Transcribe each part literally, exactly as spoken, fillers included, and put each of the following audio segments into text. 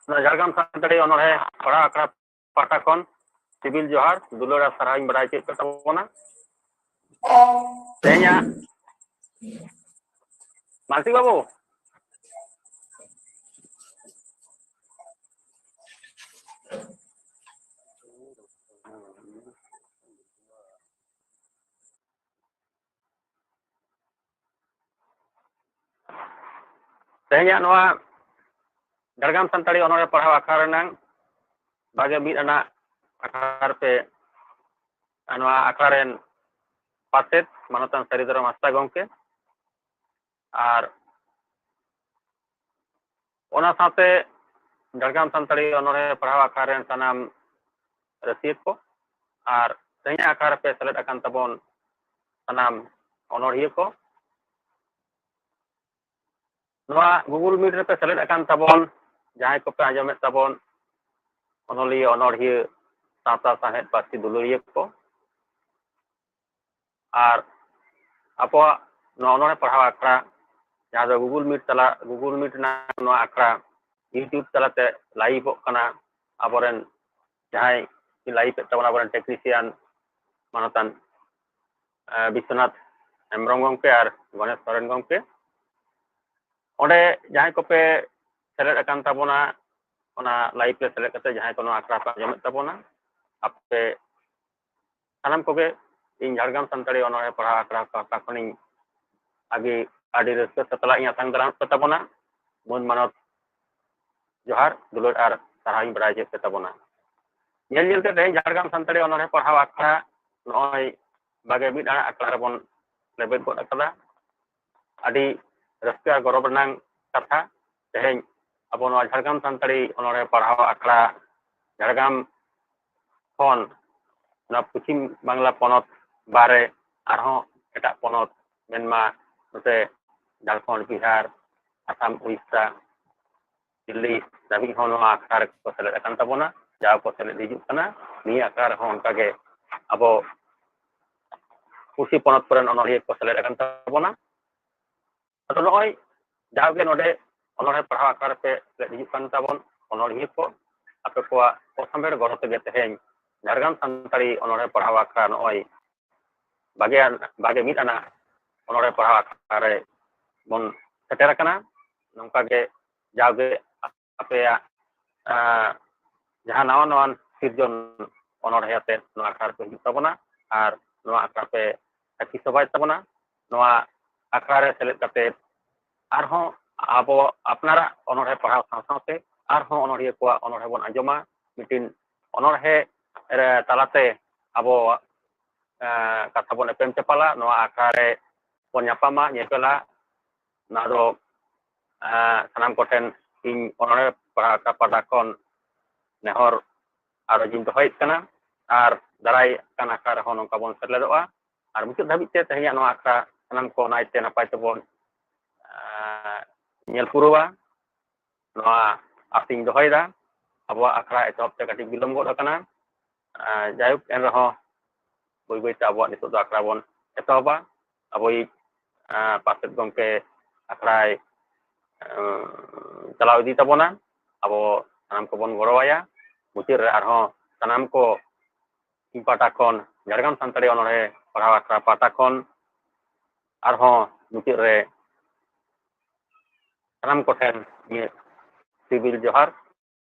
ᱱᱚᱣᱟ ᱡᱷᱟᱲᱜᱨᱟᱢ ᱥᱟᱱᱛᱟᱲᱤ ᱚᱱᱚᱬᱦᱮ ᱯᱟᱲᱦᱟᱣ ᱟᱠᱷᱲᱟ ᱯᱟᱦᱴᱟ ᱠᱷᱚᱱ ᱥᱤᱵᱤᱞ ᱡᱚᱦᱟᱨ, ᱫᱩᱞᱟᱹᱲ ᱟᱨ ᱥᱟᱨᱦᱟᱣ ᱤᱧ ᱵᱟᱲᱟᱭ ᱦᱚᱪᱚᱭᱮᱫ ᱛᱟᱵᱚᱱᱟ᱾ ᱛᱮᱦᱮᱧᱟᱜ ᱢᱟᱱᱥᱤ ᱵᱟᱹᱵᱩ, ᱛᱮᱦᱮᱧᱟᱜ ᱱᱚᱣᱟ ᱡᱷᱟᱲᱜᱨᱟᱢ ᱥᱟᱱᱛᱟᱲᱤ ᱚᱱᱚᱬᱦᱮ ᱯᱟᱲᱦᱟᱣ ᱟᱠᱷᱲᱟ ᱨᱮᱱᱟᱝ ᱵᱟᱜᱮ ᱢᱤᱫ ᱟᱱᱟᱜ ᱟᱠᱷᱲᱟ ᱨᱮᱯᱮ, ᱱᱚᱣᱟ ᱟᱠᱷᱲᱟ ᱨᱮᱱ ᱯᱟᱪᱮᱛ ᱢᱟᱱᱚᱛᱟᱱ ᱥᱟᱹᱨᱤ ᱫᱷᱚᱨᱚᱢ ᱦᱟᱸᱥᱫᱟ ᱜᱚᱢᱠᱮ ᱟᱨ ᱚᱱᱟ ᱥᱟᱶᱛᱮ ᱡᱷᱟᱲᱜᱨᱟᱢ ᱥᱟᱱᱛᱟᱲᱤ ᱚᱱᱚᱬᱦᱮ ᱯᱟᱲᱦᱟᱣ ᱟᱠᱷᱲᱟ ᱨᱮᱱ ᱥᱟᱱᱟᱢ ᱨᱟᱹᱥᱤᱭᱟᱹ ᱠᱚ ᱟᱨ ᱛᱮᱦᱮᱧᱟᱜ ᱟᱠᱷᱲᱟ ᱨᱮᱯᱮ ᱥᱮᱞᱮᱫ ᱟᱠᱟᱱ ᱛᱟᱵᱚᱱ ᱥᱟᱱᱟᱢ ᱚᱱᱚᱬᱦᱤᱭᱟᱹ ᱠᱚ, ᱱᱚᱣᱟ Google Meet ᱨᱮᱯᱮ ᱥᱮᱞᱮᱫ ᱟᱠᱟᱱ ᱛᱟᱵᱚᱱ ᱡᱟᱦᱟᱸᱭ ᱠᱚᱯᱮ ᱟᱸᱡᱚᱢᱮᱫ ᱛᱟᱵᱚᱱ ᱚᱱᱚᱞᱤᱭᱟᱹ, ᱚᱱᱚᱬᱦᱤᱭᱟᱹ, ᱥᱟᱶᱛᱟ ᱥᱟᱶᱦᱮᱫ ᱯᱟᱹᱨᱥᱤ ᱫᱩᱞᱟᱹᱲᱤᱭᱟᱹ ᱠᱚ, ᱟᱨ ᱟᱵᱚᱣᱟᱜ ᱱᱚᱣᱟ ᱚᱱᱚᱬᱦᱮ ᱯᱟᱲᱦᱟᱣ ᱟᱠᱷᱲᱟ ᱡᱟᱦᱟᱸ ᱫᱚ Google Meet ᱛᱟᱞᱟ, Google Meet ᱨᱮᱱᱟᱜ ᱱᱚᱣᱟ ᱟᱠᱷᱲᱟ YouTube ᱛᱟᱞᱟᱛᱮ ᱞᱟᱭᱤᱵᱷᱚᱜ ᱠᱟᱱᱟ᱾ ᱟᱵᱚᱨᱮᱱ ᱡᱟᱦᱟᱸᱭ ᱞᱟᱭᱤᱵᱷ ᱮᱫ ᱛᱟᱵᱚᱱᱟ, ᱟᱵᱚᱨᱮᱱ ᱴᱮᱠᱱᱤᱥᱤᱭᱟᱱ ᱢᱟᱱᱚᱛᱟᱱ, ᱮ, ᱵᱤᱥᱥᱚᱱᱟᱛᱷ ᱦᱮᱢᱵᱨᱚᱢ ᱜᱚᱢᱠᱮ ᱟᱨ ᱜᱚᱱᱮᱥ ᱥᱚᱨᱮᱱ ᱜᱚᱢᱠᱮ, ᱚᱸᱰᱮ ᱡᱟᱦᱟᱸᱭ ᱠᱚᱯᱮ ᱥᱮᱞᱮᱫ ᱟᱠᱟᱱ ᱛᱟᱵᱚᱱᱟ, ᱚᱱᱟ ᱞᱟᱭᱤᱵᱷ ᱨᱮ ᱥᱮᱞᱮᱫ ᱠᱟᱛᱮ ᱡᱟᱦᱟᱸᱭ ᱠᱚ ᱱᱚᱣᱟ ᱟᱠᱷᱲᱟ ᱯᱮ ᱟᱸᱡᱚᱢᱮᱫ ᱛᱟᱵᱚᱱᱟ, ᱟᱯᱮ ᱥᱟᱱᱟᱢ ᱠᱚᱜᱮ ᱤᱧ ᱡᱷᱟᱲᱜᱨᱟᱢ ᱥᱟᱱᱛᱟᱲᱤ ᱚᱱᱚᱬᱦᱮ ᱯᱟᱲᱦᱟᱣ ᱟᱠᱷᱲᱟ ᱯᱟᱦᱴᱟ ᱠᱷᱚᱱᱤᱧ ᱟᱹᱰᱤ, ᱟᱹᱰᱤ ᱨᱟᱹᱥᱠᱟᱹ ᱥᱟᱛᱞᱟᱜ ᱤᱧ ᱟᱛᱟᱝ ᱫᱟᱨᱟᱢ ᱯᱮ ᱛᱟᱵᱚᱱᱟ᱾ ᱢᱟᱹᱱ ᱢᱟᱱᱚᱛ ᱡᱚᱦᱟᱨ, ᱫᱩᱞᱟᱹᱲ ᱟᱨ ᱥᱟᱨᱦᱟᱣ ᱤᱧ ᱵᱟᱲᱟᱭ ᱦᱚᱪᱚᱭᱮᱫ ᱯᱮ ᱛᱟᱵᱚᱱᱟ᱾ ᱧᱮᱞ ᱧᱮᱞᱛᱮ ᱛᱮᱦᱮᱧ ᱡᱷᱟᱲᱜᱨᱟᱢ ᱥᱟᱱᱛᱟᱲᱤ ᱚᱱᱚᱬᱦᱮ ᱯᱟᱲᱦᱟᱣ ᱟᱠᱷᱲᱟ ᱱᱚᱜᱼᱚᱭ ᱵᱟᱜᱮ ᱢᱤᱫ ᱟᱱᱟᱜ ᱟᱠᱷᱲᱟ ᱨᱮᱵᱚᱱ ᱞᱮᱵᱮᱫ ᱜᱚᱫ ᱟᱠᱟᱫᱟ᱾ ᱟᱹᱰᱤ ᱨᱟᱹᱥᱠᱟᱹ ᱟᱨ ᱜᱚᱨᱚᱵᱽ ᱨᱮᱱᱟᱜ ᱠᱟᱛᱷᱟ, ᱛᱮᱦᱮᱧ ᱟᱵᱚ ᱱᱚᱣᱟ ᱡᱷᱟᱲᱜᱨᱟᱢ ᱥᱟᱱᱛᱟᱲᱤ ᱚᱱᱚᱬᱦᱮ ᱯᱟᱲᱦᱟᱣ ᱟᱠᱷᱲᱟ ᱡᱷᱟᱲᱜᱨᱟᱢ ᱠᱷᱚᱱ ᱱᱚᱣᱟ ᱯᱚᱪᱷᱤᱢ ᱵᱟᱝᱞᱟ ᱯᱚᱱᱚᱛ ᱵᱟᱨᱮ ᱟᱨᱦᱚᱸ ᱮᱴᱟᱜ ᱯᱚᱱᱚᱛ, ᱢᱮᱱᱢᱟ ᱱᱚᱛᱮ ᱡᱷᱟᱲᱠᱷᱚᱸᱰ, ᱵᱤᱦᱟᱨ, ᱟᱥᱟᱢ, ᱩᱲᱤᱥᱥᱟ, ᱫᱤᱞᱞᱤ ᱫᱷᱟᱹᱵᱤᱡ ᱦᱚᱸ ᱱᱚᱣᱟ ᱟᱠᱷᱲᱟ ᱨᱮᱠᱚ ᱥᱮᱞᱮᱫ ᱟᱠᱟᱱ ᱛᱟᱵᱚᱱᱟ, ᱡᱟᱣ ᱠᱚ ᱥᱮᱞᱮᱫ ᱦᱤᱡᱩᱜ ᱠᱟᱱᱟ᱾ ᱱᱤᱭᱟᱹ ᱟᱠᱷᱲᱟ ᱨᱮᱦᱚᱸ ᱚᱱᱠᱟᱜᱮ ᱟᱵᱚ ᱯᱩᱲᱥᱤ ᱯᱚᱱᱚᱛ ᱠᱚᱨᱮᱱ ᱚᱱᱚᱞᱤᱭᱟᱹ ᱠᱚ ᱥᱮᱞᱮᱫ ᱟᱠᱟᱱ ᱛᱟᱵᱚᱱᱟ᱾ ᱟᱫᱚ ᱱᱚᱜᱼᱚᱭ ᱡᱟᱣᱜᱮ ᱱᱚᱰᱮ ᱚᱱᱚᱬᱦᱮ ᱯᱟᱲᱦᱟᱣ ᱟᱠᱷᱲᱟ ᱨᱮᱯᱮ ᱥᱮᱞᱮᱫ ᱦᱤᱡᱩᱜ ᱠᱟᱱ ᱛᱟᱵᱚᱱ, ᱚᱱᱚᱬᱦᱤᱭᱟᱹ ᱠᱚ, ᱟᱯᱮ ᱠᱚᱣᱟᱜ ᱚᱥᱟᱢᱵᱷᱮᱲ ᱜᱚᱲᱚ ᱛᱮᱜᱮ ᱛᱮᱦᱮᱧ ᱡᱷᱟᱲᱜᱨᱟᱢ ᱥᱟᱱᱛᱟᱲᱤ ᱚᱱᱚᱬᱦᱮ ᱯᱟᱲᱦᱟᱣ ᱟᱠᱷᱲᱟ ᱱᱚᱜᱼᱚᱭ ᱵᱟᱜᱮ ᱟᱱ, ᱵᱟᱜᱮ ᱢᱤᱫ ᱟᱱᱟᱜ ᱚᱱᱚᱬᱦᱮ ᱯᱟᱲᱦᱟᱣ ᱟᱠᱷᱲᱟ ᱨᱮ ᱵᱚᱱ ᱥᱮᱴᱮᱨ ᱟᱠᱟᱱᱟ᱾ ᱱᱚᱝᱠᱟ ᱜᱮ ᱡᱟᱣᱜᱮ ᱟᱯᱮᱭᱟᱜ, ᱟᱸ, ᱡᱟᱦᱟᱸ ᱱᱟᱣᱟ ᱱᱟᱣᱟᱱ ᱥᱤᱨᱡᱚᱱ ᱚᱱᱚᱬᱦᱮ ᱟᱛᱮ ᱱᱚᱣᱟ ᱟᱠᱷᱲᱟ ᱨᱮᱯᱮ ᱦᱤᱡᱩᱜ ᱛᱟᱵᱚᱱᱟ ᱟᱨ ᱱᱚᱣᱟ ᱟᱠᱷᱲᱟ ᱯᱮ ᱥᱟᱹᱠᱷᱤ ᱥᱚᱵᱷᱟᱭᱮᱫ ᱛᱟᱵᱚᱱᱟ᱾ ᱱᱚᱣᱟ ᱟᱠᱷᱲᱟ ᱨᱮ ᱥᱮᱞᱮᱫ ᱠᱟᱛᱮ ᱟᱨᱦᱚᱸ ᱟᱵᱚ ᱟᱯᱱᱟᱨᱟᱜ ᱚᱱᱚᱬᱦᱮ ᱯᱟᱲᱦᱟᱣ ᱥᱟᱶ ᱥᱟᱶᱛᱮ ᱟᱨᱦᱚᱸ ᱚᱱᱚᱬᱦᱤᱭᱟᱹ ᱠᱚᱣᱟᱜ ᱚᱱᱚᱬᱦᱮ ᱵᱚᱱ ᱟᱸᱡᱚᱢᱟ᱾ ᱢᱤᱫᱴᱤᱱ ᱚᱱᱚᱬᱦᱮ ᱨᱮ ᱛᱟᱞᱟᱛᱮ ᱟᱵᱚ, ᱮᱸ, ᱠᱟᱛᱷᱟ ᱵᱚᱱ ᱮᱯᱮᱢ ᱪᱟᱯᱟᱞᱟ᱾ ᱱᱚᱣᱟ ᱟᱠᱷᱲᱟ ᱨᱮ ᱵᱚᱱ ᱧᱟᱯᱟᱢᱟ, ᱧᱮᱯᱮᱞᱟ᱾ ᱱᱚᱣᱟ ᱫᱚ, ᱮᱸ, ᱥᱟᱱᱟᱢ ᱠᱚᱴᱷᱮᱱ ᱤᱧ ᱚᱱᱚᱬᱦᱮ ᱯᱟᱲᱦᱟᱣ ᱟᱠᱷᱲᱟ ᱯᱟᱦᱴᱟ ᱠᱷᱚᱱ ᱱᱮᱦᱚᱨ ᱟᱨᱚ ᱤᱧ ᱫᱚᱦᱚᱭᱮᱫ ᱠᱟᱱᱟ᱾ ᱟᱨ ᱫᱟᱨᱟᱭ ᱠᱟᱱ ᱟᱠᱷᱲᱟ ᱨᱮᱦᱚᱸ ᱱᱚᱝᱠᱟ ᱵᱚᱱ ᱥᱮᱞᱮᱫᱚᱜᱼᱟ᱾ ᱟᱨ ᱢᱩᱪᱟᱹᱫ ᱫᱷᱟᱹᱵᱤᱡ ᱛᱮ ᱛᱮᱦᱮᱧᱟᱜ ᱱᱚᱣᱟ ᱟᱠᱷᱲᱟ ᱥᱟᱱᱟᱢ ᱠᱚ ᱱᱟᱭᱛᱮ ᱱᱟᱯᱟᱭ ᱛᱮᱵᱚᱱ, ᱮᱸ, ᱧᱮᱞ ᱯᱩᱨᱟᱹᱣᱟ᱾ ᱱᱚᱣᱟ ᱟᱥᱤᱧ ᱫᱚᱦᱚᱭᱮᱫᱟ᱾ ᱟᱵᱚᱣᱟᱜ ᱟᱠᱷᱲᱟ ᱮᱛᱚᱦᱚᱵ ᱛᱮ ᱠᱟᱹᱴᱤᱡ ᱵᱤᱞᱚᱢ ᱜᱚᱫ ᱟᱠᱟᱱᱟ᱾ ᱟᱸ, ᱡᱟᱭᱦᱳᱠ, ᱮᱱ ᱨᱮᱦᱚᱸ ᱵᱟᱹᱭ ᱵᱟᱹᱭ ᱛᱮ ᱟᱵᱚᱣᱟᱜ ᱱᱤᱛᱚᱜ ᱫᱚ ᱟᱠᱷᱲᱟ ᱵᱚᱱ ᱮᱛᱚᱦᱚᱵᱟ᱾ ᱟᱵᱚᱭᱤᱡ, ᱟᱸ, ᱯᱟᱨᱥᱮᱛ ᱜᱚᱢᱠᱮ ᱟᱠᱷᱲᱟᱭ, ᱟᱸ, ᱪᱟᱞᱟᱣ ᱤᱫᱤ ᱛᱟᱵᱚᱱᱟ᱾ ᱟᱵᱚ ᱥᱟᱱᱟᱢ ᱠᱚᱵᱚᱱ ᱜᱚᱲᱚ ᱟᱭᱟ᱾ ᱢᱩᱪᱟᱹᱫ ᱨᱮ ᱟᱨᱦᱚᱸ ᱥᱟᱱᱟᱢ ᱠᱚ ᱤᱧ ᱯᱟᱦᱴᱟ ᱠᱷᱚᱱ, ᱡᱷᱟᱲᱜᱨᱟᱢ ᱥᱟᱱᱛᱟᱲᱤ ᱚᱱᱚᱬᱦᱮ ᱯᱟᱲᱦᱟᱣ ᱟᱠᱷᱲᱟ ᱯᱟᱦᱴᱟ ᱠᱷᱚᱱ ᱟᱨᱦᱚᱸ ᱢᱩᱪᱟᱹᱫ ᱨᱮ ᱥᱟᱱᱟᱢ ᱠᱚᱴᱷᱮᱱ ᱤᱧᱟᱹᱜ ᱥᱤᱵᱤᱞ ᱡᱚᱦᱟᱨ,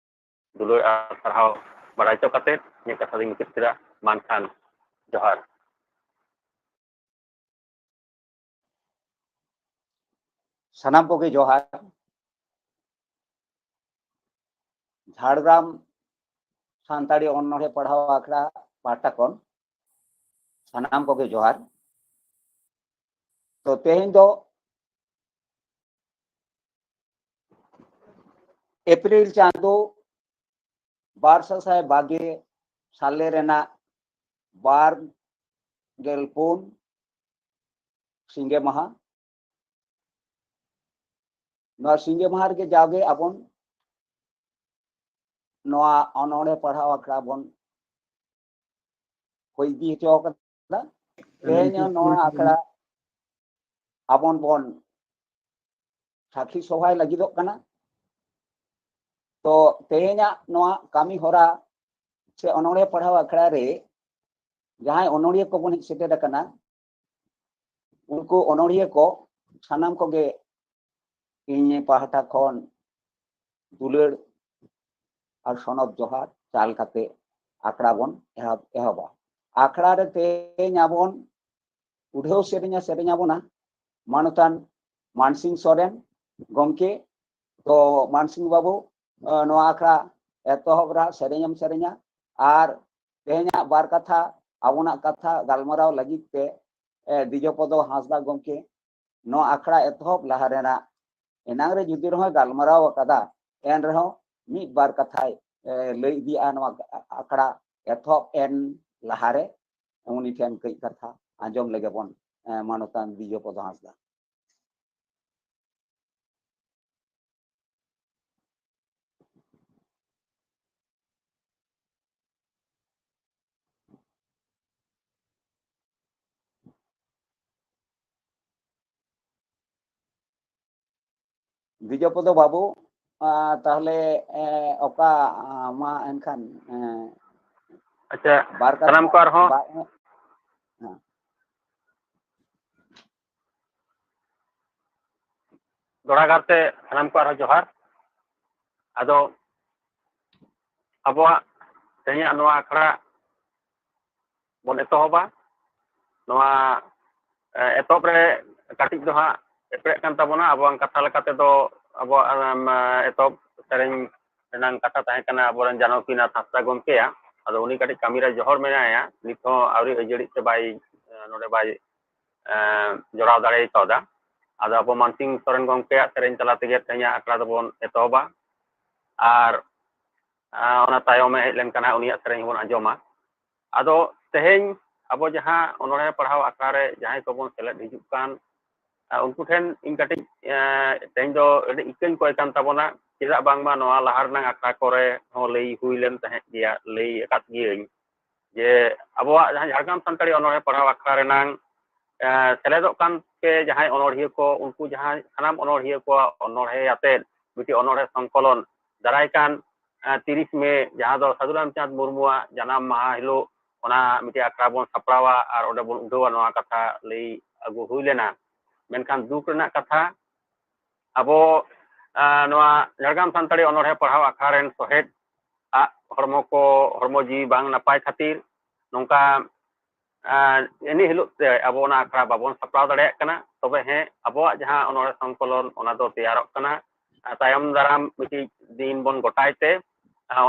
ᱫᱩᱞᱟᱹᱲ ᱟᱨ ᱥᱟᱨᱦᱟᱣ ᱵᱟᱲᱟᱭ ᱦᱚᱪᱚ ᱠᱟᱛᱮ ᱤᱧᱟᱹᱜ ᱠᱟᱛᱷᱟ ᱫᱚᱧ ᱢᱩᱪᱟᱹᱫ ᱠᱮᱫᱟ᱾ ᱢᱟ ᱮᱱᱠᱷᱟᱱ ᱡᱚᱦᱟᱨ᱾ ᱥᱟᱱᱟᱢ ᱠᱚᱜᱮ ᱡᱚᱦᱟᱨ᱾ ᱡᱷᱟᱲᱜᱨᱟᱢ ᱥᱟᱱᱛᱟᱲᱤ ᱚᱱᱚᱬᱦᱮ ᱯᱟᱲᱦᱟᱣ ᱟᱠᱷᱲᱟ ᱯᱟᱦᱴᱟ ᱠᱷᱚᱱ ᱥᱟᱱᱟᱢ ᱠᱚᱜᱮ ᱡᱚᱦᱟᱨ᱾ ᱛᱚ, ᱛᱮᱦᱮᱧ ᱫᱚ ᱮᱯᱨᱤᱞ ᱪᱟᱸᱫᱚ ᱵᱟᱨ ᱥᱟᱥᱟᱭ ᱵᱟᱜᱮ ᱥᱟᱞᱮ ᱨᱮᱱᱟᱜ ᱵᱟᱨ ᱜᱮᱞ ᱯᱩᱱ ᱥᱤᱸᱜᱮ ᱢᱟᱦᱟ᱾ ᱱᱚᱣᱟ ᱥᱤᱸᱜᱮ ᱢᱟᱦᱟ ᱨᱮᱜᱮ ᱡᱟᱣᱜᱮ ᱟᱵᱚᱱ ᱱᱚᱣᱟ ᱚᱱᱚᱬᱦᱮ ᱯᱟᱲᱦᱟᱣ ᱟᱠᱷᱲᱟ ᱵᱚᱱ ᱦᱩᱭ ᱤᱫᱤ ᱦᱚᱪᱚ ᱟᱠᱟᱫᱟ᱾ ᱛᱮᱦᱮᱧ ᱦᱚᱸ ᱱᱚᱣᱟ ᱟᱠᱷᱲᱟ ᱟᱵᱚᱱ ᱵᱚᱱ ᱥᱟᱹᱠᱷᱤ ᱥᱚᱵᱷᱟᱭ ᱞᱟᱹᱜᱤᱫᱚᱜ ᱠᱟᱱᱟ᱾ ᱛᱚ ᱛᱮᱦᱮᱧᱟᱜ ᱱᱚᱣᱟ ᱠᱟᱹᱢᱤ ᱦᱚᱨᱟ ᱥᱮ ᱚᱱᱚᱬᱦᱮ ᱯᱟᱲᱦᱟᱣ ᱟᱠᱷᱲᱟ ᱨᱮ ᱡᱟᱦᱟᱸᱭ ᱚᱱᱚᱬᱦᱤᱭᱟᱹ ᱠᱚᱵᱚᱱ ᱦᱮᱡ ᱥᱮᱴᱮᱨ ᱟᱠᱟᱱᱟ, ᱩᱱᱠᱩ ᱚᱱᱚᱬᱦᱤᱭᱟᱹ ᱠᱚ ᱥᱟᱱᱟᱢ ᱠᱚᱜᱮ ᱤᱧ ᱯᱟᱦᱴᱟ ᱠᱷᱚᱱ ᱫᱩᱞᱟᱹᱲ ᱟᱨ ᱥᱚᱱᱚᱛ ᱡᱚᱦᱟᱨ ᱪᱟᱞ ᱠᱟᱛᱮ ᱟᱠᱷᱲᱟ ᱵᱚᱱ ᱮᱦᱚᱵ, ᱮᱦᱚᱵᱟ᱾ ᱟᱠᱷᱲᱟ ᱨᱮ ᱛᱮᱦᱮᱧ ᱟᱵᱚᱱ ᱩᱰᱷᱟᱹᱣ ᱥᱮᱨᱮᱧᱟ, ᱥᱮᱨᱮᱧ ᱟᱵᱚᱱᱟ ᱢᱟᱱᱚᱛᱟᱱ ᱢᱟᱱᱥᱤᱝ ᱥᱚᱨᱮᱱ ᱜᱚᱢᱠᱮ᱾ ᱛᱚ ᱢᱟᱱᱥᱤᱝ ᱵᱟᱵᱩ, ᱱᱚᱣᱟ ᱟᱠᱷᱲᱟ ᱮᱛᱚᱦᱚᱵ ᱨᱮ ᱥᱮᱨᱮᱧ ᱮᱢ ᱥᱮᱨᱮᱧᱟ, ᱟᱨ ᱛᱮᱦᱮᱧᱟᱜ ᱵᱟᱨ ᱠᱟᱛᱷᱟ, ᱟᱵᱚᱱᱟᱜ ᱠᱟᱛᱷᱟ ᱜᱟᱞᱢᱟᱨᱟᱣ ᱞᱟᱹᱜᱤᱫ ᱛᱮ ᱫᱤᱡᱚᱯᱚᱫᱚ ᱦᱟᱸᱥᱫᱟ ᱜᱚᱢᱠᱮ ᱱᱚᱣᱟ ᱟᱠᱷᱲᱟ ᱮᱛᱚᱦᱚᱵ ᱞᱟᱦᱟ ᱨᱮᱱᱟᱜ, ᱮᱱᱟᱝ ᱨᱮ ᱡᱩᱫᱤ ᱨᱮᱦᱚᱸᱭ ᱜᱟᱞᱢᱟᱨᱟᱣ ᱟᱠᱟᱫᱟ, ᱮᱱ ᱨᱮᱦᱚᱸ ᱢᱤᱫ ᱵᱟᱨ ᱠᱟᱛᱷᱟᱭ ᱞᱟᱹᱭ ᱤᱫᱤᱭᱟ ᱱᱚᱣᱟ ᱟᱠᱷᱲᱟ ᱮᱛᱚᱦᱚᱵ ᱮᱱ ᱞᱟᱦᱟᱨᱮ᱾ ᱩᱱᱤ ᱴᱷᱮᱱ ᱠᱟᱹᱡ ᱠᱟᱛᱷᱟ ᱟᱸᱡᱚᱢ ᱞᱮᱜᱮ ᱵᱚᱱ, ᱢᱟᱱᱚᱛᱟᱱ ᱫᱤᱡᱚᱯᱚᱫᱚ ᱦᱟᱸᱥᱫᱟ᱾ ᱫᱤᱡᱚᱯᱚᱫᱚ ᱵᱟᱹᱵᱩ, ᱛᱟᱦᱞᱮ ᱚᱠᱟ, ᱢᱟ ᱮᱱᱠᱷᱟᱱ, ᱟᱪᱪᱷᱟ, ᱵᱟᱨ ᱠᱟᱛᱷᱟ, ᱥᱟᱱᱟᱢ ᱠᱚ ᱟᱨᱦᱚᱸ ᱵᱟᱨ-, ᱦᱮᱸ᱾ ᱫᱚᱦᱲᱟ ᱠᱟᱨᱛᱮ ᱥᱟᱱᱟᱢ ᱠᱚ ᱟᱨᱦᱚᱸ ᱡᱚᱦᱟᱨ᱾ ᱟᱫᱚ ᱟᱵᱚᱣᱟᱜ ᱛᱮᱦᱮᱧᱟᱜ ᱱᱚᱣᱟ ᱟᱠᱷᱲᱟ ᱵᱚᱱ ᱮᱛᱚᱦᱚᱵᱟ᱾ ᱱᱚᱣᱟ, ᱮ, ᱮᱛᱚᱦᱚᱵ ᱨᱮ ᱠᱟᱹᱴᱤᱡ ᱫᱚ ᱦᱟᱸᱜ ᱮᱯᱲᱮᱜ ᱠᱟᱱ ᱛᱟᱵᱚᱱᱟ᱾ ᱟᱵᱚᱣᱟᱜ ᱠᱟᱛᱷᱟ ᱞᱮᱠᱟ ᱛᱮᱫᱚ ᱟᱵᱚᱣᱟᱜ, ᱮᱢ, ᱮᱛᱚᱦᱚᱵ ᱥᱮᱨᱮᱧ ᱨᱮᱱᱟᱝ ᱠᱟᱛᱷᱟ ᱛᱟᱦᱮᱸ ᱠᱟᱱᱟ ᱟᱵᱚᱨᱮᱱ ᱡᱟᱱᱚᱠᱤᱱᱟᱛᱷ ᱦᱟᱸᱥᱫᱟ ᱜᱚᱢᱠᱮᱭᱟᱜ᱾ ᱟᱫᱚ ᱩᱱᱤ ᱠᱟᱹᱴᱤᱡ ᱠᱟᱹᱢᱤ ᱨᱮ ᱡᱚᱦᱚᱲ ᱢᱮᱱᱟᱭᱟ, ᱱᱤᱛ ᱦᱚᱸ ᱟᱹᱣᱨᱤ ᱟᱹᱡᱟᱹᱲᱤᱜ ᱛᱮ ᱵᱟᱭ, ᱮ, ᱱᱚᱰᱮ ᱵᱟᱭ, ᱮ, ᱡᱚᱲᱟᱣ ᱫᱟᱲᱮ ᱠᱟᱣᱫᱟ᱾ ᱟᱫᱚ ᱟᱵᱚ ᱢᱟᱱᱥᱤᱝ ᱥᱚᱨᱮᱱ ᱜᱚᱢᱠᱮᱭᱟᱜ ᱥᱮᱨᱮᱧ ᱛᱟᱞᱟ ᱛᱮᱜᱮ ᱛᱮᱦᱮᱧᱟᱜ ᱟᱠᱷᱲᱟ ᱫᱚᱵᱚᱱ ᱮᱛᱚᱦᱚᱵᱟ᱾ ᱟᱨ, ᱟ, ᱚᱱᱟ ᱛᱟᱭᱚᱢᱮ ᱦᱮᱡ ᱞᱮᱱᱠᱷᱟᱱ ᱦᱟᱸᱜ ᱩᱱᱤᱭᱟᱜ ᱥᱮᱨᱮᱧ ᱦᱚᱸᱵᱚᱱ ᱟᱸᱡᱚᱢᱟ᱾ ᱟᱫᱚ ᱛᱮᱦᱮᱧ ᱟᱵᱚ ᱡᱟᱦᱟᱸ ᱚᱱᱚᱬᱦᱮ ᱯᱟᱲᱦᱟᱣ ᱟᱠᱷᱲᱟ ᱨᱮ ᱡᱟᱦᱟᱸᱭ ᱠᱚᱵᱚᱱ ᱥᱮᱞᱮᱫ ᱦᱤᱡᱩᱜ ᱠᱟᱱ, ᱟ, ᱩᱱᱠᱩ ᱴᱷᱮᱱ ᱤᱧ ᱠᱟᱹᱴᱤᱡ, ᱮ, ᱛᱮᱦᱮᱧ ᱫᱚ ᱟᱹᱰᱤ ᱤᱠᱟᱹᱧ ᱠᱚᱭ ᱠᱟᱱ ᱛᱟᱵᱚᱱᱟ᱾ ᱪᱮᱫᱟᱜ ᱵᱟᱝᱢᱟ ᱱᱚᱣᱟ ᱞᱟᱦᱟ ᱨᱮᱱᱟᱝ ᱟᱠᱷᱲᱟ ᱠᱚᱨᱮ ᱦᱚᱸ ᱞᱟᱹᱭ ᱦᱩᱭ ᱞᱮᱱ ᱛᱟᱦᱮᱸᱫ ᱜᱮᱭᱟ, ᱞᱟᱹᱭ ᱟᱠᱟᱫ ᱜᱤᱭᱟᱹᱧ ᱡᱮ ᱟᱵᱚᱣᱟᱜ ᱡᱟᱦᱟᱸ ᱡᱷᱟᱲᱜᱨᱟᱢ ᱥᱟᱱᱛᱟᱲᱤ ᱚᱱᱚᱬᱦᱮ ᱯᱟᱲᱦᱟᱣ ᱟᱠᱷᱲᱟ ᱨᱮᱱᱟᱝ, ᱮ, ᱥᱮᱞᱮᱫᱚᱜ ᱠᱟᱱ ᱯᱮ ᱡᱟᱦᱟᱸᱭ ᱚᱱᱚᱬᱦᱤᱭᱟᱹ ᱠᱚ, ᱩᱱᱠᱩ ᱡᱟᱦᱟᱸᱭ ᱥᱟᱱᱟᱢ ᱚᱱᱚᱬᱦᱤᱭᱟᱹ ᱠᱚᱣᱟᱜ ᱚᱱᱚᱬᱦᱮ ᱟᱛᱮᱫ ᱢᱤᱫᱴᱤᱡ ᱚᱱᱚᱬᱦᱮ ᱥᱚᱝᱠᱚᱞᱚᱱ ᱫᱟᱨᱟᱭ ᱠᱟᱱ ᱛᱤᱨᱤᱥ ᱢᱮ, ᱡᱟᱦᱟᱸ ᱫᱚ ᱥᱟᱹᱫᱷᱩ ᱨᱟᱢᱪᱟᱸᱫᱽ ᱢᱩᱨᱢᱩᱣᱟᱜ ᱡᱟᱱᱟᱢ ᱢᱟᱦᱟ ᱦᱤᱞᱳᱜ, ᱚᱱᱟ ᱢᱤᱫᱴᱮᱱ ᱟᱠᱷᱲᱟ ᱵᱚᱱ ᱥᱟᱯᱲᱟᱣᱟ ᱟᱨ ᱚᱸᱰᱮ ᱵᱚᱱ ᱩᱰᱷᱟᱹᱣᱟ, ᱱᱚᱣᱟ ᱠᱟᱛᱷᱟ ᱞᱟᱹᱭ ᱟᱹᱜᱩ ᱦᱩᱭ ᱞᱮᱱᱟ᱾ ᱢᱮᱱᱠᱷᱟᱱ ᱫᱩᱠ ᱨᱮᱱᱟᱜ ᱠᱟᱛᱷᱟ, ᱟᱵᱚ ᱱᱚᱣᱟ ᱡᱷᱟᱲᱜᱨᱟᱢ ᱥᱟᱱᱛᱟᱲᱤ ᱚᱱᱚᱬᱦᱮ ᱯᱟᱲᱦᱟᱣ ᱟᱠᱷᱲᱟ ᱨᱮᱱ ᱥᱚᱦᱮᱫ ᱟᱜ ᱦᱚᱲᱢᱚ ᱠᱚ, ᱦᱚᱲᱢᱚ ᱡᱤᱣᱤ ᱵᱟᱝ ᱱᱟᱯᱟᱭ ᱠᱷᱟᱹᱛᱤᱨ ᱱᱚᱝᱠᱟ ᱮᱱᱮ ᱦᱤᱞᱳᱜ ᱛᱮ ᱟᱵᱚ ᱚᱱᱟ ᱟᱠᱷᱲᱟ ᱵᱟᱵᱚᱱ ᱥᱟᱯᱲᱟᱣ ᱫᱟᱲᱮᱭᱟᱜ ᱠᱟᱱᱟ᱾ ᱛᱚᱵᱮ ᱦᱮᱸ, ᱟᱵᱚᱣᱟᱜ ᱡᱟᱦᱟᱸ ᱚᱱᱚᱬᱦᱮ ᱥᱚᱝᱠᱚᱞᱚᱱ, ᱚᱱᱟ ᱫᱚ ᱛᱮᱭᱟᱨᱚᱜ ᱠᱟᱱᱟ᱾ ᱛᱟᱭᱚᱢ ᱫᱟᱨᱟᱢ ᱢᱤᱫᱴᱤᱡ ᱫᱤᱱ ᱵᱚᱱ ᱜᱚᱴᱟᱭ ᱛᱮ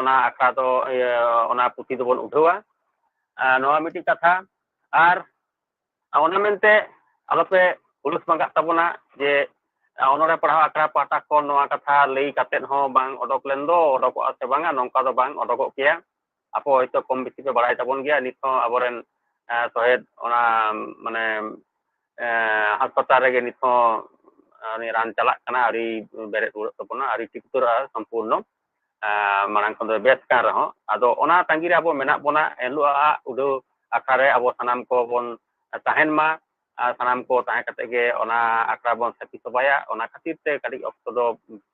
ᱚᱱᱟ ᱟᱠᱷᱲᱟ ᱫᱚ, ᱤᱭᱟᱹ, ᱚᱱᱟ ᱯᱩᱛᱷᱤ ᱫᱚᱵᱚᱱ ᱩᱰᱷᱟᱹᱣᱟ᱾ ᱱᱚᱣᱟ ᱢᱤᱫᱴᱤᱡ ᱠᱟᱛᱷᱟ᱾ ᱟᱨ ᱚᱱᱟ ᱢᱮᱱᱛᱮ ᱟᱞᱚᱯᱮ ᱦᱩᱞᱩᱥ ᱢᱟᱸᱜᱟᱜ ᱛᱟᱵᱚᱱᱟ ᱡᱮ ᱚᱱᱚᱬᱦᱮ ᱯᱟᱲᱦᱟᱣ ᱟᱠᱷᱲᱟ ᱯᱟᱦᱴᱟ ᱠᱷᱚᱱ ᱱᱚᱣᱟ ᱠᱟᱛᱷᱟ ᱞᱟᱹᱭ ᱠᱟᱛᱮᱫ ᱦᱚᱸ ᱵᱟᱝ ᱚᱰᱚᱠ ᱞᱮᱱ ᱫᱚ, ᱚᱰᱚᱠᱚᱜᱼᱟ ᱥᱮ ᱵᱟᱝᱟ, ᱱᱚᱝᱠᱟ ᱫᱚ ᱵᱟᱝ ᱚᱰᱚᱠᱚᱜ ᱜᱮᱭᱟ᱾ ᱟᱯᱮ ᱦᱚᱭᱛᱳ ᱠᱚᱢ ᱵᱮᱥᱤ ᱯᱮ ᱵᱟᱲᱟᱭ ᱛᱟᱵᱚᱱ ᱜᱮᱭᱟ᱾ ᱱᱤᱛ ᱦᱚᱸ ᱟᱵᱚᱨᱮᱱ ᱥᱚᱦᱮᱫ ᱚᱱᱟ, ᱢᱟᱱᱮ, ᱦᱟᱥᱯᱟᱛᱟᱞ ᱨᱮᱜᱮ ᱱᱤᱛ ᱦᱚᱸ ᱩᱱᱤ ᱨᱟᱱ ᱪᱟᱞᱟᱜ ᱠᱟᱱᱟ, ᱟᱹᱣᱨᱤ ᱵᱮᱨᱮᱫ ᱨᱩᱣᱟᱹᱲᱚᱜ ᱛᱟᱵᱚᱱᱟ, ᱟᱹᱣᱨᱤ ᱴᱷᱤᱠ ᱩᱛᱟᱹᱨᱚᱜᱼᱟ ᱥᱚᱢᱯᱩᱨᱱᱚ᱾ ᱢᱟᱲᱟᱝ ᱠᱷᱚᱱ ᱫᱚ ᱵᱮᱥ ᱠᱟᱱ ᱨᱮᱦᱚᱸ, ᱟᱫᱚ ᱚᱱᱟ ᱛᱟᱺᱜᱤ ᱨᱮ ᱟᱵᱚ ᱢᱮᱱᱟᱜ ᱵᱚᱱᱟ᱾ ᱮᱱᱦᱤᱞᱳᱜ ᱟᱜ ᱩᱰᱷᱟᱹᱣ ᱟᱠᱷᱲᱟ ᱨᱮ ᱟᱵᱚ ᱥᱟᱱᱟᱢ ᱠᱚᱵᱚᱱ ᱛᱟᱦᱮᱱ ᱢᱟ᱾ ᱟᱨ ᱥᱟᱱᱟᱢ ᱠᱚ ᱛᱟᱦᱮᱸ ᱠᱟᱛᱮ ᱜᱮ ᱚᱱᱟ ᱟᱠᱷᱲᱟ ᱵᱚᱱ ᱥᱟᱹᱠᱷᱤ ᱥᱚᱵᱷᱟᱭᱟ᱾ ᱚᱱᱟ ᱠᱷᱟᱹᱛᱤᱨ ᱛᱮ ᱠᱟᱹᱴᱤᱡ ᱚᱠᱛᱚ ᱫᱚ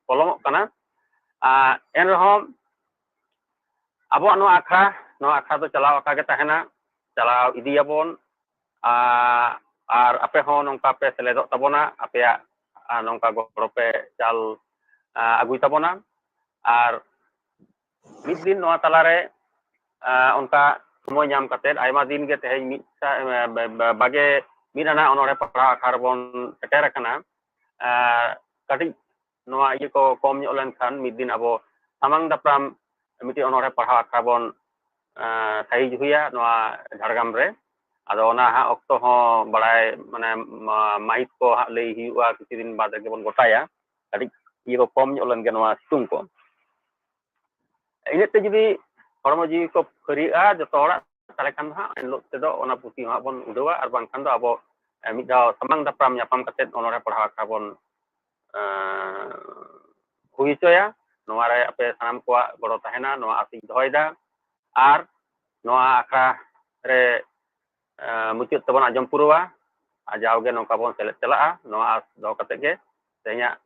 ᱯᱚᱞᱚᱢᱚᱜ ᱠᱟᱱᱟ᱾ ᱮᱱᱨᱮᱦᱚᱸ ᱟᱵᱚᱣᱟᱜ ᱱᱚᱣᱟ ᱟᱠᱷᱲᱟ, ᱱᱚᱣᱟ ᱟᱠᱷᱲᱟ ᱫᱚ ᱪᱟᱞᱟᱣ ᱟᱠᱟ ᱜᱮ ᱛᱟᱦᱮᱱᱟ, ᱪᱟᱞᱟᱣ ᱤᱫᱤᱭᱟᱵᱚᱱ᱾ ᱟᱨ ᱟᱯᱮ ᱦᱚᱸ ᱱᱚᱝᱠᱟ ᱯᱮ ᱥᱮᱞᱮᱫᱚᱜ ᱛᱟᱵᱚᱱᱟ, ᱟᱯᱮᱭᱟᱜ ᱱᱚᱝᱠᱟ ᱜᱚᱲᱚ ᱯᱮ ᱪᱟᱞ ᱟᱹᱜᱩᱭ ᱛᱟᱵᱚᱱᱟ᱾ ᱟᱨ ᱢᱤᱫ ᱫᱤᱱ ᱱᱚᱣᱟ ᱛᱟᱞᱟᱨᱮ ᱚᱱᱠᱟ ᱥᱚᱢᱚᱭ ᱧᱟᱢ ᱠᱟᱛᱮ, ᱟᱭᱢᱟ ᱫᱤᱱ ᱜᱮ ᱛᱮᱦᱮᱧ ᱢᱤᱫ ᱵᱟᱜᱮ ᱢᱤᱫ ᱟᱱᱟᱜ ᱚᱱᱚᱬᱦᱮ ᱯᱟᱲᱦᱟᱣ ᱟᱠᱷᱲᱟ ᱨᱮᱵᱚᱱ ᱥᱮᱴᱮᱨ ᱟᱠᱟᱱᱟ᱾ ᱠᱟᱹᱴᱤᱡ ᱱᱚᱣᱟ ᱤᱭᱟᱹ ᱠᱚ ᱠᱚᱢ ᱧᱚᱜ ᱞᱮᱱᱠᱷᱟᱱ ᱢᱤᱫ ᱫᱤᱱ ᱟᱵᱚ ᱥᱟᱢᱟᱝ ᱫᱟᱯᱨᱟᱢ ᱢᱤᱫᱴᱤᱡ ᱚᱱᱚᱬᱦᱮ ᱯᱟᱲᱦᱟᱣ ᱟᱠᱷᱲᱟ ᱵᱚᱱ ᱥᱟᱹᱦᱤᱡ ᱦᱩᱭᱟ᱾ ᱱᱚᱣᱟ ᱡᱷᱟᱲᱜᱨᱟᱢ ᱨᱮ᱾ ᱟᱫᱚ ᱚᱱᱟ ᱦᱟᱸᱜ ᱚᱠᱛᱚ ᱦᱚᱸ ᱵᱟᱲᱟᱭ, ᱢᱟᱱᱮ, ᱢᱟᱹᱦᱤᱛ ᱠᱚ ᱦᱟᱸᱜ ᱞᱟᱹᱭ ᱦᱩᱭᱩᱜᱼᱟ, ᱠᱤᱪᱷᱩ ᱫᱤᱱ ᱵᱟᱫᱽ ᱨᱮᱜᱮ ᱵᱚᱱ ᱜᱚᱴᱟᱭᱟ᱾ ᱠᱟᱹᱴᱤᱡ ᱤᱭᱟᱹ ᱠᱚ ᱠᱚᱢ ᱧᱚᱜ ᱞᱮᱱ ᱜᱮ ᱱᱚᱣᱟ ᱥᱤᱛᱩᱝ ᱠᱚ᱾ ᱤᱱᱟᱹᱜ ᱛᱮ ᱡᱩᱫᱤ ᱦᱚᱲᱢᱚ ᱡᱤᱣᱤ ᱠᱚ ᱯᱷᱟᱹᱨᱭᱟᱹᱜᱼᱟ ᱡᱚᱛᱚ ᱦᱚᱲᱟᱜ, ᱛᱟᱦᱚᱞᱮ ᱠᱷᱟᱱ ᱫᱚ ᱦᱟᱸᱜ ᱮᱱᱦᱤᱞᱳᱜ ᱛᱮᱫᱚ ᱚᱱᱟ ᱯᱩᱛᱷᱤ ᱦᱚᱸ ᱦᱟᱸᱜ ᱵᱚᱱ ᱩᱰᱷᱟᱹᱣᱟ᱾ ᱟᱨ ᱵᱟᱝᱠᱷᱟᱱ ᱫᱚ ᱟᱵᱚ ᱢᱤᱫ ᱫᱷᱟᱣ ᱥᱟᱢᱟᱝ ᱫᱟᱯᱨᱟᱢ ᱧᱟᱯᱟᱢ ᱠᱟᱛᱮᱫ ᱚᱱᱚᱬᱦᱮ ᱯᱟᱲᱦᱟᱣ ᱟᱠᱷᱲᱟ ᱵᱚᱱ ᱦᱩᱭ ᱦᱚᱪᱚᱭᱟ᱾ ᱱᱚᱣᱟ ᱨᱮ ᱟᱯᱮ ᱥᱟᱱᱟᱢ ᱠᱚᱣᱟᱜ ᱜᱚᱲᱚ ᱛᱟᱦᱮᱱᱟ, ᱱᱚᱣᱟ ᱟᱥᱤᱧ ᱫᱚᱦᱚᱭᱮᱫᱟ᱾ ᱟᱨ ᱱᱚᱣᱟ ᱟᱠᱷᱲᱟ ᱨᱮ ᱢᱩᱪᱟᱹᱫ ᱛᱮᱵᱚᱱ ᱟᱸᱡᱚᱢ ᱯᱩᱨᱟᱹᱣᱟ᱾ ᱟᱨ ᱡᱟᱣᱜᱮ ᱱᱚᱝᱠᱟ ᱵᱚᱱ ᱥᱮᱞᱮᱫ ᱪᱟᱞᱟᱜᱼᱟ, ᱱᱚᱣᱟ ᱟᱥ ᱫᱚᱦᱚ ᱠᱟᱛᱮ ᱜᱮ ᱛᱮᱦᱮᱧᱟᱜ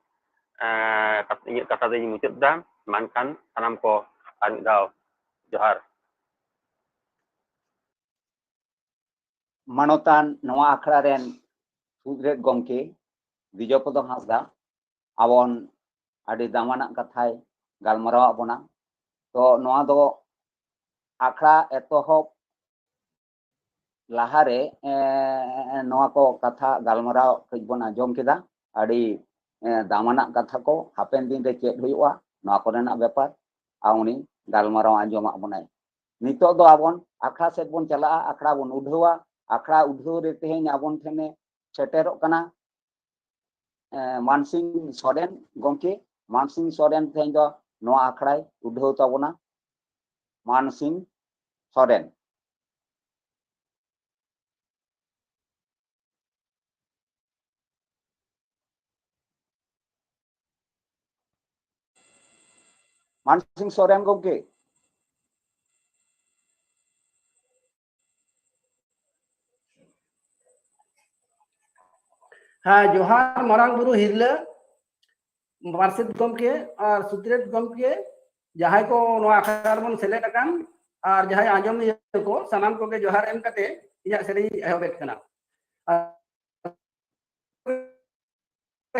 ᱤᱧᱟᱹᱜ ᱠᱟᱛᱷᱟ ᱫᱚᱧ ᱢᱩᱪᱟᱹᱫ ᱮᱫᱟ᱾ ᱢᱟ ᱮᱱᱠᱷᱟᱱ ᱥᱟᱱᱟᱢ ᱠᱚ ᱟᱨ ᱢᱤᱫ ᱫᱷᱟᱣ ᱡᱚᱦᱟᱨ᱾ ᱢᱟᱱᱚᱛᱟᱱ ᱱᱚᱣᱟ ᱟᱠᱷᱲᱟ ᱨᱮᱱ ᱥᱩᱫᱷᱨᱮᱫ ᱜᱚᱢᱠᱮ ᱵᱤᱡᱚᱭᱯᱚᱫᱚ ᱦᱟᱸᱥᱫᱟ ᱟᱵᱚᱱ ᱟᱹᱰᱤ ᱫᱟᱢᱟᱱᱟᱜ ᱠᱟᱛᱷᱟᱭ ᱜᱟᱞᱢᱟᱨᱟᱣ ᱟᱫ ᱵᱚᱱᱟ᱾ ᱛᱚ ᱱᱚᱣᱟ ᱫᱚ ᱟᱠᱷᱲᱟ ᱮᱛᱚᱦᱚᱵ ᱞᱟᱦᱟᱨᱮ, ᱮ, ᱱᱚᱣᱟ ᱠᱚ ᱠᱟᱛᱷᱟ ᱜᱟᱞᱢᱟᱨᱟᱣ ᱠᱟᱹᱡ ᱵᱚᱱ ᱟᱸᱡᱚᱢ ᱠᱮᱫᱟ᱾ ᱟᱹᱰᱤ, ᱮ, ᱫᱟᱢᱟᱱᱟᱜ ᱠᱟᱛᱷᱟ ᱠᱚ, ᱦᱟᱯᱮᱱ ᱫᱤᱱ ᱨᱮ ᱪᱮᱫ ᱦᱩᱭᱩᱜᱼᱟ, ᱱᱚᱣᱟ ᱠᱚᱨᱮᱱᱟᱜ ᱵᱮᱯᱟᱨ, ᱟᱨ ᱩᱱᱤ ᱜᱟᱞᱢᱟᱨᱟᱣ ᱟᱸᱡᱚᱢᱟᱜ ᱵᱚᱱᱟᱭ᱾ ᱱᱤᱛᱚᱜ ᱫᱚ ᱟᱵᱚᱱ ᱟᱠᱷᱲᱟ ᱥᱮᱫ ᱵᱚᱱ ᱪᱟᱞᱟᱜᱼᱟ, ᱟᱠᱷᱲᱟ ᱵᱚᱱ ᱩᱰᱷᱟᱹᱣᱟ᱾ ᱟᱠᱷᱲᱟ ᱩᱰᱷᱟᱹᱣ ᱨᱮ ᱛᱮᱦᱮᱧ ᱟᱵᱚᱱ ᱴᱷᱮᱱᱮ ᱥᱮᱴᱮᱨᱚᱜ ᱠᱟᱱᱟ, ᱮ, ᱢᱟᱱᱥᱤᱝ ᱥᱚᱨᱮᱱ ᱜᱚᱢᱠᱮ᱾ ᱢᱟᱱᱥᱤᱝ ᱥᱚᱨᱮᱱ ᱛᱮᱦᱮᱧ ᱫᱚ ᱱᱚᱣᱟ ᱟᱠᱷᱲᱟᱭ ᱩᱰᱷᱟᱹᱣ ᱛᱟᱵᱚᱱᱟ᱾ ᱢᱟᱱᱥᱤᱝ ᱥᱚᱨᱮᱱ᱾ ᱢᱟᱱᱥᱤᱝ ᱥᱚᱨᱮᱱ ᱜᱚᱢᱠᱮ᱾ ᱦᱮᱸ, ᱡᱚᱦᱟᱨ ᱢᱟᱨᱟᱝ ᱵᱩᱨᱩ ᱦᱤᱨᱞᱟᱹ, ᱢᱟᱨᱥᱮᱫ ᱜᱚᱢᱠᱮ ᱟᱨ ᱥᱩᱫᱷᱨᱮᱫ ᱜᱚᱢᱠᱮ, ᱡᱟᱦᱟᱸᱭ ᱠᱚ ᱱᱚᱣᱟ ᱟᱠᱷᱲᱟ ᱨᱮᱵᱚᱱ ᱥᱮᱞᱮᱫ ᱟᱠᱟᱱ ᱟᱨ ᱡᱟᱦᱟᱸᱭ ᱟᱸᱡᱚᱢᱤᱭᱟᱹ ᱠᱚ, ᱥᱟᱱᱟᱢ ᱠᱚᱜᱮ ᱡᱚᱦᱟᱨ ᱮᱢ ᱠᱟᱛᱮ ᱤᱧᱟᱹᱜ ᱥᱮᱨᱮᱧ ᱤᱧ ᱮᱦᱚᱵᱮᱫ ᱠᱟᱱᱟ᱾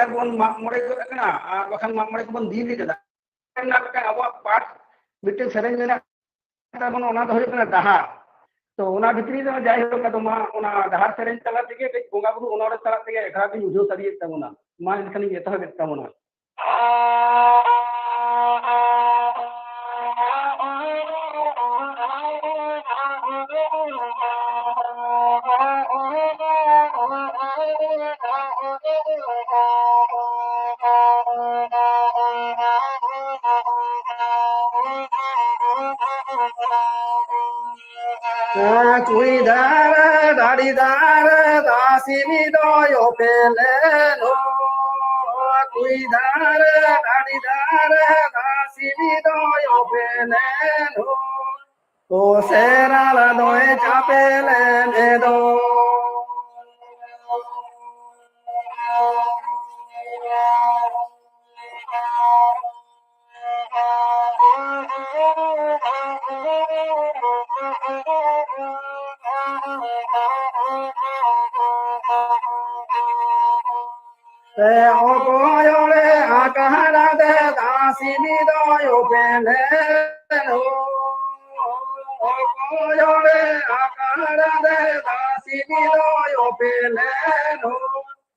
ᱟᱨ ᱵᱚᱱ ᱢᱟᱜ ᱢᱚᱬᱮ ᱜᱚᱫ ᱟᱠᱟᱱᱟ, ᱟᱨ ᱵᱟᱠᱷᱟᱱ ᱢᱟᱜ ᱢᱚᱬᱮ ᱠᱚᱵᱚᱱ ᱫᱤᱱ ᱠᱟᱫᱟ᱾ ᱨᱮᱱᱟᱜ ᱢᱤᱫᱴᱟᱝ ᱟᱵᱚᱣᱟᱜ ᱯᱟᱴ, ᱢᱤᱫᱴᱟᱝ ᱥᱮᱨᱮᱧ ᱢᱮᱱᱟᱜ ᱛᱟᱵᱚᱱᱟ, ᱚᱱᱟ ᱫᱚ ᱦᱩᱭᱩᱜ ᱠᱟᱱᱟ ᱰᱟᱦᱟᱨ᱾ ᱛᱚ ᱚᱱᱟ ᱵᱷᱤᱛᱨᱤ ᱨᱮ ᱡᱟᱭᱦᱳᱠ, ᱟᱫᱚ ᱢᱟ ᱚᱱᱟ ᱰᱟᱦᱟᱨ ᱥᱮᱨᱮᱧ ᱛᱟᱞᱟ ᱛᱮᱜᱮ ᱠᱟᱹᱡ ᱵᱚᱸᱜᱟ ᱵᱩᱨᱩ ᱚᱱᱚᱬᱦᱮ ᱛᱟᱞᱟ ᱛᱮᱜᱮ ᱟᱠᱷᱲᱟ ᱫᱚᱧ ᱩᱡᱷᱟᱹᱣ ᱥᱟᱹᱨᱤᱭᱮᱫ ᱛᱟᱵᱚᱱᱟ᱾ ᱢᱟ ᱮᱱᱠᱷᱟᱱᱤᱧ ᱮᱛᱚᱦᱚᱵᱮᱫ ᱛᱟᱵᱚᱱᱟ᱾ ᱠᱩᱲᱤ ᱫᱟᱨᱮ ᱫᱟᱨᱮ ᱫᱟᱥᱤ ᱢᱤᱫ ᱫᱚᱭ ᱚᱯᱮᱞᱮᱱ ᱦᱚᱸ᱾ ᱠᱩᱲᱤ ᱫᱟᱨᱮ ᱫᱟᱨᱮ ᱫᱟᱨᱮ ᱫᱟᱥᱤ ᱢᱤᱫ ᱫᱚᱭ ᱚᱯᱮᱞᱮᱱ ᱦᱚᱸ᱾ ᱚ ᱥᱮᱨᱟᱞᱟ ᱫᱚᱭ ᱪᱟᱯᱮ ᱞᱮᱱ ᱮᱫᱚ᱾ ᱚᱠᱚᱭ ᱚᱲᱮ ᱟᱠᱟᱲᱟ ᱫᱮ ᱫᱟᱥᱤᱱᱤ ᱫᱚᱭ ᱚᱯᱮᱞᱮᱱ ᱦᱚ᱾ ᱚᱠᱚᱭ ᱚᱲᱮ ᱟᱠᱟᱲᱟ ᱫᱮ ᱫᱟᱥᱤᱱᱤ ᱫᱚᱭ ᱚᱯᱮᱞᱮᱱ ᱦᱚ᱾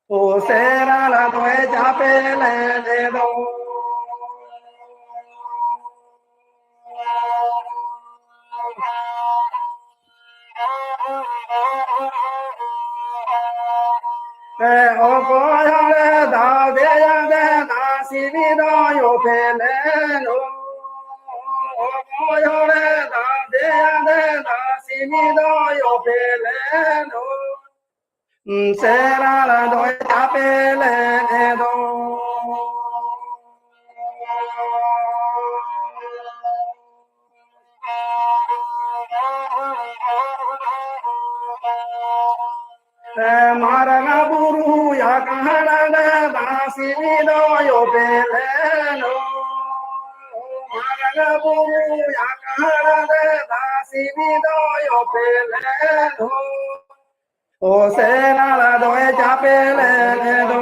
ᱚ ᱥᱮᱨᱟᱞᱟ ᱫᱚᱭ ᱪᱟᱯᱮ ᱞᱮᱱᱮ ᱫᱚ᱾ ᱚᱠᱚᱭ ᱦᱚᱲᱮ ᱫᱟᱣ ᱫᱮᱭᱟ ᱫᱮ ᱫᱟᱥᱤᱱᱤ ᱫᱚᱭ ᱚᱯᱮᱞᱮᱱ ᱦᱚ᱾ ᱚᱠᱚᱭ ᱦᱚᱲᱮ ᱫᱟᱣ ᱫᱮᱭᱟ ᱫᱮ ᱫᱟᱥᱤᱱᱤ ᱫᱚᱭ ᱚᱯᱮᱞᱮᱱ ᱦᱚ᱾ ᱥᱮᱨᱟᱞᱟ ᱫᱚᱭ ᱪᱟᱯᱮ ᱞᱮᱱᱮ ᱫᱚ᱾ ᱢᱟᱨᱟᱝ ᱵᱩᱨᱩ ᱭᱟ ᱠᱟᱦᱟᱲᱟ ᱨᱮ ᱫᱟᱥᱤᱱᱤ ᱫᱚᱭ ᱚᱯᱮᱞᱮᱱ ᱦᱚ᱾ ᱢᱟᱨᱟᱝ ᱵᱩᱨᱩ ᱭᱟ ᱠᱟᱦᱟᱲᱟ ᱨᱮ ᱫᱟᱥᱤᱱᱤ ᱫᱚᱭ ᱚᱯᱮᱞᱮᱱ ᱦᱚ᱾ ᱚ ᱥᱮᱨᱟᱞᱟ ᱫᱚᱭ ᱪᱟᱯᱮ ᱞᱮᱱᱮ ᱫᱚ᱾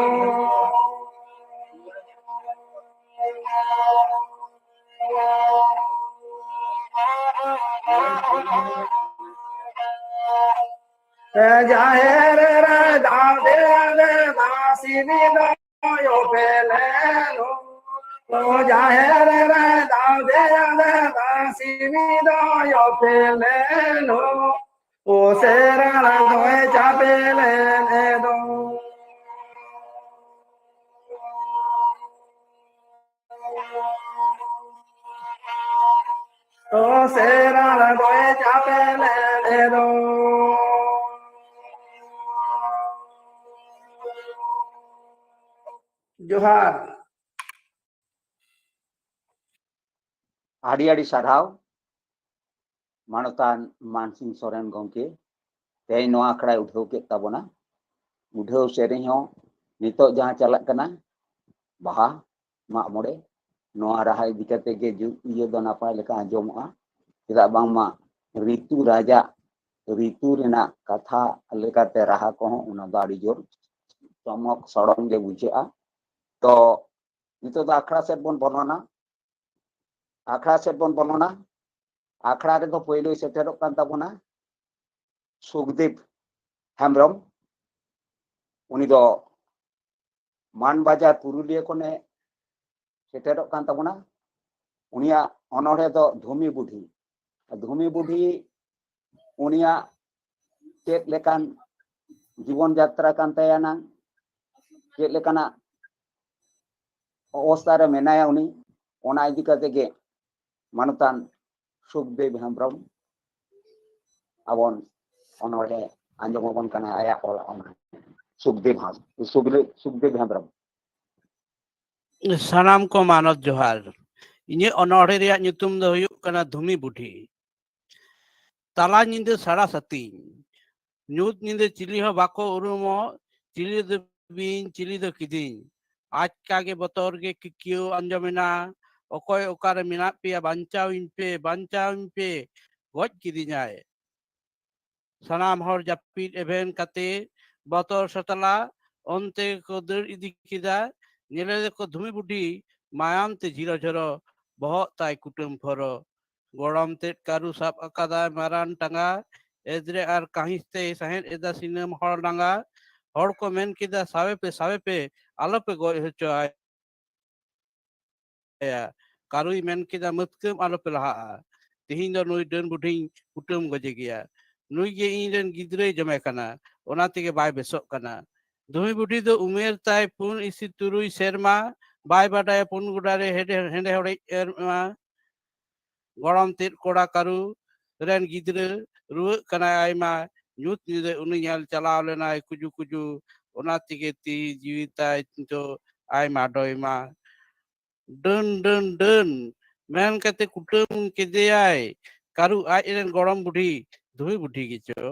ᱡᱟᱦᱮᱨ ᱨᱮ ᱫᱟᱣ ᱫᱮᱭᱟ ᱫᱮ ᱫᱟᱥᱤᱱᱤ ᱫᱚᱭ ᱚᱯᱮᱞᱮᱱ ᱦᱚ᱾ ᱡᱟᱦᱮᱨ ᱨᱮ ᱫᱟᱣ ᱫᱮᱭᱟ ᱫᱮ ᱫᱟᱥᱤᱱᱤ ᱫᱚᱭ ᱚᱯᱮᱞᱮᱱ ᱦᱚ᱾ ᱚ ᱥᱮᱨᱟᱞᱟ ᱫᱚᱭ ᱪᱟᱯᱮ ᱞᱮᱱᱮ ᱫᱚ᱾ ᱚ ᱥᱮᱨᱟᱞᱟ ᱫᱚᱭ ᱪᱟᱯᱮ ᱞᱮᱱᱮ ᱫᱚ᱾ ᱡᱚᱦᱟᱨ᱾ ᱟᱹᱰᱤ ᱟᱹᱰᱤ ᱥᱟᱨᱦᱟᱣ ᱢᱟᱱᱚᱛᱟᱱ ᱢᱟᱱᱥᱤᱝ ᱥᱚᱨᱮᱱ ᱜᱚᱢᱠᱮ, ᱛᱮᱦᱮᱧ ᱱᱚᱣᱟ ᱟᱠᱷᱲᱟᱭ ᱩᱰᱷᱟᱹᱣ ᱠᱮᱫ ᱛᱟᱵᱚᱱᱟ᱾ ᱩᱰᱷᱟᱹᱣ ᱥᱮᱨᱮᱧ ᱦᱚᱸ ᱱᱤᱛᱚᱜ ᱡᱟᱦᱟᱸ ᱪᱟᱞᱟᱜ ᱠᱟᱱᱟ, ᱵᱟᱦᱟ, ᱢᱟᱜ ᱢᱚᱬᱮ, ᱱᱚᱣᱟ ᱨᱟᱦᱟ ᱤᱫᱤ ᱠᱟᱛᱮ ᱜᱮ ᱡᱩ-, ᱤᱭᱟᱹ ᱫᱚ ᱱᱟᱯᱟᱭ ᱞᱮᱠᱟ ᱟᱸᱡᱚᱢᱚᱜᱼᱟ᱾ ᱪᱮᱫᱟᱜ ᱵᱟᱝᱢᱟ ᱨᱤᱛᱩ ᱨᱟᱡᱟ, ᱨᱤᱛᱩ ᱨᱮᱱᱟᱜ ᱠᱟᱛᱷᱟ ᱞᱮᱠᱟᱛᱮ ᱨᱟᱦᱟ ᱠᱚᱦᱚᱸ ᱚᱱᱟ ᱫᱚ ᱟᱹᱰᱤ ᱡᱳᱨ ᱪᱚᱢᱚᱠ ᱥᱚᱲᱚᱢ ᱜᱮ ᱵᱩᱡᱷᱟᱹᱜᱼᱟ᱾ ᱛᱚ ᱱᱤᱛᱚᱜ ᱫᱚ ᱟᱠᱷᱲᱟ ᱥᱮᱫ ᱵᱚᱱ ᱵᱚᱞᱚᱱᱟ᱾ ᱟᱠᱷᱲᱟ ᱥᱮᱫ ᱵᱚᱱ ᱵᱚᱞᱚᱱᱟ᱾ ᱟᱠᱷᱲᱟ ᱨᱮᱫᱚ ᱯᱳᱭᱞᱳᱭ ᱥᱮᱴᱮᱨᱚᱜ ᱠᱟᱱ ᱛᱟᱵᱚᱱᱟ ᱥᱩᱠᱫᱮᱵ ᱦᱮᱢᱵᱨᱚᱢ᱾ ᱩᱱᱤ ᱫᱚ ᱢᱟᱱᱵᱟᱡᱟᱨ ᱯᱩᱨᱩᱞᱤᱭᱟᱹ ᱠᱷᱚᱱᱮ ᱥᱮᱴᱮᱨᱚᱜ ᱠᱟᱱ ᱛᱟᱵᱚᱱᱟ᱾ ᱩᱱᱤᱭᱟᱜ ᱚᱱᱚᱬᱦᱮ ᱫᱚ ᱫᱷᱩᱢᱤ ᱵᱩᱰᱷᱤ᱾ ᱫᱷᱩᱢᱤ ᱵᱩᱰᱷᱤ ᱩᱱᱤᱭᱟᱜ ᱪᱮᱫ ᱞᱮᱠᱟᱱ ᱡᱤᱵᱚᱱ ᱡᱟᱛᱨᱟ ᱠᱟᱱ ᱛᱟᱭᱟ ᱱᱟᱝ, ᱪᱮᱫ ᱞᱮᱠᱟᱱᱟᱜ ᱚᱵᱚᱥᱛᱷᱟ ᱨᱮ ᱢᱮᱱᱟᱭᱟ ᱩᱱᱤ, ᱚᱱᱟ ᱤᱫᱤ ᱠᱟᱛᱮ ᱜᱮ ᱢᱟᱱᱚᱛᱟᱱ ᱥᱩᱠᱫᱮᱵ ᱦᱮᱢᱵᱨᱚᱢ ᱟᱵᱚᱱ ᱚᱱᱚᱬᱦᱮ ᱟᱸᱡᱚᱢ ᱟᱵᱚᱱ ᱠᱟᱱᱟ, ᱟᱭᱟᱜ ᱚᱞ ᱚᱱᱚᱬᱦᱮ᱾ ᱥᱩᱠᱫᱮᱵ ᱦᱟᱸᱥ-, ᱥᱩᱠᱫᱮᱵ, ᱥᱩᱠᱫᱮᱵ ᱦᱮᱢᱵᱨᱚᱢ᱾ ᱥᱟᱱᱟᱢ ᱠᱚ ᱢᱟᱱᱚᱛ ᱡᱚᱦᱟᱨ᱾ ᱤᱧᱟᱹᱜ ᱚᱱᱚᱬᱦᱮ ᱨᱮᱭᱟᱜ ᱧᱩᱛᱩᱢ ᱫᱚ ᱦᱩᱭᱩᱜ ᱠᱟᱱᱟ ᱫᱷᱩᱢᱤ ᱵᱩᱰᱷᱤ᱾ ᱛᱟᱞᱟ ᱧᱤᱫᱟᱹ ᱥᱟᱲᱟ ᱥᱟᱹᱛᱤᱧ, ᱧᱩᱛ ᱧᱤᱫᱟᱹ ᱪᱤᱞᱤ ᱦᱚᱸ ᱵᱟᱠᱚ ᱩᱨᱩᱢᱚᱜ, ᱪᱤᱞᱤ ᱫᱚ ᱵᱤᱧ, ᱪᱤᱞᱤ ᱫᱚ ᱠᱤᱫᱤᱧ᱾ ᱟᱪᱠᱟ ᱜᱮ ᱵᱚᱛᱚᱨ ᱜᱮ ᱠᱤᱠᱤᱭᱟᱹᱣ ᱟᱸᱡᱚᱢᱮᱱᱟ, ᱚᱠᱚᱭ ᱚᱠᱟᱨᱮ ᱢᱮᱱᱟᱜ ᱯᱮᱭᱟ, ᱵᱟᱧᱪᱟᱣᱤᱧ ᱯᱮ, ᱵᱟᱧᱪᱟᱣᱤᱧ ᱯᱮ, ᱜᱚᱡ ᱠᱤᱫᱤᱧᱟᱭ᱾ ᱥᱟᱱᱟᱢ ᱦᱚᱲ ᱡᱟᱹᱯᱤᱫ ᱮᱵᱷᱮᱱ ᱠᱟᱛᱮ ᱵᱚᱛᱚᱨ ᱥᱟᱛᱞᱟ ᱚᱱᱛᱮ ᱠᱚ ᱫᱟᱹᱲ ᱤᱫᱤ ᱠᱮᱫᱟ᱾ ᱧᱮᱞᱮ ᱫᱚᱠᱚ ᱫᱷᱩᱢᱤ ᱵᱩᱰᱷᱤ ᱢᱟᱭᱟᱢ ᱛᱮ ᱡᱷᱤᱨᱚ ᱡᱷᱚᱨᱚ, ᱵᱚᱦᱚᱜ ᱛᱟᱭ ᱠᱩᱴᱟᱹᱢ ᱯᱷᱚᱨᱚ᱾ ᱜᱚᱲᱚᱢ ᱛᱮᱫ ᱠᱟᱹᱨᱩ ᱥᱟᱵ ᱟᱠᱟᱫᱟᱭ ᱢᱟᱨᱟᱱ ᱴᱟᱸᱜᱟ, ᱮᱫᱽᱨᱮ ᱟᱨ ᱠᱟᱹᱦᱤᱥ ᱛᱮᱭ ᱥᱟᱦᱮᱫ ᱮᱫᱟ ᱥᱤᱱᱟᱹᱢ ᱦᱚᱲ ᱞᱟᱸᱜᱟ᱾ ᱦᱚᱲ ᱠᱚ ᱢᱮᱱ ᱠᱮᱫᱟ, "ᱥᱟᱵᱮ ᱯᱮ, ᱥᱟᱵᱮ ᱯᱮ, ᱟᱞᱚ ᱯᱮ ᱜᱚᱡ ᱦᱚᱪᱚ ᱟᱭ ᱭᱟ᱾" ᱠᱟᱹᱨᱩᱭ ᱢᱮᱱ ᱠᱮᱫᱟ, "ᱢᱟᱹᱛᱠᱟᱹᱢ ᱟᱞᱚ ᱯᱮ ᱞᱟᱦᱟᱜᱼᱟ, ᱛᱤᱦᱤᱧ ᱫᱚ ᱱᱩᱭ ᱰᱟᱹᱱ ᱵᱩᱰᱷᱤᱧ ᱠᱩᱴᱟᱹᱢ ᱜᱚᱡᱮ ᱜᱮᱭᱟ᱾ ᱱᱩᱭ ᱜᱮ ᱤᱧ ᱨᱮᱱ ᱜᱤᱫᱽᱨᱟᱹᱭ ᱡᱚᱢᱮ ᱠᱟᱱᱟ, ᱚᱱᱟ ᱛᱮᱜᱮ ᱵᱟᱭ ᱵᱮᱥᱚᱜ ᱠᱟᱱᱟ᱾" ᱫᱷᱩᱢᱤ ᱵᱩᱰᱷᱤ ᱫᱚ ᱩᱢᱮᱨ ᱛᱟᱭ ᱯᱩᱱ ᱤᱥᱤ ᱛᱩᱨᱩᱭ ᱥᱮᱨᱢᱟ, ᱵᱟᱭ ᱵᱟᱰᱟᱭᱟ ᱯᱩᱱ ᱜᱚᱰᱟ ᱨᱮ ᱦᱮᱰᱮ, ᱦᱮᱸᱰᱮ ᱦᱚᱲᱮᱡ ᱮᱨ ᱢᱟ᱾ ᱜᱚᱲᱚᱢ ᱛᱮᱫ ᱠᱚᱲᱟ ᱠᱟᱹᱨᱩ ᱨᱮᱱ ᱜᱤᱫᱽᱨᱟᱹ ᱨᱩᱣᱟᱹᱜ ᱠᱟᱱᱟᱭ ᱟᱭᱢᱟ, ᱧᱩᱛ ᱧᱤᱫᱟᱹ ᱩᱱᱤ ᱧᱮᱞ ᱪᱟᱞᱟᱣ ᱞᱮᱱᱟᱭ ᱠᱩᱡᱩ ᱠᱩᱡᱩ, ᱚᱱᱟ ᱛᱮᱜᱮ ᱛᱤ ᱡᱤᱣᱤ ᱛᱟᱭ ᱱᱤᱛᱚᱜ ᱟᱭᱢᱟ ᱰᱚᱭᱢᱟ᱾ ᱰᱟᱹᱱ, ᱰᱟᱹᱱ, ᱰᱟᱹᱱ ᱢᱮᱱ ᱠᱟᱛᱮ ᱠᱩᱴᱟᱹᱢ ᱠᱮᱫᱮᱭᱟᱭ ᱠᱟᱹᱨᱩ ᱟᱡ ᱨᱮᱱ ᱜᱚᱲᱚᱢ ᱵᱩᱰᱷᱤ, ᱫᱷᱩᱢᱤ ᱵᱩᱰᱷᱤ ᱜᱮᱪᱚ᱾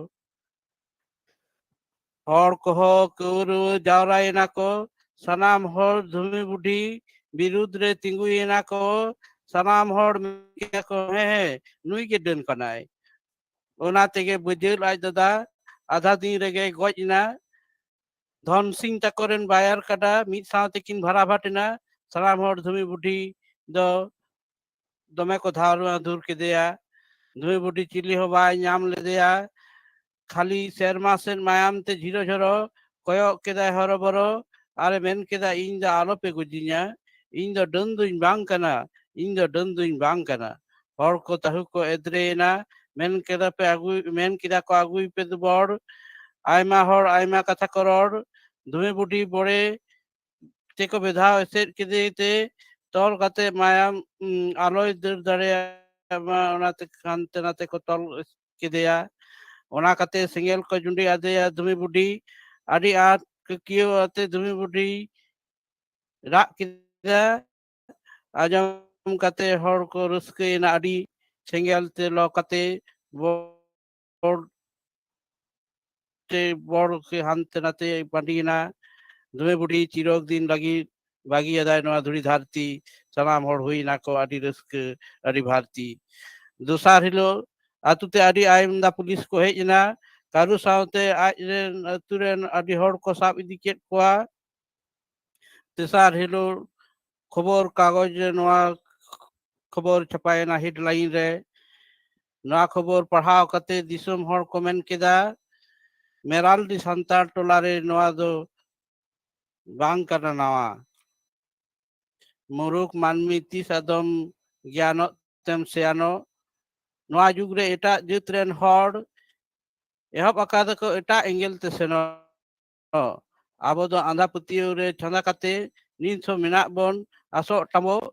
ᱦᱚᱲ ᱠᱚᱦᱚᱸ ᱠᱟᱹᱣᱨᱟᱹ ᱡᱟᱣᱨᱟᱭᱮᱱᱟ ᱠᱚ, ᱥᱟᱱᱟᱢ ᱦᱚᱲ ᱫᱷᱩᱢᱤ ᱵᱩᱰᱷᱤ ᱵᱤᱨᱩᱫᱽ ᱨᱮ ᱛᱤᱸᱜᱩᱭᱮᱱᱟ ᱠᱚ᱾ ᱥᱟᱱᱟᱢ ᱦᱚᱲ ᱢᱮᱱ ᱠᱮᱫᱟ ᱠᱚ, "ᱦᱮᱸ, ᱦᱮᱸ, ᱱᱩᱭ ᱜᱮ ᱰᱟᱹᱱ ᱠᱟᱱᱟᱭ᱾" ᱚᱱᱟ ᱛᱮᱜᱮ ᱵᱟᱹᱡᱟᱹᱞ ᱟᱡ ᱫᱟᱫᱟ ᱟᱫᱷᱟ ᱫᱤᱱ ᱨᱮᱜᱮᱭ ᱜᱚᱡ ᱮᱱᱟ᱾ ᱫᱷᱚᱱ ᱥᱤᱝ ᱛᱟᱠᱚ ᱨᱮᱱ ᱵᱟᱭᱟᱨ ᱠᱟᱰᱟ ᱢᱤᱫ ᱥᱟᱶ ᱛᱮᱠᱤᱱ ᱵᱷᱟᱨᱟᱵᱷᱟᱴ ᱮᱱᱟ᱾ ᱥᱟᱱᱟᱢ ᱦᱚᱲ ᱫᱷᱩᱢᱤ ᱵᱩᱰᱷᱤ ᱫᱚ ᱫᱚᱢᱮ ᱠᱚ ᱫᱷᱟᱣ ᱨᱩᱣᱟᱹ ᱫᱷᱩᱨ ᱠᱮᱫᱮᱭᱟ᱾ ᱫᱷᱩᱢᱤ ᱵᱩᱰᱷᱤ ᱪᱤᱞᱤ ᱦᱚᱸ ᱵᱟᱭ ᱧᱟᱢ ᱞᱮᱫᱮᱭᱟ᱾ ᱠᱷᱟᱹᱞᱤ ᱥᱮᱨᱢᱟ ᱥᱮᱫ ᱢᱟᱭᱟᱢ ᱛᱮ ᱡᱷᱤᱨᱚ ᱡᱷᱚᱨᱚ ᱠᱚᱭᱚᱜ ᱠᱮᱫᱟᱭ ᱦᱚᱨᱚᱵᱚᱨᱚ᱾ ᱟᱨᱮ ᱢᱮᱱ ᱠᱮᱫᱟ, "ᱤᱧ ᱫᱚ ᱟᱞᱚᱯᱮ ᱜᱚᱡᱤᱧᱟ, ᱤᱧ ᱫᱚ ᱰᱟᱹᱱ ᱫᱩᱧ ᱵᱟᱝ ᱠᱟᱱᱟ, ᱤᱧ ᱫᱚ ᱰᱟᱹᱱ ᱫᱩᱧ ᱵᱟᱝ ᱠᱟᱱᱟ᱾" ᱦᱚᱲ ᱠᱚ ᱛᱟᱹᱦᱩ ᱠᱚ ᱮᱫᱽᱨᱮᱭᱮᱱᱟ᱾ ᱢᱮᱱ ᱠᱮᱫᱟ ᱯᱮ ᱟᱹᱜᱩᱭ, ᱢᱮᱱ ᱠᱮᱫᱟ ᱠᱚ, "ᱟᱹᱜᱩᱭ ᱯᱮ ᱫᱩᱵᱚᱲ᱾" ᱟᱭᱢᱟ ᱦᱚᱲ ᱟᱭᱢᱟ ᱠᱟᱛᱷᱟ ᱠᱚ ᱨᱚᱲ᱾ ᱫᱷᱩᱢᱤ ᱵᱩᱰᱷᱤ ᱵᱚᱲᱮ ᱛᱮᱠᱚ ᱵᱮᱫᱷᱟᱣ ᱮᱥᱮᱫ ᱠᱮᱫᱮ ᱛᱮ ᱛᱚᱞ ᱠᱟᱛᱮ ᱢᱟᱭᱟᱢ, ᱩᱸ, ᱟᱞᱚᱭ ᱫᱟᱹᱲ ᱫᱟᱲᱮᱭᱟᱜ ᱢᱟ, ᱚᱱᱟᱛᱮ ᱦᱟᱱᱛᱮ ᱱᱟᱛᱮ ᱠᱚ ᱛᱚᱞ ᱠᱮᱫᱮᱭᱟ᱾ ᱚᱱᱟ ᱠᱟᱛᱮ ᱥᱮᱸᱜᱮᱞ ᱠᱚ ᱡᱩᱸᱰᱤ ᱟᱫᱮᱭᱟ ᱫᱷᱩᱢᱤ ᱵᱩᱰᱷᱤ᱾ ᱟᱹᱰᱤ ᱟᱸᱴ ᱠᱟᱹᱠᱤᱭᱟᱹᱣ ᱟᱛᱮ ᱫᱷᱩᱢᱤ ᱵᱩᱰᱷᱤ ᱨᱟᱜ ᱠᱮᱫᱟ᱾ ᱟᱸᱡᱚᱢ ᱠᱟᱛᱮ ᱦᱚᱲ ᱠᱚ ᱨᱟᱹᱥᱠᱟᱹᱭᱮᱱᱟ ᱟᱹᱰᱤ᱾ ᱥᱮᱸᱜᱮᱞ ᱛᱮ ᱞᱚ ᱠᱟᱛᱮ ᱵᱚᱲ ᱛᱮ ᱵᱚᱲ ᱠᱮ ᱦᱟᱱᱛᱮ ᱱᱟᱛᱮ ᱵᱟᱹᱰᱤᱭᱮᱱᱟ᱾ ᱫᱷᱩᱢᱤ ᱵᱩᱰᱷᱤ ᱪᱤᱨᱚᱠ ᱫᱤᱱ ᱞᱟᱹᱜᱤᱫ ᱵᱟᱹᱜᱤᱭᱟᱫᱟᱭ ᱱᱚᱣᱟ ᱫᱷᱩᱲᱤ ᱫᱷᱟᱹᱨᱛᱤ᱾ ᱥᱟᱱᱟᱢ ᱦᱚᱲ ᱦᱩᱭᱱᱟ ᱠᱚ ᱟᱹᱰᱤ ᱨᱟᱹᱥᱠᱟᱹ, ᱟᱹᱰᱤ ᱵᱷᱟᱨᱛᱤ᱾ ᱫᱚᱥᱟᱨ ᱦᱤᱞᱳᱜ ᱟᱹᱛᱩ ᱛᱮ ᱟᱹᱰᱤ ᱟᱢᱫᱟ ᱯᱩᱞᱤᱥ ᱠᱚ ᱦᱮᱡ ᱮᱱᱟ᱾ ᱠᱟᱹᱨᱩ ᱥᱟᱶᱛᱮ ᱟᱡ ᱨᱮᱱ ᱟᱹᱛᱩ ᱨᱮᱱ ᱟᱹᱰᱤ ᱦᱚᱲ ᱠᱚ ᱥᱟᱵ ᱤᱫᱤ ᱠᱮᱫ ᱠᱚᱣᱟ᱾ ᱛᱮᱥᱟᱨ ᱦᱤᱞᱳᱜ ᱠᱷᱚᱵᱚᱨ ᱠᱟᱜᱚᱡᱽ ᱨᱮ ᱱᱚᱣᱟ ᱠᱷᱚᱵᱚᱨ ᱪᱷᱟᱯᱟᱭᱮᱱᱟ ᱦᱮᱰᱞᱟᱭᱤᱱ ᱨᱮ᱾ ᱱᱚᱣᱟ ᱠᱷᱚᱵᱚᱨ ᱯᱟᱲᱦᱟᱣ ᱠᱟᱛᱮ ᱫᱤᱥᱚᱢ ᱦᱚᱲ ᱠᱚ ᱢᱮᱱ ᱠᱮᱫᱟ, "ᱢᱮᱨᱟᱞᱰᱤ ᱥᱟᱱᱛᱟᱲ ᱴᱚᱞᱟ ᱨᱮ ᱱᱚᱣᱟ ᱫᱚ ᱵᱟᱝ ᱠᱟᱱᱟ ᱱᱟᱣᱟ᱾ ᱢᱩᱨᱩᱠ ᱢᱟᱹᱱᱢᱤ ᱛᱤᱥ ᱟᱫᱚᱢ ᱜᱮᱭᱟᱱᱚᱜ ᱛᱮᱢ ᱥᱮᱭᱟᱱᱚᱜ? ᱱᱚᱣᱟ ᱡᱩᱜᱽ ᱨᱮ ᱮᱴᱟᱜ ᱡᱟᱹᱛ ᱨᱮᱱ ᱦᱚᱲ ᱮᱦᱚᱵ ᱟᱠᱟᱫᱟᱠᱚ ᱮᱴᱟᱜ ᱮᱸᱜᱮᱞ ᱛᱮ ᱥᱮᱱᱚᱜ᱾ ᱟᱵᱚ ᱫᱚ ᱟᱸᱫᱷᱟ ᱯᱟᱹᱛᱭᱟᱹᱣ ᱨᱮ ᱪᱷᱟᱸᱫᱟ ᱠᱟᱛᱮ ᱱᱤᱛ ᱦᱚᱸ ᱢᱮᱱᱟᱜ ᱵᱚᱱ ᱟᱥᱚᱜ ᱴᱟᱢᱚᱜ᱾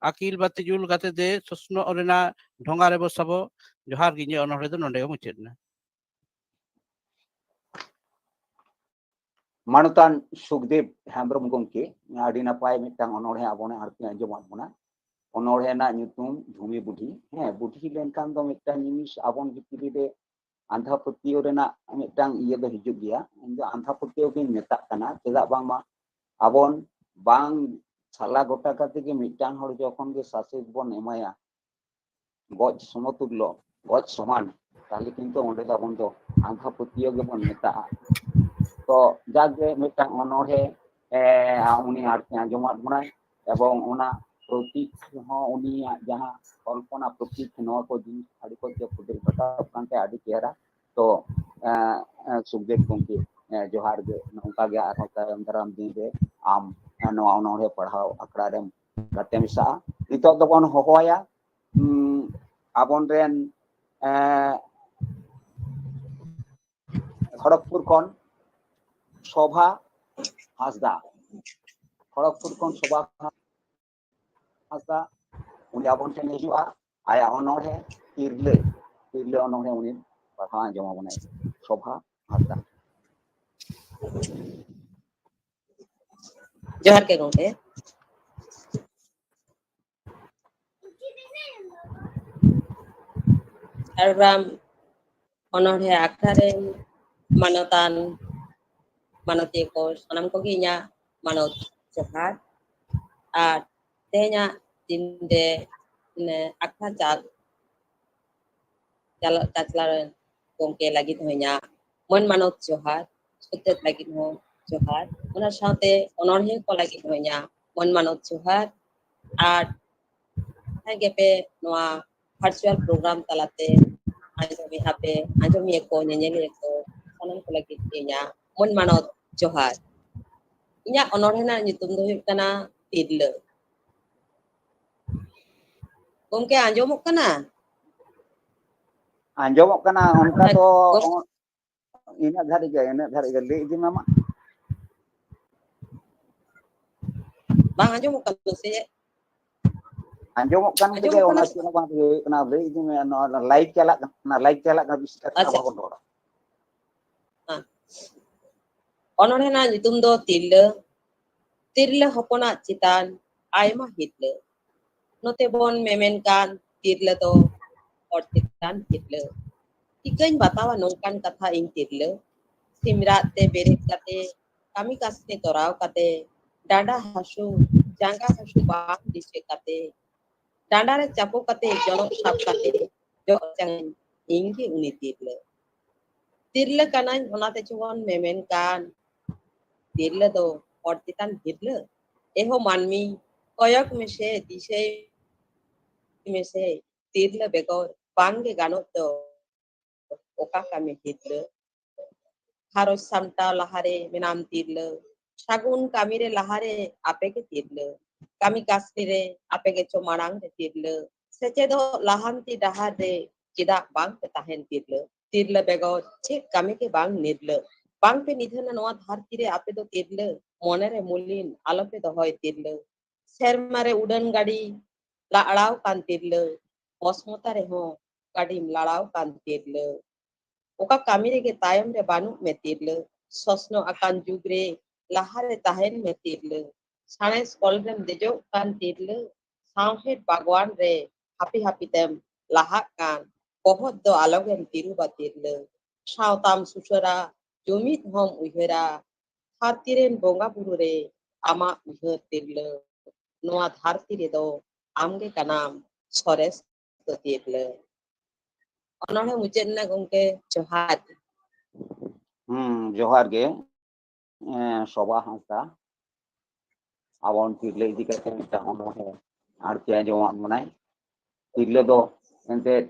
ᱟᱹᱠᱤᱞ ᱵᱟᱹᱛᱤ ᱡᱩᱞ ᱠᱟᱛᱮ ᱫᱮ ᱥᱚᱥᱱᱚᱜ ᱨᱮᱱᱟᱜ ᱰᱷᱚᱸᱜᱟ ᱨᱮᱵᱚ ᱥᱟᱵᱚᱜ᱾" ᱡᱚᱦᱟᱨ ᱜᱮ, ᱤᱧᱟᱹᱜ ᱚᱱᱚᱬᱦᱮ ᱫᱚ ᱱᱚᱰᱮ ᱜᱮ ᱢᱩᱪᱟᱹᱫ ᱮᱱᱟ᱾ ᱢᱟᱱᱚᱛᱟᱱ ᱥᱩᱠᱫᱮᱵ ᱦᱮᱢᱵᱨᱚᱢ ᱜᱚᱢᱠᱮ, ᱟᱹᱰᱤ ᱱᱟᱯᱟᱭ ᱢᱤᱫᱴᱟᱝ ᱚᱱᱚᱬᱦᱮ ᱟᱵᱚᱱ ᱟᱨᱠᱤ ᱟᱸᱡᱚᱢᱟᱫ ᱵᱚᱱᱟ᱾ ᱚᱱᱚᱬᱦᱮ ᱨᱮᱱᱟᱜ ᱧᱩᱛᱩᱢ ᱫᱷᱩᱢᱤ ᱵᱩᱰᱷᱤ᱾ ᱦᱮᱸ, ᱵᱩᱰᱷᱤ ᱞᱮᱱᱠᱷᱟᱱ ᱫᱚ ᱢᱤᱫᱴᱟᱝ ᱡᱤᱱᱤᱥ ᱟᱵᱚᱱ ᱵᱷᱤᱛᱨᱤ ᱨᱮ ᱟᱸᱫᱷᱟ ᱯᱟᱹᱛᱭᱟᱹᱣ ᱨᱮᱱᱟᱜ ᱢᱤᱫᱴᱟᱝ ᱤᱭᱟᱹ ᱫᱚ ᱦᱤᱡᱩᱜ ᱜᱮᱭᱟ᱾ ᱤᱧ ᱫᱚ ᱟᱸᱫᱷᱟ ᱯᱟᱹᱛᱭᱟᱹᱣ ᱜᱤᱧ ᱢᱮᱛᱟᱜ ᱠᱟᱱᱟ᱾ ᱪᱮᱫᱟᱜ ᱵᱟᱝᱢᱟ ᱟᱵᱚᱱ ᱵᱟᱝ ᱥᱟᱞᱟ ᱜᱚᱴᱟ ᱠᱟᱛᱮ ᱜᱮ ᱢᱤᱫᱴᱟᱝ ᱦᱚᱲ ᱡᱚᱠᱷᱚᱱ ᱜᱮ ᱥᱟᱥᱮᱛ ᱵᱚᱱ ᱮᱢᱟᱭᱟ, ᱜᱚᱡ ᱥᱚᱢᱚᱛᱩᱞᱞᱚ, ᱜᱚᱡ ᱥᱚᱢᱟᱱ, ᱛᱟᱦᱞᱮ ᱠᱤᱱᱛᱩ ᱚᱸᱰᱮ ᱫᱚ ᱟᱵᱚᱱ ᱫᱚ ᱟᱸᱫᱷᱟ ᱯᱟᱹᱛᱭᱟᱹᱣ ᱜᱮᱵᱚᱱ ᱢᱮᱛᱟᱜᱼᱟ᱾ ᱛᱚ ᱡᱟᱜᱮ ᱢᱤᱫᱴᱟᱝ ᱚᱱᱚᱬᱦᱮ ᱩᱱᱤ ᱟᱨᱠᱤ ᱟᱸᱡᱚᱢᱟᱫ ᱵᱚᱱᱟᱭ, ᱮᱵᱚᱝ ᱚᱱᱟ ᱯᱨᱚᱛᱤᱠ ᱦᱚᱸ ᱩᱱᱤᱭᱟᱜ ᱡᱟᱦᱟᱸ ᱠᱚᱞᱯᱚᱱᱟ ᱯᱨᱚᱛᱤᱠ ᱱᱚᱣᱟ ᱠᱚ ᱡᱤᱱᱤᱥ ᱟᱹᱰᱤ ᱠᱚ ᱡᱮ ᱯᱷᱩᱴᱮᱞ ᱨᱟᱠᱟᱵ ᱠᱟᱱ ᱛᱟᱭᱟ, ᱟᱹᱰᱤ ᱪᱮᱦᱨᱟ᱾ ᱛᱚ ᱥᱩᱠᱫᱮᱵ ᱜᱚᱢᱠᱮ, ᱡᱚᱦᱟᱨ ᱜᱮ᱾ ᱱᱚᱝᱠᱟ ᱜᱮ ᱟᱨᱦᱚᱸ ᱛᱟᱭᱚᱢ ᱫᱟᱨᱟᱢ ᱫᱤᱱ ᱨᱮ ᱟᱢ ᱱᱚᱣᱟ ᱚᱱᱚᱬᱦᱮ ᱯᱟᱲᱦᱟᱣ ᱟᱠᱷᱲᱟ ᱨᱮᱢ ᱜᱟᱛᱮ ᱢᱮᱥᱟᱜᱼᱟ᱾ ᱱᱤᱛᱚᱜ ᱫᱚᱵᱚᱱ ᱦᱚᱦᱚᱣᱟᱭᱟ ᱟᱵᱚᱱ ᱨᱮᱱ ᱠᱷᱚᱲᱚᱜᱽᱯᱩᱨ ᱠᱷᱚᱱ ᱥᱳᱵᱷᱟ ᱦᱟᱸᱥᱫᱟ, ᱠᱷᱚᱲᱚᱜᱽᱯᱩᱨ ᱠᱷᱚᱱ ᱥᱳᱵᱷᱟ ᱦᱟᱸᱥᱫᱟ, ᱩᱱᱤ ᱟᱵᱚᱱ ᱴᱷᱮᱱ ᱦᱤᱡᱩᱜᱼᱟ᱾ ᱟᱭᱟᱜ ᱚᱱᱚᱬᱦᱮ ᱛᱤᱨᱞᱟᱹ, ᱛᱤᱨᱞᱟᱹ ᱚᱱᱚᱬᱦᱮ ᱩᱱᱤ ᱯᱟᱲᱦᱟᱣ ᱟᱸᱡᱚᱢ ᱟᱵᱚᱱᱟᱭ᱾ ᱥᱳᱵᱷᱟ ᱦᱟᱸᱥᱫᱟ᱾ ᱡᱚᱦᱟᱨ ᱜᱮ ᱜᱚᱢᱠᱮ᱾ ᱡᱷᱟᱲᱜᱨᱟᱢ ᱚᱱᱚᱬᱦᱮ ᱟᱠᱷᱲᱟ ᱨᱮᱱ ᱢᱟᱱᱚᱛᱟᱱ ᱢᱟᱱᱚᱛᱤᱭᱟᱹ ᱠᱚ ᱥᱟᱱᱟᱢ ᱠᱚᱜᱮ ᱤᱧᱟᱹᱜ ᱢᱟᱱᱚᱛ ᱡᱚᱦᱟᱨ᱾ ᱟᱨ ᱛᱮᱦᱮᱧᱟᱜ ᱫᱤᱱ ᱨᱮ ᱟᱠᱷᱲᱟ ᱪᱟᱞ ᱪᱟᱞᱟᱜ ᱪᱟᱪᱞᱟᱣ ᱨᱮᱱ ᱜᱚᱢᱠᱮ ᱞᱟᱹᱜᱤᱫ ᱦᱚᱸ ᱤᱧᱟᱹᱜ ᱢᱟᱹᱱ ᱢᱟᱱᱚᱛ ᱡᱚᱦᱟᱨ, ᱥᱮᱪᱮᱫ ᱞᱟᱹᱜᱤᱫ ᱦᱚᱸ ᱡᱚᱦᱟᱨ, ᱚᱱᱟ ᱥᱟᱶᱛᱮ ᱚᱱᱚᱬᱦᱮ ᱠᱚ ᱞᱟᱹᱜᱤᱫ ᱦᱚᱸ ᱤᱧᱟᱹᱜ ᱢᱟᱹᱱ ᱢᱟᱱᱚᱛ ᱡᱚᱦᱟᱨ᱾ ᱟᱨ ᱡᱟᱦᱟᱸᱭ ᱜᱮᱯᱮ ᱱᱚᱣᱟ ᱵᱷᱟᱨᱪᱩᱣᱟᱞ ᱯᱨᱳᱜᱨᱟᱢ ᱛᱟᱞᱟᱛᱮ ᱟᱸᱡᱚᱢᱮᱫᱼᱟ ᱯᱮ, ᱟᱸᱡᱚᱢᱤᱭᱟᱹ ᱠᱚ, ᱧᱮᱧᱮᱞᱤᱭᱟᱹ ᱠᱚ, ᱥᱟᱱᱟᱢ ᱠᱚ ᱞᱟᱹᱜᱤᱫ ᱤᱧᱟᱹᱜ ᱢᱟᱹᱱ ᱢᱟᱱᱚᱛ ᱡᱚᱦᱟᱨ᱾ ᱤᱧᱟᱹᱜ ᱚᱱᱚᱬᱦᱮ ᱨᱮᱱᱟᱜ ᱧᱩᱛᱩᱢ ᱫᱚ ᱦᱩᱭᱩᱜ ᱠᱟᱱᱟ ᱛᱤᱨᱞᱟᱹ᱾ ᱜᱚᱢᱠᱮ, ᱟᱸᱡᱚᱢᱚᱜ ᱠᱟᱱᱟ? ᱟᱸᱡᱚᱢᱚᱜ ᱠᱟᱱᱟ, ᱚᱱᱠᱟ ᱫᱚ ᱤᱱᱟᱹᱜ ᱫᱷᱟᱹᱨᱤᱡ ᱜᱮ, ᱤᱱᱟᱹᱜ ᱫᱷᱟᱹᱨᱤᱡ ᱜᱮ ᱞᱟᱹᱭ ᱤᱫᱤ ᱢᱮ ᱢᱟ᱾ ᱵᱟᱝ ᱟᱸᱡᱚᱢᱚᱜ ᱠᱟᱱᱟ ᱥᱮ? ᱟᱸᱡᱚᱢᱚᱜ ᱠᱟᱱ ᱜᱮ, ᱚᱱᱟ ᱪᱮᱫ ᱦᱚᱸ ᱵᱟᱝ ᱦᱩᱭᱩᱜ ᱠᱟᱱᱟ, ᱞᱟᱹᱭ ᱤᱫᱤ ᱢᱮ᱾ ᱱᱚᱣᱟ ᱞᱟᱭᱤᱵᱷ ᱪᱟᱞᱟᱜ ᱠᱟᱱᱟ, ᱞᱟᱭᱤᱵᱷ ᱪᱟᱞᱟᱜ ᱠᱟᱱᱟ, ᱵᱤᱥᱛᱟᱨ ᱛᱮ ᱵᱟᱵᱚᱱ ᱨᱚᱲᱟ᱾ ᱚᱱᱚᱬᱦᱮ ᱨᱮᱱᱟᱜ ᱧᱩᱛᱩᱢ ᱫᱚ ᱛᱤᱨᱞᱟᱹ᱾ ᱛᱤᱨᱞᱟᱹ ᱦᱚᱯᱚᱱᱟᱜ ᱪᱮᱛᱟᱱ ᱟᱭᱢᱟ ᱦᱤᱨᱞᱟᱹ᱾ ᱱᱚᱛᱮ ᱵᱚᱱ ᱢᱮᱢᱮᱱ ᱠᱟᱱ ᱛᱤᱨᱞᱟᱹ ᱫᱚ ᱦᱚᱲ ᱪᱮᱛᱟᱱ ᱦᱤᱨᱞᱟᱹ᱾ ᱴᱷᱤᱠᱟᱹᱧ ᱵᱟᱛᱟᱣᱟ ᱱᱚᱝᱠᱟᱱ ᱠᱟᱛᱷᱟ ᱤᱧ ᱛᱤᱨᱞᱟᱹ᱾ ᱥᱤᱢᱨᱟᱜ ᱛᱮ ᱵᱮᱨᱮᱫ ᱠᱟᱛᱮ, ᱠᱟᱹᱢᱤ ᱠᱟᱹᱥᱱᱤ ᱛᱚᱨᱟᱣ ᱠᱟᱛᱮ, ᱰᱟᱸᱰᱟ ᱦᱟᱹᱥᱩ, ᱡᱟᱸᱜᱟ ᱦᱟᱹᱥᱩ ᱵᱟᱝ ᱫᱤᱥᱟᱹ ᱠᱟᱛᱮ, ᱰᱟᱸᱰᱟ ᱨᱮ ᱪᱟᱯᱚ ᱠᱟᱛᱮ, ᱡᱚᱱᱚᱜ ᱥᱟᱵ ᱠᱟᱛᱮ, ᱡᱚᱜ ᱪᱟᱝ ᱤᱧ ᱜᱮ ᱩᱱᱤ ᱛᱤᱨᱞᱟᱹ᱾ ᱛᱤᱨᱞᱟᱹ ᱠᱟᱱᱟᱧ, ᱚᱱᱟᱛᱮ ᱪᱚᱵᱚᱱ ᱢᱮᱢᱮᱱ ᱠᱟᱱ᱾ ᱛᱤᱨᱞᱟᱹ ᱫᱚ ᱦᱚᱲ ᱪᱮᱛᱟᱱ ᱦᱤᱨᱞᱟᱹ᱾ ᱮᱦᱚ ᱢᱟᱹᱱᱢᱤ, ᱠᱚᱭᱚᱜ ᱢᱮᱥᱮ, ᱫᱤᱥᱟᱹᱭ ᱢᱮᱥᱮ, ᱛᱤᱨᱞᱟᱹ ᱵᱮᱜᱚᱨ ᱵᱟᱝᱜᱮ ᱜᱟᱱᱚᱜ ᱫᱚ ᱚᱠᱟ ᱠᱟᱹᱢᱤ ᱛᱤᱨᱞᱟᱹ᱾ ᱜᱷᱟᱨᱚᱸᱡᱽ ᱥᱟᱢᱴᱟᱣ ᱞᱟᱦᱟᱨᱮ ᱢᱮᱱᱟᱢ ᱛᱤᱨᱞᱟᱹ, ᱥᱟᱹᱜᱩᱱ ᱠᱟᱹᱢᱤᱨᱮ ᱞᱟᱦᱟᱨᱮ ᱟᱯᱮᱜᱮ ᱛᱤᱨᱞᱟᱹ, ᱠᱟᱹᱢᱤ ᱠᱟᱹᱥᱱᱤ ᱨᱮ ᱟᱯᱮ ᱜᱮᱪᱚ ᱢᱟᱲᱟᱝ ᱨᱮ ᱛᱤᱨᱞᱟᱹ, ᱥᱮᱪᱮᱫᱚᱜ ᱞᱟᱦᱟᱱᱛᱤ ᱰᱟᱦᱟᱨ ᱨᱮ ᱪᱮᱫᱟᱜ ᱵᱟᱝ ᱯᱮ ᱛᱟᱦᱮᱱ ᱛᱤᱨᱞᱟᱹ? ᱛᱤᱨᱞᱟᱹ ᱵᱮᱜᱚᱨ ᱪᱮᱫ ᱠᱟᱹᱢᱤ ᱜᱮ ᱵᱟᱝ ᱱᱤᱨᱞᱟᱹ᱾ ᱵᱟᱝ ᱯᱮ ᱱᱤᱫᱷᱟᱹᱱᱟ ᱱᱚᱣᱟ ᱫᱷᱟᱹᱨᱛᱤ ᱨᱮ ᱟᱯᱮ ᱫᱚ ᱛᱤᱨᱞᱟᱹ, ᱢᱚᱱᱮᱨᱮ ᱢᱩᱞᱤᱱ ᱟᱞᱚ ᱯᱮ ᱫᱚᱦᱚᱭ ᱛᱤᱨᱞᱟᱹ᱾ ᱥᱮᱨᱢᱟ ᱨᱮ ᱩᱰᱟᱹᱱ ᱜᱟᱹᱰᱤ ᱞᱟᱲᱟᱣ ᱠᱟᱱ ᱛᱤᱨᱞᱟᱹ, ᱵᱚᱥᱢᱚᱛᱟ ᱨᱮᱦᱚᱸ ᱜᱟᱹᱰᱤᱢ ᱞᱟᱲᱟᱣ ᱠᱟᱱ ᱛᱤᱨᱞᱟᱹ᱾ ᱚᱠᱟ ᱠᱟᱹᱢᱤ ᱨᱮᱜᱮ ᱛᱟᱭᱚᱢ ᱨᱮ ᱵᱟᱹᱱᱩᱜ ᱢᱮ ᱛᱤᱨᱞᱟᱹ, ᱥᱚᱥᱱᱚᱜ ᱟᱠᱟᱱ ᱡᱩᱜᱽ ᱨᱮ ᱞᱟᱦᱟ ᱨᱮ ᱛᱟᱦᱮᱱ ᱢᱮ ᱛᱤᱨᱞᱟᱹ᱾ ᱥᱟᱬᱮᱥ ᱠᱚᱞ ᱨᱮᱢ ᱫᱮᱡᱚᱜ ᱠᱟᱱ ᱛᱤᱨᱞᱟᱹ, ᱥᱟᱶᱦᱮᱫ ᱵᱟᱜᱽᱣᱟᱱ ᱨᱮ ᱦᱟᱯᱤ ᱦᱟᱯᱤ ᱛᱮᱢ ᱞᱟᱦᱟᱜ ᱠᱟᱱ᱾ ᱵᱚᱦᱚᱜ ᱫᱚ ᱟᱞᱚᱜᱮᱢ ᱛᱤᱨᱩᱵᱟ ᱛᱤᱨᱞᱟᱹ, ᱥᱟᱶᱛᱟᱢ ᱥᱩᱥᱟᱹᱨᱟ, ᱡᱩᱢᱤᱫ ᱦᱚᱸᱢ ᱩᱭᱦᱟᱹᱨᱟ᱾ ᱫᱷᱟᱹᱨᱛᱤ ᱨᱮᱱ ᱵᱚᱸᱜᱟ ᱵᱩᱨᱩ ᱨᱮ ᱟᱢᱟᱜ ᱩᱭᱦᱟᱹᱨ ᱛᱤᱨᱞᱟᱹ, ᱱᱚᱣᱟ ᱫᱷᱟᱹᱨᱛᱤ ᱨᱮᱫᱚ ᱟᱢᱜᱮ ᱠᱟᱱᱟᱢ ᱥᱚᱨᱮᱥ ᱫᱚ ᱛᱤᱨᱞᱟᱹ᱾ ᱚᱱᱚᱬᱦᱮ ᱢᱩᱪᱟᱹᱫ ᱮᱱᱟ ᱜᱚᱢᱠᱮ, ᱡᱚᱦᱟᱨ᱾ ᱦᱩᱸ, ᱡᱚᱦᱟᱨ ᱜᱮ᱾ ᱮᱸ, ᱥᱚᱵᱷᱟ ᱦᱟᱸᱥᱫᱟ, ᱟᱵᱚ ᱛᱤᱨᱞᱟᱹ ᱤᱫᱤ ᱠᱟᱛᱮ ᱢᱤᱫᱴᱟᱝ ᱚᱱᱚᱬᱦᱮ ᱟᱨ ᱪᱮ ᱟᱸᱡᱚᱢᱟᱜ ᱵᱚᱱᱟᱭ᱾ ᱛᱤᱨᱞᱟᱹ ᱫᱚ ᱮᱱᱛᱮᱫ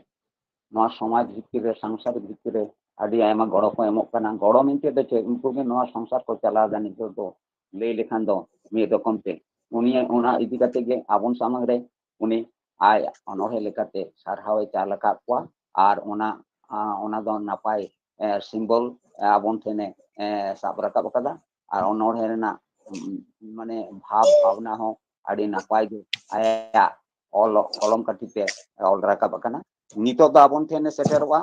ᱱᱚᱣᱟ ᱥᱚᱢᱟᱡᱽ ᱵᱷᱤᱛᱤᱨ ᱨᱮ, ᱥᱟᱝᱥᱟᱨᱤᱠ ᱵᱷᱤᱛᱤᱨ ᱨᱮ ᱟᱹᱰᱤ ᱟᱭᱢᱟ ᱜᱚᱲᱚ ᱠᱚ ᱮᱢᱚᱜ ᱠᱟᱱᱟ᱾ ᱜᱚᱲᱚ ᱢᱮᱱᱛᱮ ᱫᱚ ᱪᱮᱫ? ᱩᱱᱠᱩ ᱜᱮ ᱱᱚᱣᱟ ᱥᱚᱝᱥᱟᱨ ᱠᱚ ᱪᱟᱞᱟᱣ ᱮᱫᱟ ᱱᱤᱛᱚᱜ ᱫᱚ, ᱞᱟᱹᱭ ᱞᱮᱠᱷᱟᱱ ᱫᱚ ᱢᱤᱫ ᱨᱚᱠᱚᱢ ᱛᱮ᱾ ᱩᱱᱤ ᱚᱱᱟ ᱤᱫᱤ ᱠᱟᱛᱮ ᱜᱮ ᱟᱵᱚᱱ ᱥᱟᱢᱟᱝ ᱨᱮ ᱩᱱᱤ ᱟᱡ ᱚᱱᱚᱬᱦᱮ ᱞᱮᱠᱟᱛᱮ ᱥᱟᱨᱦᱟᱣ ᱮ ᱪᱟᱞ ᱟᱠᱟᱫ ᱠᱚᱣᱟ᱾ ᱟᱨ ᱚᱱᱟ, ᱟᱸ, ᱚᱱᱟ ᱫᱚ ᱱᱟᱯᱟᱭ, ᱮ, symbol, ᱮ, ᱟᱵᱚᱱ ᱴᱷᱮᱱᱮ, ᱮ, ᱥᱟᱵ ᱨᱟᱠᱟᱵ ᱟᱠᱟᱫᱟ᱾ ᱟᱨ ᱚᱱᱚᱬᱦᱮ ᱨᱮᱱᱟᱜ, ᱩᱢ, ᱢᱟᱱᱮ ᱵᱷᱟᱵᱽ ᱵᱷᱟᱵᱽᱱᱟ ᱦᱚᱸ ᱟᱹᱰᱤ ᱱᱟᱯᱟᱭ ᱜᱮ ᱟᱭᱟᱜ ᱚᱞ, ᱠᱚᱞᱚᱢ ᱠᱟᱹᱴᱷᱤ ᱛᱮ ᱚᱞ ᱨᱟᱠᱟᱵ ᱟᱠᱟᱱᱟ᱾ ᱱᱤᱛᱚᱜ ᱫᱚ ᱟᱵᱚᱱ ᱴᱷᱮᱱᱮ ᱥᱮᱴᱮᱨᱚᱜᱼᱟ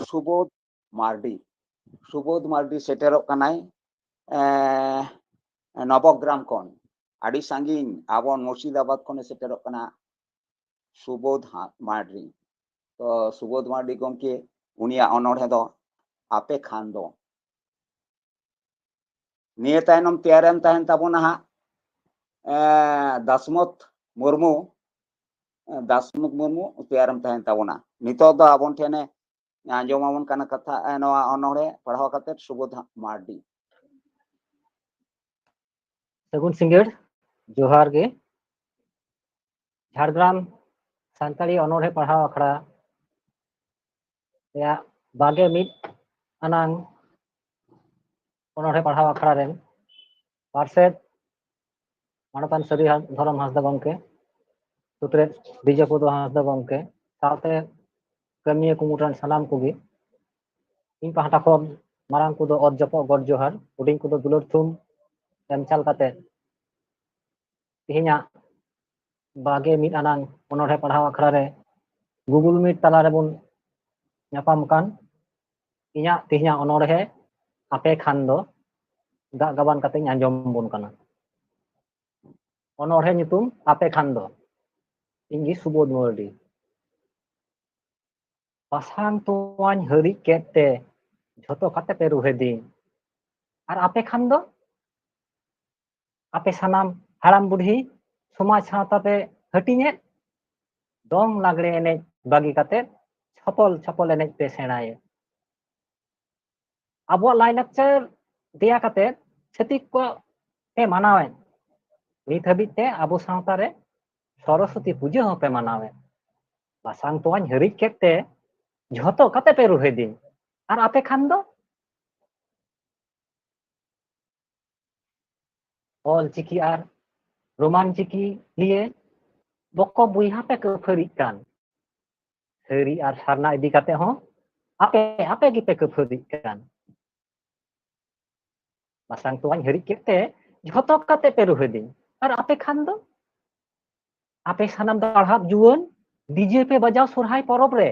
ᱥᱩᱵᱳᱫᱷ ᱢᱟᱨᱰᱤ᱾ ᱥᱩᱵᱳᱫᱷ ᱢᱟᱨᱰᱤ ᱥᱮᱴᱮᱨᱚᱜ ᱠᱟᱱᱟᱭ, ᱮ, ᱱᱚᱵᱚᱜᱨᱟᱢ ᱠᱷᱚᱱ, ᱟᱹᱰᱤ ᱥᱟᱺᱜᱤᱧ, ᱟᱵᱚ ᱢᱩᱨᱥᱤᱫᱟᱵᱟᱫᱽ ᱠᱷᱚᱱᱮ ᱥᱮᱴᱮᱨᱚᱜ ᱠᱟᱱᱟ ᱥᱩᱵᱳᱫᱷ ᱦᱟ-, ᱢᱟᱨᱰᱤ᱾ ᱛᱚ ᱥᱩᱵᱳᱫᱷ ᱢᱟᱨᱰᱤ ᱜᱚᱢᱠᱮ, ᱩᱱᱤᱭᱟᱜ ᱚᱱᱚᱬᱦᱮ ᱫᱚ ᱟᱯᱮ ᱠᱷᱟᱱ ᱫᱚ᱾ ᱱᱤᱭᱟᱹ ᱛᱟᱭᱱᱚᱢ ᱛᱮᱭᱟᱨᱮᱱ ᱛᱟᱦᱮᱱ ᱛᱟᱵᱚᱱᱟ ᱦᱟᱸᱜ, ᱮ, ᱫᱟᱥᱢᱚᱛ ᱢᱩᱨᱢᱩ, ᱮ, ᱫᱟᱥᱢᱩᱠ ᱢᱩᱨᱢᱩ ᱛᱮᱭᱟᱨᱮᱱ ᱛᱟᱦᱮᱱ ᱛᱟᱵᱚᱱᱟ᱾ ᱱᱤᱛᱚᱜ ᱫᱚ ᱟᱵᱚᱱ ᱴᱷᱮᱱᱮ ᱟᱸᱡᱚᱢ ᱟᱵᱚᱱ ᱠᱟᱱᱟ ᱠᱟᱛᱷᱟ, ᱮ, ᱱᱚᱣᱟ ᱚᱱᱚᱬᱦᱮ ᱯᱟᱲᱦᱟᱣ ᱠᱟᱛᱮ ᱥᱩᱵᱳᱫᱷ ᱢᱟᱨᱰᱤ᱾ ᱥᱟᱹᱜᱩᱱ ᱥᱤᱸᱜᱟᱹᱲ, ᱡᱚᱦᱟᱨ ᱜᱮ᱾ ᱡᱷᱟᱲᱜᱨᱟᱢ ᱥᱟᱱᱛᱟᱲᱤ ᱚᱱᱚᱬᱦᱮ ᱯᱟᱲᱦᱟᱣ ᱟᱠᱷᱲᱟ ᱨᱮᱭᱟᱜ ᱵᱟᱜᱮ ᱢᱤᱫ ᱟᱱᱟᱝ ᱚᱱᱚᱬᱦᱮ ᱯᱟᱲᱦᱟᱣ ᱟᱠᱷᱲᱟ ᱨᱮᱱ ᱯᱟᱨᱥᱮᱛ ᱢᱟᱱᱚᱛᱟᱱ ᱥᱟᱹᱨᱤ ᱦᱟ-, ᱫᱷᱚᱨᱚᱢ ᱦᱟᱸᱥᱫᱟ ᱜᱚᱢᱠᱮ, ᱥᱩᱛᱨᱮᱛ ᱵᱤᱡᱚᱭᱯᱚᱫᱚ ᱦᱟᱸᱥᱫᱟ ᱜᱚᱢᱠᱮ, ᱥᱟᱶᱛᱮ ᱠᱟᱹᱢᱤᱭᱟᱹ ᱠᱩᱢᱩᱴ ᱨᱮᱱ ᱥᱟᱱᱟᱢ ᱠᱚᱜᱮ ᱤᱧ ᱯᱟᱦᱴᱟ ᱠᱷᱚᱱ ᱢᱟᱨᱟᱝ ᱠᱚᱫᱚ ᱚᱛ ᱡᱚᱯᱚᱜ ᱜᱚᱰ ᱡᱚᱦᱟᱨ, ᱦᱩᱰᱤᱧ ᱠᱚᱫᱚ ᱫᱩᱞᱟᱹᱲ ᱛᱷᱩᱢ ᱮᱢ ᱪᱟᱞ ᱠᱟᱛᱮ ᱛᱮᱦᱮᱧᱟᱜ ᱵᱟᱜᱮ ᱢᱤᱫ ᱟᱱᱟᱝ ᱚᱱᱚᱬᱦᱮ ᱯᱟᱲᱦᱟᱣ ᱟᱠᱷᱲᱟ ᱨᱮ Google Meet ᱛᱟᱞᱟ ᱨᱮᱵᱚᱱ ᱧᱟᱯᱟᱢ ᱠᱟᱱ᱾ ᱤᱧᱟᱹᱜ ᱛᱮᱦᱮᱧᱟᱜ ᱚᱱᱚᱬᱦᱮ ᱟᱯᱮ ᱠᱷᱟᱱ ᱫᱚ ᱫᱟᱜ ᱜᱟᱵᱟᱱ ᱠᱟᱛᱮᱧ ᱟᱸᱡᱚᱢ ᱵᱚᱱ ᱠᱟᱱᱟ᱾ ᱚᱱᱚᱬᱦᱮ ᱧᱩᱛᱩᱢ ᱟᱯᱮ ᱠᱷᱟᱱ ᱫᱚ᱾ ᱤᱧ ᱜᱮ ᱥᱩᱵᱳᱫᱷ ᱢᱟᱨᱰᱤ᱾ ᱵᱟᱥᱟᱝ ᱛᱚᱣᱟᱧ ᱦᱟᱹᱨᱤᱡ ᱠᱮᱫ ᱛᱮ ᱡᱷᱚᱛᱚ ᱠᱟᱛᱮ ᱯᱮ ᱨᱩᱦᱮᱫᱤᱧ᱾ ᱟᱨ ᱟᱯᱮ ᱠᱷᱟᱱ ᱫᱚ? ᱟᱯᱮ ᱥᱟᱱᱟᱢ ᱦᱟᱲᱟᱢ ᱵᱩᱰᱷᱤ ᱥᱚᱢᱟᱡᱽ ᱥᱟᱶᱛᱟ ᱯᱮ ᱦᱟᱹᱴᱤᱧᱮᱫ, ᱫᱚᱝ ᱞᱟᱜᱽᱲᱮ ᱮᱱᱮᱡ ᱵᱟᱹᱜᱤ ᱠᱟᱛᱮ ᱪᱷᱚᱯᱚᱞ ᱪᱷᱚᱯᱚᱞ ᱮᱱᱮᱡ ᱯᱮ ᱥᱮᱬᱟᱭᱮᱫ᱾ ᱟᱵᱚᱣᱟᱜ ᱞᱟᱭᱞᱟᱠᱪᱟᱨ ᱫᱮᱭᱟ ᱠᱟᱛᱮ ᱪᱷᱟᱹᱛᱤᱠ ᱠᱚ ᱯᱮ ᱢᱟᱱᱟᱣᱮᱫ᱾ ᱱᱤᱛ ᱦᱟᱹᱵᱤᱡ ᱛᱮ ᱟᱵᱚ ᱥᱟᱶᱛᱟ ᱨᱮ ᱥᱚᱨᱚᱥᱚᱛᱤ ᱯᱩᱡᱟᱹ ᱦᱚᱸᱯᱮ ᱢᱟᱱᱟᱣᱮᱫ᱾ ᱵᱟᱥᱟᱝ ᱛᱚᱣᱟᱧ ᱦᱟᱹᱨᱤᱡ ᱠᱮᱫ ᱛᱮ ᱡᱷᱚᱛᱚ ᱠᱟᱛᱮ ᱯᱮ ᱨᱩᱦᱮᱫᱤᱧ᱾ ᱟᱨ ᱟᱯᱮ ᱠᱷᱟᱱ ᱫᱚ ᱚᱞ ᱪᱤᱠᱤ ᱟᱨ ᱨᱳᱢᱟᱱ ᱪᱤᱠᱤ ᱱᱤᱭᱮ ᱵᱚᱠᱚ ᱵᱚᱭᱦᱟ ᱯᱮ ᱠᱟᱹᱯᱷᱟᱹᱨᱤᱜ ᱠᱟᱱ᱾ ᱥᱟᱹᱨᱤ ᱟᱨ ᱥᱟᱨᱱᱟ ᱤᱫᱤ ᱠᱟᱛᱮ ᱦᱚᱸ ᱟᱯᱮ, ᱟᱯᱮ ᱜᱮᱯᱮ ᱠᱟᱹᱯᱷᱟᱹᱨᱤᱜ ᱠᱟᱱ᱾ ᱵᱟᱥᱟᱝ ᱛᱚᱣᱟᱧ ᱦᱟᱹᱨᱤᱡ ᱠᱮᱫ ᱛᱮ ᱡᱷᱚᱛᱚ ᱠᱟᱛᱮ ᱯᱮ ᱨᱩᱦᱮᱫᱤᱧ᱾ ᱟᱨ ᱟᱯᱮ ᱠᱷᱟᱱ ᱫᱚ? ᱟᱯᱮ ᱥᱟᱱᱟᱢ ᱫᱟᱲᱦᱟᱯ ᱡᱩᱣᱟᱹᱱ ᱰᱤᱡᱮ ᱯᱮ ᱵᱟᱡᱟᱣ ᱥᱚᱨᱦᱟᱭ ᱯᱚᱨᱚᱵᱽ ᱨᱮ᱾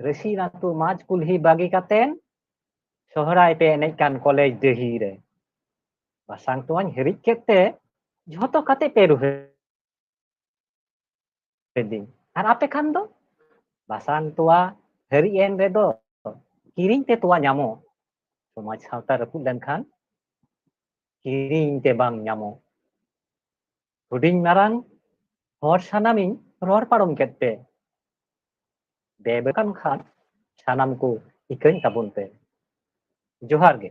ᱨᱟᱹᱥᱤ ᱟᱹᱛᱩ ᱢᱟᱡᱽ ᱠᱩᱞᱦᱤ ᱵᱟᱹᱜᱤ ᱠᱟᱛᱮᱱ ᱥᱚᱦᱨᱟᱭ ᱯᱮ ᱮᱱᱮᱡ ᱠᱟᱱ ᱠᱚᱞᱮᱡᱽ ᱰᱟᱹᱦᱤ ᱨᱮ᱾ ᱵᱟᱥᱟᱝ ᱛᱚᱣᱟᱧ ᱦᱟᱹᱨᱤᱡ ᱠᱮᱫ ᱛᱮ ᱡᱷᱚᱛᱚ ᱠᱟᱛᱮ ᱯᱮ ᱨᱩᱦᱮᱫᱤᱧ᱾ ᱟᱨ ᱟᱯᱮ ᱠᱷᱟᱱ ᱫᱚ? ᱵᱟᱥᱟᱝ ᱛᱚᱣᱟ ᱦᱟᱹᱨᱤᱡ ᱮᱱ ᱨᱮᱫᱚ ᱠᱤᱨᱤᱧ ᱛᱮ ᱛᱚᱣᱟ ᱧᱟᱢᱚᱜ᱾ ᱥᱚᱢᱟᱡᱽ ᱥᱟᱶᱛᱟ ᱨᱟᱹᱯᱩᱫ ᱞᱮᱱᱠᱷᱟᱱ ᱠᱤᱨᱤᱧ ᱛᱮ ᱵᱟᱝ ᱧᱟᱢᱚᱜ᱾ ᱦᱩᱰᱤᱧ ᱢᱟᱨᱟᱝ ᱦᱚᱲ ᱥᱟᱱᱟᱢᱤᱧ ᱨᱚᱲ ᱯᱟᱨᱚᱢ ᱠᱮᱫ ᱯᱮ᱾ ᱵᱮᱵᱮᱠᱟᱱ ᱠᱷᱟᱱ ᱥᱟᱱᱟᱢ ᱠᱚ ᱤᱠᱟᱹᱧ ᱛᱟᱵᱚᱱ ᱯᱮ᱾ ᱡᱚᱦᱟᱨ ᱜᱮ᱾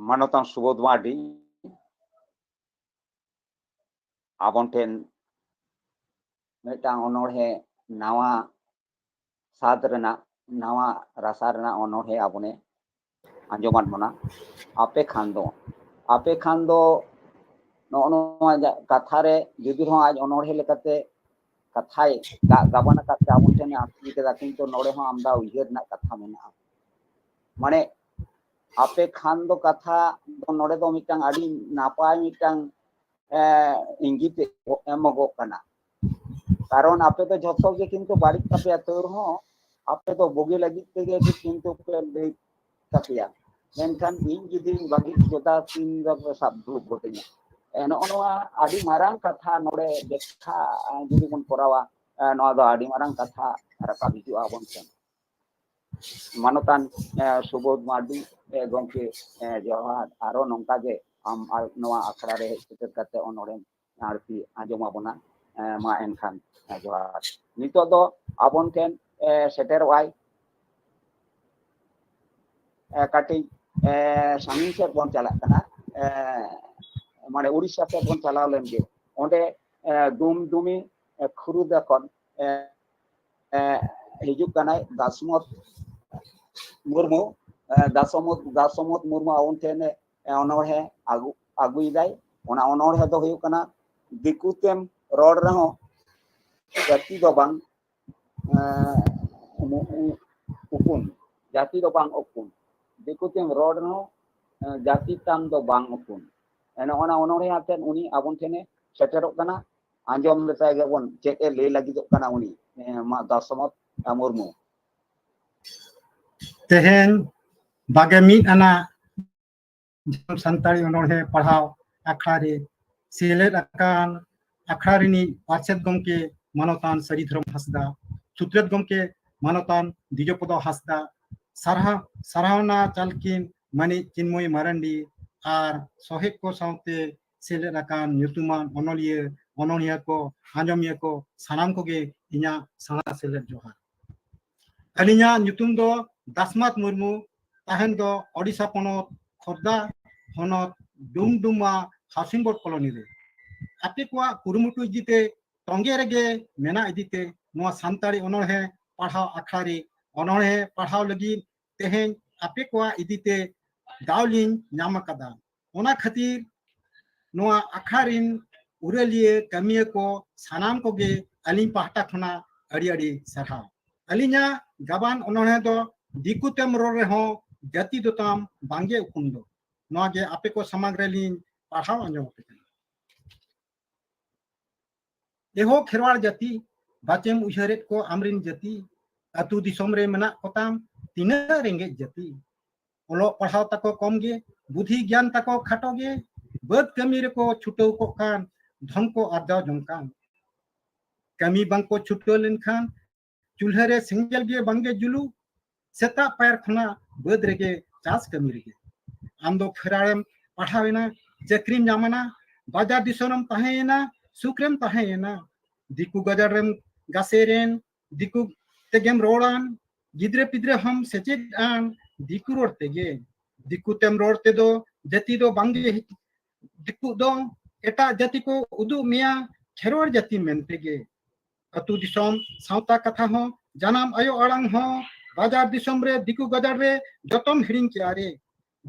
ᱢᱟᱱᱚᱛᱟᱱ ᱥᱩᱵᱳᱫᱷ ᱢᱟᱨᱰᱤ, ᱟᱵᱚᱱ ᱴᱷᱮᱱ ᱢᱤᱫᱴᱟᱝ ᱚᱱᱚᱬᱦᱮ, ᱱᱟᱣᱟ ᱥᱟᱫ ᱨᱮᱱᱟᱜ, ᱱᱟᱣᱟ ᱨᱟᱥᱟ ᱨᱮᱱᱟᱜ ᱚᱱᱚᱬᱦᱮ ᱟᱵᱚᱱᱮ ᱟᱸᱡᱚᱢᱟᱫ ᱵᱚᱱᱟ᱾ ᱟᱯᱮ ᱠᱷᱟᱱ ᱫᱚ, ᱟᱯᱮ ᱠᱷᱟᱱ ᱫᱚ ᱱᱚᱜᱼᱚ ᱱᱚᱣᱟ ᱡᱟ-, ᱠᱟᱛᱷᱟ ᱨᱮ ᱡᱩᱫᱤ ᱨᱮᱦᱚᱸ ᱟᱡ ᱚᱱᱚᱬᱦᱮ ᱞᱮᱠᱟᱛᱮ ᱠᱟᱛᱷᱟᱭ ᱜᱟ-, ᱜᱟᱵᱟᱱ ᱟᱠᱟᱫ ᱛᱮ ᱟᱵᱚ ᱴᱷᱮᱱ ᱮ ᱟᱹᱠᱷᱨᱤᱧ ᱠᱮᱫᱟ, ᱠᱤᱱᱛᱩ ᱱᱚᱰᱮ ᱦᱚᱸ ᱟᱢᱫᱟ ᱩᱭᱦᱟᱹᱨ ᱨᱮᱱᱟᱜ ᱠᱟᱛᱷᱟ ᱢᱮᱱᱟᱜᱼᱟ᱾ ᱢᱟᱱᱮ ᱟᱯᱮ ᱠᱷᱟᱱ ᱫᱚ ᱠᱟᱛᱷᱟ ᱫᱚ ᱱᱚᱰᱮ ᱫᱚ ᱢᱤᱫᱴᱟᱝ ᱟᱹᱰᱤ ᱱᱟᱯᱟᱭ ᱢᱤᱫᱴᱟᱝ, ᱮ, ᱤᱝᱜᱤᱛ ᱮᱢᱚᱜᱚᱜ ᱠᱟᱱᱟ᱾ ᱠᱟᱨᱚᱱ ᱟᱯᱮ ᱫᱚ ᱡᱷᱚᱛᱚ ᱜᱮ ᱠᱤᱱᱛᱩ ᱵᱟᱹᱲᱤᱡ ᱛᱟᱯᱮᱭᱟ, ᱛᱟᱹᱣ ᱨᱮᱦᱚᱸ ᱟᱯᱮ ᱫᱚ ᱵᱩᱜᱤ ᱞᱟᱹᱜᱤᱫ ᱛᱮᱜᱮ ᱠᱤᱱᱛᱩ ᱯᱮ ᱞᱟᱹᱭ ᱛᱟᱯᱮᱭᱟ᱾ ᱢᱮᱱᱠᱷᱟᱱ ᱤᱧ ᱡᱩᱫᱤ ᱵᱟᱹᱜᱤ ᱡᱚᱫᱟ ᱥᱤᱢ ᱫᱚ ᱥᱟᱵ ᱫᱩᱲᱩᱵ ᱜᱚᱫᱤᱧᱟ᱾ ᱮ, ᱱᱚᱜᱼᱚ ᱱᱚᱣᱟ ᱟᱹᱰᱤ ᱢᱟᱨᱟᱝ ᱠᱟᱛᱷᱟ ᱱᱚᱰᱮ ᱵᱮᱠᱠᱷᱟ, ᱮ, ᱡᱩᱫᱤ ᱵᱚᱱ ᱠᱚᱨᱟᱣᱟ, ᱮ, ᱱᱚᱣᱟ ᱫᱚ ᱟᱹᱰᱤ ᱢᱟᱨᱟᱝ ᱠᱟᱛᱷᱟ ᱨᱟᱠᱟᱵ ᱦᱤᱡᱩᱜᱼᱟ ᱟᱵᱚᱱ ᱴᱷᱮᱱ᱾ ᱢᱟᱱᱚᱛᱟᱱ, ᱮ, ᱥᱩᱵᱳᱫᱷ ᱢᱟᱨᱰᱤ, ᱮ, ᱜᱚᱢᱠᱮ, ᱮ, ᱡᱚᱦᱟᱨ᱾ ᱟᱨᱚ ᱱᱚᱝᱠᱟ ᱜᱮ ᱟᱢ ᱟ-, ᱱᱚᱣᱟ ᱟᱠᱷᱲᱟ ᱨᱮ ᱦᱮᱡ ᱥᱮᱴᱮᱨ ᱠᱟᱛᱮ ᱚᱱᱚᱬᱦᱮ ᱟᱨᱠᱤ ᱟᱸᱡᱚᱢ ᱟᱵᱚᱱᱟ᱾ ᱮ, ᱢᱟ ᱮᱱᱠᱷᱟᱱ, ᱮ, ᱡᱚᱦᱟᱨ᱾ ᱱᱤᱛᱚᱜ ᱫᱚ ᱟᱵᱚᱱ ᱴᱷᱮᱱ, ᱮ, ᱥᱮᱴᱮᱨᱚᱜ ᱟᱭ, ᱮ, ᱠᱟᱹᱴᱤᱡ, ᱮ, ᱥᱟᱺᱜᱤᱧ ᱥᱮᱫ ᱵᱚᱱ ᱪᱟᱞᱟᱜ ᱠᱟᱱᱟ, ᱮ, ᱢᱟᱱᱮ ᱩᱲᱤᱥᱥᱟ ᱥᱮᱫ ᱵᱚᱱ ᱪᱟᱞᱟᱣ ᱞᱮᱱ ᱜᱮ᱾ ᱚᱸᱰᱮ, ᱮ, ᱰᱩᱢᱰᱩᱢᱤ, ᱮ, ᱠᱷᱩᱨᱩᱫᱟ ᱠᱷᱚᱱ, ᱮ, ᱮ, ᱦᱤᱡᱩᱜ ᱠᱟᱱᱟᱭ ᱫᱟᱥᱢᱚᱛ ᱢᱩᱨᱢᱩ᱾ ᱮ, ᱫᱟᱥᱚᱢᱚᱛ, ᱫᱟᱥᱚᱢᱚᱛ ᱢᱩᱨᱢᱩ ᱟᱵᱚᱱ ᱴᱷᱮᱱ, ᱮ, ᱚᱱᱚᱬᱦᱮ ᱟᱹᱜᱩ, ᱟᱹᱜᱩᱭᱮᱫᱟᱭ᱾ ᱚᱱᱟ ᱚᱱᱚᱬᱦᱮ ᱫᱚ ᱦᱩᱭᱩᱜ ᱠᱟᱱᱟ, ᱫᱤᱠᱩ ᱛᱮᱢ ᱨᱚᱲ ᱨᱮᱦᱚᱸ ᱡᱟᱹᱛᱤ ᱫᱚ ᱵᱟᱝ, ᱮ, ᱩᱢ-, ᱩ-, ᱩᱯᱩᱱ, ᱡᱟᱹᱛᱤ ᱫᱚ ᱵᱟᱝ ᱩᱯᱩᱱ, ᱫᱤᱠᱩ ᱛᱮᱢ ᱨᱚᱲ ᱨᱮᱦᱚᱸ, ᱮ, ᱡᱟᱹᱛᱤ ᱛᱟᱢ ᱫᱚ ᱵᱟᱝ ᱩᱯᱩᱱ᱾ ᱮ, ᱱᱚᱜᱼᱚ ᱱᱟ ᱚᱱᱚᱬᱦᱮ ᱟᱛᱮᱫ ᱩᱱᱤ ᱟᱵᱚᱱ ᱴᱷᱮᱱᱮ ᱥᱮᱴᱮᱨᱚᱜ ᱠᱟᱱᱟ᱾ ᱟᱸᱡᱚᱢ ᱞᱮᱛᱟᱭ ᱜᱮᱵᱚᱱ ᱪᱮᱫ ᱮ ᱞᱟᱹᱭ ᱞᱟᱹᱜᱤᱫᱚᱜ ᱠᱟᱱᱟ ᱩᱱᱤ, ᱮ, ᱢᱟ ᱫᱟᱥᱚᱢᱚᱛ ᱢᱩᱨᱢᱩ᱾ ᱛᱮᱦᱮᱧ ᱵᱟᱜᱮ ᱢᱤᱫ ᱟᱱᱟᱜ ᱡᱟᱱᱟᱢ ᱥᱟᱱᱛᱟᱲᱤ ᱚᱱᱚᱬᱦᱮ ᱯᱟᱲᱦᱟᱣ ᱟᱠᱷᱲᱟ ᱨᱮ ᱥᱮᱞᱮᱫ ᱟᱠᱟᱱ ᱟᱠᱷᱲᱟ ᱨᱤᱱᱤᱡ ᱯᱟᱨᱥᱮᱛ ᱜᱚᱢᱠᱮ ᱢᱟᱱᱚᱛᱟᱱ ᱥᱟᱹᱨᱤ ᱫᱷᱚᱨᱚᱢ ᱦᱟᱸᱥᱫᱟ, ᱥᱩᱛᱨᱮᱛ ᱜᱚᱢᱠᱮ ᱢᱟᱱᱚᱛᱟᱱ ᱫᱤᱡᱚᱯᱚᱫᱚ ᱦᱟᱸᱥᱫᱟ, ᱥᱟᱨᱦᱟᱣ, ᱥᱟᱨᱦᱟᱣᱱᱟ ᱪᱟᱞᱠᱤᱱ ᱢᱟᱹᱱᱤᱡ ᱪᱤᱱᱢᱚᱭ ᱢᱟᱨᱟᱱᱰᱤ ᱟᱨ ᱥᱚᱦᱮᱫ ᱠᱚ ᱥᱟᱶᱛᱮ ᱥᱮᱞᱮᱫ ᱟᱠᱟᱱ ᱧᱩᱛᱩᱢᱟᱱ ᱚᱱᱚᱞᱤᱭᱟᱹ ᱚᱱᱚᱬᱦᱤᱭᱟᱹ ᱠᱚ, ᱟᱸᱡᱚᱢᱤᱭᱟᱹ ᱠᱚ, ᱥᱟᱱᱟᱢ ᱠᱚᱜᱮ ᱤᱧᱟᱹᱜ ᱥᱟᱞᱟᱜ ᱥᱮᱞᱮᱫ ᱡᱚᱦᱟᱨ᱾ ᱟᱹᱞᱤᱧᱟᱜ ᱧᱩᱛᱩᱢ ᱫᱚ ᱫᱟᱥᱢᱟᱛ ᱢᱩᱨᱢᱩ, ᱛᱟᱦᱮᱱ ᱫᱚ ᱳᱰᱤᱥᱟ ᱯᱚᱱᱚᱛ ᱠᱷᱳᱨᱫᱟ ᱦᱚᱱᱚᱛ ᱰᱩᱢᱰᱩᱢᱟ ᱦᱟᱣᱥᱤᱝ ᱵᱳᱨᱰ ᱠᱚᱞᱚᱱᱤ ᱨᱮ᱾ ᱟᱯᱮ ᱠᱚᱣᱟᱜ ᱠᱩᱨᱩᱢᱩᱴᱩ ᱤᱫᱤᱛᱮ ᱛᱚᱸᱜᱮ ᱨᱮᱜᱮ ᱢᱮᱱᱟᱜ ᱤᱫᱤᱛᱮ ᱱᱚᱣᱟ ᱥᱟᱱᱛᱟᱲᱤ ᱚᱱᱚᱬᱦᱮ ᱯᱟᱲᱦᱟᱣ ᱟᱠᱷᱲᱟ ᱨᱮ ᱚᱱᱚᱬᱦᱮ ᱯᱟᱲᱦᱟᱣ ᱞᱟᱹᱜᱤᱫ ᱛᱮᱦᱮᱧ ᱟᱯᱮ ᱠᱚᱣᱟᱜ ᱤᱫᱤᱛᱮ ᱫᱟᱣ ᱞᱤᱧ ᱧᱟᱢ ᱟᱠᱟᱫᱟ᱾ ᱚᱱᱟ ᱠᱷᱟᱹᱛᱤᱨ ᱱᱚᱣᱟ ᱟᱠᱷᱲᱟ ᱨᱤᱱ ᱩᱨᱟᱹᱞᱤᱭᱟᱹ ᱠᱟᱹᱢᱤᱭᱟᱹ ᱠᱚ ᱥᱟᱱᱟᱢ ᱠᱚᱜᱮ ᱟᱹᱞᱤᱧ ᱯᱟᱦᱴᱟ ᱠᱷᱚᱱᱟᱜ ᱟᱹᱰᱤ ᱟᱹᱰᱤ ᱥᱟᱨᱦᱟᱣ᱾ ᱟᱹᱞᱤᱧᱟᱜ ᱜᱟᱵᱟᱱ ᱚᱱᱚᱬᱦᱮ ᱫᱚ ᱫᱤᱠᱩ ᱛᱮᱢ ᱨᱚᱲ ᱨᱮᱦᱚᱸ ᱡᱟᱹᱛᱤ ᱫᱚ ᱛᱟᱢ ᱵᱟᱝᱜᱮ ᱩᱯᱨᱩᱢ ᱫᱚ᱾ ᱱᱚᱣᱟ ᱜᱮ ᱟᱯᱮ ᱠᱚ ᱥᱟᱢᱟᱝ ᱨᱮᱞᱤᱧ ᱯᱟᱲᱦᱟᱣ ᱟᱸᱡᱚᱢ ᱟᱯᱮ ᱠᱟᱱᱟ᱾ ᱮᱦᱳ ᱠᱷᱮᱨᱣᱟᱲ ᱡᱟᱹᱛᱤ, ᱵᱟᱪᱮᱢ ᱩᱭᱦᱟᱹᱨᱮᱫ ᱠᱚ ᱟᱢᱨᱤᱱ ᱡᱟᱹᱛᱤ, ᱟᱹᱛᱩ ᱫᱤᱥᱚᱢ ᱨᱮ ᱢᱮᱱᱟᱜ ᱠᱚᱛᱟᱢ ᱛᱤᱱᱟᱹᱜ ᱨᱮᱸᱜᱮᱡ ᱡᱟᱹᱛᱤ᱾ ᱚᱞᱚᱜ ᱯᱟᱲᱦᱟᱣ ᱛᱟᱠᱚ ᱠᱚᱢ ᱜᱮ, ᱵᱩᱫᱷᱤ ᱜᱮᱭᱟᱱ ᱛᱟᱠᱚ ᱠᱷᱟᱴᱚ ᱜᱮ, ᱵᱟᱹᱫᱽ ᱠᱟᱹᱢᱤ ᱨᱮᱠᱚ ᱪᱷᱩᱴᱟᱹᱣ ᱠᱚᱜ ᱠᱷᱟᱱ ᱫᱷᱚᱱ ᱠᱚ ᱟᱨᱡᱟᱣ ᱡᱚᱝ ᱠᱟᱱ᱾ ᱠᱟᱹᱢᱤ ᱵᱟᱝ ᱠᱚ ᱪᱷᱩᱴᱟᱹᱣ ᱞᱮᱱᱠᱷᱟᱱ ᱪᱩᱞᱦᱟᱹ ᱨᱮ ᱥᱮᱸᱜᱮᱞ ᱜᱮ ᱵᱟᱝ ᱜᱮ ᱡᱩᱞᱩᱜ᱾ ᱥᱮᱛᱟᱜ ᱯᱟᱭᱟᱨ ᱠᱷᱚᱱᱟᱜ ᱵᱟᱹᱫᱽ ᱨᱮᱜᱮ ᱪᱟᱥ ᱠᱟᱹᱢᱤ ᱨᱮᱜᱮ᱾ ᱟᱢ ᱫᱚ ᱯᱷᱮᱨᱟᱲᱮᱢ ᱯᱟᱲᱦᱟᱣ ᱮᱱᱟ, ᱪᱟᱹᱠᱨᱤᱢ ᱧᱟᱢ ᱮᱱᱟ, ᱵᱟᱡᱟᱨ ᱫᱤᱥᱚᱢ ᱨᱮᱢ ᱛᱟᱦᱮᱸᱭᱮᱱᱟ, ᱥᱩᱠ ᱨᱮᱢ ᱛᱟᱦᱮᱸᱭᱮᱱᱟ᱾ ᱫᱤᱠᱩ ᱜᱟᱡᱟᱲ ᱨᱮᱢ ᱜᱟᱥᱮ ᱨᱮᱱ, ᱫᱤᱠᱩ ᱛᱮᱜᱮᱢ ᱨᱚᱲᱟᱱ, ᱜᱤᱫᱽᱨᱟᱹ ᱯᱤᱫᱽᱨᱟᱹ ᱦᱚᱸᱢ ᱥᱮᱪᱮᱫ ᱟᱱ ᱫᱤᱠᱩ ᱨᱚᱲ ᱛᱮᱜᱮ᱾ ᱫᱤᱠᱩ ᱛᱮᱢ ᱨᱚᱲ ᱛᱮᱫᱚ ᱡᱟᱹᱛᱤ ᱫᱚ ᱵᱟᱝᱜᱮ ᱦᱤᱡᱩᱜ᱾ ᱫᱤᱠᱩ ᱫᱚ ᱮᱴᱟᱜ ᱡᱟᱹᱛᱤ ᱠᱚ ᱩᱫᱩᱜ ᱢᱮᱭᱟ ᱠᱷᱮᱨᱣᱟᱲ ᱡᱟᱹᱛᱤ ᱢᱮᱱᱛᱮᱜᱮ᱾ ᱟᱹᱛᱩ ᱫᱤᱥᱚᱢ ᱥᱟᱶᱛᱟ ᱠᱟᱛᱷᱟ ᱦᱚᱸ, ᱡᱟᱱᱟᱢ ᱟᱭᱳ ᱟᱲᱟᱝ ᱦᱚᱸ, ᱵᱟᱡᱟᱨ ᱫᱤᱥᱚᱢ ᱨᱮ ᱫᱤᱠᱩ ᱜᱟᱡᱟᱲ ᱨᱮ ᱡᱚᱛᱚᱢ ᱦᱤᱲᱤᱧ ᱠᱮᱜᱼᱟ ᱨᱮ᱾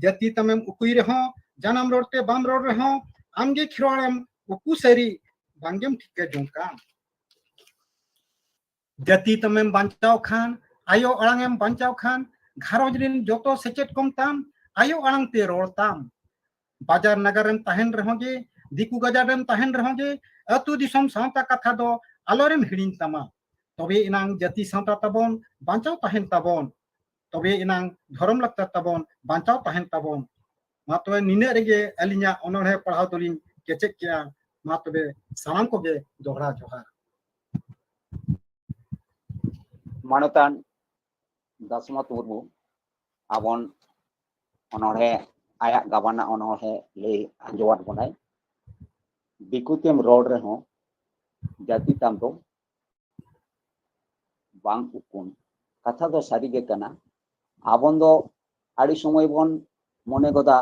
ᱡᱟᱹᱛᱤ ᱛᱟᱢᱮᱢ ᱩᱠᱩᱭ ᱨᱮᱦᱚᱸ, ᱡᱟᱱᱟᱢ ᱨᱚᱲ ᱛᱮ ᱵᱟᱢ ᱨᱚᱲ ᱨᱮᱦᱚᱸ, ᱟᱢᱜᱮ ᱠᱷᱮᱨᱣᱟᱲᱮᱢ ᱩᱠᱩ ᱥᱟᱹᱨᱤ, ᱵᱟᱝᱜᱮᱢ ᱴᱷᱤᱠᱟᱹ ᱡᱚᱝ ᱠᱟᱱ᱾ ᱡᱟᱹᱛᱤ ᱛᱟᱢᱮᱢ ᱵᱟᱧᱪᱟᱣ ᱠᱷᱟᱱ, ᱟᱭᱳ ᱟᱲᱟᱝ ᱮᱢ ᱵᱟᱧᱪᱟᱣ ᱠᱷᱟᱱ, ᱜᱷᱟᱨᱚᱸᱡᱽ ᱨᱤᱱ ᱡᱚᱛᱚ ᱥᱮᱪᱮᱫ ᱠᱚᱢ ᱛᱟᱢ, ᱟᱭᱳ ᱟᱲᱟᱝ ᱛᱮ ᱨᱚᱲ ᱛᱟᱢ᱾ ᱵᱟᱡᱟᱨ ᱱᱟᱜᱟᱨ ᱨᱮᱢ ᱛᱟᱦᱮᱱ ᱨᱮᱦᱚᱸ ᱜᱮ, ᱫᱤᱠᱩ ᱜᱟᱡᱟᱲ ᱨᱮᱢ ᱛᱟᱦᱮᱱ ᱨᱮᱦᱚᱸ ᱜᱮ, ᱟᱹᱛᱩ ᱫᱤᱥᱚᱢ ᱥᱟᱶᱛᱟ ᱠᱟᱛᱷᱟ ᱫᱚ ᱟᱞᱚᱨᱮᱢ ᱦᱤᱲᱤᱧ ᱛᱟᱢᱟ᱾ ᱛᱚᱵᱮ ᱮᱱᱟᱝ ᱡᱟᱹᱛᱤ ᱥᱟᱶᱛᱟ ᱛᱟᱵᱚᱱ ᱵᱟᱧᱪᱟᱣ ᱛᱟᱦᱮᱱ ᱛᱟᱵᱚᱱ, ᱛᱚᱵᱮ ᱮᱱᱟᱝ ᱫᱷᱚᱨᱚᱢ ᱞᱟᱠᱪᱟᱨ ᱛᱟᱵᱚᱱ ᱵᱟᱧᱪᱟᱣ ᱛᱟᱦᱮᱱ ᱛᱟᱵᱚᱱ᱾ ᱢᱟ ᱛᱚᱵᱮ ᱱᱤᱱᱟᱹᱜ ᱨᱮᱜᱮ ᱟᱹᱞᱤᱧᱟᱜ ᱚᱱᱚᱬᱦᱮ ᱯᱟᱲᱦᱟᱣ ᱫᱚᱞᱤᱧ ᱠᱮᱪᱮᱫ ᱠᱮᱜᱼᱟ᱾ ᱢᱟ ᱛᱚᱵᱮ ᱥᱟᱱᱟᱢ ᱠᱚᱜᱮ ᱫᱚᱦᱲᱟ ᱡᱚᱦᱟᱨ᱾ ᱢᱟᱱᱚᱛᱟᱱ ᱫᱟᱥᱢᱟᱛ ᱢᱩᱨᱢᱩ ᱟᱵᱚᱱ ᱚᱱᱚᱬᱦᱮ, ᱟᱭᱟᱜ ᱜᱟᱵᱟᱱᱟᱜ ᱚᱱᱚᱬᱦᱮ ᱞᱟᱹᱭ ᱟᱸᱡᱚᱢᱟᱫ ᱵᱚᱱᱟᱭ᱾ ᱫᱤᱠᱩ ᱛᱮᱢ ᱨᱚᱲ ᱨᱮᱦᱚᱸ ᱡᱟᱹᱛᱤ ᱛᱟᱢ ᱫᱚ ᱵᱟᱝ ᱩᱠᱩᱱ᱾ ᱠᱟᱛᱷᱟ ᱫᱚ ᱥᱟᱹᱨᱤ ᱜᱮ ᱠᱟᱱᱟ᱾ ᱟᱵᱚᱱ ᱫᱚ ᱟᱹᱰᱤ ᱥᱚᱢᱚᱭ ᱵᱚᱱ ᱢᱚᱱᱮ ᱜᱚᱫᱟ,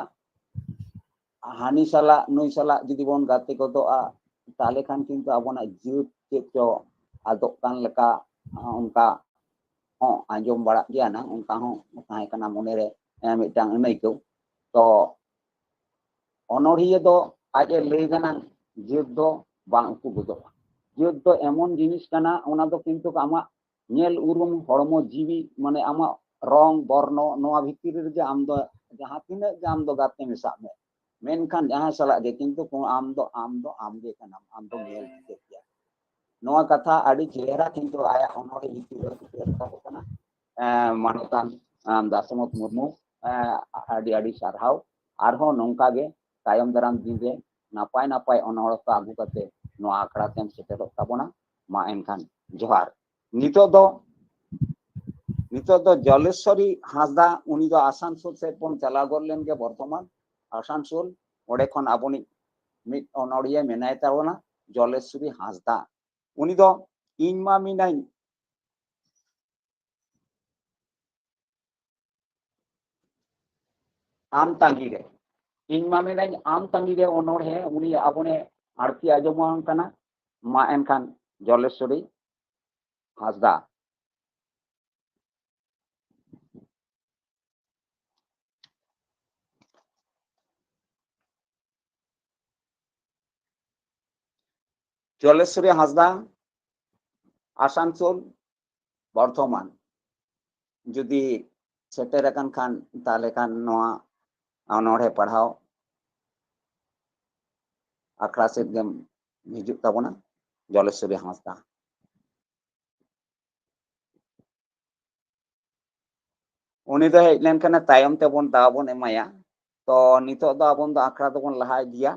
ᱦᱟᱹᱱᱤ ᱥᱟᱞᱟᱜ ᱱᱩᱭ ᱥᱟᱞᱟᱜ ᱡᱩᱫᱤ ᱵᱚᱱ ᱜᱟᱛᱮ ᱜᱚᱫᱚᱜᱼᱟ, ᱛᱟᱦᱚᱞᱮ ᱠᱷᱟᱱ ᱠᱤᱱᱛᱩ ᱟᱵᱚᱱᱟᱜ ᱡᱟᱹᱛ ᱪᱮᱫ ᱪᱚ ᱟᱫᱚᱜ ᱠᱟᱱ ᱞᱮᱠᱟ, ᱚᱱᱠᱟ ᱦᱚᱸ ᱟᱸᱡᱚᱢ ᱵᱟᱲᱟᱜ ᱜᱮᱭᱟ ᱱᱟᱝ, ᱚᱱᱠᱟ ᱦᱚᱸ ᱛᱟᱦᱮᱸ ᱠᱟᱱᱟ ᱢᱚᱱᱮᱨᱮ, ᱮ, ᱢᱤᱫᱴᱟᱝ ᱟᱹᱱᱟᱹᱭᱠᱟᱹᱣ᱾ ᱛᱚ ᱚᱱᱚᱬᱦᱤᱭᱟᱹ ᱫᱚ ᱟᱡ ᱮ ᱞᱟᱹᱭ ᱠᱟᱱᱟ ᱡᱟᱹᱛ ᱫᱚ ᱵᱟᱝ ᱩᱠᱩ ᱜᱚᱫᱚᱜᱼᱟ᱾ ᱡᱟᱹᱛ ᱫᱚ ᱮᱢᱚᱱ ᱡᱤᱱᱤᱥ ᱠᱟᱱᱟ, ᱚᱱᱟ ᱫᱚ ᱠᱤᱱᱛᱩ ᱟᱢᱟᱜ ᱧᱮᱞ ᱩᱨᱩᱢ, ᱦᱚᱲᱢᱚ ᱡᱤᱣᱤ, ᱢᱟᱱᱮ ᱟᱢᱟᱜ ᱨᱚᱝ ᱵᱚᱨᱱᱚ, ᱱᱚᱣᱟ ᱵᱷᱤᱛᱤᱨ ᱨᱮᱜᱮ ᱟᱢ ᱫᱚ ᱡᱟᱦᱟᱸ ᱛᱤᱱᱟᱹᱜ ᱜᱮ ᱟᱢ ᱫᱚ ᱜᱟᱛᱮ ᱢᱮᱥᱟᱜ ᱢᱮ, ᱢᱮᱱᱠᱷᱟᱱ ᱡᱟᱦᱟᱸᱭ ᱥᱟᱞᱟᱜ ᱜᱮ ᱠᱤᱱᱛᱩ ᱠᱚ-, ᱟᱢ ᱫᱚ, ᱟᱢ ᱫᱚ ᱟᱢ ᱜᱮ ᱠᱟᱱᱟᱢ, ᱟᱢ ᱫᱚ ᱧᱮᱞ ᱴᱷᱤᱠᱟᱹᱜ ᱜᱮᱭᱟ᱾ ᱱᱚᱣᱟ ᱠᱟᱛᱷᱟ ᱟᱹᱰᱤ ᱪᱮᱦᱨᱟ ᱠᱤᱱᱛᱩ ᱟᱭᱟᱜ ᱚᱱᱚᱬᱦᱮ ᱵᱷᱤᱛᱤᱨ ᱨᱮ ᱯᱷᱩᱴᱟᱹᱣ ᱨᱟᱠᱟᱵ ᱟᱠᱟᱱᱟ᱾ ᱮᱸ, ᱢᱟᱱᱚᱛᱟᱱ, ᱮᱸ, ᱫᱟᱥᱚᱢᱚᱛ ᱢᱩᱨᱢᱩ, ᱮᱸ, ᱟᱹᱰᱤ ᱟᱹᱰᱤ ᱥᱟᱨᱦᱟᱣ᱾ ᱟᱨᱦᱚᱸ ᱱᱚᱝᱠᱟ ᱜᱮ ᱛᱟᱭᱚᱢ ᱫᱟᱨᱟᱢ ᱫᱤᱱ ᱨᱮ ᱱᱟᱯᱟᱭ ᱱᱟᱯᱟᱭ ᱚᱱᱚᱬᱦᱮ ᱠᱚ ᱟᱹᱜᱩ ᱠᱟᱛᱮ ᱱᱚᱣᱟ ᱟᱠᱷᱲᱟ ᱛᱮᱢ ᱥᱮᱴᱮᱨᱚᱜ ᱛᱟᱵᱚᱱᱟ᱾ ᱢᱟ ᱮᱱᱠᱷᱟᱱ ᱡᱚᱦᱟᱨ᱾ ᱱᱤᱛᱚᱜ ᱫᱚ, ᱱᱤᱛᱚᱜ ᱫᱚ ᱡᱚᱞᱮᱥᱣᱚᱨᱤ ᱦᱟᱸᱥᱫᱟ, ᱩᱱᱤ ᱫᱚ ᱟᱥᱟᱱᱥᱳᱞ ᱥᱮᱫ ᱵᱚᱱ ᱪᱟᱞᱟᱣ ᱜᱚᱫ ᱞᱮᱱ ᱜᱮ, ᱵᱚᱨᱫᱷᱚᱢᱟᱱ, ᱟᱥᱟᱱᱥᱳᱞ, ᱚᱸᱰᱮ ᱠᱷᱚᱱ ᱟᱵᱚᱱᱤᱡ ᱢᱤᱫ ᱚᱱᱚᱬᱦᱤᱭᱟᱹ ᱢᱮᱱᱟᱭ ᱛᱟᱵᱚᱱᱟ, ᱡᱚᱞᱮᱥᱣᱚᱨᱤ ᱦᱟᱸᱥᱫᱟ᱾ ᱩᱱᱤ ᱫᱚ ᱤᱧ ᱢᱟ ᱢᱮᱱᱟᱹᱧ ᱟᱢ ᱛᱟᱺᱜᱤ ᱨᱮ, ᱤᱧ ᱢᱟ ᱢᱮᱱᱟᱹᱧ ᱟᱢ ᱛᱟᱺᱜᱤ ᱨᱮ ᱚᱱᱚᱬᱦᱮ, ᱩᱱᱤ ᱟᱵᱚᱱᱮ ᱟᱬᱛᱤ ᱟᱸᱡᱚᱢᱟᱵᱚᱱ ᱠᱟᱱᱟ᱾ ᱢᱟ ᱮᱱᱠᱷᱟᱱ ᱡᱚᱞᱮᱥᱣᱚᱨᱤ ᱦᱟᱸᱥᱫᱟ᱾ ᱡᱚᱞᱮᱥᱣᱚᱨᱤ ᱦᱟᱸᱥᱫᱟ, ᱟᱥᱟᱱᱥᱳᱞ, ᱵᱚᱨᱫᱷᱚᱢᱟᱱ, ᱡᱩᱫᱤ ᱥᱮᱴᱮᱨ ᱟᱠᱟᱱ ᱠᱷᱟᱱ, ᱛᱟᱦᱚᱞᱮ ᱠᱷᱟᱱ ᱱᱚᱣᱟ ᱚᱱᱚᱬᱦᱮ ᱯᱟᱲᱦᱟᱣ ᱟᱠᱷᱲᱟ ᱥᱮᱫ ᱜᱮᱢ ᱦᱤᱡᱩᱜ ᱛᱟᱵᱚᱱᱟ, ᱡᱚᱞᱮᱥᱣᱚᱨᱤ ᱦᱟᱸᱥᱫᱟ᱾ ᱩᱱᱤ ᱫᱚ ᱦᱮᱡ ᱞᱮᱱᱠᱷᱟᱱᱮ ᱛᱟᱭᱚᱢ ᱛᱮᱵᱚᱱ ᱫᱟᱣ ᱵᱚᱱ ᱮᱢᱟᱭᱟ᱾ ᱛᱚ ᱱᱤᱛᱚᱜ ᱫᱚ ᱟᱵᱚᱱ ᱫᱚ ᱟᱠᱷᱲᱟ ᱫᱚᱵᱚᱱ ᱞᱟᱦᱟ ᱤᱫᱤᱭᱟ,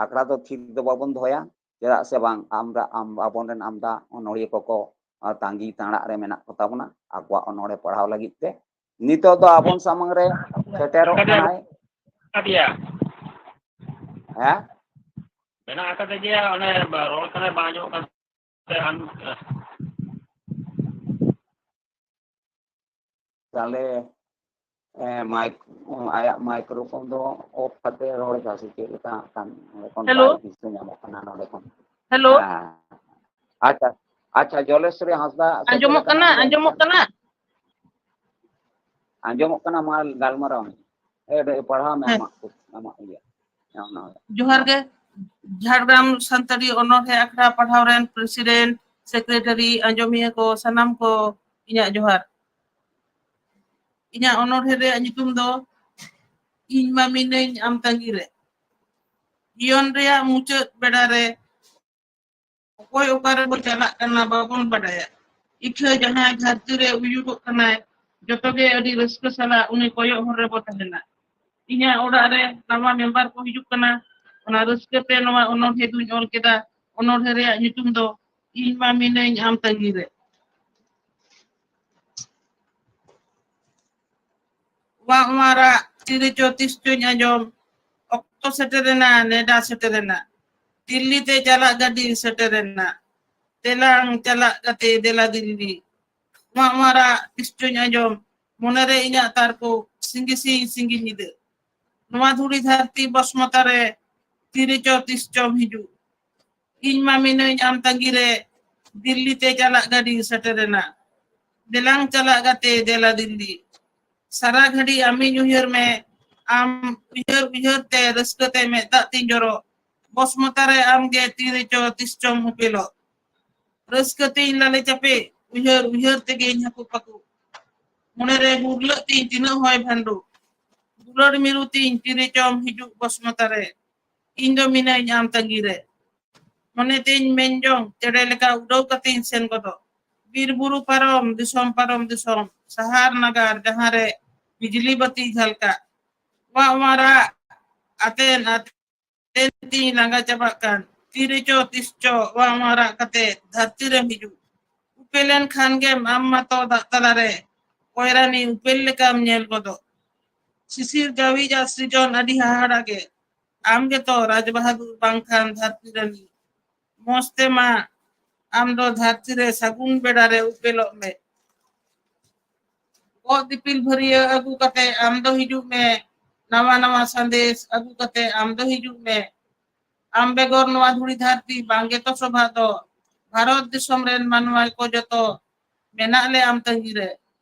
ᱟᱠᱷᱲᱟ ᱫᱚ ᱛᱷᱤᱨ ᱫᱚ ᱵᱟᱵᱚᱱ ᱫᱚᱦᱚᱭᱟ, ᱪᱮᱫᱟᱜ ᱥᱮ ᱵᱟᱝ ᱟᱢᱫᱟ, ᱟᱢ, ᱟᱵᱚᱱ ᱨᱮᱱ ᱟᱢᱫᱟ ᱚᱱᱚᱬᱦᱤᱭᱟᱹ ᱠᱚᱠᱚ, ᱟ, ᱛᱟᱺᱜᱤ ᱛᱟᱲᱟᱜ ᱨᱮ ᱢᱮᱱᱟᱜ ᱠᱚ ᱛᱟᱵᱚᱱᱟ ᱟᱠᱚᱣᱟᱜ ᱚᱱᱚᱬᱦᱮ ᱯᱟᱲᱦᱟᱣ ᱞᱟᱹᱜᱤᱫ ᱛᱮ᱾ ᱱᱤᱛᱚᱜ ᱫᱚ ᱟᱵᱚᱱ ᱥᱟᱢᱟᱝ ᱨᱮ ᱥᱮᱴᱮᱨᱚᱜ ᱠᱟᱱᱟᱭ᱾ ᱦᱮᱸ? ᱢᱮᱱᱟᱜ ᱟᱠᱟᱫᱮ ᱜᱮᱭᱟ, ᱚᱱᱮ ᱨᱚᱲ ᱠᱟᱱᱟᱭ, ᱵᱟᱝ ᱟᱸᱡᱚᱢᱚᱜ ᱠᱟᱱ ᱛᱟᱦᱮᱸ᱾ ᱛᱟᱦᱞᱮ, ᱮ, ᱢᱟᱭᱤᱠ, ᱟᱭᱟᱜ ᱢᱟᱭᱤᱠᱨᱳᱯᱷᱳᱱ ᱫᱚ ᱚᱯᱷ ᱠᱟᱛᱮ ᱨᱚᱲ ᱮᱫᱟ ᱥᱮ ᱪᱮᱫ ᱞᱮᱠᱟ ᱦᱟᱸᱜ ᱠᱷᱟᱱ? ᱚᱸᱰᱮ ᱠᱷᱚᱱ ᱦᱮᱞᱳ? ᱵᱟᱭ ᱫᱤᱥᱟᱹ ᱧᱟᱢᱚᱜ ᱠᱟᱱᱟ ᱱᱚᱰᱮ ᱠᱷᱚᱱ᱾ ᱦᱮᱞᱳ? ᱦᱮᱸ᱾ ᱟᱪᱪᱷᱟ, ᱟᱪᱪᱷᱟ, ᱡᱚᱞᱮᱥᱨᱤ ᱦᱟᱸᱥᱫᱟ ᱥᱮ ᱪᱮᱫ ᱟᱸᱡᱚᱢᱚᱜ ᱞᱮᱠᱟ ᱠᱟᱱᱟ? ᱦᱟᱸᱜ ᱠᱷᱟᱱ? ᱟᱸᱡᱚᱢᱚᱜ ᱠᱟᱱᱟ? ᱟᱸᱡᱚᱢᱚᱜ ᱠᱟᱱᱟ, ᱢᱟ ᱜᱟᱞᱢᱟᱨᱟᱣ ᱢᱮ᱾ ᱮ, ᱮ, ᱯᱟᱲᱦᱟᱣ ᱢᱮ ᱦᱮᱸ᱾ ᱟᱢᱟᱜ, ᱟᱢᱟᱜ ᱤᱭᱟᱹ᱾ ᱚᱱᱟ, ᱡᱚᱦᱟᱨ ᱚᱱᱟ᱾ ᱜᱮ᱾ ᱡᱷᱟᱲᱜᱨᱟᱢ ᱥᱟᱱᱛᱟᱲᱤ ᱚᱱᱚᱬᱦᱮ ᱟᱠᱷᱲᱟ ᱯᱟᱲᱦᱟᱣ ᱨᱮᱱ president, secretary, ᱟᱸᱡᱚᱢᱤᱭᱟᱹ ᱠᱚ ᱥᱟᱱᱟᱢ ᱠᱚ ᱤᱧᱟᱹᱜ ᱡᱚᱦᱟᱨ᱾ ᱤᱧᱟᱹᱜ ᱚᱱᱚᱬᱦᱮ ᱨᱮᱭᱟᱜ ᱧᱩᱛᱩᱢ ᱫᱚ ᱤᱧ ᱢᱟ ᱢᱤᱱᱟᱹᱧ ᱟᱢ ᱛᱟᱺᱜᱤ ᱨᱮ᱾ ᱡᱤᱭᱚᱱ ᱨᱮᱭᱟᱜ ᱢᱩᱪᱟᱹᱫ ᱵᱮᱲᱟ ᱨᱮ ᱚᱠᱚᱭ ᱚᱠᱟ ᱨᱮᱵᱚ ᱪᱟᱞᱟᱜ ᱠᱟᱱᱟ ᱵᱟᱵᱚᱱ ᱵᱟᱰᱟᱭᱟ᱾ ᱤᱠᱷᱟᱹ ᱡᱟᱦᱟᱸᱭ ᱫᱷᱟᱹᱨᱛᱤ ᱨᱮ ᱩᱭᱩᱜᱚᱜ ᱠᱟᱱᱟᱭ, ᱡᱚᱛᱚ ᱜᱮ ᱟᱹᱰᱤ ᱨᱟᱹᱥᱠᱟᱹ ᱥᱟᱞᱟᱜ ᱩᱱᱤ ᱠᱚᱭᱚᱜ ᱦᱚᱨ ᱨᱮᱵᱚ ᱛᱟᱦᱮᱱᱟ᱾ ᱤᱧᱟᱹᱜ ᱚᱲᱟᱜ ᱨᱮ ᱱᱟᱣᱟ member ᱠᱚ ᱦᱤᱡᱩᱜ ᱠᱟᱱᱟ, ᱚᱱᱟ ᱨᱟᱹᱥᱠᱟᱹ ᱛᱮ ᱱᱚᱣᱟ ᱚᱱᱚᱬᱦᱮ ᱫᱩᱧ ᱚᱞ ᱠᱮᱫᱟ᱾ ᱚᱱᱚᱬᱦᱮ ᱨᱮᱭᱟᱜ ᱧᱩᱛᱩᱢ ᱫᱚ ᱤᱧ ᱢᱟ ᱢᱤᱱᱟᱹᱧ ᱟᱢ ᱛᱟᱺᱜᱤ ᱨᱮ᱾ ᱣᱟᱜ ᱢᱟᱨᱟᱜ ᱛᱤᱨᱮ ᱪᱚ ᱛᱤᱥ ᱪᱚᱧ ᱟᱸᱡᱚᱢ, ᱚᱠᱛᱚ ᱥᱮᱴᱮᱨᱮᱱᱟ, ᱱᱮᱰᱟ ᱥᱮᱴᱮᱨᱮᱱᱟ, ᱫᱤᱞᱞᱤ ᱛᱮ ᱪᱟᱞᱟᱜ ᱜᱟᱹᱰᱤ ᱥᱮᱴᱮᱨᱮᱱᱟ, ᱫᱮᱞᱟᱝ ᱪᱟᱞᱟᱜ ᱜᱟᱛᱮ ᱫᱮᱞᱟ ᱫᱤᱞᱞᱤ᱾ ᱣᱟᱜ ᱢᱟᱨᱟᱜ ᱛᱤᱥ ᱪᱚᱧ ᱟᱸᱡᱚᱢ, ᱢᱚᱱᱮᱨᱮ ᱤᱧᱟᱹᱜ ᱛᱟᱨᱠᱚ, ᱥᱤᱸᱜᱤ ᱥᱤᱧ ᱥᱤᱸᱜᱤ ᱧᱤᱫᱟᱹ᱾ ᱱᱚᱣᱟ ᱫᱷᱩᱲᱤ ᱫᱷᱟᱹᱨᱛᱤ ᱵᱚᱥᱢᱚᱛᱟ ᱨᱮ ᱛᱤᱨᱮ ᱪᱚ ᱛᱤᱥ ᱪᱚᱢ ᱦᱤᱡᱩᱜ᱾ ᱤᱧ ᱢᱟ ᱢᱤᱱᱟᱹᱧ ᱟᱢ ᱛᱟᱺᱜᱤ ᱨᱮ, ᱫᱤᱞᱞᱤ ᱛᱮ ᱪᱟᱞᱟᱜ ᱜᱟᱹᱰᱤ ᱥᱮᱴᱮᱨᱮᱱᱟ᱾ ᱫᱮᱞᱟᱝ ᱪᱟᱞᱟᱜ ᱜᱟᱛᱮ, ᱫᱮᱞᱟ ᱫᱤᱞᱞᱤ᱾ ᱥᱟᱨᱟ ᱜᱷᱟᱹᱲᱤ ᱟᱢᱤᱧ ᱩᱭᱦᱟᱹᱨ ᱢᱮ, ᱟᱢ ᱩᱭᱦᱟᱹᱨ ᱩᱭᱦᱟᱹᱨ ᱛᱮ ᱨᱟᱹᱥᱠᱟᱹ ᱛᱮ ᱢᱮᱫ ᱫᱟᱜ ᱛᱤᱧ ᱡᱚᱨᱚᱜ᱾ ᱵᱚᱥᱢᱚᱛᱟ ᱨᱮ ᱟᱢ ᱜᱮ ᱛᱤᱨᱮ ᱪᱚ ᱛᱤᱥ ᱪᱚᱢ ᱩᱯᱮᱞᱚᱜ᱾ ᱨᱟᱹᱥᱠᱟᱹ ᱛᱤᱧ ᱞᱟᱞᱮ ᱪᱟᱯᱮ, ᱩᱭᱦᱟᱹᱨ ᱩᱭᱦᱟᱹᱨ ᱛᱮᱜᱮᱧ ᱦᱟᱹᱠᱩ ᱯᱟᱹᱠᱩ᱾ ᱢᱚᱱᱮ ᱨᱮ ᱜᱩᱨᱞᱟᱹᱜ ᱛᱤᱧ ᱛᱤᱱᱟᱹᱜ ᱦᱚᱭ ᱵᱷᱟᱱᱰᱩ᱾ ᱫᱩᱞᱟᱹᱲ ᱢᱤᱨᱩ ᱛᱤᱧ ᱛᱤᱨᱮ ᱪᱚᱢ ᱦᱤᱡᱩᱜ ᱵᱚᱥᱢᱚᱛᱟ ᱨᱮ᱾ ᱤᱧ ᱫᱚ ᱢᱤᱱᱟᱹᱧ ᱟᱢ ᱛᱟᱺᱜᱤ ᱨᱮ᱾ ᱢᱚᱱᱮ ᱛᱤᱧ ᱢᱮᱱ ᱡᱚᱝ ᱪᱮᱬᱮ ᱞᱮᱠᱟ ᱩᱰᱟᱹᱣ ᱠᱟᱛᱮᱧ ᱥᱮᱱ ᱜᱚᱫᱚᱜ᱾ ᱵᱤᱨ ᱵᱩᱨᱩ ᱯᱟᱨᱚᱢ, ᱫᱤᱥᱚᱢ ᱯᱟᱨᱚᱢ ᱫᱤᱥᱚᱢ, ᱥᱟᱦᱟᱨ ᱱᱟᱜᱟᱨ ᱡᱟᱦᱟᱸ ᱨᱮ ᱵᱤᱡᱽᱞᱤ ᱵᱟᱹᱛᱤ ᱡᱷᱟᱞᱠᱟᱜ᱾ ᱣᱟᱜ ᱢᱟᱨᱟᱜ ᱟᱛᱮᱱ ᱟᱛᱮᱱ ᱛᱤᱧ ᱞᱟᱸᱜᱟ ᱪᱟᱵᱟᱜ ᱠᱟᱱ᱾ ᱛᱤᱨᱮ ᱪᱚ ᱛᱤᱥ ᱪᱚ ᱣᱟᱜ ᱢᱟᱨᱟᱜ ᱠᱟᱛᱮ ᱫᱷᱟᱹᱨᱛᱤ ᱨᱮᱢ ᱦᱤᱡᱩᱜ᱾ ᱩᱯᱮᱞᱮᱱ ᱠᱷᱟᱱ ᱜᱮᱢ ᱟᱢ ᱢᱟᱛᱚ ᱫᱟᱜ ᱛᱟᱞᱟᱨᱮ ᱯᱚᱭᱨᱟᱱᱤ ᱩᱯᱮᱞ ᱞᱮᱠᱟᱢ ᱧᱮᱞ ᱜᱚᱫᱚᱜ᱾ ᱥᱤᱥᱤᱨ ᱡᱟᱹᱣᱤᱡᱟᱜ ᱥᱤᱨᱡᱚᱱ ᱟᱹᱰᱤ ᱦᱟᱦᱟᱲᱟ ᱜᱮ᱾ ᱟᱢ ᱜᱮᱛᱚ ᱨᱟᱡᱽ ᱵᱟᱦᱟᱫᱩᱨ ᱵᱟᱝᱠᱷᱟᱱ ᱫᱷᱟᱹᱨᱛᱤ ᱨᱮᱱ᱾ ᱢᱚᱡᱽ ᱛᱮᱢᱟ ᱟᱢ ᱫᱚ ᱫᱷᱟᱹᱨᱛᱤ ᱨᱮ ᱥᱟᱹᱜᱩᱱ ᱵᱮᱲᱟ ᱨᱮ ᱩᱯᱮᱞᱚᱜ ᱢᱮ᱾ ᱚᱛ ᱫᱤᱯᱤᱞ ᱵᱷᱟᱹᱨᱭᱟᱹ ᱟᱹᱜᱩ ᱠᱟᱛᱮ ᱟᱢ ᱫᱚ ᱦᱤᱡᱩᱜ ᱢᱮ᱾ ᱱᱟᱣᱟ ᱱᱟᱣᱟ ᱥᱟᱸᱫᱮᱥ ᱟᱹᱜᱩ ᱠᱟᱛᱮ ᱟᱢ ᱫᱚ ᱦᱤᱡᱩᱜ ᱢᱮ᱾ ᱟᱢ ᱵᱮᱜᱚᱨ ᱱᱚᱣᱟ ᱫᱷᱩᱲᱤ ᱫᱷᱟᱹᱨᱛᱤ ᱵᱟᱝ ᱜᱮᱛᱚ ᱥᱚᱵᱷᱟ ᱫᱚ᱾ ᱵᱷᱟᱨᱚᱛ ᱫᱤᱥᱚᱢ ᱨᱮᱱ ᱢᱟᱱᱣᱟ ᱠᱚ ᱡᱚᱛᱚ ᱢᱮᱱᱟᱜ ᱞᱮ ᱟᱢ ᱛᱟᱺᱜᱤ ᱨᱮ᱾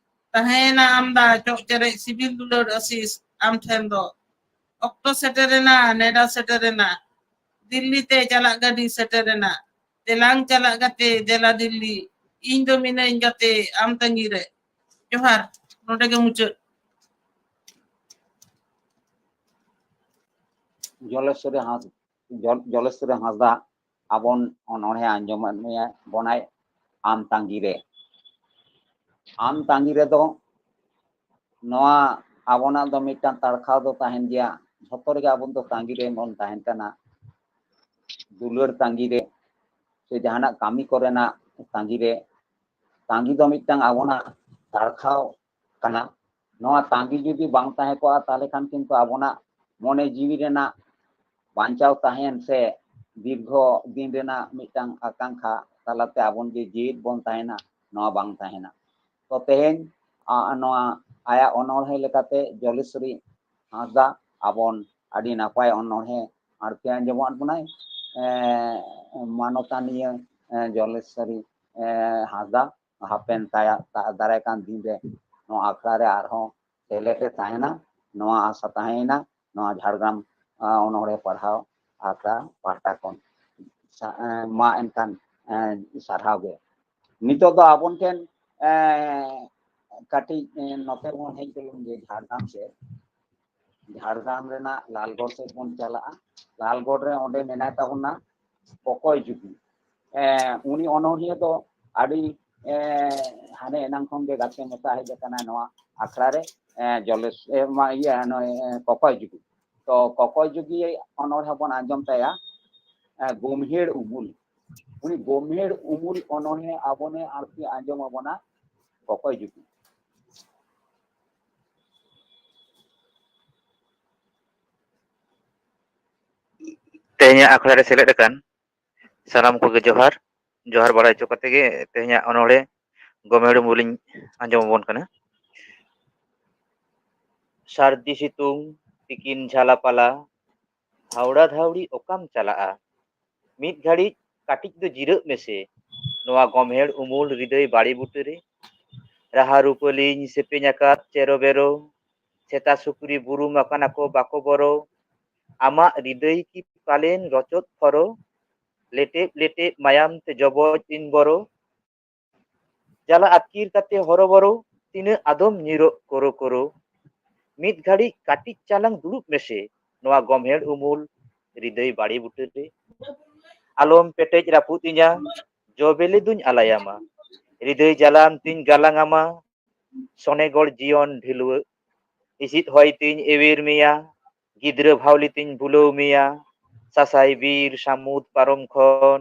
ᱛᱟᱦᱮᱸᱭᱮᱱᱟ ᱟᱢᱫᱟ ᱪᱚᱜ ᱪᱮᱨᱮᱡ ᱥᱤᱵᱤᱞ ᱫᱩᱞᱟᱹᱲ ᱟᱥᱤᱥ ᱟᱢ ᱴᱷᱮᱱ ᱫᱚ᱾ ᱚᱠᱛᱚ ᱥᱮᱴᱮᱨᱮᱱᱟ, ᱱᱮᱰᱟ ᱥᱮᱴᱮᱨᱮᱱᱟ, ᱫᱤᱞᱞᱤ ᱛᱮ ᱪᱟᱞᱟᱜ ᱜᱟᱹᱰᱤ ᱥᱮᱴᱮᱨᱮᱱᱟ᱾ ᱫᱮᱞᱟᱝ ᱪᱟᱞᱟᱜ ᱜᱟᱛᱮ, ᱫᱮᱞᱟ ᱫᱤᱞᱞᱤ, ᱤᱧ ᱫᱚ ᱢᱤᱱᱟᱹᱧ ᱜᱟᱛᱮ ᱟᱢ ᱛᱟᱺᱜᱤ ᱨᱮ᱾ ᱡᱚᱦᱟᱨ, ᱱᱚᱰᱮ ᱜᱮ ᱢᱩᱪᱟᱹᱫ᱾ ᱡᱚᱞᱮᱥᱣᱚᱨᱤ ᱦᱟᱸᱥ ᱡᱚᱞ- ᱡᱚᱞᱮᱥᱣᱚᱨᱤ ᱦᱟᱸᱥᱫᱟ ᱟᱵᱚᱱ ᱚᱱᱚᱬᱦᱮ ᱟᱸᱡᱚᱢᱟᱫ ᱢᱮᱭᱟ ᱵᱚᱱᱟᱭ ᱟᱢ ᱛᱟᱺᱜᱤ ᱨᱮ᱾ ᱟᱢ ᱛᱟᱺᱜᱤ ᱨᱮᱫᱚ ᱱᱚᱣᱟ ᱟᱵᱚᱱᱟᱜ ᱫᱚ ᱢᱤᱫᱴᱟᱝ ᱛᱟᱲᱠᱷᱟᱣ ᱫᱚ ᱛᱟᱦᱮᱱ ᱜᱮᱭᱟ᱾ ᱡᱷᱚᱛᱚ ᱨᱮᱜᱮ ᱟᱵᱚ ᱫᱚ ᱛᱟᱺᱜᱤ ᱨᱮ ᱵᱚᱱ ᱛᱟᱦᱮᱱ ᱠᱟᱱᱟ᱾ ᱫᱩᱞᱟᱹᱲ ᱛᱟᱺᱜᱤ ᱨᱮ ᱥᱮ ᱡᱟᱦᱟᱱᱟᱜ ᱠᱟᱹᱢᱤ ᱠᱚᱨᱮᱱᱟᱜ ᱛᱟᱺᱜᱤ ᱨᱮ᱾ ᱛᱟᱺᱜᱤ ᱫᱚ ᱢᱤᱫᱴᱟᱝ ᱟᱵᱚᱱᱟᱜ ᱛᱟᱲᱠᱷᱟᱣ ᱠᱟᱱᱟ᱾ ᱱᱚᱣᱟ ᱛᱟᱺᱜᱤ ᱡᱩᱫᱤ ᱵᱟᱝ ᱛᱟᱦᱮᱸ ᱠᱚᱜᱼᱟ, ᱛᱟᱦᱚᱞᱮ ᱠᱷᱟᱱ ᱠᱤᱱᱛᱩ ᱟᱵᱚᱱᱟᱜ ᱢᱚᱱᱮ ᱡᱤᱣᱤ ᱨᱮᱱᱟᱜ ᱵᱟᱧᱪᱟᱣ ᱛᱟᱦᱮᱱ ᱥᱮ ᱫᱤᱨᱜᱷᱚ ᱫᱤᱱ ᱨᱮᱱᱟᱜ ᱢᱤᱫᱴᱟᱝ ᱟᱠᱟᱝᱠᱷᱟ ᱛᱟᱞᱟᱛᱮ ᱟᱵᱚᱱ ᱡᱮ ᱡᱤᱣᱤᱫ ᱵᱚᱱ ᱛᱟᱦᱮᱱᱟ, ᱱᱚᱣᱟ ᱵᱟᱝ ᱛᱟᱦᱮᱱᱟ᱾ ᱛᱚ ᱛᱮᱦᱮᱧ ᱟ, ᱱᱚᱣᱟ ᱟᱭᱟᱜ ᱚᱱᱚᱬᱦᱮ ᱞᱮᱠᱟᱛᱮ ᱡᱚᱞᱮᱥᱣᱚᱨᱤ ᱦᱟᱸᱥᱫᱟ ᱟᱵᱚᱱ ᱟᱹᱰᱤ ᱱᱟᱯᱟᱭ ᱚᱱᱚᱬᱦᱮ ᱟᱬᱛᱤ ᱟᱸᱡᱚᱢᱟᱫ ᱵᱚᱱᱟᱭ᱾ ᱮ, ᱢᱟᱱᱚᱛᱟᱱᱤᱭᱟᱹ, ᱮ, ᱡᱚᱞᱮᱥᱣᱚᱨᱤ, ᱮ, ᱦᱟᱸᱥᱫᱟ ᱦᱟᱯᱮᱱ ᱛᱟᱭᱟ-, ᱛᱟ-, ᱫᱟᱨᱟᱭ ᱠᱟᱱ ᱫᱤᱱ ᱨᱮ ᱱᱚᱣᱟ ᱟᱠᱷᱲᱟ ᱨᱮ ᱟᱨᱦᱚᱸ ᱥᱮᱞᱮᱫ ᱮ ᱛᱟᱦᱮᱱᱟ, ᱱᱚᱣᱟ ᱟᱥᱟ ᱛᱟᱦᱮᱸᱭᱮᱱᱟ ᱱᱚᱣᱟ ᱡᱷᱟᱲᱜᱨᱟᱢ, ᱟ, ᱚᱱᱚᱬᱦᱮ ᱯᱟᱲᱦᱟᱣ ᱟᱠᱷᱲᱟ ᱯᱟᱦᱴᱟ ᱠᱷᱚᱱ᱾ ᱥᱟ-, ᱮ, ᱢᱟ ᱮᱱᱠᱷᱟᱱ, ᱮ, ᱥᱟᱨᱦᱟᱣ ᱜᱮ᱾ ᱱᱤᱛᱚᱜ ᱫᱚ ᱟᱵᱚᱱ ᱴᱷᱮᱱ, ᱮ, ᱠᱟᱹᱴᱤᱡ, ᱮ, ᱱᱚᱛᱮ ᱵᱚᱱ ᱦᱮᱡ ᱞᱮᱱ ᱜᱮ ᱡᱷᱟᱲᱜᱨᱟᱢ ᱥᱮᱫ᱾ ᱡᱷᱟᱲᱜᱨᱟᱢ ᱨᱮᱱᱟᱜ ᱞᱟᱞᱜᱚᱲ ᱥᱮᱫ ᱵᱚᱱ ᱪᱟᱞᱟᱜᱼᱟ᱾ ᱞᱟᱞᱜᱚᱲ ᱨᱮ ᱚᱸᱰᱮ ᱢᱮᱱᱟᱭ ᱛᱟᱵᱚᱱᱟ ᱠᱚᱠᱚᱭ ᱡᱩᱜᱤ᱾ ᱮ, ᱩᱱᱤ ᱚᱱᱚᱬᱦᱤᱭᱟᱹ ᱫᱚ ᱟᱹᱰᱤ, ᱮ, ᱦᱟᱱᱮ ᱮᱱᱟᱝ ᱠᱷᱚᱱ ᱜᱮ ᱜᱟᱛᱮ ᱢᱮᱥᱟ ᱦᱮᱡ ᱟᱠᱟᱱᱟ ᱱᱚᱣᱟ ᱟᱠᱷᱲᱟ ᱨᱮ᱾ ᱮ, ᱡᱚᱞᱮᱥ, ᱮ, ᱢᱟ, ᱤᱭᱟᱹ, ᱱᱚᱜᱼᱚᱭ, ᱮ, ᱠᱚᱠᱚᱭ ᱡᱩᱜᱤ᱾ ᱛᱚ ᱠᱚᱠᱚᱭ ᱡᱩᱜᱤ ᱚᱱᱚᱬᱦᱮ ᱵᱚᱱ ᱟᱸᱡᱚᱢ ᱛᱟᱭᱟ, ᱮ, ᱜᱳᱢᱦᱮᱲ ᱩᱢᱩᱞ᱾ ᱩᱱᱤ ᱜᱳᱢᱦᱮᱲ ᱩᱢᱩᱞ ᱚᱱᱚᱬᱦᱮ ᱟᱵᱚᱱᱮ ᱟᱨᱠᱤ ᱟᱸᱡᱚᱢ ᱟᱵᱚᱱᱟ ᱠᱚᱠᱚᱭ ᱡᱩᱜᱤ᱾ ᱛᱮᱦᱮᱧᱟᱜ ᱟᱠᱷᱲᱟ ᱨᱮ ᱥᱮᱞᱮᱫ ᱟᱠᱟᱱ ᱥᱟᱱᱟᱢ ᱠᱚᱜᱮ ᱡᱚᱦᱟᱨ᱾ ᱡᱚᱦᱟᱨ ᱵᱟᱲᱟ ᱦᱚᱪᱚ ᱠᱟᱛᱮ ᱜᱮ ᱛᱮᱦᱮᱧᱟᱜ ᱚᱱᱚᱬᱦᱮ ᱜᱚᱢᱦᱮᱲ ᱩᱢᱩᱞᱤᱧ ᱟᱸᱡᱚᱢ ᱟᱵᱚᱱ ᱠᱟᱱᱟ᱾ ᱥᱟᱹᱨᱫᱤ ᱥᱤᱛᱩᱝ ᱛᱤᱠᱤᱱ ᱡᱷᱟᱞᱟᱯᱟᱞᱟ, ᱦᱟᱣᱲᱟ ᱫᱷᱟᱣᱲᱤ ᱚᱠᱟᱢ ᱪᱟᱞᱟᱜᱼᱟ? ᱢᱤᱫ ᱜᱷᱟᱹᱲᱤᱡ ᱠᱟᱹᱴᱤᱡ ᱫᱚ ᱡᱤᱨᱟᱹᱜ ᱢᱮᱥᱮ, ᱱᱚᱣᱟ ᱜᱚᱢᱦᱮᱲ ᱩᱢᱩᱞ ᱨᱤᱫᱟᱹᱭ ᱵᱟᱲᱮ ᱵᱩᱴᱟᱹᱨᱮ᱾ ᱨᱟᱦᱟ ᱨᱩᱯᱟᱹᱞᱤᱧ ᱥᱮᱯᱮᱧ ᱟᱠᱟᱫ ᱪᱮᱨᱚ ᱵᱮᱨᱚ, ᱥᱮᱛᱟ ᱥᱩᱠᱨᱤ ᱵᱩᱨᱩᱢ ᱟᱠᱟᱱᱟ ᱠᱚ ᱵᱟᱠᱚ ᱵᱚᱨᱚ᱾ ᱟᱢᱟᱜ ᱨᱤᱫᱟᱹᱭ ᱠᱤ ᱯᱟᱞᱮᱱ ᱨᱚᱪᱚᱫ ᱠᱷᱚᱨᱚ? ᱞᱮᱴᱮᱵ ᱞᱮᱴᱮᱵ ᱢᱟᱭᱟᱢ ᱛᱮ ᱡᱚᱵᱚᱡ ᱤᱧ ᱵᱚᱨᱚ᱾ ᱡᱟᱞᱟ ᱟᱹᱛᱠᱤᱨ ᱠᱟᱛᱮ ᱦᱚᱨᱚᱵᱚᱨᱚ, ᱛᱤᱱᱟᱹᱜ ᱟᱫᱚᱢ ᱧᱤᱨᱚᱜ ᱠᱳᱨᱳ ᱠᱳᱨᱳ᱾ ᱢᱤᱫ ᱜᱷᱟᱹᱲᱤᱡ ᱠᱟᱹᱴᱤᱡ ᱪᱟᱞᱟᱝ ᱫᱩᱲᱩᱵ ᱢᱮᱥᱮ, ᱱᱚᱣᱟ ᱜᱚᱢᱦᱮᱲ ᱩᱢᱩᱞ ᱨᱤᱫᱟᱹᱭ ᱵᱟᱲᱮ ᱵᱩᱴᱟᱹᱨᱮ᱾ ᱟᱞᱚᱢ ᱯᱮᱴᱮᱡ ᱨᱟᱹᱯᱩᱫ ᱤᱧᱟ, ᱡᱚ ᱵᱮᱞᱮ ᱫᱩᱧ ᱟᱞᱟᱭᱟᱢᱟ᱾ ᱨᱤᱫᱟᱹᱭ ᱡᱟᱞᱟᱢ ᱛᱤᱧ ᱜᱟᱞᱟᱝ ᱟᱢᱟ, ᱥᱚᱱᱮᱜᱚᱲ ᱡᱤᱭᱚᱱ ᱰᱷᱤᱞᱣᱟᱹᱜ᱾ ᱦᱤᱥᱤᱫ ᱦᱚᱭ ᱛᱤᱧ ᱮᱣᱮᱨ ᱢᱮᱭᱟ, ᱜᱤᱫᱽᱨᱟᱹ ᱵᱷᱟᱣᱞᱤ ᱛᱤᱧ ᱵᱩᱞᱟᱹᱣ ᱢᱮᱭᱟ᱾ ᱥᱟᱥᱟᱭ ᱵᱤᱨ ᱥᱟᱹᱢᱩᱫ ᱯᱟᱨᱚᱢ ᱠᱷᱚᱱ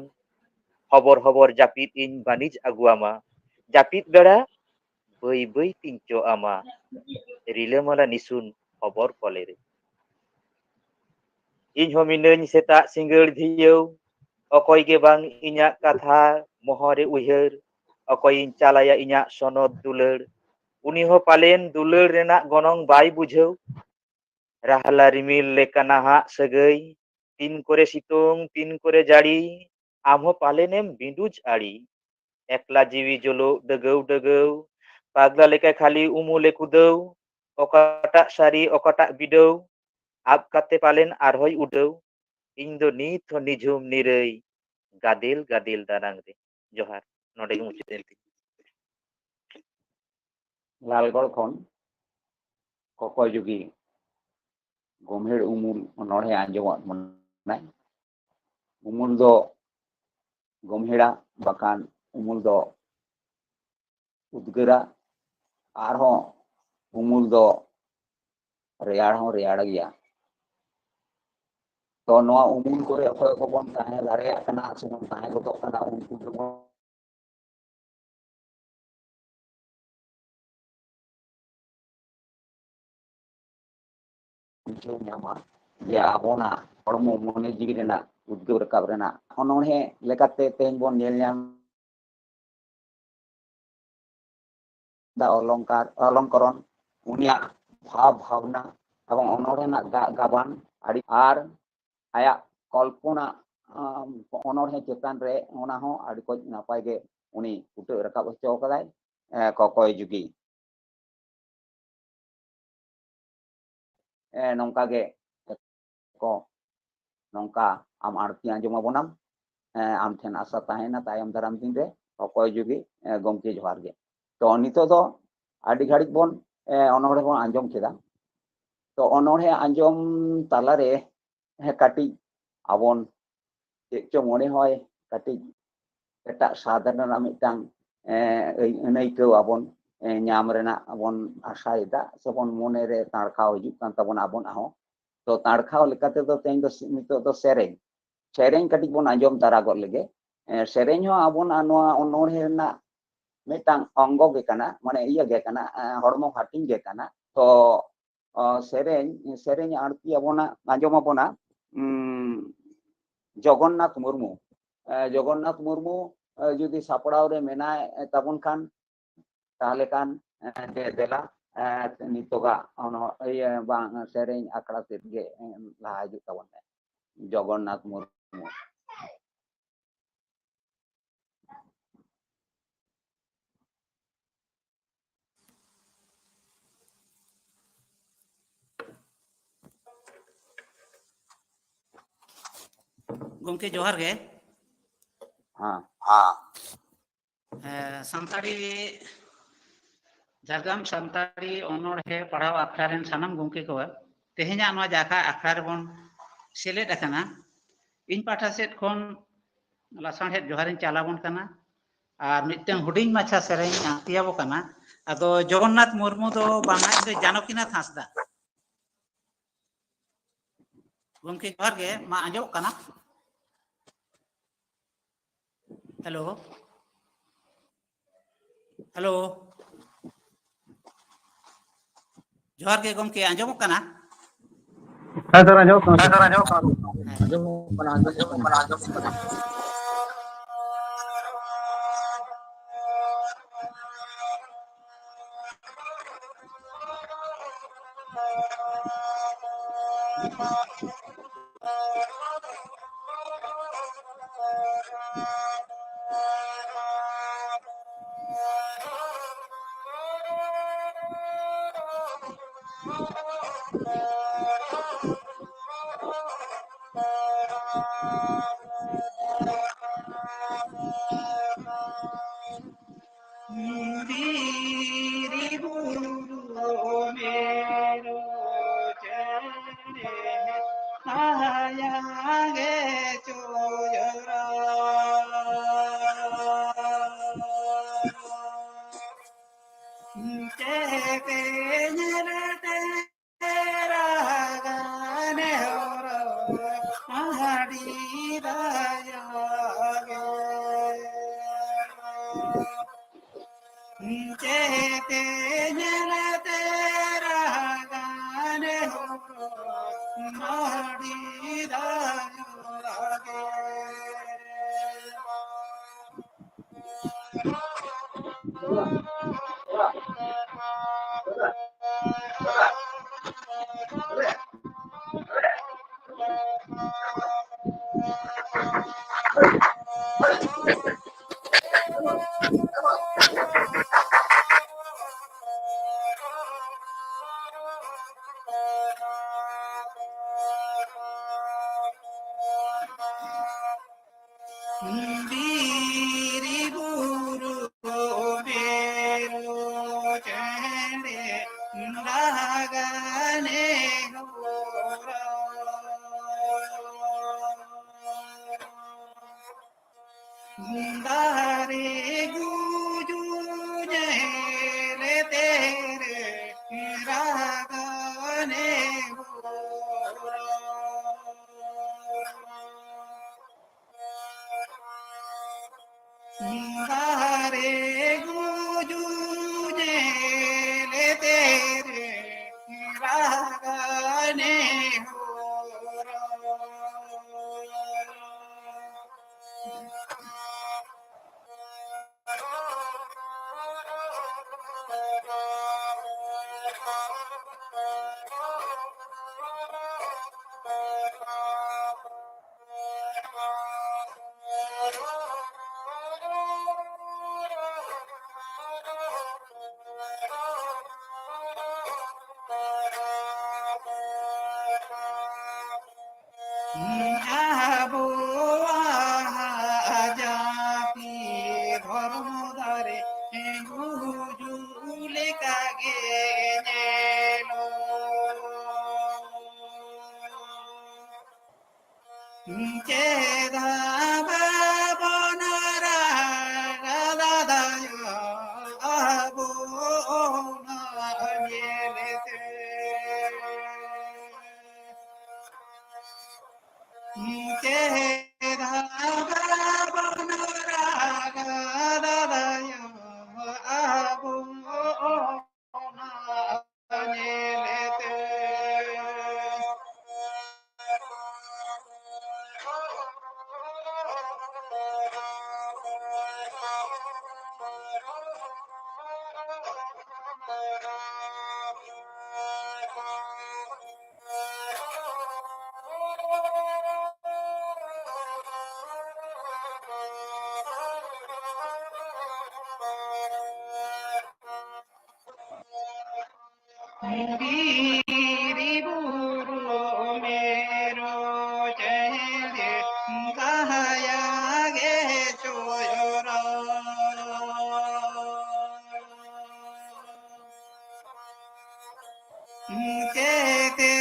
ᱦᱚᱵᱚᱨ ᱦᱚᱵᱚᱨ ᱡᱟᱹᱯᱤᱫ ᱤᱧ ᱵᱟᱹᱱᱤᱡ ᱟᱹᱜᱩᱣᱟᱢᱟ᱾ ᱡᱟᱹᱯᱤᱫ ᱵᱮᱲᱟ ᱵᱟᱹᱭ ᱵᱟᱹᱭ ᱛᱤᱧ ᱪᱚᱜ ᱟᱢᱟ, ᱨᱤᱞᱟᱹᱢᱟᱞᱟ ᱱᱤᱥᱩᱱ ᱦᱚᱵᱚᱨ ᱠᱚᱞᱮ ᱨᱮ᱾ ᱤᱧ ᱦᱚᱸ ᱢᱤᱱᱟᱹᱧ ᱥᱮᱛᱟᱜ ᱥᱤᱸᱜᱟᱹᱲ ᱫᱷᱤᱭᱟᱹᱣ, ᱚᱠᱚᱭ ᱜᱮ ᱵᱟᱝ ᱤᱧᱟᱹᱜ ᱠᱟᱛᱷᱟ ᱢᱚᱦᱚᱨᱮ ᱩᱭᱦᱟᱹᱨ᱾ ᱚᱠᱚᱭᱤᱧ ᱪᱟᱞᱟᱭᱟ ᱤᱧᱟᱹᱜ ᱥᱚᱱᱚᱛ ᱫᱩᱞᱟᱹᱲ, ᱩᱱᱤ ᱦᱚᱸ ᱯᱟᱞᱮᱱ ᱫᱩᱞᱟᱹᱲ ᱨᱮᱱᱟᱜ ᱜᱚᱱᱚᱝ ᱵᱟᱭ ᱵᱩᱡᱷᱟᱹᱣ᱾ ᱨᱟᱦᱞᱟ ᱨᱤᱢᱤᱞ ᱞᱮᱠᱟ ᱱᱟᱦᱟᱜ ᱥᱟᱹᱜᱟᱹᱭ, ᱛᱤᱱ ᱠᱚᱨᱮ ᱥᱤᱛᱩᱝ ᱛᱤᱱ ᱠᱚᱨᱮ ᱡᱟᱹᱲᱤ, ᱟᱢ ᱦᱚᱸ ᱯᱟᱞᱮᱱᱮᱢ ᱵᱤᱸᱰᱩᱡ ᱟᱲᱤ᱾ ᱮᱠᱞᱟ ᱡᱤᱣᱤ ᱡᱚᱞᱚᱜ ᱰᱟᱹᱜᱟᱹᱣ ᱰᱟᱹᱜᱟᱹᱣ, ᱯᱟᱜᱽᱞᱟ ᱞᱮᱠᱟ ᱠᱷᱟᱹᱞᱤ ᱩᱢᱩᱞᱮ ᱠᱩᱫᱟᱹᱣ᱾ ᱚᱠᱟᱴᱟᱜ ᱥᱟᱹᱨᱤ ᱚᱠᱟᱴᱟᱜ ᱵᱤᱰᱟᱹᱣ, ᱟᱵ ᱠᱟᱛᱮ ᱯᱟᱞᱮᱱ ᱟᱨᱦᱚᱸᱭ ᱩᱰᱟᱹᱣ᱾ ᱤᱧ ᱫᱚ ᱱᱤᱛ ᱦᱚᱸ ᱱᱤᱡᱷᱩᱢ ᱱᱤᱨᱟᱹᱭ, ᱜᱟᱫᱮᱞ ᱜᱟᱫᱮᱞ ᱫᱟᱱᱟᱝ ᱨᱮ᱾ ᱡᱚᱦᱟᱨ᱾ ᱱᱚᱰᱮ ᱜᱮ ᱢᱩᱪᱟᱹᱫ ᱮᱱ ᱛᱤᱧᱟ᱾ ᱞᱟᱞᱜᱚᱲ ᱠᱷᱚᱱ ᱠᱚᱠᱚᱭ ᱡᱩᱜᱤ ᱜᱚᱢᱦᱮᱲ ᱩᱢᱩᱞ ᱚᱱᱚᱬᱦᱮ ᱟᱸᱡᱚᱢᱟᱫ ᱵᱚᱱᱟᱭ᱾ ᱩᱢᱩᱞ ᱫᱚ ᱜᱚᱢᱦᱮᱲᱟ, ᱵᱟᱠᱷᱟᱱ ᱩᱢᱩᱞ ᱫᱚ ᱩᱫᱽᱜᱟᱹᱨᱟ, ᱟᱨᱦᱚᱸ ᱩᱢᱩᱞ ᱫᱚ ᱨᱮᱭᱟᱲ ᱦᱚᱸ ᱨᱮᱭᱟᱲ ᱜᱮᱭᱟ᱾ ᱛᱚ ᱱᱚᱣᱟ ᱩᱢᱩᱞ ᱠᱚᱨᱮ ᱚᱠᱚᱭ ᱠᱚᱵᱚᱱ ᱛᱟᱦᱮᱸ ᱫᱟᱲᱮᱭᱟᱜ ᱠᱟᱱᱟ ᱥᱮᱵᱚᱱ ᱛᱟᱦᱮᱸ ᱜᱚᱫᱚᱜ ᱠᱟᱱᱟ, ᱩᱱᱠᱩ ᱫᱚᱵᱚᱱ ᱵᱩᱡᱷᱟᱹᱣ ᱧᱟᱢᱟ᱾ ᱡᱮ ᱟᱵᱚᱱᱟᱜ ᱦᱚᱲᱢᱚ ᱢᱚᱱᱮ ᱡᱤᱣᱤ ᱨᱮᱱᱟᱜ ᱩᱫᱽᱜᱟᱹᱣ ᱨᱟᱠᱟᱵ ᱨᱮᱱᱟᱜ ᱚᱱᱚᱬᱦᱮ ᱞᱮᱠᱟᱛᱮ ᱛᱮᱦᱮᱧ ᱵᱚᱱ ᱧᱮᱞ ᱧᱟᱢ ᱮᱫᱟ ᱚᱞᱚᱝᱠᱟᱨ, ᱚᱞᱚᱝᱠᱚᱨᱚᱱ, ᱩᱱᱤᱭᱟᱜ ᱵᱷᱟᱵᱽ ᱵᱷᱟᱵᱽᱱᱟ ᱮᱵᱚᱝ ᱚᱱᱚᱬᱦᱮ ᱨᱮᱱᱟᱜ ᱜᱟᱜ ᱜᱟᱵᱟᱱ ᱟᱹᱰᱤ, ᱟᱨ ᱟᱭᱟᱜ ᱠᱚᱞᱯᱚᱱᱟ, ᱟᱢ, ᱚᱱᱚᱬᱦᱮ ᱪᱮᱛᱟᱱ ᱨᱮ ᱚᱱᱟ ᱦᱚᱸ ᱟᱹᱰᱤ ᱠᱚᱡ ᱱᱟᱯᱟᱭ ᱜᱮ ᱩᱱᱤ ᱯᱷᱩᱴᱟᱹᱣ ᱨᱟᱠᱟᱵ ᱦᱚᱪᱚ ᱠᱟᱫᱟᱭ, ᱮ, ᱠᱚᱠᱚᱭ ᱡᱩᱜᱤ᱾ ᱮ, ᱱᱚᱝᱠᱟ ᱜᱮ ᱠᱚ, ᱱᱚᱝᱠᱟ ᱟᱢ ᱟᱬᱛᱤ ᱟᱸᱡᱚᱢ ᱟᱵᱚᱱᱟᱢ᱾ ᱮ, ᱟᱢ ᱴᱷᱮᱱ ᱟᱥᱟ ᱛᱟᱦᱮᱸᱱᱟ ᱛᱟᱭᱚᱢ ᱫᱟᱨᱟᱢ ᱫᱤᱱ ᱨᱮ ᱚᱠᱚᱭ ᱡᱩᱜᱤ, ᱮ, ᱜᱚᱢᱠᱮ ᱡᱚᱦᱟᱨ ᱜᱮ᱾ ᱛᱚ ᱱᱤᱛᱚᱜ ᱫᱚ ᱟᱹᱰᱤ ᱜᱷᱟᱹᱲᱤᱡ ᱵᱚᱱ, ᱮ, ᱚᱱᱚᱬᱦᱮ ᱵᱚᱱ ᱟᱸᱡᱚᱢ ᱠᱮᱫᱟ᱾ ᱛᱚ ᱚᱱᱚᱬᱦᱮ ᱟᱸᱡᱚᱢ ᱛᱟᱞᱟᱨᱮ, ᱦᱮᱸ, ᱠᱟᱹᱴᱤᱡ ᱟᱵᱚᱱ ᱪᱮᱫ ᱪᱚ ᱢᱚᱱᱮ ᱦᱚᱭ ᱠᱟᱹᱴᱤᱡ ᱮᱴᱟᱜ ᱥᱟᱫᱷᱟᱨᱚᱱ ᱨᱮᱱᱟᱜ ᱢᱤᱫᱴᱟᱝ, ᱮ, ᱟᱹᱭ-, ᱟᱹᱱᱟᱹᱭᱠᱟᱹᱣ ᱟᱵᱚᱱ, ᱮ, ᱧᱟᱢ ᱨᱮᱱᱟᱜ ᱵᱚᱱ ᱟᱥᱟᱭᱮᱫᱟ ᱥᱮᱵᱚᱱ ᱢᱚᱱᱮᱨᱮ ᱛᱟᱲᱠᱟᱣ ᱦᱤᱡᱩᱜ ᱠᱟᱱ ᱛᱟᱵᱚᱱᱟ ᱟᱵᱚᱱᱟᱜ ᱦᱚᱸ᱾ ᱛᱚ ᱛᱟᱲᱠᱟᱣ ᱞᱮᱠᱟ ᱛᱮᱫᱚ ᱛᱮᱦᱮᱧ ᱫᱚ ᱥᱮ-, ᱱᱤᱛᱚᱜ ᱫᱚ ᱥᱮᱨᱮᱧ, ᱥᱮᱨᱮᱧ ᱠᱟᱹᱴᱤᱡ ᱵᱚᱱ ᱟᱸᱡᱚᱢ ᱛᱟᱨᱟ ᱜᱚᱫ ᱞᱮᱜᱮ᱾ ᱮ, ᱥᱮᱨᱮᱧ ᱦᱚᱸ ᱟᱵᱚᱱᱟᱜ ᱱᱚᱣᱟ ᱚᱱᱚᱬᱦᱮ ᱨᱮᱱᱟᱜ ᱢᱤᱫᱴᱟᱝ ᱚᱝᱜᱚ ᱜᱮ ᱠᱟᱱᱟ, ᱢᱟᱱᱮ ᱤᱭᱟᱹ ᱜᱮ ᱠᱟᱱᱟ, ᱮ, ᱦᱚᱲᱢᱚ ᱦᱟᱹᱴᱤᱧ ᱜᱮ ᱠᱟᱱᱟ᱾ ᱛᱚ ᱚ, ᱥᱮᱨᱮᱧ, ᱥᱮᱨᱮᱧ ᱟᱬᱛᱤ ᱟᱵᱚᱱᱟ, ᱟᱸᱡᱚᱢ ᱟᱵᱚᱱᱟ, ᱩᱢ, ᱡᱚᱜᱚᱱᱱᱟᱛᱷ ᱢᱩᱨᱢᱩ᱾ ᱮ, ᱡᱚᱜᱚᱱᱱᱟᱛᱷ ᱢᱩᱨᱢᱩ, ᱮ, ᱡᱩᱫᱤ ᱥᱟᱯᱲᱟᱣ ᱨᱮ ᱢᱮᱱᱟᱭ ᱛᱟᱵᱚᱱ ᱠᱷᱟᱱ, ᱛᱟᱦᱞᱮ ᱠᱷᱟᱱ, ᱮ, ᱫᱮ-, ᱫᱮᱞᱟ, ᱮ, ᱱᱤᱛᱚᱜᱟᱜ ᱚᱱᱚ-, ᱤᱭᱟᱹ, ᱵᱟᱝ, ᱥᱮᱨᱮᱧ ᱟᱠᱷᱲᱟ ᱥᱮᱫ ᱜᱮ, ᱮ, ᱞᱟᱦᱟ ᱦᱤᱡᱩᱜ ᱛᱟᱵᱚᱱ ᱢᱮ, ᱡᱚᱜᱚᱱᱱᱟᱛᱷ ᱢᱩᱨᱢᱩ᱾ ᱜᱚᱢᱠᱮ, ᱡᱚᱦᱟᱨ ᱜᱮ᱾ ᱦᱮᱸ᱾ ᱦᱮᱸ, ᱥᱟᱱᱛᱟᱲᱤ, ᱡᱷᱟᱲᱜᱨᱟᱢ ᱥᱟᱱᱛᱟᱲᱤ ᱚᱱᱚᱬᱦᱮ ᱯᱟᱲᱦᱟᱣ ᱟᱠᱷᱲᱟ ᱨᱮᱱ ᱥᱟᱱᱟᱢ ᱜᱚᱢᱠᱮ ᱠᱚ, ᱛᱮᱦᱮᱧᱟᱜ ᱱᱚᱣᱟ ᱡᱟᱠᱟ ᱟᱠᱷᱲᱟ ᱨᱮᱵᱚᱱ ᱥᱮᱞᱮᱫ ᱟᱠᱟᱱᱟ᱾ ᱤᱧ ᱯᱟᱦᱴᱟ ᱥᱮᱫ ᱠᱷᱚᱱ ᱞᱟᱥᱟᱲᱦᱮᱫ ᱡᱚᱦᱟᱨᱤᱧ ᱪᱟᱞ ᱟᱵᱚᱱ ᱠᱟᱱᱟ᱾ ᱟᱨ ᱢᱤᱫᱴᱟᱝ ᱦᱩᱰᱤᱧ ᱢᱟᱪᱷᱟ ᱥᱮᱨᱮᱧ ᱟᱸᱠᱛᱤᱭᱟᱵᱚ ᱠᱟᱱᱟ᱾ ᱟᱫᱚ ᱡᱚᱜᱚᱱᱱᱟᱛᱷ ᱢᱩᱨᱢᱩ ᱫᱚ ᱵᱟᱝ, ᱟᱡ ᱫᱚ ᱡᱟᱱᱚᱠᱤᱱᱟᱛᱷ ᱦᱟᱸᱥᱫᱟ᱾ ᱜᱚᱢᱠᱮ ᱡᱚᱦᱟᱨ ᱜᱮ, ᱢᱟ ᱟᱸᱡᱚᱢᱚᱜ ᱠᱟᱱᱟ? ᱦᱮᱞᱳ, ᱦᱮᱞᱳ, ᱡᱚᱦᱟᱨ ᱜᱮ ᱜᱚᱢᱠᱮ, ᱟᱸᱡᱚᱢᱚᱜ ᱠᱟᱱᱟ? ᱦᱮᱸ ᱥᱟᱨ, ᱟᱸᱡᱚᱢᱚᱜ ᱠᱟᱱᱟ ᱥᱟᱨ᱾ ᱦᱮᱸ, ᱟᱸᱡᱚᱢᱚᱜ ᱠᱟᱱᱟ, ᱟᱸᱡᱚᱢᱚᱜ ᱠᱟᱱᱟ, ᱟᱸᱡᱚᱢᱚᱜ ᱠᱟᱱᱟ᱾ ᱫᱷᱤᱨᱤ ᱵᱩᱨᱩ ᱢᱮᱨᱚ ᱪᱮᱬᱮ ᱟᱭᱟᱜ ᱜᱮ ᱪᱚᱡᱚᱨᱟ᱾ ᱪᱮᱛᱮ ᱧᱮᱞᱛᱮ ᱨᱟᱜᱟᱱᱮ ᱦᱚᱨᱚ ᱟᱹᱰᱤ ᱫᱟᱭᱟ ᱜᱮ᱾ ᱪᱮᱛᱮ ᱧᱮᱞᱛᱮ ᱨᱟᱜᱟᱱᱮ ᱦᱚᱨᱚ ᱟᱹᱰᱤ ᱫᱟᱭᱟ ᱜᱮ᱾ ᱫᱷᱤᱨᱤ ᱵᱩᱨᱩ ᱢᱮᱨᱚ ᱪᱮᱬᱮ ᱨᱟᱜᱟᱱᱮ ᱦᱚᱨᱚ᱾ ᱫᱟᱨᱮ ᱜᱩᱡᱩ ᱧᱮᱞᱛᱮ ᱨᱟᱜᱟᱱᱮ ᱦᱚᱨᱚ᱾ ᱫᱟᱨᱮ ᱜᱩᱡᱩ ᱧᱮᱞᱛᱮ ᱨᱟᱜᱟᱱᱮ ᱟᱵᱚᱣᱟᱜ ᱡᱟᱹᱛᱤ ᱫᱷᱚᱨᱢᱚ ᱫᱟᱨᱮ ᱜᱩᱡᱩᱜ ᱞᱮᱠᱟ ᱜᱮ ᱧᱮᱞᱚᱜ᱾ ᱪᱮᱫᱟᱜ ᱵᱟᱵᱚᱱ ᱨᱟᱜᱟ ᱫᱟᱫᱟᱭᱳ ᱟᱵᱚ ᱚᱱᱟ ᱧᱮᱞᱛᱮ? ᱪᱮᱫᱟᱜ ᱵᱟᱵᱚᱱ ᱨᱟᱜᱟ ᱫᱟᱫᱟᱭᱳ ᱟᱵᱚ ᱚᱱᱟ ᱧᱮᱞᱛᱮ? ᱵᱤᱨ ᱵᱩᱨᱩ ᱢᱮᱨᱚ ᱪᱮᱬᱮ ᱠᱟᱦᱟᱭᱟ ᱜᱮ ᱪᱚᱭᱚᱨᱟ᱾ ᱪᱮᱛᱮ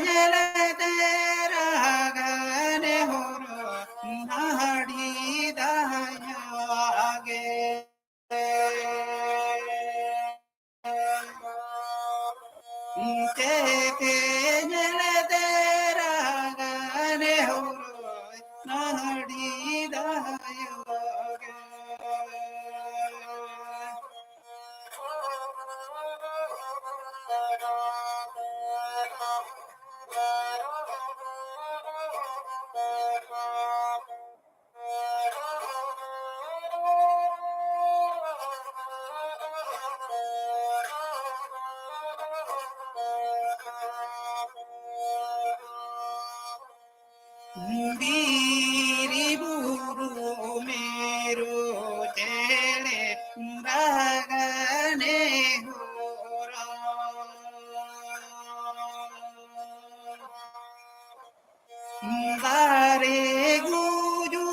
ᱧᱮᱞᱛᱮ ᱨᱟᱜᱟᱱᱮ ᱦᱚᱨᱚ ᱱᱟᱹᱲᱤ ᱫᱟᱭᱟ ᱜᱮ᱾ ᱪᱮᱛᱮ ᱧᱮᱞᱛᱮ ᱨᱟᱜᱟᱱᱮ ᱦᱚᱨᱚ ᱱᱟᱹᱲᱤ ᱫᱟᱭᱟ ᱜᱮ᱾ ᱵᱤᱨ ᱵᱩᱨᱩ ᱢᱤᱨᱩ ᱪᱮᱬᱮ ᱨᱟᱜᱟ ᱱᱮᱦᱚᱨᱚᱢ᱾ ᱫᱟᱨᱮ ᱜᱩᱡᱩ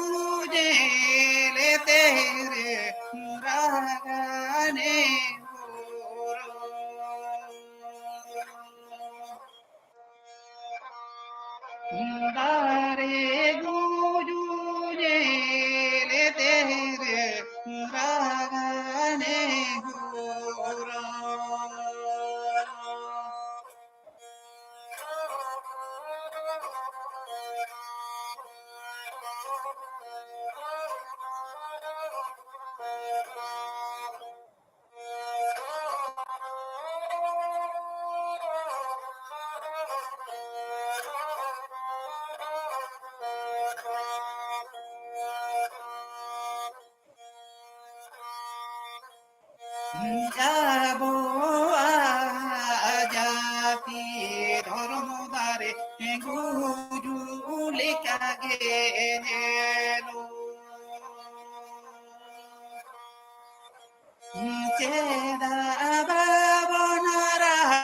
ᱧᱮᱞ ᱛᱮᱨᱮ ᱨᱟᱜᱟ ᱱᱮᱦᱚᱨᱚᱢ᱾ ᱫᱟᱨᱮ ᱜᱩᱡᱩ ᱧᱮᱞ ᱛᱮᱨᱮ ᱨᱟᱜᱟ ᱱᱮᱦᱚᱨᱚᱢ᱾ ᱟᱵᱚᱣᱟᱜ ᱡᱟᱹᱛᱤ ᱫᱷᱚᱨᱢᱚ ᱫᱟᱨᱮ ᱜᱩᱡᱩᱜ ᱞᱮᱠᱟ ᱜᱮ ᱧᱮᱞᱚᱜ᱾ ᱪᱮᱫᱟᱜ ᱵᱟᱵᱚᱱ ᱨᱟᱦᱟ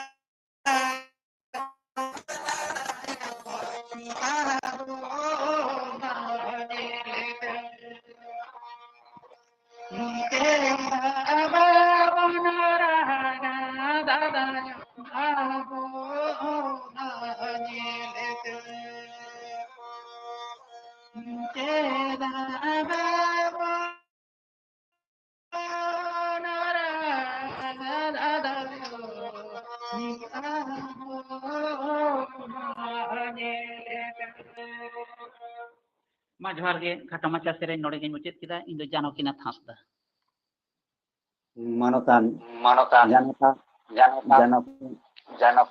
ᱢᱟ ᱡᱚᱦᱟᱨ ᱜᱮ, ᱠᱷᱟᱴᱚ ᱢᱟᱪᱷᱟ ᱥᱮᱨᱮᱧ ᱱᱚᱰᱮ ᱜᱮᱧ ᱢᱩᱪᱟᱹᱫ ᱠᱮᱫᱟ᱾ ᱤᱧ ᱫᱚ ᱡᱟᱱᱚᱠᱤᱱᱟᱛᱷ ᱦᱟᱸᱥᱫᱟ᱾ ᱢᱟᱱᱚᱛᱟᱱ ᱢᱟᱱᱚᱛᱟᱱ ᱡᱟᱱᱚᱠᱟ ᱡᱟᱱᱚᱠᱟ ᱡᱟᱱᱚᱠ ᱡᱟᱱᱚᱠ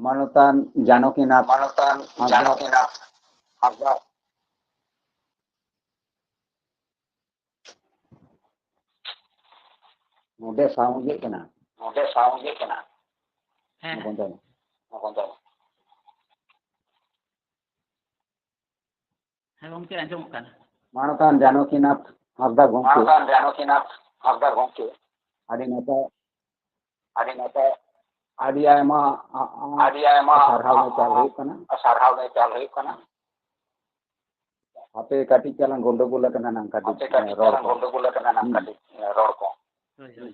ᱢᱟᱱᱚᱛᱟᱱ ᱡᱟᱱᱚᱠᱤᱱᱟᱛᱷ ᱢᱟᱱᱚᱛᱟᱱ ᱦᱟᱸᱥᱫᱟ᱾ ᱡᱟᱱᱚᱠᱤᱱᱟᱛᱷ ᱦᱟᱸᱥᱫᱟ᱾ ᱱᱚᱰᱮ sound ᱤᱭᱟᱹᱜ ᱠᱟᱱᱟ᱾ ᱱᱚᱰᱮ sound ᱤᱭᱟᱹᱜ ᱠᱟᱱᱟ᱾ ᱦᱮᱸ᱾ ᱵᱚᱱᱫᱚᱭ ᱢᱮ᱾ ᱦᱮᱸ ᱜᱚᱢᱠᱮ, ᱟᱸᱡᱚᱢᱚᱜ ᱠᱟᱱᱟ᱾ ᱢᱟᱱᱚᱛᱟᱱ ᱡᱟᱱᱚᱠᱤᱱᱟᱛᱷ ᱦᱟᱸᱥᱫᱟ ᱜᱚᱢᱠᱮ᱾ ᱢᱟᱱᱚᱛᱟᱱ ᱡᱟᱱᱚᱠᱤᱱᱟᱛᱷ ᱦᱟᱸᱥᱫᱟ ᱜᱚᱢᱠᱮ᱾ ᱟᱹᱰᱤ ᱱᱟᱯᱟᱭ, ᱟᱹᱰᱤ ᱱᱟᱯᱟᱭ, ᱟᱹᱰᱤ ᱟᱭᱢᱟ, ᱟ-, ᱟ-, ᱟᱹᱰᱤ ᱟᱭᱢᱟ, ᱥᱟᱨᱦᱟᱣ ᱟ-, ᱱᱮᱪᱟᱞ ᱟ-, ᱦᱩᱭᱩᱜ ᱠᱟᱱᱟ᱾ ᱥᱟᱨᱦᱟᱣ ᱱᱮᱪᱟᱞ ᱦᱩᱭᱩᱜ ᱠᱟᱱᱟ᱾ ᱟᱯᱮ ᱠᱟᱹᱴᱤᱡ ᱪᱟᱞᱟᱝ ᱜᱚᱱᱰᱚᱜᱳᱞ ᱟᱠᱟᱱᱟ ᱱᱟᱝ ᱠᱟᱹᱴᱤᱡ, ᱟᱯᱮ ᱠᱟᱹᱴᱤᱡ ᱮ, ᱨᱚᱲ ᱪᱟᱞᱟᱝ ᱠᱚ᱾ ᱜᱚᱱᱰᱚᱜᱳᱞ ᱟᱠᱟᱱᱟ ᱱᱟᱝ ᱦᱩᱸ᱾ ᱠᱟᱹᱴᱤᱡ, ᱮ, ᱨᱚᱲ ᱠᱚ᱾ ᱦᱳᱭ, ᱦᱳᱭ᱾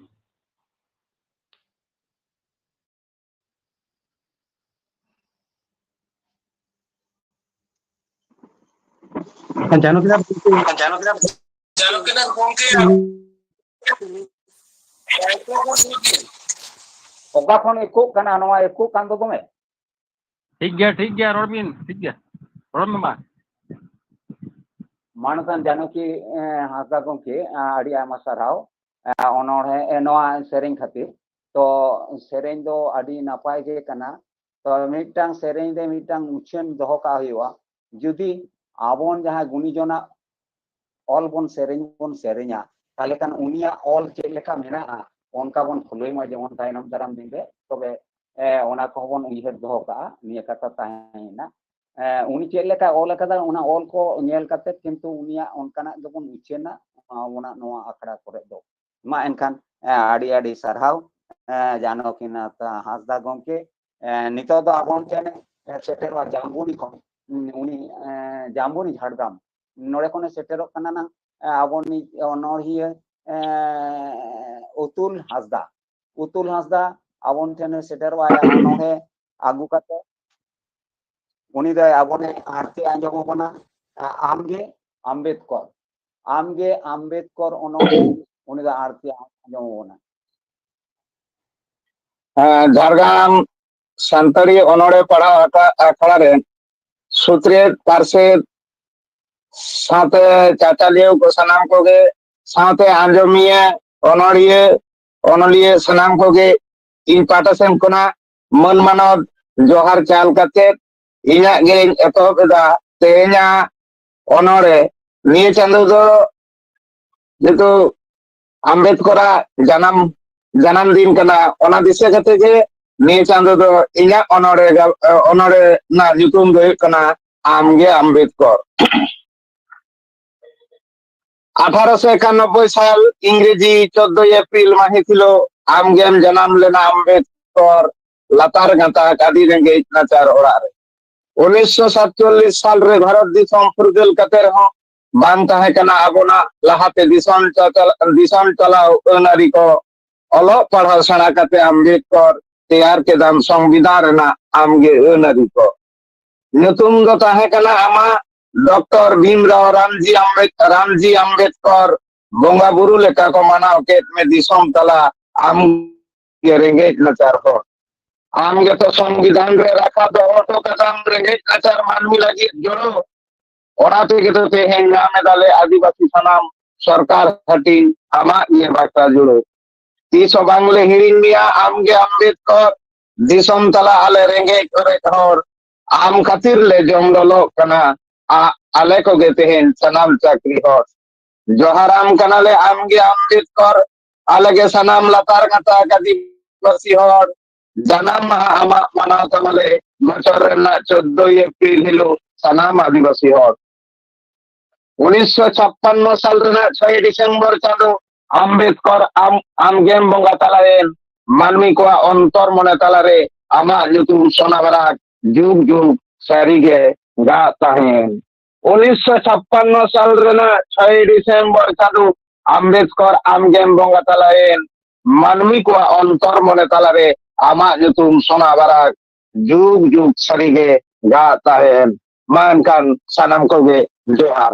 ᱡᱟᱱᱚ ᱠᱮᱫᱟ ᱵᱚᱞᱛᱮ ᱡᱟᱱᱚ ᱠᱮᱫᱟ, ᱡᱟᱱᱚ ᱠᱮᱫᱟ ᱜᱚᱢᱠᱮ᱾ ᱚᱠᱟ ᱠᱷᱚᱱ ᱮᱠᱳᱜ ᱠᱟᱱᱟ? ᱱᱚᱣᱟ ᱮᱠᱳᱜ ᱠᱟᱱ ᱫᱚ ᱫᱚᱢᱮ᱾ ᱴᱷᱤᱠ ᱜᱮᱭᱟ, ᱴᱷᱤᱠ ᱜᱮᱭᱟ, ᱨᱚᱲ ᱵᱤᱱ, ᱴᱷᱤᱠ ᱜᱮᱭᱟ, ᱨᱚᱲ ᱢᱮ ᱢᱟ᱾ ᱢᱟᱱᱚᱛᱟᱱ ᱡᱟᱱᱚᱠᱤ, ᱮ, ᱦᱟᱸᱥᱫᱟ ᱜᱚᱢᱠᱮ, ᱮ, ᱟᱹᱰᱤ ᱟᱭᱢᱟ ᱥᱟᱨᱦᱟᱣ, ᱮ, ᱚᱱᱚᱬᱦᱮ, ᱮ, ᱱᱚᱣᱟ ᱥᱮᱨᱮᱧ ᱠᱷᱟᱹᱛᱤᱨ᱾ ᱛᱚ ᱥᱮᱨᱮᱧ ᱫᱚ ᱟᱹᱰᱤ ᱱᱟᱯᱟᱭ ᱜᱮ ᱠᱟᱱᱟ᱾ ᱛᱚ ᱢᱤᱫᱴᱟᱝ ᱥᱮᱨᱮᱧ ᱨᱮ ᱢᱤᱫᱴᱟᱝ ᱩᱪᱷᱟᱹᱱ ᱫᱚᱦᱚ ᱠᱟᱜ ᱦᱩᱭᱩᱜᱼᱟ᱾ ᱡᱩᱫᱤ ᱟᱵᱚᱱ ᱡᱟᱦᱟᱸ ᱜᱩᱱᱤ ᱡᱚᱱᱟᱜ ᱚᱞ ᱵᱚᱱ ᱥᱮᱨᱮᱧ ᱵᱚᱱ ᱥᱮᱨᱮᱧᱟ, ᱛᱟᱦᱚᱞᱮ ᱠᱷᱟᱱ ᱩᱱᱤᱭᱟᱜ ᱚᱞ ᱪᱮᱫ ᱞᱮᱠᱟ ᱢᱮᱱᱟᱜᱼᱟ, ᱚᱱᱠᱟ ᱵᱚᱱ ᱯᱷᱳᱞᱳᱭ ᱢᱟ ᱡᱮᱢᱚᱱ ᱛᱟᱭᱱᱚᱢ ᱫᱟᱨᱟᱢ ᱫᱤᱱ ᱨᱮ᱾ ᱛᱚᱵᱮ, ᱮ, ᱚᱱᱟ ᱠᱚᱦᱚᱸ ᱵᱚᱱ ᱩᱭᱦᱟᱹᱨ ᱫᱚᱦᱚ ᱠᱟᱜᱼᱟ᱾ ᱱᱤᱭᱟᱹ ᱠᱟᱛᱷᱟ ᱛᱟᱦᱮᱸᱭᱮᱱᱟ᱾ ᱮ, ᱩᱱᱤ ᱪᱮᱫ ᱞᱮᱠᱟᱭ ᱚᱞ ᱟᱠᱟᱫᱟ, ᱚᱱᱟ ᱚᱞ ᱠᱚ ᱧᱮᱞ ᱠᱟᱛᱮ ᱠᱤᱱᱛᱩ ᱩᱱᱤᱭᱟᱜ ᱚᱱᱠᱟᱱᱟᱜ ᱜᱮᱵᱚᱱ ᱩᱪᱷᱟᱹᱱᱟ, ᱟᱵᱚᱱᱟᱜ ᱱᱚᱣᱟ ᱟᱠᱷᱲᱟ ᱠᱚᱨᱮ ᱫᱚ᱾ ᱢᱟ ᱮᱱᱠᱷᱟᱱ, ᱮ, ᱟᱹᱰᱤ ᱟᱹᱰᱤ ᱥᱟᱨᱦᱟᱣ, ᱮ, ᱡᱟᱱᱚᱠᱤᱱᱟᱛᱷ ᱦᱟᱸᱥᱫᱟ ᱜᱚᱢᱠᱮ᱾ ᱮ, ᱱᱤᱛᱚᱜ ᱫᱚ ᱟᱵᱚᱱ ᱴᱷᱮᱱ, ᱮ, ᱥᱮᱴᱮᱨᱚᱜᱼᱟ ᱡᱟᱢᱵᱩᱱᱤ ᱠᱷᱚᱱ, ᱩᱱᱤ, ᱮ, ᱡᱟᱢᱵᱩᱱᱤ ᱡᱷᱟᱲᱜᱨᱟᱢ, ᱱᱚᱰᱮ ᱠᱷᱚᱱᱮ ᱥᱮᱴᱮᱨᱚᱜ ᱠᱟᱱᱟ ᱱᱟᱝ, ᱮ, ᱟᱵᱚᱱᱤᱡ ᱚᱱᱚᱬᱦᱤᱭᱟᱹ, ᱮ, ᱩᱛᱩᱞ ᱦᱟᱸᱥᱫᱟ᱾ ᱩᱛᱩᱞ ᱦᱟᱸᱥᱫᱟ ᱟᱵᱚᱱ ᱴᱷᱮᱱᱮ ᱥᱮᱴᱮᱨᱚᱜᱼᱟ, ᱟᱭᱟᱜ ᱚᱱᱚᱬᱦᱮ ᱟᱹᱜᱩ ᱠᱟᱛᱮ ᱩᱱᱤ ᱫᱚᱭ ᱟᱵᱚᱱᱮ ᱟᱨᱛᱤ ᱟᱸᱡᱚᱢ ᱟᱵᱚᱱᱟ, ᱟ-, ᱟᱢᱜᱮ ᱟᱢᱵᱮᱫᱠᱚᱨ, ᱟᱢᱜᱮ ᱟᱢᱵᱮᱫᱠᱚᱨ ᱚᱱᱚᱬᱦᱮ ᱩᱱᱤ ᱫᱚ ᱟᱨᱛᱤ ᱟᱸᱡᱚᱢ ᱟᱵᱚᱱᱟ᱾ ᱦᱮᱸ, ᱡᱷᱟᱲᱜᱨᱟᱢ ᱥᱟᱱᱛᱟᱲᱤ ᱚᱱᱚᱬᱦᱮ ᱯᱟᱲᱦᱟᱣ ᱟᱠᱟ-, ᱟᱠᱷᱲᱟ ᱨᱮ ᱥᱩᱛᱨᱮᱛ, ᱯᱟᱨᱥᱮᱛ, ᱥᱟᱶᱛᱮ ᱪᱟᱪᱟᱞᱤᱭᱟᱹ ᱠᱚ ᱥᱟᱱᱟᱢ ᱠᱚᱜᱮ, ᱥᱟᱶᱛᱮ ᱟᱸᱡᱚᱢᱤᱭᱟᱹ, ᱚᱱᱚᱲᱤᱭᱟᱹ, ᱚᱱᱚᱞᱤᱭᱟᱹ ᱥᱟᱱᱟᱢ ᱠᱚᱜᱮ ᱤᱧ ᱯᱟᱦᱴᱟ ᱥᱮᱱ ᱠᱷᱚᱱᱟᱜ ᱢᱟᱹᱱ ᱢᱟᱱᱚᱛ ᱡᱚᱦᱟᱨ ᱪᱟᱞ ᱠᱟᱛᱮ ᱤᱧᱟᱹᱜ ᱜᱮᱧ ᱮᱛᱚᱦᱚᱵ ᱮᱫᱟ᱾ ᱛᱮᱦᱮᱧᱟᱜ ᱚᱱᱚᱲᱦᱮ ᱱᱤᱭᱟᱹ ᱪᱟᱸᱫᱚ ᱫᱚ ᱡᱮᱦᱮᱛᱩ ᱟᱢᱵᱮᱫᱠᱚᱨᱟᱜ ᱡᱟᱱᱟᱢ, ᱡᱟᱱᱟᱢ ᱫᱤᱱ ᱠᱟᱱᱟ, ᱚᱱᱟ ᱫᱤᱥᱟᱹ ᱠᱟᱛᱮ ᱜᱮ ᱱᱤᱭᱟᱹ ᱪᱟᱸᱫᱚ ᱫᱚ ᱤᱧᱟᱹᱜ ᱚᱱᱚᱲᱦᱮ ᱜᱟᱞ-, ᱚᱱᱚᱲᱦᱮ ᱨᱮᱱᱟᱜ ᱧᱩᱛᱩᱢ ᱫᱚ ᱦᱩᱭᱩᱜ ᱠᱟᱱᱟ ᱟᱢᱜᱮ ᱟᱢᱵᱮᱫᱠᱚᱨ᱾ ᱟᱴᱷᱟᱨᱚᱥᱚ ᱮᱠᱟᱱᱚᱵᱵᱳᱭ ᱥᱟᱞ ᱤᱝᱨᱮᱡᱤ ᱪᱳᱫᱫᱳᱭ ᱮᱯᱨᱤᱞ ᱢᱟᱹᱦᱤᱛ ᱦᱤᱞᱳᱜ ᱟᱢᱜᱮᱢ ᱡᱟᱱᱟᱢ ᱞᱮᱱᱟ ᱟᱢᱵᱮᱫᱠᱚᱨ, ᱞᱟᱛᱟᱨ ᱜᱟᱛᱟᱠ ᱟᱹᱰᱤ ᱨᱮᱸᱜᱮᱡ ᱱᱟᱪᱟᱨ ᱚᱲᱟᱜ ᱨᱮ᱾ ᱩᱱᱤᱥᱥᱚ ᱥᱟᱛᱪᱚᱞᱞᱤᱥ ᱥᱟᱞ ᱨᱮ ᱵᱷᱟᱨᱚᱛ ᱫᱤᱥᱚᱢ ᱯᱷᱩᱨᱜᱟᱹᱞ ᱠᱟᱛᱮ ᱨᱮᱦᱚᱸ ᱵᱟᱝ ᱛᱟᱦᱮᱸ ᱠᱟᱱᱟ ᱟᱵᱚᱱᱟᱜ ᱞᱟᱦᱟᱛᱮ ᱫᱤᱥᱚᱢ ᱪᱟᱪᱟᱞ-, ᱫᱤᱥᱚᱢ ᱪᱟᱞᱟᱣ ᱟᱹᱱ ᱟᱹᱨᱤ ᱠᱚ᱾ ᱚᱞᱚᱜ ᱯᱟᱲᱦᱟᱣ ᱥᱮᱬᱟ ᱠᱟᱛᱮ ᱟᱢᱵᱮᱫᱠᱚᱨ ᱛᱮᱭᱟᱨ ᱠᱮᱫᱟᱢ ᱥᱚᱝᱵᱤᱫᱷᱟᱱ ᱨᱮᱱᱟᱜ ᱟᱢᱜᱮ ᱟᱹᱱ ᱟᱹᱨᱤ ᱠᱚ᱾ ᱧᱩᱛᱩᱢ ᱫᱚ ᱛᱟᱦᱮᱸ ᱠᱟᱱᱟ ᱟᱢᱟᱜ ᱰᱚᱠᱴᱚᱨ ᱵᱷᱤᱢᱨᱟᱣ ᱨᱟᱢᱡᱤ ᱟᱢᱵᱮᱫ-, ᱨᱟᱢᱡᱤ ᱟᱢᱵᱮᱫᱠᱚᱨ᱾ ᱵᱚᱸᱜᱟ ᱵᱩᱨᱩ ᱞᱮᱠᱟ ᱠᱚ ᱢᱟᱱᱟᱣ ᱠᱮᱫ ᱢᱮ ᱫᱤᱥᱚᱢ ᱛᱟᱞᱟ ᱟᱢ ᱜᱮ ᱨᱮᱸᱜᱮᱡ ᱱᱟᱪᱟᱨ ᱦᱚᱲ᱾ ᱟᱢ ᱜᱮᱛᱚ ᱥᱚᱝᱵᱤᱫᱷᱟᱱ ᱨᱮ ᱨᱟᱠᱷᱟ ᱫᱚᱦᱚ ᱦᱚᱴᱚ ᱠᱟᱫᱟᱢ ᱨᱮᱸᱜᱮᱡ ᱱᱟᱪᱟᱨ ᱢᱟᱹᱱᱢᱤ ᱞᱟᱹᱜᱤᱫ ᱡᱚᱲᱚ᱾ ᱚᱱᱟ ᱛᱮᱜᱮ ᱛᱚ ᱛᱮᱦᱮᱧ ᱧᱟᱢ ᱮᱫᱟᱞᱮ ᱟᱹᱫᱤᱵᱟᱹᱥᱤ ᱥᱟᱱᱟᱢ ᱥᱚᱨᱠᱟᱨ ᱦᱟᱹᱴᱤᱧ ᱟᱢᱟᱜ ᱜᱮ ᱵᱟᱠᱟ ᱡᱩᱲᱟᱹ᱾ ᱛᱤᱥ ᱦᱚᱸ ᱵᱟᱝᱞᱮ ᱦᱤᱲᱤᱧ ᱢᱮᱭᱟ ᱟᱢᱜᱮ ᱟᱢᱵᱮᱫᱠᱚᱨ, ᱫᱤᱥᱚᱢ ᱛᱟᱞᱟ ᱟᱞᱮ ᱨᱮᱸᱜᱮᱡ ᱚᱨᱮᱡ ᱦᱚᱲ᱾ ᱟᱢ ᱠᱷᱟᱹᱛᱤᱨ ᱞᱮ ᱡᱚᱢ ᱞᱚᱞᱚᱜ ᱠᱟᱱᱟ ᱟ-, ᱟᱞᱮ ᱠᱚᱜᱮ ᱛᱮᱦᱮᱧ ᱥᱟᱱᱟᱢ ᱪᱟᱹᱠᱨᱤ ᱦᱚᱲ᱾ ᱡᱚᱦᱟᱨᱟᱢ ᱠᱟᱱᱟᱞᱮ ᱟᱢᱜᱮ ᱟᱢᱵᱮᱫᱠᱚᱨ, ᱟᱞᱮ ᱜᱮ ᱥᱟᱱᱟᱢ ᱞᱟᱛᱟᱨ ᱜᱟᱛᱟᱠ ᱟᱹᱫᱤᱵᱟᱹᱥᱤ ᱦᱚᱲ᱾ ᱡᱟᱱᱟᱢ ᱢᱟᱦᱟ ᱟᱢᱟᱜ ᱢᱟᱱᱟᱣ ᱛᱟᱢᱟᱞᱮ ᱵᱚᱪᱷᱚᱨ ᱨᱮᱱᱟᱜ ᱪᱳᱫᱫᱳᱭ ᱮᱯᱨᱤᱞ ᱦᱤᱞᱳᱜ ᱥᱟᱱᱟᱢ ᱟᱹᱫᱤᱵᱟᱹᱥᱤ ᱦᱚᱲ᱾ ᱩᱱᱤᱥᱥᱚ ᱪᱷᱟᱯᱯᱟᱱᱱᱚ ᱥᱟᱞ ᱨᱮᱱᱟᱜ ᱪᱷᱚᱭ ᱰᱤᱥᱮᱢᱵᱚᱨ ᱪᱟᱸᱫᱚ ᱟᱢᱵᱮᱫᱠᱚᱨ ᱟᱢ, ᱟᱢᱜᱮᱢ ᱵᱚᱸᱜᱟ ᱛᱟᱞᱟᱭᱮᱱ᱾ ᱢᱟᱹᱱᱢᱤ ᱠᱚᱣᱟᱜ ᱚᱱᱛᱚᱨ ᱢᱚᱱᱮ ᱛᱟᱞᱟᱨᱮ ᱟᱢᱟᱜ ᱧᱩᱛᱩᱢ ᱥᱚᱱᱟ ᱵᱟᱨᱟᱠ ᱡᱩᱜᱽ ᱡᱩᱜᱽ ᱥᱟᱹᱨᱤᱜᱮ ᱜᱟᱜ ᱛᱟᱦᱮᱸᱱ᱾ ᱩᱱᱤᱥᱥᱚ ᱪᱷᱟᱯᱯᱟᱱᱱᱚ ᱥᱟᱞ ᱨᱮᱱᱟᱜ ᱪᱷᱚᱭ ᱰᱤᱥᱮᱢᱵᱚᱨ ᱪᱟᱸᱫᱚ ᱟᱢᱵᱮᱫᱠᱚᱨ ᱟᱢᱜᱮᱢ ᱵᱚᱸᱜᱟ ᱛᱟᱞᱟᱭᱮᱱ᱾ ᱢᱟᱹᱱᱢᱤ ᱠᱚᱣᱟᱜ ᱚᱱᱛᱚᱨ ᱢᱚᱱᱮ ᱛᱟᱞᱟᱨᱮ ᱟᱢᱟᱜ ᱧᱩᱛᱩᱢ ᱥᱚᱱᱟ ᱵᱟᱨᱟᱠ ᱡᱩᱜᱽ ᱡᱩᱜᱽ ᱥᱟᱹᱨᱤᱜᱮ ᱜᱟᱜ ᱛᱟᱦᱮᱸᱱ᱾ ᱢᱟ ᱮᱱᱠᱷᱟᱱ ᱥᱟᱱᱟᱢ ᱠᱚᱜᱮ ᱡᱚᱦᱟᱨ᱾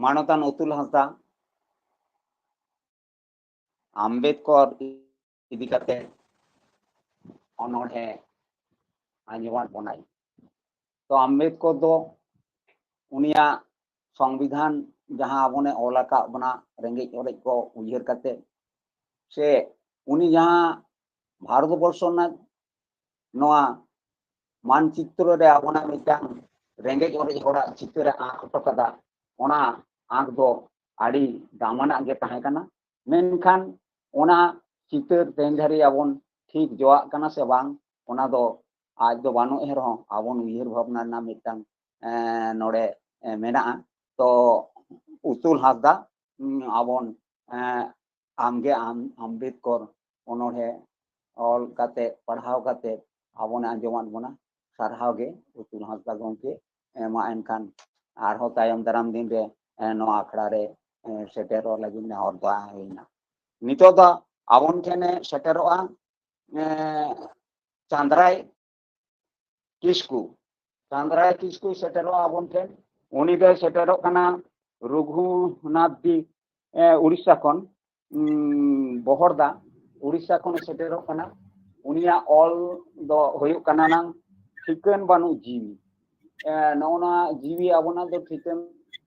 ᱢᱟᱱᱚᱛᱟᱱ ᱚᱛᱩᱞ ᱦᱟᱸᱥᱫᱟ, ᱟᱢᱵᱮᱫᱠᱚᱨ ᱤᱫᱤ ᱠᱟᱛᱮ ᱚᱱᱚᱬᱦᱮ ᱟᱸᱡᱚᱢᱟᱫ ᱵᱚᱱᱟᱭ᱾ ᱛᱚ ᱟᱢᱵᱮᱫᱠᱚᱨ ᱫᱚ ᱩᱱᱤᱭᱟᱜ ᱥᱚᱝᱵᱤᱫᱷᱟᱱ ᱡᱟᱦᱟᱸ ᱟᱵᱚᱱᱮ ᱚᱞ ᱟᱠᱟᱫ ᱵᱚᱱᱟ ᱨᱮᱸᱜᱮᱡ ᱚᱨᱮᱡ ᱠᱚ ᱩᱭᱦᱟᱹᱨ ᱠᱟᱛᱮ, ᱥᱮ ᱩᱱᱤ ᱡᱟᱦᱟᱸ ᱵᱷᱟᱨᱚᱛ ᱵᱚᱨᱥᱚ ᱨᱮᱱᱟᱜ ᱱᱚᱣᱟ ᱢᱟᱱᱪᱤᱛᱨᱚ ᱨᱮ ᱟᱵᱚᱱᱟᱜ ᱢᱤᱫᱴᱟᱝ ᱨᱮᱸᱜᱮᱡ ᱚᱨᱮᱡ ᱦᱚᱲᱟᱜ ᱪᱤᱛᱟᱹᱨ ᱮ ᱟᱸᱠ ᱦᱚᱴᱚ ᱠᱟᱫᱟ, ᱚᱱᱟ ᱟᱸᱠ ᱫᱚ ᱟᱹᱰᱤ ᱫᱟᱢᱟᱱᱟᱜ ᱜᱮ ᱛᱟᱦᱮᱸ ᱠᱟᱱᱟ᱾ ᱢᱮᱱᱠᱷᱟᱱ ᱚᱱᱟ ᱪᱤᱛᱟᱹᱨ ᱛᱮᱦᱮᱧ ᱫᱷᱟᱹᱨᱤᱡ ᱟᱵᱚᱱ ᱴᱷᱤᱠ ᱡᱚᱣᱟᱜ ᱠᱟᱱᱟ ᱥᱮ ᱵᱟᱝ, ᱚᱱᱟ ᱫᱚ ᱟᱡ ᱫᱚ ᱵᱟᱹᱱᱩᱜ ᱮ ᱨᱮᱦᱚᱸ ᱟᱵᱚᱱ ᱩᱭᱦᱟᱹᱨ ᱵᱷᱟᱵᱽᱱᱟ ᱨᱮᱱᱟᱜ ᱢᱤᱫᱴᱟᱝ, ᱮᱸ, ᱱᱚᱰᱮ, ᱮᱸ, ᱢᱮᱱᱟᱜᱼᱟ᱾ ᱛᱚ ᱩᱛᱩᱞ ᱦᱟᱸᱥᱫᱟ, ᱩᱸ, ᱟᱵᱚᱱ, ᱮᱸ, ᱟᱢᱜᱮ ᱟᱢ ᱟᱢᱵᱮᱫᱠᱚᱨ ᱚᱱᱚᱬᱦᱮ ᱚᱞ ᱠᱟᱛᱮ, ᱯᱟᱲᱦᱟᱣ ᱠᱟᱛᱮ ᱟᱵᱚᱱ ᱟᱸᱡᱚᱢᱟᱫ ᱵᱚᱱᱟ᱾ ᱥᱟᱨᱦᱟᱣ ᱜᱮ ᱩᱛᱩᱞ ᱦᱟᱸᱥᱫᱟ ᱜᱚᱢᱠᱮ᱾ ᱮ, ᱢᱟ ᱮᱱᱠᱷᱟᱱ ᱟᱨᱦᱚᱸ ᱛᱟᱭᱚᱢ ᱫᱟᱨᱟᱢ ᱫᱤᱱ ᱨᱮ, ᱮ, ᱱᱚᱣᱟ ᱟᱠᱷᱲᱟ ᱨᱮ, ᱮ, ᱥᱮᱴᱮᱨᱚᱜ ᱞᱟᱹᱜᱤᱫ ᱱᱮᱦᱚᱨ ᱫᱚᱦᱲᱟ ᱦᱩᱭᱱᱟ᱾ ᱱᱤᱛᱚᱜ ᱫᱚ ᱟᱵᱚᱱ ᱴᱷᱮᱱᱮ ᱥᱮᱴᱮᱨᱚᱜᱼᱟ, ᱮ, ᱪᱟᱸᱫᱽᱨᱟᱭ ᱠᱤᱥᱠᱩ᱾ ᱪᱟᱸᱫᱽᱨᱟᱭ ᱠᱤᱥᱠᱩ ᱥᱮᱴᱮᱨᱚᱜᱼᱟ ᱟᱵᱚᱱ ᱴᱷᱮᱱ᱾ ᱩᱱᱤ ᱫᱚᱭ ᱥᱮᱴᱮᱨᱚᱜ ᱠᱟᱱᱟ ᱨᱚᱜᱷᱩᱱᱟᱛᱷ ᱫᱤ, ᱮ, ᱩᱲᱤᱥᱥᱟ ᱠᱷᱚᱱ, ᱩᱸ, ᱵᱚᱦᱚᱲᱫᱟ, ᱩᱲᱤᱥᱥᱟ ᱠᱷᱚᱱ ᱥᱮᱴᱮᱨᱚᱜ ᱠᱟᱱᱟ᱾ ᱩᱱᱤᱭᱟᱜ ᱚᱞ ᱫᱚ ᱦᱩᱭᱩᱜ ᱠᱟᱱᱟ ᱱᱟᱝ ᱴᱷᱤᱠᱟᱹᱱ ᱵᱟᱹᱱᱩᱜ ᱡᱤᱣᱤ᱾ ᱮ, ᱱᱚᱜᱼᱚ ᱱᱚᱣᱟ ᱡᱤᱣᱤ ᱟᱵᱚᱱᱟᱜ ᱫᱚ ᱴᱷᱤᱠᱟᱹᱱ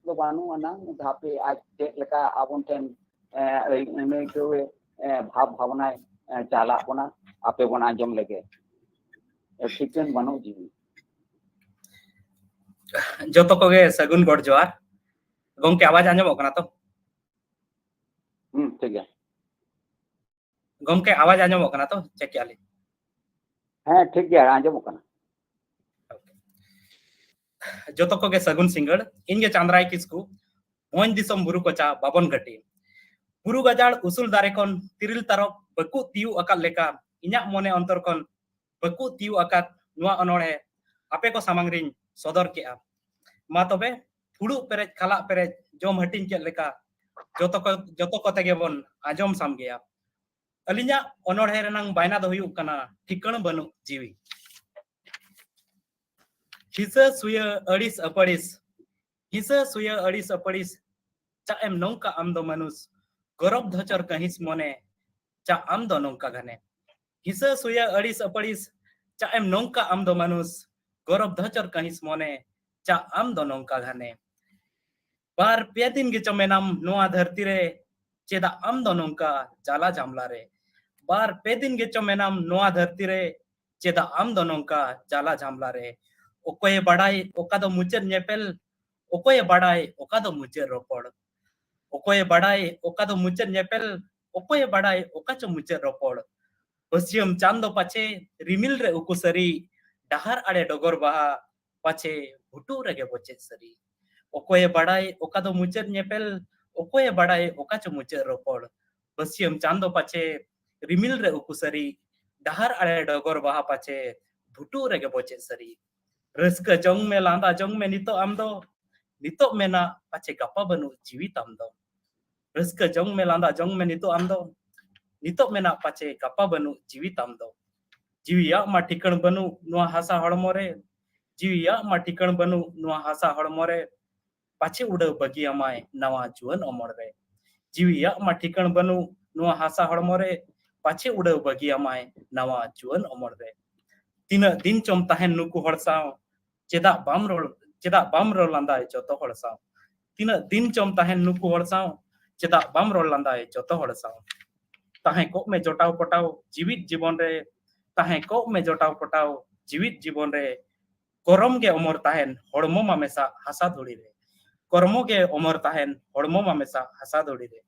ᱫᱚ ᱵᱟᱹᱱᱩᱜ ᱟᱱᱟᱝ, ᱦᱟᱯᱮ ᱟᱡ ᱪᱮᱫ ᱞᱮᱠᱟ ᱟᱵᱚᱱ ᱴᱷᱮᱱ, ᱮ, ᱟᱹᱭ-, ᱟᱹᱱᱟᱹᱭᱠᱟᱹᱣᱮ, ᱮ, ᱵᱷᱟᱵᱽ ᱵᱷᱟᱵᱽᱱᱟᱭ, ᱮ, ᱪᱟᱞᱟᱜ ᱵᱚᱱᱟ, ᱟᱯᱮ ᱵᱚᱱ ᱟᱸᱡᱚᱢ ᱞᱮᱜᱮ᱾ ᱮ, ᱴᱷᱤᱠᱟᱹᱱ ᱵᱟᱹᱱᱩᱜ ᱡᱤᱣᱤ᱾ ᱡᱚᱛᱚ ᱠᱚᱜᱮ ᱥᱟᱹᱜᱩᱱ ᱜᱚᱰ ᱡᱚᱦᱟᱨ᱾ ᱜᱚᱢᱠᱮ, ᱟᱣᱟᱡ ᱟᱸᱡᱚᱢᱚᱜ ᱠᱟᱱᱟ ᱛᱚ? ᱦᱩᱸ, ᱴᱷᱤᱠ ᱜᱮᱭᱟ᱾ ᱜᱚᱢᱠᱮ, ᱟᱣᱟᱡ ᱟᱸᱡᱚᱢᱚᱜ ᱠᱟᱱᱟ ᱛᱚ? ᱪᱮᱠ ᱠᱮᱜᱼᱟ ᱞᱤᱧ᱾ ᱦᱮᱸ, ᱴᱷᱤᱠ ᱜᱮᱭᱟ, ᱟᱸᱡᱚᱢᱚᱜ ᱠᱟᱱᱟ᱾ ᱡᱚᱛᱚ ᱠᱚᱜᱮ ᱥᱟᱹᱜᱩᱱ ᱥᱤᱸᱜᱟᱹᱲ᱾ ᱤᱧ ᱜᱮ ᱪᱟᱸᱫᱽᱨᱟᱭ ᱠᱤᱥᱠᱩ, ᱢᱚᱸᱡᱽ ᱫᱤᱥᱚᱢ ᱵᱩᱨᱩ ᱠᱚᱪᱟ ᱵᱟᱵᱚᱱ ᱜᱷᱟᱹᱴᱤ᱾ ᱵᱩᱨᱩ ᱜᱟᱡᱟᱲ ᱩᱥᱩᱞ ᱫᱟᱨᱮ ᱠᱷᱚᱱ ᱛᱤᱨᱤᱞ ᱛᱟᱨᱚᱵ ᱵᱟᱹᱠᱩᱵ ᱛᱤᱭᱩᱜ ᱟᱠᱟᱫ ᱞᱮᱠᱟ, ᱤᱧᱟᱹᱜ ᱢᱚᱱᱮ ᱚᱱᱛᱚᱨ ᱠᱷᱚᱱ ᱵᱟᱹᱠᱩᱵ ᱛᱤᱭᱩᱜ ᱟᱠᱟᱫ ᱱᱚᱣᱟ ᱚᱱᱚᱬᱦᱮ ᱟᱯᱮ ᱠᱚ ᱥᱟᱢᱟᱝ ᱨᱤᱧ ᱥᱚᱫᱚᱨ ᱠᱮᱜᱼᱟ᱾ ᱢᱟ ᱛᱚᱵᱮ, ᱯᱷᱩᱲᱩᱜ ᱯᱮᱨᱮᱡ ᱠᱷᱟᱞᱟᱜ ᱯᱮᱨᱮᱡ ᱡᱚᱢ ᱦᱟᱹᱴᱤᱧ ᱠᱮᱫ ᱞᱮᱠᱟ ᱡᱚᱛᱚ ᱠᱚ, ᱡᱚᱛᱚ ᱠᱚᱛᱮ ᱜᱮᱵᱚᱱ ᱟᱸᱡᱚᱢ ᱥᱟᱢᱜᱮᱭᱟ᱾ ᱟᱹᱞᱤᱧᱟᱜ ᱚᱱᱚᱬᱦᱮ ᱨᱮᱱᱟᱝ ᱵᱟᱭᱱᱟ ᱫᱚ ᱦᱩᱭᱩᱜ ᱠᱟᱱᱟ ᱴᱷᱤᱠᱟᱹᱬ ᱵᱟᱹᱱᱩᱜ ᱡᱤᱣᱤ᱾ ᱦᱤᱥᱟᱹ ᱥᱩᱭᱟᱹ ᱟᱹᱲᱤᱥ ᱟᱹᱯᱟᱹᱲᱤᱥ, ᱦᱤᱥᱟᱹ ᱥᱩᱭᱟᱹ ᱟᱹᱲᱤᱥ ᱟᱹᱯᱟᱹᱲᱤᱥ, ᱪᱟᱜ ᱮᱢ ᱱᱚᱝᱠᱟ ᱟᱢ ᱫᱚ ᱢᱟᱹᱱᱩᱥ, ᱜᱚᱨᱚᱵ ᱫᱷᱚᱪᱚᱨ ᱠᱟᱹᱦᱤᱥ ᱢᱚᱱᱮ, ᱪᱟᱜ ᱟᱢ ᱫᱚ ᱱᱚᱝᱠᱟ ᱜᱷᱟᱱᱮ᱾ ᱦᱤᱥᱟᱹ ᱥᱩᱭᱟᱹ ᱟᱹᱲᱤᱥ ᱟᱹᱯᱟᱹᱲᱤᱥ, ᱪᱟᱜ ᱮᱢ ᱱᱚᱝᱠᱟ ᱟᱢ ᱫᱚ ᱢᱟᱹᱱᱩᱥ, ᱜᱚᱨᱚᱵ ᱫᱷᱚᱪᱚᱨ ᱠᱟᱹᱦᱤᱥ ᱢᱚᱱᱮ, ᱪᱟᱜ ᱟᱢ ᱫᱚ ᱱᱚᱝᱠᱟ ᱜᱷᱟᱱᱮ᱾ ᱵᱟᱨ ᱯᱮ ᱫᱤᱱ ᱜᱮᱪᱚ ᱢᱮᱱᱟᱢ ᱱᱚᱣᱟ ᱫᱷᱟᱹᱨᱛᱤ ᱨᱮ, ᱪᱮᱫᱟᱜ ᱟᱢ ᱫᱚ ᱱᱚᱝᱠᱟ ᱡᱟᱞᱟ ᱡᱟᱢᱞᱟ ᱨᱮ? ᱵᱟᱨ ᱯᱮ ᱫᱤᱱ ᱜᱮᱪᱚ ᱢᱮᱱᱟᱢ ᱱᱚᱣᱟ ᱫᱷᱟᱹᱨᱛᱤ ᱨᱮ, ᱪᱮᱫᱟᱜ ᱟᱢ ᱫᱚ ᱱᱚᱝᱠᱟ ᱡᱟᱞᱟ ᱡᱟᱢᱞᱟ ᱨᱮ? ᱚᱠᱚᱭᱮ ᱵᱟᱲᱟᱭ ᱚᱠᱟ ᱫᱚ ᱢᱩᱪᱟᱹᱫ ᱧᱮᱯᱮᱞ, ᱚᱠᱚᱭᱮ ᱵᱟᱲᱟᱭ ᱚᱠᱟ ᱫᱚ ᱢᱩᱪᱟᱹᱫ ᱨᱚᱯᱚᱲ? ᱚᱠᱚᱭᱮ ᱵᱟᱲᱟᱭ ᱚᱠᱟ ᱫᱚ ᱢᱩᱪᱟᱹᱫ ᱧᱮᱯᱮᱞ? ᱚᱠᱚᱭᱮ ᱵᱟᱲᱟᱭ ᱚᱠᱟ ᱪᱚ ᱢᱩᱪᱟᱹᱫ ᱨᱚᱯᱚᱲ? ᱵᱟᱹᱥᱭᱟᱹᱢ ᱪᱟᱸᱫᱚ ᱯᱟᱪᱷᱮ ᱨᱤᱢᱤᱞ ᱨᱮ ᱩᱠᱩ ᱥᱟᱹᱨᱤ, ᱰᱟᱦᱟᱨ ᱟᱲᱮ ᱰᱚᱜᱚᱨ ᱵᱟᱦᱟ ᱯᱟᱪᱷᱮ ᱵᱷᱩᱴᱩᱜ ᱨᱮᱜᱮ ᱵᱚᱪᱮᱫ ᱥᱟᱹᱨᱤ᱾ ᱚᱠᱚᱭᱮ ᱵᱟᱲᱟᱭ ᱚᱠᱟ ᱫᱚ ᱢᱩᱪᱟᱹᱫ ᱧᱮᱯᱮᱞ? ᱚᱠᱚᱭᱮ ᱵᱟᱲᱟᱭ ᱚᱠᱟ ᱪᱚ ᱢᱩᱪᱟᱹᱫ ᱨᱚᱯᱚᱲ? ᱵᱟᱹᱥᱭᱟᱹᱢ ᱪᱟᱸᱫᱚ ᱯᱟᱪᱷᱮ ᱨᱤᱢᱤᱞ ᱨᱮ ᱩᱠᱩ ᱥᱟᱹᱨᱤ, ᱰᱟᱦᱟᱨ ᱟᱲᱮ ᱰᱚᱜᱚᱨ ᱵᱟᱦᱟ ᱯᱟᱪᱷᱮ ᱵᱷᱩᱴᱩᱜ ᱨᱮᱜᱮ ᱵᱚᱪᱮᱫ ᱥᱟᱹᱨᱤ᱾ ᱨᱟᱹᱥᱠᱟᱹ ᱡᱚᱝ ᱢᱮ, ᱞᱟᱸᱫᱟ ᱡᱚᱝ ᱢᱮ ᱱᱤᱛᱚᱜ ᱟᱢ ᱫᱚ, ᱱᱤᱛᱚᱜ ᱢᱮᱱᱟᱜ ᱯᱟᱪᱷᱮ ᱜᱟᱯᱟ ᱵᱟᱹᱱᱩᱜ ᱡᱤᱣᱤ ᱛᱟᱢ ᱫᱚ᱾ ᱨᱟᱹᱥᱠᱟᱹ ᱡᱚᱝ ᱢᱮ, ᱞᱟᱸᱫᱟ ᱡᱚᱝ ᱢᱮ ᱱᱤᱛᱚᱜ ᱟᱢ ᱫᱚ, ᱱᱤᱛᱚᱜ ᱢᱮᱱᱟᱜ ᱯᱟᱪᱷᱮ ᱜᱟᱯᱟ ᱵᱟᱹᱱᱩᱜ ᱡᱤᱣᱤ ᱛᱟᱢ ᱫᱚ᱾ ᱡᱤᱣᱤᱭᱟᱜ ᱢᱟ ᱴᱷᱤᱠᱟᱹᱬ ᱵᱟᱹᱱᱩᱜ ᱱᱚᱣᱟ ᱦᱟᱥᱟ ᱦᱚᱲᱢᱚ ᱨᱮ, ᱡᱤᱣᱤᱭᱟᱜ ᱢᱟ ᱴᱷᱤᱠᱟᱹᱬ ᱵᱟᱹᱱᱩᱜ ᱱᱚᱣᱟ ᱦᱟᱥᱟ ᱦᱚᱲᱢᱚ ᱨᱮ, ᱯᱟᱪᱷᱮ ᱩᱰᱟᱹᱣ ᱵᱟᱹᱜᱤᱭᱟᱢᱟᱭ ᱱᱟᱣᱟ ᱡᱩᱣᱟᱹᱱ ᱚᱢᱚᱞ ᱨᱮ᱾ ᱡᱤᱣᱤᱭᱟᱜ ᱢᱟ ᱴᱷᱤᱠᱟᱹᱬ ᱵᱟᱹᱱᱩᱜ ᱱᱚᱣᱟ ᱦᱟᱥᱟ ᱦᱚᱲᱢᱚ ᱨᱮ, ᱯᱟᱪᱷᱮ ᱩᱰᱟᱹᱣ ᱵᱟᱹᱜᱤᱭᱟᱢᱟᱭ ᱱᱟᱣᱟ ᱡᱩᱣᱟᱹᱱ ᱚᱢᱚᱞ ᱨᱮ᱾ ᱛᱤᱱᱟᱹᱜ ᱫᱤᱱ ᱪᱚᱢ ᱛᱟᱦᱮᱱ ᱱᱩᱠᱩ ᱦᱚᱲ ᱥᱟᱶ, ᱪᱮᱫᱟᱜ ᱵᱟᱢ ᱨᱚᱲ, ᱪᱮᱫᱟᱜ ᱵᱟᱢ ᱨᱚᱲ ᱞᱟᱸᱫᱟᱭ ᱡᱚᱛᱚ ᱦᱚᱲ ᱥᱟᱶ? ᱛᱤᱱᱟᱹᱜ ᱫᱤᱱ ᱪᱚᱢ ᱛᱟᱦᱮᱱ ᱱᱩᱠᱩ ᱦᱚᱲ ᱥᱟᱶ, ᱪᱮᱫᱟᱜ ᱵᱟᱢ ᱨᱚᱲ ᱞᱟᱸᱫᱟᱭ ᱡᱚᱛᱚ ᱦᱚᱲ ᱥᱟᱶ? ᱛᱟᱦᱮᱸ ᱠᱚᱜ ᱢᱮ ᱡᱚᱴᱟᱣ ᱯᱚᱴᱟᱣ ᱡᱤᱣᱤᱫ ᱡᱤᱵᱚᱱ ᱨᱮ, ᱛᱟᱦᱮᱸ ᱠᱚᱜ ᱢᱮ ᱡᱚᱴᱟᱣ ᱯᱚᱴᱟᱣ ᱡᱤᱣᱤᱫ ᱡᱤᱵᱚᱱ ᱨᱮ, ᱠᱚᱨᱢᱚ ᱜᱮ ᱚᱢᱚᱨ ᱛᱟᱦᱮᱱ ᱦᱚᱲᱢᱚ ᱢᱟ ᱢᱮᱥᱟ ᱦᱟᱥᱟ ᱫᱷᱩᱲᱤ ᱨᱮ᱾ ᱠᱚᱨᱢᱚ ᱜᱮ ᱚᱢᱚᱨ ᱛᱟᱦᱮᱱ ᱦᱚᱲᱢᱚ ᱢᱟ ᱢᱮᱥᱟ ᱦᱟᱥᱟ ᱫᱷᱩᱲᱤ ᱨᱮ᱾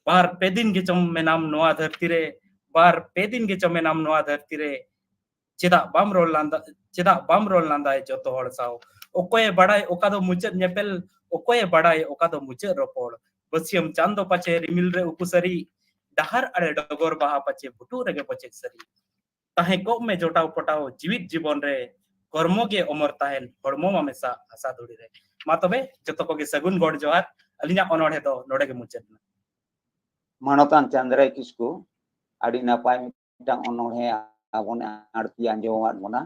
ᱵᱟᱨ ᱯᱮ ᱫᱤᱱ ᱜᱮᱪᱚᱢ ᱢᱮᱱᱟᱢ ᱱᱚᱣᱟ ᱫᱷᱟᱹᱨᱛᱤ ᱨᱮ, ᱵᱟᱨ ᱯᱮ ᱫᱤᱱ ᱜᱮᱪᱚ ᱢᱮᱱᱟᱢ ᱱᱚᱣᱟ ᱫᱷᱟᱹᱨᱛᱤ ᱨᱮ, ᱪᱮᱫᱟᱜ ᱵᱟᱢ ᱨᱚᱲ ᱞᱟᱸᱫᱟ, ᱪᱮᱫᱟᱜ ᱵᱟᱢ ᱨᱚᱲ ᱞᱟᱸᱫᱟᱭ ᱡᱚᱛᱚ ᱦᱚᱲ ᱥᱟᱶ? ᱚᱠᱚᱭᱮ ᱵᱟᱲᱟᱭ ᱚᱠᱟ ᱫᱚ ᱢᱩᱪᱟᱹᱫ ᱧᱮᱯᱮᱞ, ᱚᱠᱚᱭᱮ ᱵᱟᱲᱟᱭ ᱚᱠᱟ ᱫᱚ ᱢᱩᱪᱟᱹᱫ ᱨᱚᱯᱚᱲ? ᱵᱟᱹᱥᱭᱟᱹᱢ ᱪᱟᱸᱫᱚ ᱯᱟᱪᱷᱮ ᱨᱤᱢᱤᱞ ᱨᱮ ᱩᱠᱩ ᱥᱟᱹᱨᱤ, ᱰᱟᱦᱟᱨ ᱟᱲᱮ ᱰᱚᱜᱚᱨ ᱵᱟᱦᱟ ᱯᱟᱪᱷᱮ ᱵᱷᱩᱴᱩᱜ ᱨᱮᱜᱮ ᱵᱚᱪᱮᱫ ᱥᱟᱹᱨᱤ᱾ ᱛᱟᱦᱮᱸ ᱠᱚᱜ ᱢᱮ ᱡᱚᱴᱟᱣ ᱯᱚᱴᱟᱣ ᱡᱤᱣᱤᱫ ᱡᱤᱵᱚᱱ ᱨᱮ, ᱠᱚᱨᱢᱚ ᱜᱮ ᱚᱢᱚᱨ ᱛᱟᱦᱮᱱ ᱦᱚᱲᱢᱚ ᱢᱟ ᱢᱮᱥᱟ ᱦᱟᱥᱟ ᱫᱷᱩᱲᱤ ᱨᱮ᱾ ᱢᱟ ᱛᱚᱵᱮ ᱡᱚᱛᱚ ᱠᱚᱜᱮ ᱥᱟᱹᱜᱩᱱ ᱜᱚᱰ ᱡᱚᱦᱟᱨ᱾ ᱟᱹᱞᱤᱧᱟᱜ ᱚᱱᱚᱬᱦᱮ ᱫᱚ ᱱᱚᱰᱮ ᱜᱮ ᱢᱩᱪᱟᱹᱫ ᱮᱱᱟ᱾ ᱢᱟᱱᱚᱛᱟᱱ ᱪᱟᱸᱫᱽᱨᱟᱭ ᱠᱤᱥᱠᱩ, ᱟᱹᱰᱤ ᱱᱟᱯᱟᱭ ᱢᱤᱫᱴᱟᱝ ᱚᱱᱚᱬᱦᱮ ᱟᱵᱚᱱ ᱟᱬᱛᱤ ᱟᱸᱡᱚᱢᱟᱫ ᱵᱚᱱᱟ᱾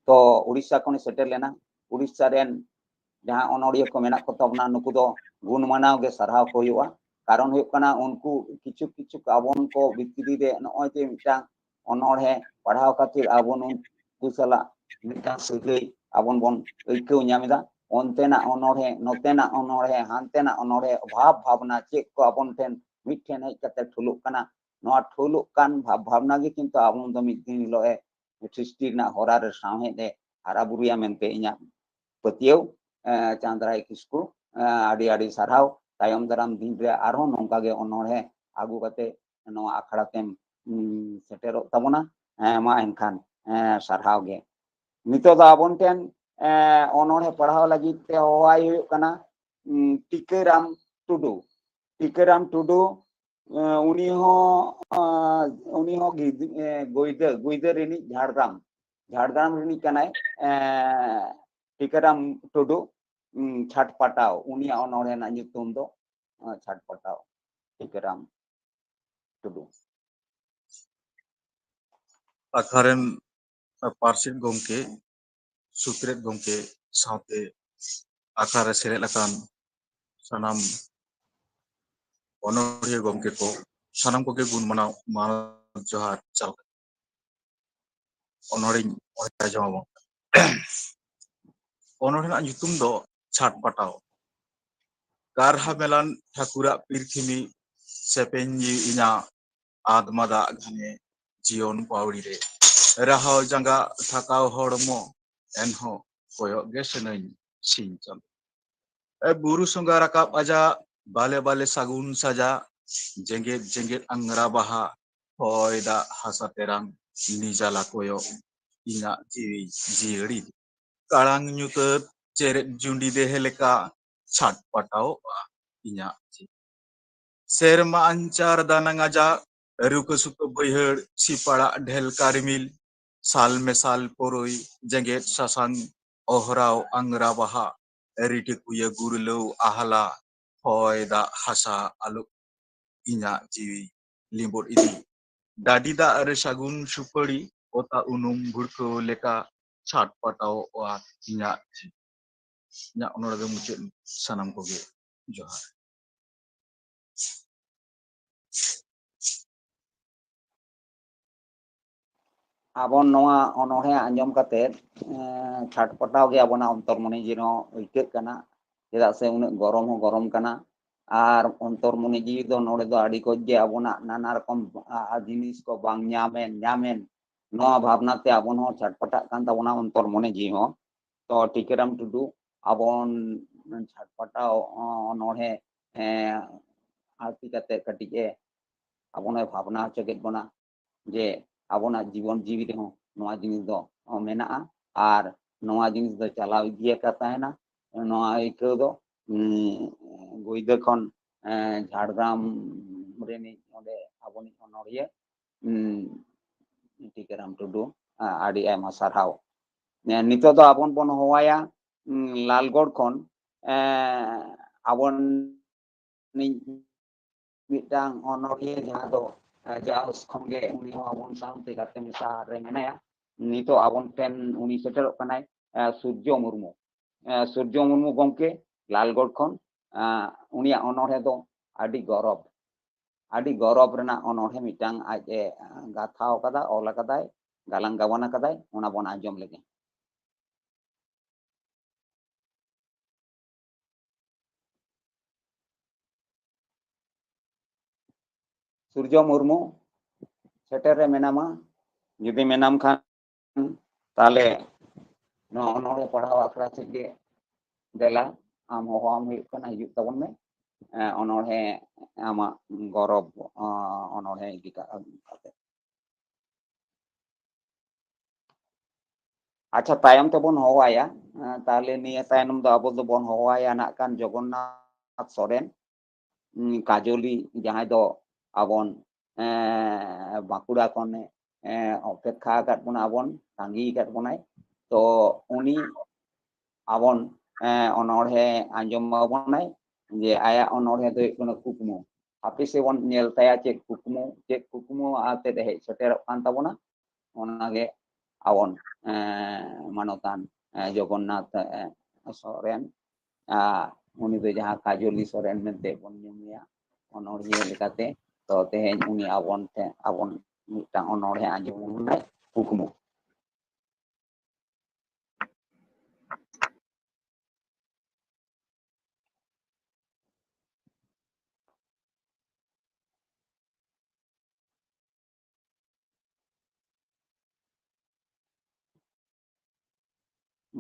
ᱛᱚ ᱩᱲᱤᱥᱥᱟ ᱠᱷᱚᱱᱮ ᱥᱮᱴᱮᱨ ᱞᱮᱱᱟ᱾ ᱩᱲᱤᱥᱥᱟ ᱨᱮᱱ ᱡᱟᱦᱟᱸ ᱚᱱᱚᱲᱤᱭᱟᱹ ᱠᱚ ᱢᱮᱱᱟᱜ ᱠᱚ ᱛᱟᱵᱚᱱᱟ, ᱱᱩᱠᱩ ᱫᱚ ᱜᱩᱱ ᱢᱟᱱᱟᱣ ᱜᱮ ᱥᱟᱨᱦᱟᱣ ᱠᱚ ᱦᱩᱭᱩᱜᱼᱟ᱾ ᱠᱟᱨᱚᱱ ᱦᱩᱭᱩᱜ ᱠᱟᱱᱟ, ᱩᱱᱠᱩ ᱠᱤᱪᱷᱩ ᱠᱤᱪᱷᱩ ᱟᱵᱚᱱ ᱠᱚ ᱵᱷᱤᱛᱨᱤ ᱨᱮ ᱱᱚᱜᱼᱚᱭ ᱡᱮ ᱢᱤᱫᱴᱟᱝ ᱚᱱᱚᱬᱦᱮ ᱯᱟᱲᱦᱟᱣ ᱠᱷᱟᱹᱛᱤᱨ ᱟᱵᱚ ᱱᱩᱠᱩ ᱥᱟᱞᱟᱜ ᱢᱤᱫᱴᱟᱝ ᱥᱟᱹᱜᱟᱹᱭ ᱟᱵᱚᱱ ᱵᱚᱱ ᱟᱹᱭᱠᱟᱹᱣ ᱧᱟᱢ ᱮᱫᱟ᱾ ᱚᱱᱛᱮᱱᱟᱜ ᱚᱱᱚᱬᱦᱮ, ᱱᱚᱛᱮᱱᱟᱜ ᱚᱱᱚᱬᱦᱮ, ᱦᱟᱱᱛᱮᱱᱟᱜ ᱚᱱᱚᱬᱦᱮ, ᱵᱷᱟᱵᱽ ᱵᱷᱟᱵᱽᱱᱟ ᱪᱮᱫ ᱠᱚ ᱟᱵᱚᱱ ᱴᱷᱮᱱ ᱢᱤᱫ ᱴᱷᱮᱱ ᱦᱮᱡ ᱠᱟᱛᱮ ᱴᱷᱩᱞᱩᱜ ᱠᱟᱱᱟ, ᱱᱚᱣᱟ ᱴᱷᱩᱞᱩᱜ ᱠᱟᱱ ᱵᱷᱟᱵᱽ ᱵᱷᱟᱵᱽᱱᱟ ᱜᱮ ᱠᱤᱱᱛᱩ ᱟᱵᱚ ᱫᱚ ᱢᱤᱫ ᱫᱤᱱ ᱦᱤᱞᱳᱜ ᱮ ᱥᱨᱤᱥᱴᱤ ᱨᱮᱱᱟᱜ ᱦᱚᱨᱟ ᱨᱮ ᱥᱟᱶᱦᱮᱫ ᱮ ᱦᱟᱨᱟ ᱵᱩᱨᱩᱭᱟ ᱢᱮᱱᱛᱮ ᱤᱧᱟᱹᱜ ᱯᱟᱹᱛᱭᱟᱹᱣ᱾ ᱮ, ᱪᱟᱸᱫᱽᱨᱟᱭ ᱠᱤᱥᱠᱩ, ᱮ, ᱟᱹᱰᱤ ᱟᱹᱰᱤ ᱥᱟᱨᱦᱟᱣ᱾ ᱛᱟᱭᱚᱢ ᱫᱟᱨᱟᱢ ᱫᱤᱱ ᱨᱮ ᱟᱨᱦᱚᱸ ᱱᱚᱝᱠᱟ ᱜᱮ ᱚᱱᱚᱬᱦᱮ ᱟᱹᱜᱩ ᱠᱟᱛᱮ ᱱᱚᱣᱟ ᱟᱠᱷᱲᱟ ᱛᱮᱢ, ᱩᱢ, ᱥᱮᱴᱮᱨᱚᱜ ᱛᱟᱵᱚᱱᱟ᱾ ᱦᱮᱸ, ᱢᱟ ᱮᱱᱠᱷᱟᱱ, ᱮ, ᱥᱟᱨᱦᱟᱣ ᱜᱮ᱾ ᱱᱤᱛᱚᱜ ᱫᱚ ᱟᱵᱚᱱ ᱴᱷᱮᱱ, ᱮ, ᱚᱱᱚᱬᱦᱮ ᱯᱟᱲᱦᱟᱣ ᱞᱟᱹᱜᱤᱫ ᱛᱮ ᱦᱚᱦᱚᱣᱟᱭ ᱦᱩᱭᱩᱜ ᱠᱟᱱᱟ, ᱩᱢ, ᱴᱤᱠᱟᱹᱨᱟᱢ ᱴᱩᱰᱩ᱾ ᱴᱤᱠᱟᱹᱨᱟᱢ ᱴᱩᱰᱩ, ᱮ, ᱩᱱᱤ ᱦᱚᱸ, ᱮ, ᱩᱱᱤ ᱦᱚᱸ ᱜᱤᱫ-, ᱮ, ᱜᱩᱭᱫᱟᱹ, ᱜᱩᱭᱫᱟᱹ ᱨᱤᱱᱤᱡ ᱡᱷᱟᱲᱜᱨᱟᱢ, ᱡᱷᱟᱲᱜᱨᱟᱢ ᱨᱤᱱᱤᱡ ᱠᱟᱱᱟᱭ, ᱮ, ᱴᱤᱠᱟᱹᱨᱟᱢ ᱴᱩᱰᱩ, ᱩᱢ, ᱪᱷᱟᱴ ᱯᱟᱴᱟᱣ, ᱩᱱᱤᱭᱟᱜ ᱚᱱᱚᱬᱦᱮ ᱨᱮᱱᱟᱜ ᱧᱩᱛᱩᱢ ᱫᱚ, ᱮ, ᱪᱷᱟᱴ ᱯᱟᱴᱟᱣ, ᱴᱤᱠᱟᱹᱨᱟᱢ ᱴᱩᱰᱩ᱾ ᱟᱠᱷᱲᱟ ᱨᱮᱱ ᱯᱟᱨᱥᱮᱛ ᱜᱚᱢᱠᱮ, ᱥᱩᱛᱨᱮᱛ ᱜᱚᱢᱠᱮ ᱥᱟᱶᱛᱮ ᱟᱠᱷᱲᱟ ᱨᱮ ᱥᱮᱞᱮᱫ ᱟᱠᱟᱱ ᱥᱟᱱᱟᱢ ᱚᱱᱚᱬᱦᱤᱭᱟᱹ ᱜᱚᱢᱠᱮ ᱠᱚ, ᱥᱟᱱᱟᱢ ᱠᱚᱜᱮ ᱜᱩᱱ ᱢᱟᱱᱟᱣ ᱢᱟᱱᱚᱛ ᱡᱚᱦᱟᱨ ᱪᱟᱞ ᱠᱟᱛᱮ ᱚᱱᱚᱬᱦᱮᱧ ᱚᱬᱦᱮ ᱟᱸᱡᱚᱢ ᱟᱵᱚᱱ ᱠᱟᱱᱟ᱾ ᱚᱱᱚᱬᱦᱮ ᱨᱮᱱᱟᱜ ᱧᱩᱛᱩᱢ ᱫᱚ ᱪᱷᱟᱴ ᱯᱟᱴᱟᱣ᱾ ᱠᱟᱨᱦᱟ ᱢᱮᱞᱟᱱ ᱴᱷᱟᱹᱠᱩᱨᱟᱜ ᱯᱤᱨᱛᱷᱤᱢᱤ ᱥᱮᱯᱮᱧ ᱡᱤᱣᱤ ᱤᱧᱟᱜ ᱟᱫ ᱢᱟᱫᱟᱜ ᱜᱷᱟᱱᱮ ᱡᱤᱭᱚᱱ ᱯᱟᱹᱣᱲᱤ ᱨᱮ᱾ ᱨᱟᱦᱟᱣ ᱡᱟᱸᱜᱟ ᱛᱷᱟᱠᱟᱣ ᱦᱚᱲᱢᱚ, ᱮᱱᱦᱚᱸ ᱠᱚᱭᱚᱜ ᱜᱮ ᱥᱟᱱᱟᱧ ᱥᱤᱧ ᱪᱟᱸᱫᱚ᱾ ᱮ ᱵᱩᱨᱩ ᱥᱚᱸᱜᱟ ᱨᱟᱠᱟᱵ ᱟᱡᱟᱜ ᱵᱟᱞᱮ ᱵᱟᱞᱮ ᱥᱟᱹᱜᱩᱱ ᱥᱟᱡᱟᱜ, ᱡᱮᱜᱮᱫ ᱡᱮᱜᱮᱫ ᱟᱝᱜᱽᱨᱟ ᱵᱟᱦᱟ, ᱦᱚᱭ ᱫᱟᱜ ᱦᱟᱥᱟ ᱛᱮᱨᱟᱝ, ᱱᱤᱡᱟᱞᱟ ᱠᱚᱭᱚᱜ ᱤᱧᱟᱜ ᱡᱤᱣᱤ ᱡᱤᱭᱟᱹᱲᱤ᱾ ᱠᱟᱲᱟᱝ ᱧᱩᱛᱟᱹᱛ ᱪᱮᱨᱮᱡ ᱡᱩᱸᱰᱤ ᱫᱮᱦᱮ ᱞᱮᱠᱟ ᱪᱷᱟᱴ ᱯᱟᱴᱟᱣᱚᱜᱼᱟ ᱤᱧᱟᱜ ᱡᱤᱣᱤ᱾ ᱥᱮᱨᱢᱟ ᱟᱧᱪᱟᱨ ᱫᱟᱱᱟᱝ ᱟᱡᱟᱜ ᱨᱩᱠᱟᱹ ᱥᱩᱠᱟᱹ ᱵᱟᱹᱭᱦᱟᱹᱲ ᱥᱤᱯᱟᱲᱟᱜ ᱰᱷᱮᱞᱠᱟ ᱨᱤᱢᱤᱞ, ᱥᱟᱞ ᱢᱮᱥᱟᱞ ᱯᱚᱨᱚᱭ ᱡᱮᱜᱮᱫ ᱥᱟᱥᱟᱝ, ᱚᱦᱨᱟᱣ ᱟᱝᱜᱽᱨᱟ ᱵᱟᱦᱟ, ᱨᱤᱴᱤ ᱠᱩᱭᱟᱹ ᱜᱩᱨᱞᱟᱹᱣ ᱟᱦᱞᱟ, ᱦᱚᱭ ᱫᱟᱜ ᱦᱟᱥᱟ ᱟᱞᱚ ᱤᱧᱟᱜ ᱡᱤᱣᱤ ᱞᱤᱸᱵᱚᱫ ᱤᱫᱤ᱾ ᱰᱟᱹᱰᱤ ᱫᱟᱜ ᱨᱮ ᱥᱟᱹᱜᱩᱱ ᱥᱩᱯᱟᱹᱲᱤ, ᱚᱛᱟ ᱩᱱᱩᱢ ᱵᱷᱩᱲᱠᱟᱹᱣ ᱞᱮᱠᱟ ᱪᱷᱟᱴ ᱯᱟᱴᱟᱣᱚᱜᱼᱟ ᱤᱧᱟᱜ ᱡᱤᱣᱤ᱾ ᱤᱧᱟᱜ ᱚᱱᱚᱬᱦᱮ ᱫᱚ ᱢᱩᱪᱟᱹᱫ ᱮᱱᱟ᱾ ᱥᱟᱱᱟᱢ ᱠᱚᱜᱮ ᱡᱚᱦᱟᱨ᱾ ᱟᱵᱚ ᱱᱚᱣᱟ ᱚᱱᱚᱬᱦᱮ ᱟᱸᱡᱚᱢ ᱠᱟᱛᱮ, ᱮᱸ, ᱪᱷᱟᱴᱯᱟᱴᱟᱣ ᱜᱮ ᱟᱵᱚᱱᱟᱜ ᱚᱱᱛᱚᱨ ᱢᱚᱱᱮ ᱡᱤᱣᱤ ᱨᱮᱦᱚᱸ ᱟᱹᱭᱠᱟᱹᱜ ᱠᱟᱱᱟ, ᱪᱮᱫᱟᱜ ᱥᱮ ᱩᱱᱟᱹᱜ ᱜᱚᱨᱚᱢ ᱦᱚᱸ ᱜᱚᱨᱚᱢ ᱠᱟᱱᱟ᱾ ᱟᱨ ᱚᱱᱛᱚᱨ ᱢᱚᱱᱮ ᱡᱤᱣᱤ ᱫᱚ ᱱᱚᱰᱮ ᱫᱚ ᱟᱹᱰᱤ ᱠᱚᱡ ᱜᱮ ᱟᱵᱚᱱᱟᱜ ᱱᱟᱱᱟ ᱨᱚᱠᱚᱢ, ᱟ, ᱟ, ᱡᱤᱱᱤᱥ ᱠᱚ ᱵᱟᱝ ᱧᱟᱢᱮᱱ, ᱧᱟᱢᱮᱱ, ᱱᱚᱣᱟ ᱵᱷᱟᱵᱽᱱᱟ ᱛᱮ ᱟᱵᱚᱱ ᱦᱚᱸ ᱪᱷᱟᱴᱯᱟᱴᱟᱜ ᱠᱟᱱ ᱛᱟᱵᱚᱱᱟ ᱚᱱᱛᱚᱨ ᱢᱚᱱᱮ ᱡᱤᱣᱤ ᱦᱚᱸ᱾ ᱛᱚ ᱴᱤᱠᱟᱹᱨᱟᱢ ᱴᱩᱰᱩ, ᱟᱵᱚᱱ ᱪᱷᱟᱴᱯᱟᱴᱟᱣ ᱚᱱᱚᱬᱦᱮ ᱟᱹᱲᱛᱤ ᱠᱟᱛᱮ ᱠᱟᱹᱴᱤᱡ ᱮ ᱟᱵᱚᱱ ᱮ ᱵᱷᱟᱵᱽᱱᱟ ᱦᱚᱪᱚ ᱠᱮᱫ ᱵᱚᱱᱟ ᱡᱮ ᱟᱵᱚᱱᱟᱜ ᱡᱤᱵᱚᱱ ᱡᱤᱣᱤ ᱨᱮᱦᱚᱸ ᱱᱚᱣᱟ ᱡᱤᱱᱤᱥ ᱫᱚ ᱢᱮᱱᱟᱜᱼᱟ ᱟᱨ ᱱᱚᱣᱟ ᱡᱡᱤᱱᱤᱥ ᱫᱚ ᱪᱟᱞᱟᱣ ᱤᱫᱤ ᱟᱠᱟᱫ ᱛᱟᱦᱮᱱᱟ᱾ ᱱᱚᱣᱟ ᱟᱹᱭᱠᱟᱹᱣ ᱫᱚ ᱜᱳᱭᱫᱟᱹ ᱠᱷᱚᱱ ᱡᱷᱟᱲᱜᱨᱟᱢ ᱨᱤᱱᱤᱡ ᱚᱸᱰᱮ ᱟᱵᱚᱱᱤᱡ ᱚᱱᱚᱬᱦᱤᱭᱟᱹ ᱴᱤᱠᱟᱹᱨᱟᱢ ᱴᱩᱰᱩ, ᱟᱹᱰᱤ ᱟᱭᱢᱟ ᱥᱟᱨᱦᱟᱣ᱾ ᱱᱤᱛᱚᱜ ᱫᱚ ᱟᱵᱚᱱ ᱵᱚᱱ ᱦᱚᱦᱚᱣᱟᱭᱟ ᱞᱟᱞᱜᱚᱲ ᱠᱷᱚᱱ ᱟᱵᱚᱱᱤᱡ ᱢᱤᱫᱴᱟᱝ ᱚᱱᱚᱬᱦᱤᱭᱟᱹ ᱡᱟᱦᱟᱸ ᱫᱚ ᱡᱟᱣ ᱠᱷᱚᱱ ᱜᱮ ᱩᱱᱤ ᱦᱚᱸ ᱟᱵᱚᱱ ᱥᱟᱶᱛᱮ ᱜᱟᱛᱮ ᱢᱮᱥᱟ ᱨᱮ ᱢᱮᱱᱟᱭᱟ᱾ ᱱᱤᱛᱚᱜ ᱟᱵᱚᱱ ᱴᱷᱮᱱ ᱩᱱᱤ ᱥᱮᱴᱮᱨᱚᱜ ᱠᱟᱱᱟᱭ, ᱥᱩᱨᱡᱚ ᱢᱩᱨᱢᱩ᱾ ᱥᱩᱨᱡᱚ ᱢᱩᱨᱢᱩ ᱜᱚᱢᱠᱮ ᱞᱟᱞᱜᱚᱲ ᱠᱷᱚᱱ᱾ ᱩᱱᱤᱭᱟᱜ ᱚᱱᱚᱬᱦᱮ ᱫᱚ ᱟᱹᱰᱤ ᱜᱚᱨᱚᱵᱽ, ᱟᱹᱰᱤ ᱜᱚᱨᱚᱵᱽ ᱨᱮᱱᱟᱜ ᱚᱱᱚᱬᱦᱮ ᱢᱤᱫᱴᱟᱝ ᱟᱡ ᱮ ᱜᱟᱛᱷᱟᱣ ᱟᱠᱟᱫᱟ, ᱚᱞ ᱟᱠᱟᱫᱟᱭ, ᱜᱟᱞᱟᱝ ᱜᱟᱵᱟᱱ ᱟᱠᱟᱫᱟᱭ᱾ ᱚᱱᱟ ᱵᱚᱱ ᱟᱸᱡᱚᱢ ᱞᱮᱜᱮ᱾ ᱥᱩᱨᱡᱚ ᱢᱩᱨᱢᱩ, ᱥᱮᱴᱮᱨ ᱨᱮ ᱢᱮᱱᱟᱢᱟ? ᱡᱩᱫᱤ ᱢᱮᱱᱟᱢ ᱠᱷᱟᱱ, ᱛᱟᱦᱞᱮ ᱱᱚᱣᱟ ᱚᱱᱚᱬᱦᱮ ᱯᱟᱲᱦᱟᱣ ᱟᱠᱷᱲᱟ ᱥᱮᱫ ᱜᱮ ᱫᱮᱞᱟ, ᱟᱢ ᱦᱚᱦᱚ ᱟᱢ ᱦᱩᱭᱩᱜ ᱠᱟᱱᱟ, ᱦᱤᱡᱩᱜ ᱛᱟᱵᱚᱱ ᱢᱮ᱾ ᱮ, ᱚᱱᱚᱬᱦᱮ ᱟᱢᱟᱜ ᱜᱚᱨᱚᱵᱽ, ᱚ, ᱚᱱᱚᱬᱦᱮ ᱤᱫᱤ ᱠᱟᱛᱮ᱾ ᱟᱪᱪᱷᱟ, ᱛᱟᱭᱚᱢ ᱛᱮᱵᱚᱱ ᱦᱚᱦᱚᱣᱟᱭᱟ᱾ ᱮ, ᱛᱟᱦᱞᱮ ᱱᱤᱭᱟᱹ ᱛᱟᱭᱱᱚᱢ ᱫᱚ ᱟᱵᱚ ᱫᱚᱵᱚᱱ ᱦᱚᱦᱚᱣᱟᱭᱟ ᱱᱟᱜ ᱠᱷᱟᱱ ᱡᱚᱜᱚᱱᱱᱟᱛᱷ ᱥᱚᱨᱮᱱ, ᱩᱸ, ᱠᱟᱡᱚᱞᱤ, ᱡᱟᱦᱟᱸᱭ ᱫᱚ ᱟᱵᱚᱱ, ᱮ, ᱵᱟᱸᱠᱩᱲᱟ ᱠᱷᱚᱱ, ᱮ, ᱚᱯᱮᱠᱠᱷᱟ ᱟᱠᱟᱫ ᱵᱚᱱᱟ, ᱟᱵᱚᱱ ᱛᱟᱺᱜᱤ ᱟᱠᱟᱫ ᱵᱚᱱᱟᱭ᱾ ᱛᱚ ᱩᱱᱤ ᱟᱵᱚᱱ, ᱮ, ᱚᱱᱚᱬᱦᱮ ᱟᱸᱡᱚᱢ ᱟᱵᱚᱱᱟᱭ, ᱡᱮ ᱟᱭᱟᱜ ᱚᱱᱚᱬᱦᱮ ᱫᱚ ᱦᱩᱭᱩᱜ ᱠᱟᱱᱟ ᱠᱩᱠᱢᱩ᱾ ᱦᱟᱯᱮ ᱥᱮ ᱵᱚᱱ ᱧᱮᱞ ᱛᱟᱭᱟ ᱪᱮᱫ ᱠᱩᱠᱢᱩ, ᱪᱮᱫ ᱠᱩᱠᱢᱩ ᱟᱛᱮᱫ ᱦᱮᱡ ᱥᱮᱴᱮᱨᱚᱜ ᱠᱟᱱ ᱛᱟᱵᱚᱱᱟ᱾ ᱚᱱᱟᱜᱮ ᱟᱵᱚᱱ, ᱮ, ᱢᱟᱱᱚᱛᱟᱱ, ᱮ, ᱡᱚᱜᱚᱱᱱᱟᱛᱷ, ᱮ, ᱥᱚᱨᱮᱱ, ᱟ, ᱩᱱᱤ ᱫᱚ ᱡᱟᱦᱟᱸ ᱠᱟᱡᱚᱞᱤ ᱥᱚᱨᱮᱱ ᱢᱮᱱᱛᱮ ᱵᱚᱱ ᱧᱩᱢᱮᱭᱟ ᱚᱱᱚᱬᱦᱤᱭᱟᱹ ᱞᱮᱠᱟᱛᱮ᱾ ᱛᱚ ᱛᱮᱦᱮᱧ ᱩᱱᱤ ᱟᱵᱚᱱ ᱴᱷᱮᱱ, ᱟᱵᱚᱱ ᱢᱤᱫᱴᱟᱝ ᱚᱱᱚᱬᱦᱮ ᱟᱸᱡᱚᱢ ᱟᱵᱚᱱᱟᱭ, ᱠᱩᱠᱢᱩ᱾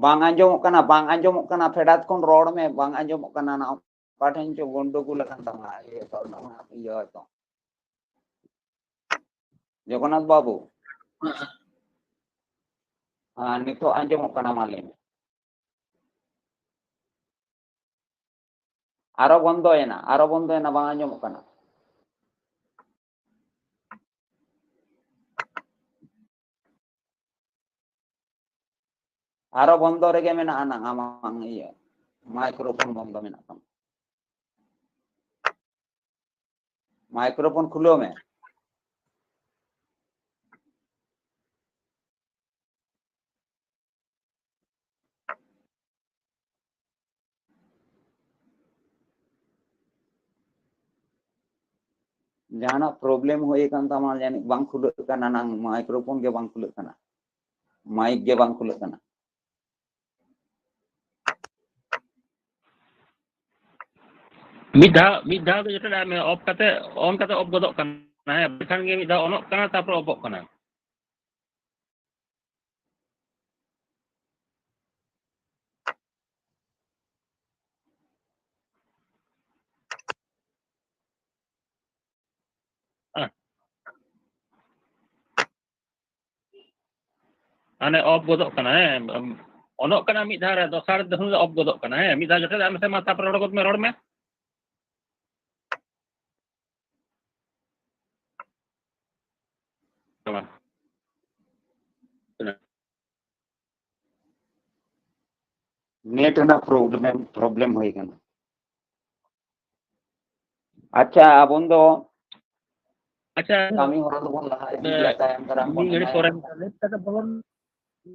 ᱵᱟᱝ ᱟᱸᱡᱚᱢᱚᱜ ᱠᱟᱱᱟ, ᱵᱟᱝ ᱟᱸᱡᱚᱢᱚᱜ ᱠᱟᱱᱟ, ᱯᱷᱮᱰᱟᱛ ᱠᱷᱚᱱ ᱨᱚᱲ ᱢᱮ, ᱵᱟᱝ ᱟᱸᱡᱚᱢᱚᱜ ᱠᱟᱱᱟ᱾ ᱱᱟ ᱚᱠᱟ ᱴᱷᱮᱱ ᱪᱚ ᱜᱚᱱᱰᱚᱜᱳᱞ ᱟᱠᱟᱱ ᱛᱟᱢᱟ, ᱤᱭᱟᱹ ᱛᱚ, ᱱᱚᱣᱟ ᱤᱭᱟᱹ ᱛᱚ᱾ ᱡᱚᱜᱚᱱᱱᱟᱛᱷ ᱵᱟᱹᱵᱩ᱾ ᱦᱮᱸ, ᱱᱤᱛᱚᱜ ᱟᱸᱡᱚᱢᱚᱜ ᱠᱟᱱᱟ, ᱢᱟ ᱞᱟᱹᱭ ᱢᱮ᱾ ᱟᱨᱚ ᱵᱚᱱᱫᱚᱭᱮᱱᱟ, ᱟᱨᱚ ᱵᱚᱱᱫᱚᱭᱮᱱᱟ, ᱵᱟᱝ ᱟᱸᱡᱚᱢᱚᱜ ᱠᱟᱱᱟ᱾ ᱟᱨᱚ ᱵᱚᱱᱫᱚ ᱨᱮᱜᱮ ᱢᱮᱱᱟᱜᱼᱟ ᱱᱟᱝ ᱟᱢᱟᱝ ᱤᱭᱟᱹ, microphone ᱵᱚᱱᱫᱚ ᱢᱮᱱᱟᱜ ᱛᱟᱢᱟ᱾ Microphone ᱠᱷᱩᱞᱟᱹᱣ ᱢᱮ᱾ ᱡᱟᱦᱟᱱᱟᱜ problem ᱦᱩᱭ ᱟᱠᱟᱱ ᱛᱟᱢᱟ ᱡᱟᱹᱱᱤᱡ, ᱵᱟᱝ ᱠᱷᱩᱞᱟᱹᱜ ᱠᱟᱱᱟ ᱱᱟᱝ, microphone ᱜᱮ ᱵᱟᱝ ᱠᱷᱩᱞᱟᱹᱜ ᱠᱟᱱᱟ, mic ᱜᱮ ᱵᱟᱝ ᱠᱷᱩᱞᱟᱹᱜ ᱠᱟᱱᱟ᱾ ᱢᱤᱫ ᱫᱷᱟᱣ, ᱢᱤᱫ ᱫᱷᱟᱣ ᱫᱚ ᱡᱚᱴᱮᱫ ᱟᱜ ᱢᱮ, off ᱠᱟᱛᱮ, on ᱠᱟᱛᱮ off ᱜᱚᱫᱚᱜ ᱠᱟᱱᱟ, ᱦᱮᱸ, ᱵᱟᱠᱷᱟᱱ ᱜᱮ ᱢᱤᱫ ᱫᱷᱟᱣ ᱚᱱᱚᱜ ᱠᱟᱱᱟ, ᱛᱟᱨᱯᱚᱨ ᱚᱯᱚᱜ ᱠᱟᱱᱟ᱾ ᱦᱮᱸ᱾ ᱦᱟᱱᱮ off ᱜᱚᱫᱚᱜ ᱠᱟᱱᱟ, ᱦᱮᱸ, ᱚᱱᱚᱜ ᱠᱟᱱᱟ ᱢᱤᱫ ᱫᱷᱟᱣ ᱨᱮ, ᱫᱚᱥᱟᱨ ᱫᱷᱟᱣ ᱫᱚ off ᱜᱚᱫᱚᱜ ᱠᱟᱱᱟ, ᱦᱮᱸ, ᱢᱤᱫ ᱫᱷᱟᱣ ᱡᱚᱴᱮᱫ ᱟᱜ ᱢᱮᱥᱮ, ᱢᱟ, ᱛᱟᱨᱯᱚᱨᱮ ᱨᱚᱲ ᱜᱚᱫ ᱢᱮ, ᱨᱚᱲ ᱢᱮ᱾ ᱱᱮᱴ ᱨᱮᱱᱟᱜ problem, problem ᱦᱩᱭ ᱠᱟᱱᱟ᱾ ᱟᱪᱪᱷᱟ, ᱟᱵᱚᱱ ᱫᱚ ᱟᱪᱪᱷᱟ, ᱠᱟᱹᱢᱤ ᱦᱚᱨᱟ ᱫᱚᱵᱚᱱ ᱞᱟᱦᱟ ᱤᱫᱤᱭᱟ, ᱮ, ᱛᱟᱭᱚᱢ ᱫᱟᱨᱟᱢ ᱵᱚᱱ ᱢᱤᱫ ᱜᱷᱟᱹᱲᱤᱡ ᱮᱢᱟᱭᱟ᱾ ᱯᱚᱨᱮ ᱞᱮᱴ ᱠᱟᱛᱮ ᱵᱚᱞᱚᱱ,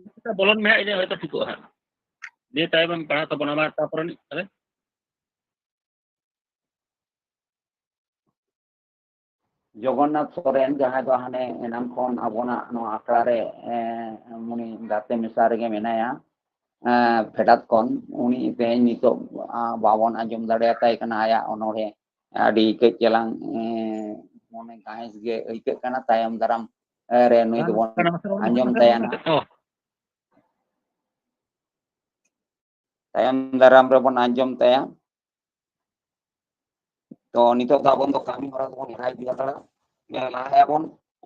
ᱞᱮᱴ ᱠᱟᱛᱮ ᱵᱚᱞᱚᱱ ᱢᱮ ᱦᱟᱸᱜ, ᱤᱱᱟᱹ ᱦᱚᱭᱛᱳ ᱴᱷᱤᱠᱚᱜᱼᱟ ᱦᱟᱸᱜ᱾ ᱱᱤᱭᱟᱹ ᱴᱟᱭᱤᱢ ᱮᱢ ᱯᱟᱲᱦᱟᱣ ᱛᱟᱵᱚᱱᱟ, ᱢᱟ ᱛᱟᱨᱯᱚᱨᱮ ᱱᱤᱡ ᱛᱟᱦᱞᱮ᱾ ᱡᱚᱜᱚᱱᱱᱟᱛᱷ ᱥᱚᱨᱮᱱ, ᱡᱟᱦᱟᱸᱭ ᱫᱚ ᱦᱟᱱᱮ ᱮᱱᱟᱝ ᱠᱷᱚᱱ ᱟᱵᱚᱱᱟᱜ ᱱᱚᱣᱟ ᱟᱠᱷᱲᱟ ᱨᱮ, ᱮ, ᱩᱱᱤ ᱜᱟᱛᱮ ᱢᱮᱥᱟ ᱨᱮᱜᱮ ᱢᱮᱱᱟᱭᱟ, ᱮ, ᱯᱷᱮᱰᱟᱛ ᱠᱷᱚᱱ, ᱩᱱᱤ ᱛᱮᱦᱮᱧ ᱱᱤᱛᱚᱜ, ᱟ, ᱵᱟᱵᱚᱱ ᱟᱸᱡᱚᱢ ᱫᱟᱲᱮᱭᱟᱛᱟᱭ ᱠᱟᱱᱟ ᱟᱭᱟᱜ ᱚᱱᱚᱬᱦᱮ᱾ ᱟᱹᱰᱤ ᱠᱟᱹᱡ ᱪᱟᱞᱟᱝ, ᱮ, ᱢᱚᱱᱮ ᱜᱟᱹᱦᱤᱥ ᱜᱮ ᱟᱹᱭᱠᱟᱹᱜ ᱠᱟᱱᱟ, ᱛᱟᱭᱚᱢ ᱫᱟᱨᱟᱢ, ᱮ, ᱨᱮ ᱱᱩᱭ ᱫᱚᱵᱚᱱ ᱟᱸᱡᱚᱢ ᱛᱟᱭᱟ ᱱᱟᱦᱟᱜ᱾ ᱚ᱾ ᱛᱟᱭᱚᱢ ᱫᱟᱨᱟᱢ ᱨᱮᱵᱚᱱ ᱟᱸᱡᱚᱢ ᱛᱟᱭᱟ᱾ ᱛᱚ ᱱᱤᱛᱚᱜ ᱫᱚ ᱟᱵᱚᱱ ᱫᱚ ᱠᱟᱹᱢᱤ ᱦᱚᱨᱟ ᱫᱚᱵᱚᱱ ᱞᱟᱦᱟ ᱤᱫᱤ ᱦᱟᱛᱟᱲᱟ᱾ ᱞᱟᱦᱟᱭᱟᱵᱚᱱ᱾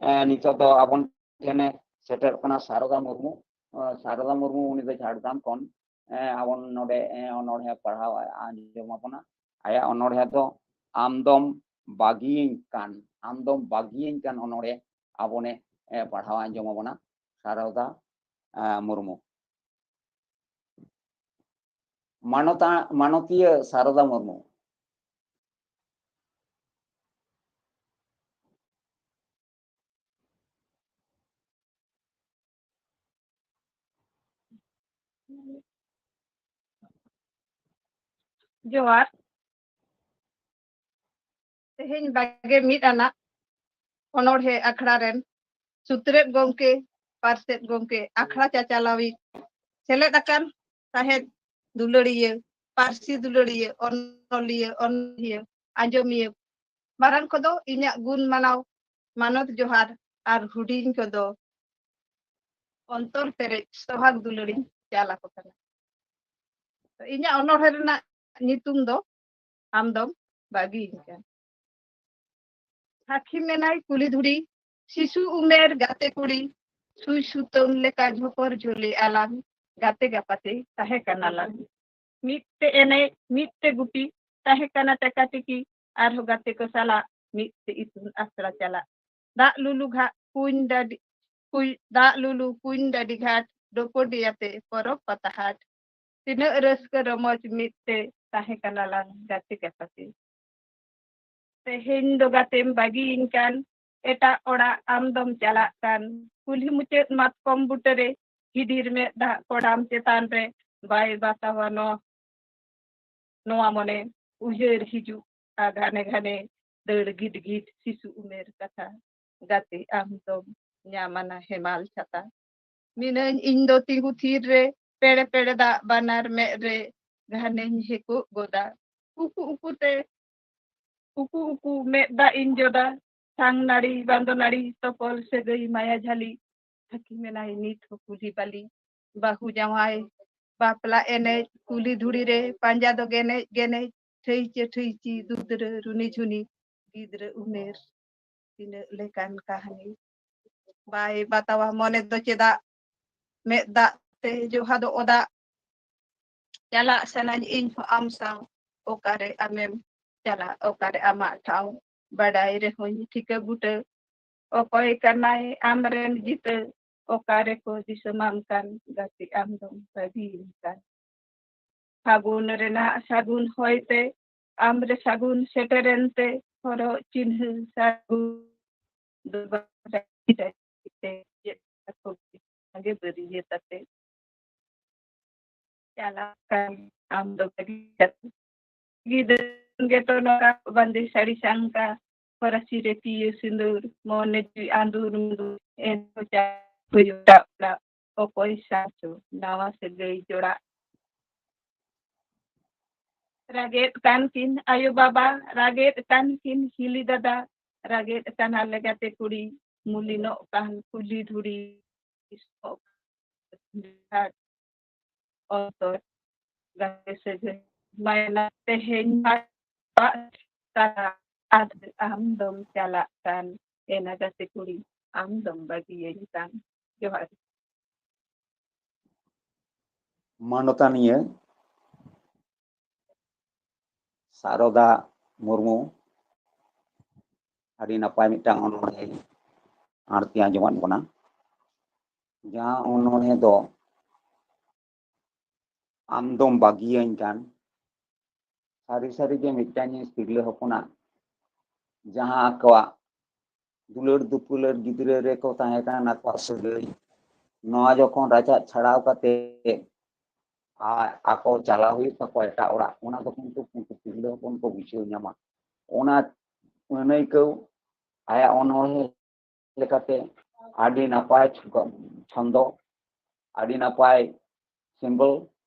ᱮ, ᱱᱤᱛᱚᱜ ᱫᱚ ᱟᱵᱚᱱ ᱴᱷᱮᱱᱮ ᱥᱮᱴᱮᱨᱚᱜ ᱠᱟᱱᱟ ᱥᱟᱨᱚᱫᱟ ᱢᱩᱨᱢᱩ᱾ ᱮ, ᱥᱟᱨᱚᱫᱟ ᱢᱩᱨᱢᱩ, ᱩᱱᱤ ᱫᱚ ᱡᱷᱟᱲᱜᱨᱟᱢ ᱠᱷᱚᱱ᱾ ᱮ, ᱟᱵᱚᱱ ᱱᱚᱰᱮ, ᱮ, ᱚᱱᱚᱬᱦᱮ ᱯᱟᱲᱦᱟᱣ ᱟᱸᱡᱚᱢ ᱟᱵᱚᱱᱟ᱾ ᱟᱭᱟᱜ ᱚᱱᱚᱬᱦᱮ ᱫᱚ ᱟᱢᱫᱚᱢ ᱵᱟᱹᱜᱤᱭᱟᱹᱧ ᱠᱟᱱ, ᱟᱢᱫᱚᱢ ᱵᱟᱹᱜᱤᱭᱟᱹᱧ ᱠᱟᱱ ᱚᱱᱚᱬᱦᱮ ᱟᱵᱚᱱᱮ, ᱮ, ᱯᱟᱲᱦᱟᱣ ᱟᱸᱡᱚᱢ ᱟᱵᱚᱱᱟ ᱥᱟᱨᱚᱫᱟ, ᱮ, ᱢᱩᱨᱢᱩ᱾ ᱢᱟᱱᱚᱛᱟ-, ᱢᱟᱱᱚᱛᱤᱭᱟᱹ ᱥᱟᱨᱚᱫᱟ ᱢᱩᱨᱢᱩ᱾ ᱡᱚᱦᱟᱨ᱾ ᱛᱮᱦᱮᱧ ᱵᱟᱜᱮ ᱢᱤᱫ ᱟᱱᱟᱜ ᱚᱱᱚᱬᱦᱮ ᱟᱠᱷᱲᱟ ᱨᱮᱱ ᱥᱩᱛᱨᱮᱛ ᱜᱚᱢᱠᱮ, ᱯᱟᱨᱥᱮᱛ ᱜᱚᱢᱠᱮ, ᱟᱠᱷᱲᱟ ᱪᱟᱪᱟᱞᱟᱣᱤᱡ, ᱥᱮᱞᱮᱫ ᱟᱠᱟᱱ ᱥᱟᱦᱮᱫ ᱫᱩᱞᱟᱹᱲᱤᱭᱟᱹ, ᱯᱟᱹᱨᱥᱤ ᱫᱩᱞᱟᱹᱲᱤᱭᱟᱹ, ᱚᱱᱚᱞᱤᱭᱟᱹ, ᱚᱱᱚᱬᱦᱤᱭᱟᱹ, ᱟᱸᱡᱚᱢᱤᱭᱟᱹ, ᱢᱟᱨᱟᱝ ᱠᱚᱫᱚ ᱤᱧᱟᱹᱜ ᱜᱩᱱ ᱢᱟᱱᱟᱣ ᱢᱟᱱᱚᱛ ᱡᱚᱦᱟᱨ ᱟᱨ ᱦᱩᱰᱤᱧ ᱠᱚᱫᱚ ᱚᱱᱛᱚᱨ ᱯᱮᱨᱮᱡ ᱥᱚᱦᱟᱜᱽ ᱫᱩᱞᱟᱹᱲᱤᱧ ᱪᱟᱞ ᱟᱠᱚ ᱠᱟᱱᱟ᱾ ᱛᱚ, ᱤᱧᱟᱹᱜ ᱚᱱᱚᱬᱦᱮ ᱨᱮᱱᱟᱜ ᱧᱩᱛᱩᱢ ᱫᱚ ᱟᱢ ᱫᱚᱢ ᱵᱟᱹᱜᱤᱭᱤᱧ ᱠᱟᱱ᱾ ᱥᱟᱹᱠᱷᱤ ᱢᱮᱱᱟᱭ ᱠᱩᱞᱤ ᱫᱷᱩᱲᱤ, ᱥᱤᱥᱩ ᱩᱢᱮᱨ ᱜᱟᱛᱮ ᱠᱩᱲᱤ, ᱥᱩᱭ ᱥᱩᱛᱟᱹᱢ ᱞᱮᱠᱟ ᱡᱷᱚᱯᱚᱨ ᱡᱷᱚᱞᱤ ᱟᱞᱟᱝ, ᱜᱟᱛᱮ ᱜᱟᱯᱟᱛᱮ ᱛᱟᱦᱮᱸ ᱠᱟᱱᱟ ᱞᱟᱝ᱾ ᱢᱤᱫ ᱛᱮ ᱮᱱᱮᱡ, ᱢᱤᱫ ᱛᱮ ᱜᱩᱯᱤ, ᱛᱟᱦᱮᱸ ᱠᱟᱱᱟ ᱴᱮᱠᱟ ᱴᱤᱠᱤ, ᱟᱨᱦᱚᱸ ᱜᱟᱛᱮ ᱠᱚ ᱥᱟᱞᱟᱜ ᱢᱤᱫ ᱛᱮ ᱤᱛᱩᱱ ᱟᱥᱲᱟ ᱪᱟᱞᱟᱜ᱾ ᱫᱟᱜ ᱞᱩᱞᱩ ᱜᱷᱟᱴ, ᱠᱩᱧ ᱰᱟᱹᱰᱤ, ᱠᱩᱧ, ᱫᱟᱜ ᱞᱩᱞᱩ ᱠᱩᱧ ᱰᱟᱹᱰᱤ ᱜᱷᱟᱴ, ᱰᱚᱯᱚᱰᱤᱭᱟᱛᱮ ᱯᱚᱨᱚᱵᱽ ᱯᱟᱛᱟ ᱦᱟᱴ᱾ ᱛᱤᱱᱟᱹᱜ ᱨᱟᱹᱥᱠᱟᱹ ᱨᱚᱢᱚᱡᱽ ᱢᱤᱫ ᱛᱮ ᱛᱟᱦᱮᱸ ᱠᱟᱱᱟ ᱞᱟᱝ ᱜᱟᱛᱮ ᱜᱟᱯᱟᱛᱮ᱾ ᱛᱮᱦᱮᱧ ᱫᱚ ᱜᱟᱛᱮᱢ ᱵᱟᱹᱜᱤᱭᱤᱧ ᱠᱟᱱ, ᱮᱴᱟᱜ ᱚᱲᱟᱜ ᱟᱢ ᱫᱚᱢ ᱪᱟᱞᱟᱜ ᱠᱟᱱ᱾ ᱠᱩᱞᱦᱤ ᱢᱩᱪᱟᱹᱫ ᱢᱟᱛᱠᱚᱢ ᱵᱩᱴᱟᱹᱨᱮ ᱦᱤᱰᱤᱨ ᱢᱮᱫ ᱫᱟᱜ ᱠᱚᱰᱟᱢ ᱪᱮᱛᱟᱱ ᱨᱮ ᱵᱟᱭ ᱵᱟᱛᱟᱣᱟ ᱱᱚ-, ᱱᱚᱣᱟ ᱢᱚᱱᱮ ᱩᱭᱦᱟᱹᱨ ᱦᱤᱡᱩᱜᱼᱟ ᱜᱷᱟᱱᱮ ᱜᱷᱟᱱᱮ ᱫᱟᱹᱲ ᱜᱤᱰ ᱜᱤᱰ ᱥᱤᱥᱩ ᱩᱢᱮᱨ ᱠᱟᱛᱷᱟ᱾ ᱜᱟᱛᱮ ᱟᱢ ᱫᱚᱢ ᱧᱟᱢᱟᱱᱟ ᱦᱮᱢᱟᱞ ᱪᱷᱟᱛᱟ᱾ ᱢᱤᱱᱟᱹᱧ ᱤᱧ ᱫᱚ ᱛᱤᱸᱜᱩ ᱛᱷᱤᱨ ᱨᱮ, ᱯᱮᱲᱮ ᱯᱮᱲᱮ ᱫᱟᱜ ᱵᱟᱱᱟᱨ ᱢᱮᱫ ᱨᱮ, ᱜᱷᱟᱱᱮᱧ ᱦᱮᱠᱚᱜ ᱜᱚᱫᱟ᱾ ᱩᱠᱩ ᱩᱠᱩ ᱛᱮ, ᱩᱠᱩ ᱩᱠᱩ ᱢᱮᱫ ᱫᱟᱜ ᱤᱧ ᱡᱚᱫᱟ᱾ ᱥᱟᱝ ᱱᱟᱹᱲᱤ, ᱵᱟᱸᱫᱚ ᱱᱟᱹᱲᱤ, ᱛᱚᱯᱚᱞ ᱥᱟᱹᱜᱟᱹᱭ ᱢᱟᱭᱟ ᱡᱷᱟᱹᱞᱤ᱾ ᱥᱟᱹᱠᱷᱤ ᱢᱮᱱᱟᱭ ᱱᱤᱛ ᱦᱚᱸ ᱠᱩᱞᱦᱤ ᱵᱟᱹᱞᱤ᱾ ᱵᱟᱹᱦᱩ ᱡᱟᱶᱟᱭ ᱵᱟᱯᱞᱟ ᱮᱱᱮᱡ, ᱠᱩᱞᱦᱤ ᱫᱷᱩᱲᱤ ᱨᱮ ᱯᱟᱸᱡᱟ ᱫᱚ ᱜᱮᱱᱮᱡ ᱜᱮᱱᱮᱡ, ᱴᱷᱟᱹᱭᱪᱟᱹ ᱴᱷᱟᱹᱭᱪᱤ ᱫᱩᱫᱽᱨᱟᱹ ᱨᱩᱱᱤ ᱡᱷᱩᱱᱤ, ᱜᱤᱫᱽᱨᱟᱹ ᱩᱢᱮᱨ ᱛᱤᱱᱟᱹᱜ ᱞᱮᱠᱟᱱ ᱠᱟᱹᱦᱱᱤ᱾ ᱵᱟᱭ ᱵᱟᱛᱟᱣᱟ ᱢᱚᱱᱮ ᱫᱚ ᱪᱮᱫᱟᱜ, ᱢᱮᱫ ᱫᱟᱜ ᱛᱮ ᱡᱚᱦᱟ ᱫᱚ ᱚᱫᱟᱜ᱾ ᱪᱟᱞᱟᱜ ᱥᱟᱱᱟᱧ ᱤᱧ ᱦᱚᱸ ᱟᱢ ᱥᱟᱶ, ᱚᱠᱟᱨᱮ ᱟᱢᱮᱢ ᱪᱟᱞᱟᱜ, ᱚᱠᱟᱨᱮ ᱟᱢᱟᱜ ᱴᱷᱟᱶ᱾ ᱵᱟᱰᱟᱭ ᱨᱮᱦᱚᱸᱧ ᱴᱷᱤᱠᱟᱹ ᱵᱩᱴᱟᱹ, ᱚᱠᱚᱭ ᱠᱟᱱᱟᱭ ᱟᱢᱨᱮᱱ ᱡᱤᱛᱟᱹ, ᱚᱠᱟ ᱨᱮᱠᱚ ᱫᱤᱥᱚᱢᱟᱢ ᱠᱟᱱ, ᱜᱟᱛᱮ ᱟᱢ ᱫᱚᱢ ᱵᱟᱹᱜᱤᱭᱤᱧ ᱠᱟᱱ᱾ ᱯᱷᱟᱹᱜᱩᱱ ᱨᱮᱱᱟᱜ ᱥᱟᱹᱜᱩᱱ ᱦᱚᱭ ᱛᱮ, ᱟᱢ ᱨᱮ ᱥᱟᱹᱜᱩᱱ ᱥᱮᱴᱮᱨᱮᱱ ᱛᱮ, ᱦᱚᱨᱚᱜ ᱪᱤᱱᱦᱟᱹ ᱥᱟᱹᱜᱩᱱ ᱫᱚ ᱵᱟᱝ ᱪᱟᱹᱠᱨᱤ ᱛᱮ ᱪᱮᱫ ᱟᱠᱚ ᱥᱟᱸᱜᱮ ᱵᱟᱹᱨᱭᱟᱹᱛ ᱟᱛᱮ ᱪᱟᱞᱟᱜ ᱠᱟᱱ ᱟᱢ ᱫᱚ ᱵᱟᱹᱜᱤ ᱠᱟᱛᱮ᱾ ᱜᱤᱫᱽᱨᱟᱹ ᱜᱮᱛᱚ ᱱᱚᱝᱠᱟ ᱵᱟᱸᱫᱮ ᱥᱟᱹᱲᱤ ᱥᱟᱝᱠᱟ, ᱦᱚᱨᱟᱥᱤ ᱨᱮ ᱯᱤᱭᱟᱹ ᱥᱤᱸᱫᱩᱨ, ᱢᱚᱱᱮ ᱡᱤᱣᱤ ᱟᱸᱫᱩᱨ ᱢᱩᱸᱫᱩᱨ, ᱮᱱ ᱠᱚᱪᱟ ᱦᱩᱭᱩᱜ ᱚᱲᱟᱜ, ᱚᱠᱚᱭ ᱥᱟᱶ ᱪᱚ ᱱᱟᱣᱟ ᱥᱟᱹᱜᱟᱹᱭ ᱡᱚᱲᱟᱜ᱾ ᱨᱟᱜᱮᱫ ᱠᱟᱱ ᱠᱤᱱ ᱟᱭᱳ ᱵᱟᱵᱟ, ᱨᱟᱜᱮᱫ ᱠᱟᱱ ᱠᱤᱱ ᱦᱤᱞᱤ ᱫᱟᱫᱟ, ᱨᱟᱜᱮᱫ ᱠᱟᱱᱟ ᱞᱮ ᱜᱟᱛᱮ ᱠᱩᱲᱤ, ᱢᱩᱞᱤᱱᱚᱜ ᱠᱟᱱ ᱠᱩᱞᱦᱤ ᱫᱷᱩᱲᱤ, ᱚᱱᱛᱚᱨ ᱜᱟᱛᱮ ᱥᱟᱹᱜᱟᱹᱭ ᱢᱟᱭᱱᱟ ᱛᱮᱦᱮᱧ ᱢᱟ ᱟᱫ ᱟᱢ ᱫᱚᱢ ᱪᱟᱞᱟᱜ ᱠᱟᱱ, ᱮᱱᱟ ᱜᱟᱛᱮ ᱠᱩᱲᱤ ᱟᱢ ᱫᱚᱢ ᱵᱟᱹᱜᱤᱭᱟᱹᱧ ᱠᱟᱱ᱾ ᱡᱚᱦᱟᱨ᱾ ᱢᱟᱱᱚᱛᱟᱱᱤᱭᱟᱹ ᱥᱟᱨᱚᱫᱟ ᱢᱩᱨᱢᱩ ᱟᱹᱰᱤ ᱱᱟᱯᱟᱭ ᱢᱤᱫᱴᱟᱝ ᱚᱱᱚᱬᱦᱮ ᱟᱬᱛᱤ ᱟᱸᱡᱚᱢᱟᱫ ᱵᱚᱱᱟ᱾ ᱡᱟᱦᱟᱸ ᱚᱱᱚᱬᱦᱮ ᱫᱚ ᱟᱢ ᱫᱚᱢ ᱵᱟᱹᱜᱤᱭᱟᱹᱧ ᱠᱟᱱ, ᱥᱟᱹᱨᱤ ᱥᱟᱹᱨᱤ ᱜᱮ ᱢᱤᱫᱴᱟᱝ ᱛᱤᱨᱞᱟᱹ ᱦᱚᱯᱚᱱᱟᱜ ᱡᱟᱦᱟᱸ ᱟᱠᱚᱣᱟᱜ ᱫᱩᱞᱟᱹᱲ ᱫᱩᱯᱩᱞᱟᱹᱲ ᱜᱤᱫᱽᱨᱟᱹ ᱨᱮᱠᱚ ᱛᱟᱦᱮᱸ ᱠᱟᱱ ᱟᱠᱚᱣᱟᱜ ᱥᱟᱹᱜᱟᱹᱭ, ᱱᱚᱣᱟ ᱡᱚᱠᱷᱚᱱ ᱨᱟᱪᱟᱜ ᱪᱷᱟᱲᱟᱣ ᱠᱟᱛᱮ ᱟᱨ ᱟᱠᱚ ᱪᱟᱞᱟᱣ ᱦᱩᱭᱩᱜ ᱛᱟᱠᱚᱣᱟ ᱮᱴᱟᱜ ᱚᱲᱟᱜ, ᱚᱱᱟ ᱫᱚ ᱠᱤᱱᱛᱩ ᱩᱱᱠᱩ ᱛᱤᱨᱞᱟᱹ ᱦᱚᱯᱚᱱ ᱠᱚ ᱵᱩᱡᱷᱟᱹᱣ ᱧᱟᱢᱟ᱾ ᱚᱱᱟ ᱟᱹᱱᱟᱹᱭᱠᱟᱹᱣ ᱟᱭᱟᱜ ᱚᱱᱚᱬᱦᱮ ᱞᱮᱠᱟᱛᱮ ᱟᱹᱰᱤ ᱱᱟᱯᱟᱭ ᱪᱷᱚ-, ᱪᱷᱚᱱᱫᱚ, ᱟᱹᱰᱤ ᱱᱟᱯᱟᱭ symbol,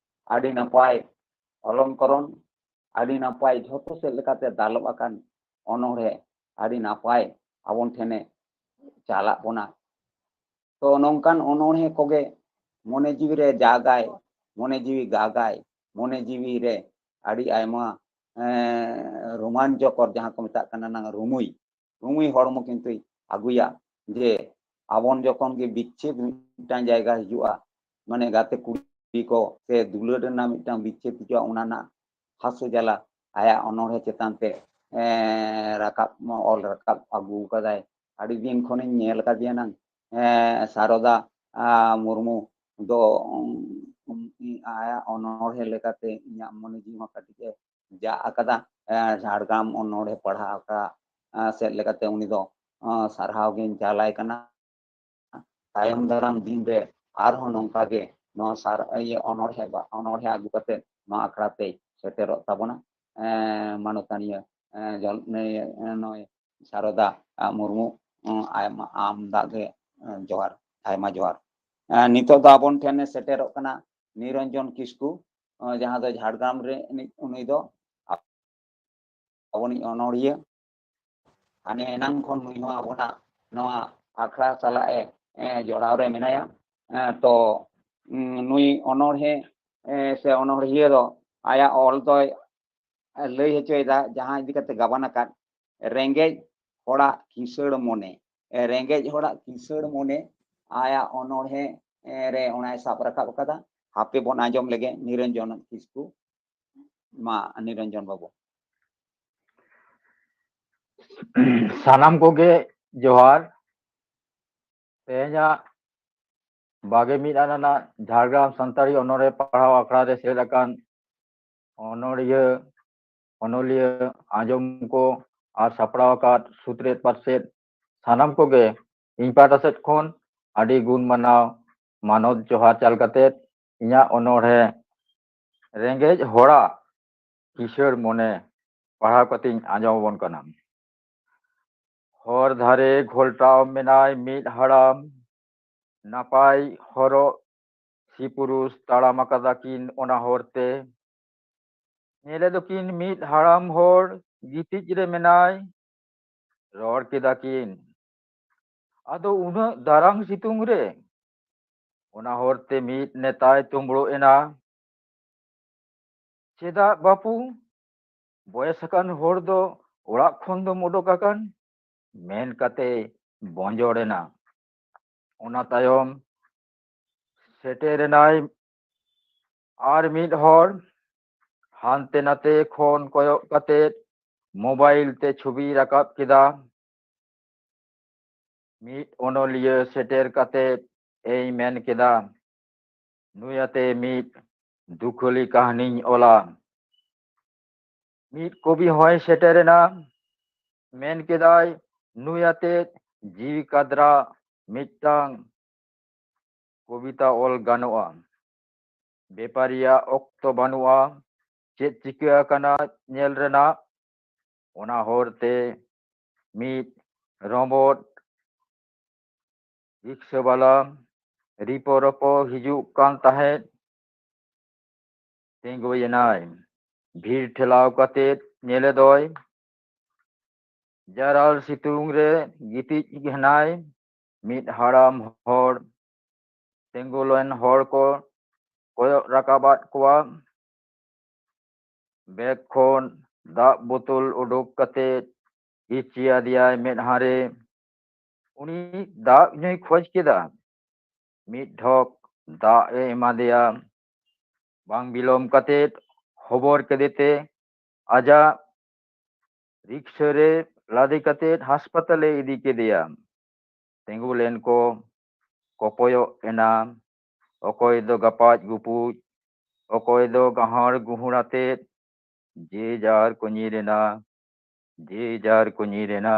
ᱟᱹᱰᱤ ᱱᱟᱯᱟᱭ ᱚᱞᱚᱝᱠᱚᱨᱚᱱ, ᱟᱹᱰᱤ ᱱᱟᱯᱟᱭ ᱡᱷᱚᱛᱚ ᱥᱮᱫ ᱞᱮᱠᱟᱛᱮ ᱫᱟᱞᱚᱵ ᱟᱠᱟᱱ ᱚᱱᱚᱬᱦᱮ ᱟᱹᱰᱤ ᱱᱟᱯᱟᱭ ᱟᱵᱚᱱ ᱴᱷᱮᱱᱮ ᱪᱟᱞᱟᱜ ᱵᱚᱱᱟ᱾ ᱛᱚ ᱱᱚᱝᱠᱟᱱ ᱚᱱᱚᱬᱦᱮ ᱠᱚᱜᱮ ᱢᱚᱱᱮ ᱡᱤᱣᱤ ᱨᱮ ᱡᱟᱜᱟᱭ ᱢᱚᱱᱮ ᱡᱤᱣᱤ ᱜᱟᱜᱟᱭ, ᱢᱚᱱᱮ ᱡᱤᱣᱤ ᱨᱮ ᱟᱹᱰᱤ ᱟᱭᱢᱟ ᱨᱳᱢᱟᱱᱪᱚᱠᱚᱨ, ᱡᱟᱦᱟᱸ ᱠᱚ ᱢᱮᱛᱟᱜ ᱠᱟᱱᱟ ᱱᱟᱝ ᱨᱩᱢᱩᱭ, ᱨᱩᱢᱩᱭ ᱦᱚᱲᱢᱚ ᱠᱤᱱᱛᱩᱭ ᱟᱹᱜᱩᱭᱟ᱾ ᱡᱮ ᱟᱵᱚᱱ ᱡᱚᱠᱷᱚᱱ ᱜᱮ ᱵᱤᱪᱪᱷᱮᱫ ᱢᱤᱫᱴᱟᱝ ᱡᱟᱭᱜᱟ ᱦᱤᱡᱩᱜᱼᱟ, ᱢᱟᱱᱮ ᱜᱟᱛᱮ ᱠᱩᱲᱤ ᱠᱚ ᱥᱮ ᱫᱩᱞᱟᱹᱲ ᱨᱮᱱᱟᱜ ᱢᱤᱫᱴᱟᱝ ᱵᱤᱪᱪᱷᱮᱫ ᱦᱤᱡᱩᱜᱼᱟ, ᱚᱱᱟ ᱨᱮᱱᱟᱜ ᱦᱟᱹᱥᱩ ᱡᱟᱞᱟ ᱟᱭᱟᱜ ᱚᱱᱚᱬᱦᱮ ᱪᱮᱛᱟᱱ ᱛᱮ ᱨᱟᱠᱟᱵ, ᱚᱞ ᱨᱟᱠᱟᱵ ᱟᱹᱜᱩ ᱠᱟᱫᱟᱭ᱾ ᱟᱹᱰᱤ ᱫᱤᱱ ᱠᱷᱚᱱᱤᱧ ᱧᱮᱞ ᱠᱟᱫᱮᱭᱟ ᱱᱟᱝ ᱥᱟᱨᱚᱫᱟ ᱢᱩᱨᱢᱩ ᱫᱚ, ᱟᱭᱟᱜ ᱚᱱᱚᱬᱦᱮ ᱞᱮᱠᱟᱛᱮ ᱤᱧᱟᱹᱜ ᱢᱚᱱᱮ ᱡᱤᱣᱤ ᱦᱚᱸ ᱠᱟᱹᱴᱤᱡ ᱮ ᱡᱟᱜ ᱟᱠᱟᱫᱟ᱾ ᱡᱷᱟᱲᱜᱨᱟᱢ ᱚᱱᱚᱬᱦᱮ ᱯᱟᱲᱦᱟᱣ ᱟᱠᱟᱫ ᱥᱮᱫ ᱞᱮᱠᱟᱛᱮ ᱩᱱᱤ ᱫᱚ ᱥᱟᱨᱦᱟᱣ ᱜᱤᱧ ᱪᱟᱞ ᱟᱭ ᱠᱟᱱᱟ᱾ ᱛᱟᱭᱚᱢ ᱫᱟᱨᱟᱢ ᱫᱤᱱ ᱨᱮ ᱟᱨᱦᱚᱸ ᱱᱚᱝᱠᱟ ᱜᱮ ᱱᱚᱣᱟ ᱥᱟᱨ-, ᱤᱭᱟᱹ ᱚᱱᱚᱬᱦᱮ ᱵᱟ-, ᱚᱱᱚᱬᱦᱮ ᱟᱹᱜᱩ ᱠᱟᱛᱮ ᱱᱚᱣᱟ ᱟᱠᱷᱲᱟ ᱛᱮᱭ ᱥᱮᱴᱮᱨᱚᱜ ᱛᱟᱵᱚᱱᱟ᱾ ᱢᱟᱱᱚᱛᱟᱱᱤᱭᱟᱹ ᱱᱩᱭ ᱥᱟᱨᱚᱫᱟ ᱢᱩᱨᱢᱩ, ᱟᱭᱢᱟ ᱟᱢᱫᱟ ᱜᱮ ᱡᱚᱦᱟᱨ, ᱟᱭᱢᱟ ᱡᱚᱦᱟᱨ᱾ ᱱᱤᱛᱚᱜ ᱫᱚ ᱟᱵᱚᱱ ᱴᱷᱮᱱ ᱮ ᱥᱮᱴᱮᱨᱚᱜ ᱠᱟᱱᱟ ᱱᱤᱨᱚᱧᱡᱚᱱ ᱠᱤᱥᱠᱩ, ᱡᱟᱦᱟᱸ ᱫᱚ ᱡᱷᱟᱲᱜᱨᱟᱢ ᱨᱮ ᱩᱱᱤ ᱫᱚ ᱟᱵᱚᱱᱤᱡ ᱚᱱᱚᱬᱦᱤᱭᱟᱹ᱾ ᱦᱟᱱᱮ ᱮᱱᱟᱝ ᱠᱷᱚᱱ ᱱᱩᱭ ᱦᱚᱸ ᱟᱵᱚᱱᱟᱜ ᱱᱚᱣᱟ ᱟᱠᱷᱲᱟ ᱥᱟᱞᱟᱜ ᱮ, ᱮ, ᱡᱚᱲᱟᱣ ᱨᱮ ᱢᱮᱱᱟᱭᱟ᱾ ᱮ, ᱛᱚ, ᱩᱸ, ᱱᱩᱭ ᱚᱱᱚᱬᱦᱮ, ᱮ, ᱥᱮ ᱚᱱᱚᱬᱦᱤᱭᱟᱹ ᱫᱚ ᱟᱭᱟᱜ ᱚᱞ ᱫᱚᱭ ᱞᱟᱹᱭ ᱦᱚᱪᱚᱭᱮᱫᱟ, ᱡᱟᱦᱟᱸ ᱤᱫᱤ ᱠᱟᱛᱮ ᱜᱟᱵᱟᱱ ᱟᱠᱟᱫ ᱨᱮᱸᱜᱮᱡ ᱦᱚᱲᱟᱜ ᱠᱤᱥᱟᱹᱲ ᱢᱚᱱᱮ, ᱮ, ᱨᱮᱸᱜᱮᱡ ᱦᱚᱲᱟᱜ ᱠᱤᱥᱟᱹᱲ ᱢᱚᱱᱮ ᱟᱭᱟᱜ ᱚᱱᱚᱬᱦᱮ, ᱮ, ᱨᱮ ᱚᱱᱟᱭ ᱥᱟᱵ ᱨᱟᱠᱟᱵ ᱟᱠᱟᱫᱟ᱾ ᱦᱟᱯᱮ ᱵᱚᱱ ᱟᱸᱡᱚᱢ ᱞᱮᱜᱮ ᱱᱤᱨᱚᱧᱡᱚᱱ ᱠᱤᱥᱠᱩ᱾ ᱢᱟ, ᱱᱤᱨᱚᱧᱡᱚᱱ ᱵᱟᱹᱵᱩ᱾ ᱥᱟᱱᱟᱢ ᱠᱚᱜᱮ ᱡᱚᱦᱟᱨ᱾ ᱛᱮᱦᱮᱧᱟᱜ ᱵᱟᱜᱮ ᱢᱤᱫ ᱟᱱᱟᱜ ᱡᱷᱟᱲᱜᱨᱟᱢ ᱥᱟᱱᱛᱟᱲᱤ ᱚᱱᱚᱬᱦᱮ ᱯᱟᱲᱦᱟᱣ ᱟᱠᱷᱲᱟ ᱨᱮ ᱥᱮᱞᱮᱫ ᱟᱠᱟᱱ ᱚᱱᱚᱬᱦᱤᱭᱟᱹ, ᱚᱱᱚᱞᱤᱭᱟᱹ, ᱟᱸᱡᱚᱢ ᱠᱚ ᱟᱨ ᱥᱟᱯᱲᱟᱣ ᱟᱠᱟᱫ ᱥᱩᱛᱨᱮᱛ ᱯᱟᱨᱥᱮᱛ ᱥᱟᱱᱟᱢ ᱠᱚᱜᱮ ᱤᱧ ᱯᱟᱦᱴᱟ ᱥᱮᱫ ᱠᱷᱚᱱ ᱟᱹᱰᱤ ᱜᱩᱱ ᱢᱟᱱᱟᱣ ᱢᱟᱱᱚᱛ ᱡᱚᱦᱟᱨ ᱪᱟᱞ ᱠᱟᱛᱮ ᱤᱧᱟᱹᱜ ᱚᱱᱚᱬᱦᱮ ᱨᱮᱸᱜᱮᱡ ᱦᱚᱲᱟᱜ ᱠᱤᱥᱟᱹᱲ ᱢᱚᱱᱮ ᱯᱟᱲᱦᱟᱣ ᱠᱟᱛᱮᱧ ᱟᱸᱡᱚᱢ ᱟᱵᱚᱱ ᱠᱟᱱᱟ᱾ ᱦᱚᱨ ᱫᱷᱟᱨᱮ ᱜᱷᱚᱞᱴᱟᱣ ᱢᱮᱱᱟᱭ ᱢᱤᱫ ᱦᱟᱲᱟᱢ, ᱱᱟᱯᱟᱭ ᱦᱚᱨᱚᱜ ᱥᱤᱯᱩᱨᱩᱥ ᱛᱟᱲᱟᱢ ᱟᱠᱟᱫᱟ ᱠᱤᱱ ᱚᱱᱟ ᱦᱚᱨ ᱛᱮ᱾ ᱧᱮᱞᱮ ᱫᱚᱠᱤᱱ ᱢᱤᱫ ᱦᱟᱲᱟᱢ ᱦᱚᱲ ᱜᱤᱛᱤᱡ ᱨᱮ ᱢᱮᱱᱟᱭ, ᱨᱚᱲ ᱠᱮᱫᱟ ᱠᱤᱱ, "ᱟᱫᱚ ᱩᱱᱟᱹᱜ ᱫᱟᱨᱟᱝ ᱥᱤᱛᱩᱝ ᱨᱮ ᱚᱱᱟ ᱦᱚᱨᱛᱮ ᱢᱤᱫ ᱱᱮᱛᱟᱭ ᱛᱩᱢᱵᱲᱩ ᱮᱱᱟ᱾ "ᱪᱮᱫᱟᱜ ᱵᱟᱹᱯᱩ, ᱵᱚᱭᱮᱥ ᱟᱠᱟᱱ ᱦᱚᱲ ᱫᱚ ᱚᱲᱟᱜ ᱠᱷᱚᱱ ᱫᱚᱢ ᱚᱰᱚᱠ ᱟᱠᱟᱱ?" ᱢᱮᱱ ᱠᱟᱛᱮ ᱵᱚᱸᱡᱚᱲ ᱮᱱᱟ᱾ ᱚᱱᱟ ᱛᱟᱭᱚᱢ ᱥᱮᱴᱮᱨ ᱮᱱᱟᱭ ᱟᱨ ᱢᱤᱫ ᱦᱚᱲ᱾ ᱦᱟᱱᱛᱮ ᱱᱟᱛᱮ ᱠᱷᱚᱱ ᱠᱚᱭᱚᱜ ᱠᱟᱛᱮ ᱢᱳᱵᱟᱭᱤᱞ ᱛᱮ ᱪᱷᱚᱵᱤᱭ ᱨᱟᱠᱟᱵ ᱠᱮᱫᱟ᱾ ᱢᱤᱫ ᱚᱱᱚᱞᱤᱭᱟᱹ ᱥᱮᱴᱮᱨ ᱠᱟᱛᱮ ᱮᱭ ᱢᱮᱱ ᱠᱮᱫᱟ, "ᱱᱩᱭ ᱟᱛᱮ ᱢᱤᱫ ᱫᱩᱠᱷᱟᱹᱞᱤ ᱠᱟᱹᱦᱱᱤᱧ ᱚᱞᱟ᱾" ᱢᱤᱫ ᱠᱚᱵᱤ ᱦᱚᱸᱭ ᱥᱮᱴᱮᱨ ᱮᱱᱟ᱾ ᱢᱮᱱ ᱠᱮᱫᱟᱭ, "ᱱᱩᱭ ᱟᱛᱮ ᱡᱤᱣᱤ ᱠᱟᱫᱽᱨᱟ ᱢᱤᱫᱴᱟᱝ ᱠᱚᱵᱤᱛᱟ ᱚᱞ ᱜᱟᱱᱚᱜᱼᱟ᱾ ᱵᱮᱯᱟᱨᱤᱭᱟᱜ ᱚᱠᱛᱚ ᱵᱟᱹᱱᱩᱜᱼᱟ ᱪᱮᱫ ᱪᱤᱠᱟᱹ ᱟᱠᱟᱱᱟ ᱧᱮᱞ ᱨᱮᱱᱟᱜ᱾" ᱚᱱᱟ ᱦᱚᱨᱛᱮ ᱢᱤᱫ ᱨᱚᱢᱚᱴ ᱨᱤᱠᱥᱟᱹᱵᱟᱞᱟ ᱨᱤᱯᱚ ᱨᱚᱯᱚ ᱦᱤᱡᱩᱜ ᱠᱟᱱ ᱛᱟᱦᱮᱸᱫ᱾ ᱛᱤᱸᱜᱩᱭᱮᱱᱟᱭ᱾ ᱵᱷᱤᱲ ᱴᱷᱮᱞᱟᱣ ᱠᱟᱛᱮ ᱧᱮᱞᱮᱫᱚᱭ, ᱡᱟᱨᱟᱞ ᱥᱤᱛᱩᱝ ᱨᱮ ᱜᱤᱛᱤᱡ ᱦᱮᱱᱟᱭ᱾ ᱢᱤᱫ ᱦᱟᱲᱟᱢ ᱦᱚᱲ ᱛᱤᱸᱜᱩ ᱞᱮᱱ ᱦᱚᱲ ᱠᱚ ᱠᱚᱭᱚᱜ ᱨᱟᱠᱟᱵᱟᱫ ᱠᱚᱣᱟ᱾ ᱵᱮᱜᱽ ᱠᱷᱚᱱ ᱫᱟᱜ ᱵᱳᱛᱳᱞ ᱩᱰᱩᱠ ᱠᱟᱛᱮ ᱤᱨᱪᱤ ᱟᱫᱮᱭᱟᱭ ᱢᱮᱫᱦᱟ ᱨᱮ᱾ ᱩᱱᱤ ᱫᱟᱜ ᱧᱩᱭ ᱠᱷᱚᱡ ᱠᱮᱫᱟ᱾ ᱢᱤᱫ ᱰᱷᱚᱠ ᱫᱟᱜ ᱮ ᱮᱢᱟᱫᱮᱭᱟ᱾ ᱵᱟᱝ ᱵᱤᱞᱚᱢ ᱠᱟᱛᱮ ᱦᱚᱵᱚᱨ ᱠᱮᱫᱮᱛᱮ ᱟᱡᱟᱜ ᱨᱤᱠᱥᱟᱹ ᱨᱮ ᱞᱟᱫᱮ ᱠᱟᱛᱮ ᱦᱟᱥᱯᱟᱛᱟᱞᱮ ᱤᱫᱤ ᱠᱮᱫᱮᱭᱟ᱾ ᱛᱤᱸᱜᱩ ᱞᱮᱱ ᱠᱚ ᱠᱚᱯᱚᱭᱚᱜ ᱮᱱᱟ᱾ ᱚᱠᱚᱭ ᱫᱚ ᱜᱟᱯᱟᱡ ᱜᱩᱯᱩᱡ, ᱚᱠᱚᱭ ᱫᱚ ᱜᱟᱦᱟᱲ ᱜᱩᱦᱩᱲ ᱟᱛᱮᱫ ᱡᱮ ᱡᱟᱨ ᱠᱚ ᱧᱤᱨ ᱮᱱᱟ, ᱡᱮ ᱡᱟᱨ ᱠᱚ ᱧᱤᱨ ᱮᱱᱟ᱾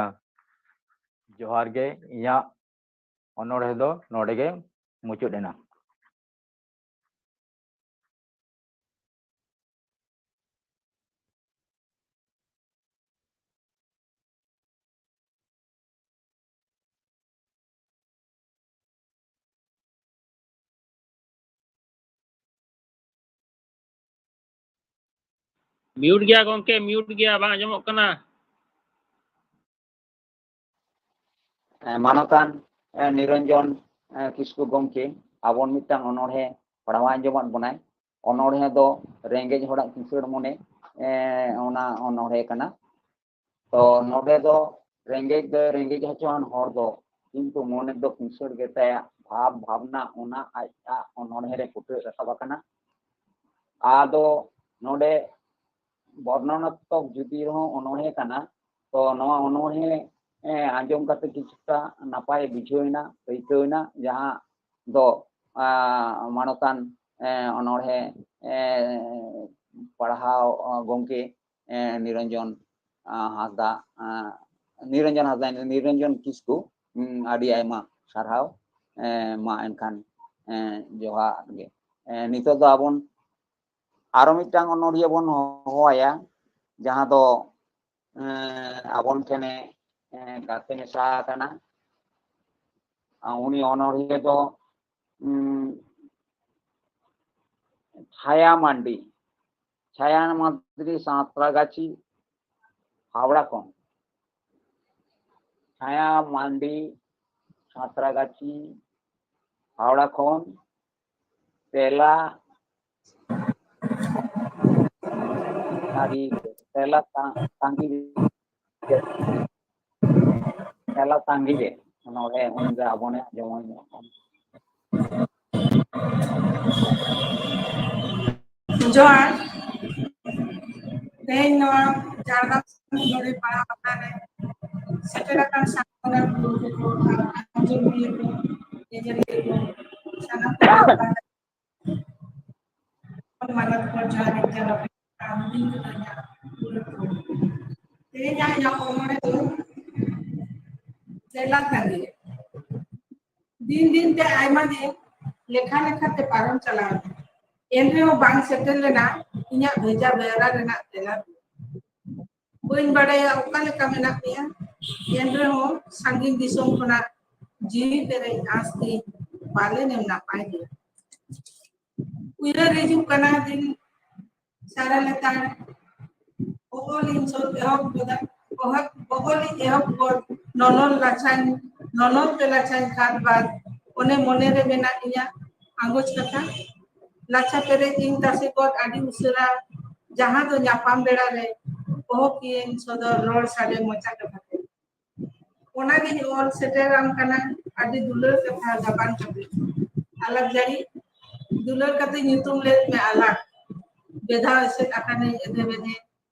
ᱡᱚᱦᱟᱨ ᱜᱮ, ᱤᱧᱟᱹᱜ ᱚᱱᱚᱬᱦᱮ ᱫᱚ ᱱᱚᱰᱮ ᱜᱮ ᱢᱩᱪᱟᱹᱫ ᱮᱱᱟ᱾ ᱢᱤᱭᱩᱴ ᱜᱮᱭᱟ ᱜᱚᱝᱠᱮ, ᱢᱤᱭᱩᱴ ᱜᱮᱭᱟ, ᱵᱟᱝ ᱟᱸᱡᱚᱢᱚᱜ ᱠᱟᱱᱟ᱾ ᱮ, ᱢᱟᱱᱚᱛᱟᱱ ᱮ, ᱱᱤᱨᱚᱧᱡᱚᱱ ᱮ, ᱠᱤᱥᱠᱩ ᱜᱚᱢᱠᱮ, ᱟᱵᱚᱱ ᱢᱤᱫᱴᱟᱝ ᱚᱱᱚᱬᱦᱮ ᱯᱟᱲᱦᱟᱣ ᱟᱸᱡᱚᱢᱟᱫ ᱵᱚᱱᱟᱭ᱾ ᱚᱱᱚᱬᱦᱮ ᱫᱚ ᱨᱮᱸᱜᱮᱡ ᱦᱚᱲᱟᱜ ᱠᱤᱥᱟᱹᱬ ᱢᱚᱱᱮ, ᱮ, ᱚᱱᱟ ᱚᱱᱚᱬᱦᱮ ᱠᱟᱱᱟ᱾ ᱛᱚ ᱱᱚᱰᱮ ᱫᱚ ᱨᱮᱸᱜᱮᱡ ᱫᱚ ᱨᱮᱸᱜᱮᱡ ᱦᱚᱪᱚᱣᱟᱱ ᱦᱚᱲ ᱫᱚ ᱠᱤᱱᱛᱩ ᱢᱚᱱᱮ ᱫᱚ ᱠᱤᱥᱟᱹᱬ ᱜᱮᱛᱟᱭᱟ, ᱵᱷᱟᱵᱽ ᱵᱷᱟᱵᱽᱱᱟ ᱚᱱᱟ ᱟᱡᱟᱜ ᱚᱱᱚᱬᱦᱮ ᱨᱮ ᱯᱷᱩᱴᱟᱹᱣ ᱨᱟᱠᱟᱵ ᱟᱠᱟᱱᱟ᱾ ᱟᱫᱚ ᱱᱚᱰᱮ ᱵᱚᱨᱱᱚᱱᱟᱛᱢᱚᱠ ᱡᱩᱫᱤ ᱨᱮᱦᱚᱸ ᱚᱱᱚᱬᱦᱮ ᱠᱟᱱᱟ, ᱛᱚ ᱱᱚᱣᱟ ᱚᱱᱚᱬᱦᱮ, ᱮ, ᱟᱸᱡᱚᱢ ᱠᱟᱛᱮ ᱠᱤᱪᱷᱩᱴᱟ ᱱᱟᱯᱟᱭ ᱵᱩᱡᱷᱟᱹᱣ ᱮᱱᱟ, ᱟᱹᱭᱠᱟᱹᱣ ᱮᱱᱟ, ᱡᱟᱦᱟᱸ ᱫᱚ, ᱟ, ᱢᱟᱱᱚᱛᱟᱱ, ᱮ, ᱚᱱᱚᱬᱦᱮ, ᱮ, ᱯᱟᱲᱦᱟᱣ, ᱟ, ᱜᱚᱢᱠᱮ, ᱮ, ᱱᱤᱨᱚᱧᱡᱚᱱ, ᱟ, ᱦᱟᱸᱥᱫᱟ, ᱟ, ᱱᱤᱨᱚᱧᱡᱚᱱ ᱦᱟᱸᱥᱫᱟ, ᱱᱤᱨᱚᱧᱡᱚᱱ ᱠᱤᱥᱠᱩ, ᱩᱢ, ᱟᱹᱰᱤ ᱟᱭᱢᱟ ᱥᱟᱨᱦᱟᱣ᱾ ᱮ, ᱢᱟ ᱮᱱᱠᱷᱟᱱ, ᱮ, ᱡᱚᱦᱟᱨ ᱜᱮ᱾ ᱮ, ᱱᱤᱛᱚᱜ ᱫᱚ ᱟᱵᱚᱱ ᱟᱨᱚ ᱢᱤᱫᱴᱟᱝ ᱚᱱᱚᱬᱦᱤᱭᱟᱹ ᱵᱚᱱ ᱦᱚᱦᱚᱣᱟᱭᱟ, ᱡᱟᱦᱟᱸ ᱫᱚ, ᱮ, ᱟᱵᱚᱱ ᱴᱷᱮᱱᱮ, ᱮ, ᱜᱟᱛᱮ ᱢᱮᱥᱟ ᱟᱠᱟᱱᱟ᱾ ᱟ, ᱩᱱᱤ ᱚᱱᱚᱬᱦᱤᱭᱟᱹ ᱫᱚ, ᱩᱢ, ᱪᱷᱟᱭᱟ ᱢᱟᱱᱰᱤ, ᱪᱷᱟᱭᱟ ᱢᱟᱱᱰᱤ ᱥᱟᱸᱛᱨᱟᱜᱟᱪᱷᱤ, ᱦᱟᱣᱲᱟ ᱠᱷᱚᱱ᱾ ᱪᱷᱟᱭᱟ ᱢᱟᱱᱰᱤ, ᱥᱟᱸᱛᱨᱟᱜᱟᱪᱷᱤ, ᱦᱟᱣᱲᱟ ᱠᱷᱚᱱ᱾ ᱛᱮᱞᱟ ᱛᱟᱸᱜᱤ, ᱛᱮᱞᱟ ᱛᱟ-, ᱛᱟᱸᱜᱤ ᱨᱮ, ᱛᱮᱞᱟ ᱛᱟᱸᱜᱤ ᱨᱮ, ᱱᱚᱰᱮ ᱩᱱᱤ ᱫᱚ ᱟᱵᱚᱱᱮ ᱟᱸᱡᱚᱢ ᱧᱟᱢᱚᱜ ᱠᱟᱱᱟ᱾ ᱡᱚᱦᱟᱨ᱾ ᱛᱮᱦᱮᱧ ᱱᱚᱣᱟ ᱡᱷᱟᱲᱜᱨᱟᱢ ᱱᱚᱰᱮ ᱯᱟᱲᱦᱟᱣ ᱟᱠᱷᱲᱟ ᱨᱮ ᱥᱮᱴᱮᱨ ᱟᱠᱟᱱ ᱥᱟᱱᱟᱢ ᱟᱸᱡᱚᱢᱤᱭᱟᱹ ᱠᱚ, ᱧᱮᱧᱮᱞᱤᱭᱟᱹ ᱠᱚ, ᱥᱟᱱᱟᱢ ᱠᱚ ᱢᱟᱱᱚᱛ ᱠᱚ ᱡᱚᱦᱟᱨ ᱤᱧ ᱪᱟᱞ ᱟᱯᱮ ᱠᱟᱱᱟ᱾ ᱛᱮᱦᱮᱧᱟᱜ ᱤᱧᱟᱹᱜ ᱚᱱᱚᱬᱦᱮ ᱫᱚ ᱛᱮᱞᱟ ᱛᱟᱸᱜᱤ᱾ ᱫᱤᱱ ᱫᱤᱱ ᱛᱮ ᱟᱭᱢᱟ ᱫᱤᱱ ᱞᱮᱠᱷᱟ ᱞᱮᱠᱷᱟ ᱛᱮ ᱯᱟᱨᱚᱢ ᱪᱟᱞᱟᱣ ᱮᱱᱟ, ᱮᱱ ᱨᱮᱦᱚᱸ ᱵᱟᱝ ᱥᱮᱴᱮᱨ ᱞᱮᱱᱟ ᱤᱧᱟᱹᱜ ᱵᱷᱮᱡᱟ ᱵᱮᱣᱨᱟ ᱨᱮᱱᱟᱜ ᱛᱮᱞᱟ᱾ ᱵᱟᱹᱧ ᱵᱟᱰᱟᱭᱟ ᱚᱠᱟ ᱞᱮᱠᱟ ᱢᱮᱱᱟᱜ ᱢᱮᱭᱟ, ᱮᱱ ᱨᱮᱦᱚᱸ ᱥᱟᱺᱜᱤᱧ ᱫᱤᱥᱚᱢ ᱠᱷᱚᱱᱟᱜ ᱡᱤᱣᱤ ᱯᱮᱨᱮᱡ ᱟᱸᱥ ᱛᱤᱧ ᱯᱟᱞᱮᱱᱮᱢ ᱱᱟᱯᱟᱭ ᱜᱮᱭᱟ᱾ ᱩᱭᱦᱟᱹᱨ ᱦᱤᱡᱩᱜ ᱠᱟᱱᱟ ᱫᱤᱱ ᱥᱟᱨᱟ ᱞᱮᱛᱟᱲ᱾ ᱵᱚᱦᱚᱞᱤᱧ ᱥᱚᱫ ᱮᱦᱚᱵ ᱜᱚᱫᱟ, ᱵᱚᱦᱚᱞ, ᱵᱚᱦᱚᱞᱤᱧ ᱮᱦᱚᱵ ᱜᱚᱫ, ᱱᱚᱱᱚᱞ ᱞᱟᱪᱷᱟᱧ, ᱱᱚᱱᱚᱞ ᱛᱮ ᱞᱟᱪᱷᱟᱧ ᱠᱷᱟᱫ ᱵᱟᱫ, ᱚᱱᱮ ᱢᱚᱱᱮᱨᱮ ᱢᱮᱱᱟᱜ ᱤᱧᱟᱹᱜ ᱟᱸᱜᱚᱪ ᱠᱟᱛᱷᱟ᱾ ᱞᱟᱪᱷᱟ ᱯᱮᱨᱮᱡ ᱤᱧ ᱛᱟᱥᱮ ᱜᱚᱫ ᱟᱹᱰᱤ ᱩᱥᱟᱹᱨᱟ, ᱡᱟᱦᱟᱸ ᱫᱚ ᱧᱟᱯᱟᱢ ᱵᱮᱲᱟ ᱨᱮ ᱚᱦᱚ ᱠᱤᱭᱟᱹᱧ ᱥᱚᱫᱚᱨ ᱨᱚᱲ ᱥᱟᱰᱮ ᱢᱚᱪᱟ ᱠᱟᱛᱷᱟ ᱛᱮ᱾ ᱚᱱᱟᱜᱤᱧ ᱚᱞ ᱥᱮᱴᱮᱨᱟᱢ ᱠᱟᱱᱟ ᱟᱹᱰᱤ ᱫᱩᱞᱟᱹᱲ ᱠᱟᱛᱷᱟ ᱜᱟᱵᱟᱱ ᱠᱟᱛᱮ᱾ ᱟᱞᱟᱜ ᱡᱟᱹᱲᱤ, ᱫᱩᱞᱟᱹᱲ ᱠᱟᱛᱮ ᱧᱩᱛᱩᱢ ᱞᱮᱫ ᱢᱮ ᱟᱞᱟᱜ᱾ ᱵᱮᱫᱷᱟᱣ ᱮᱥᱮᱫ ᱟᱠᱟᱱᱟᱹᱧ ᱮᱫᱮ ᱵᱮᱫᱮ,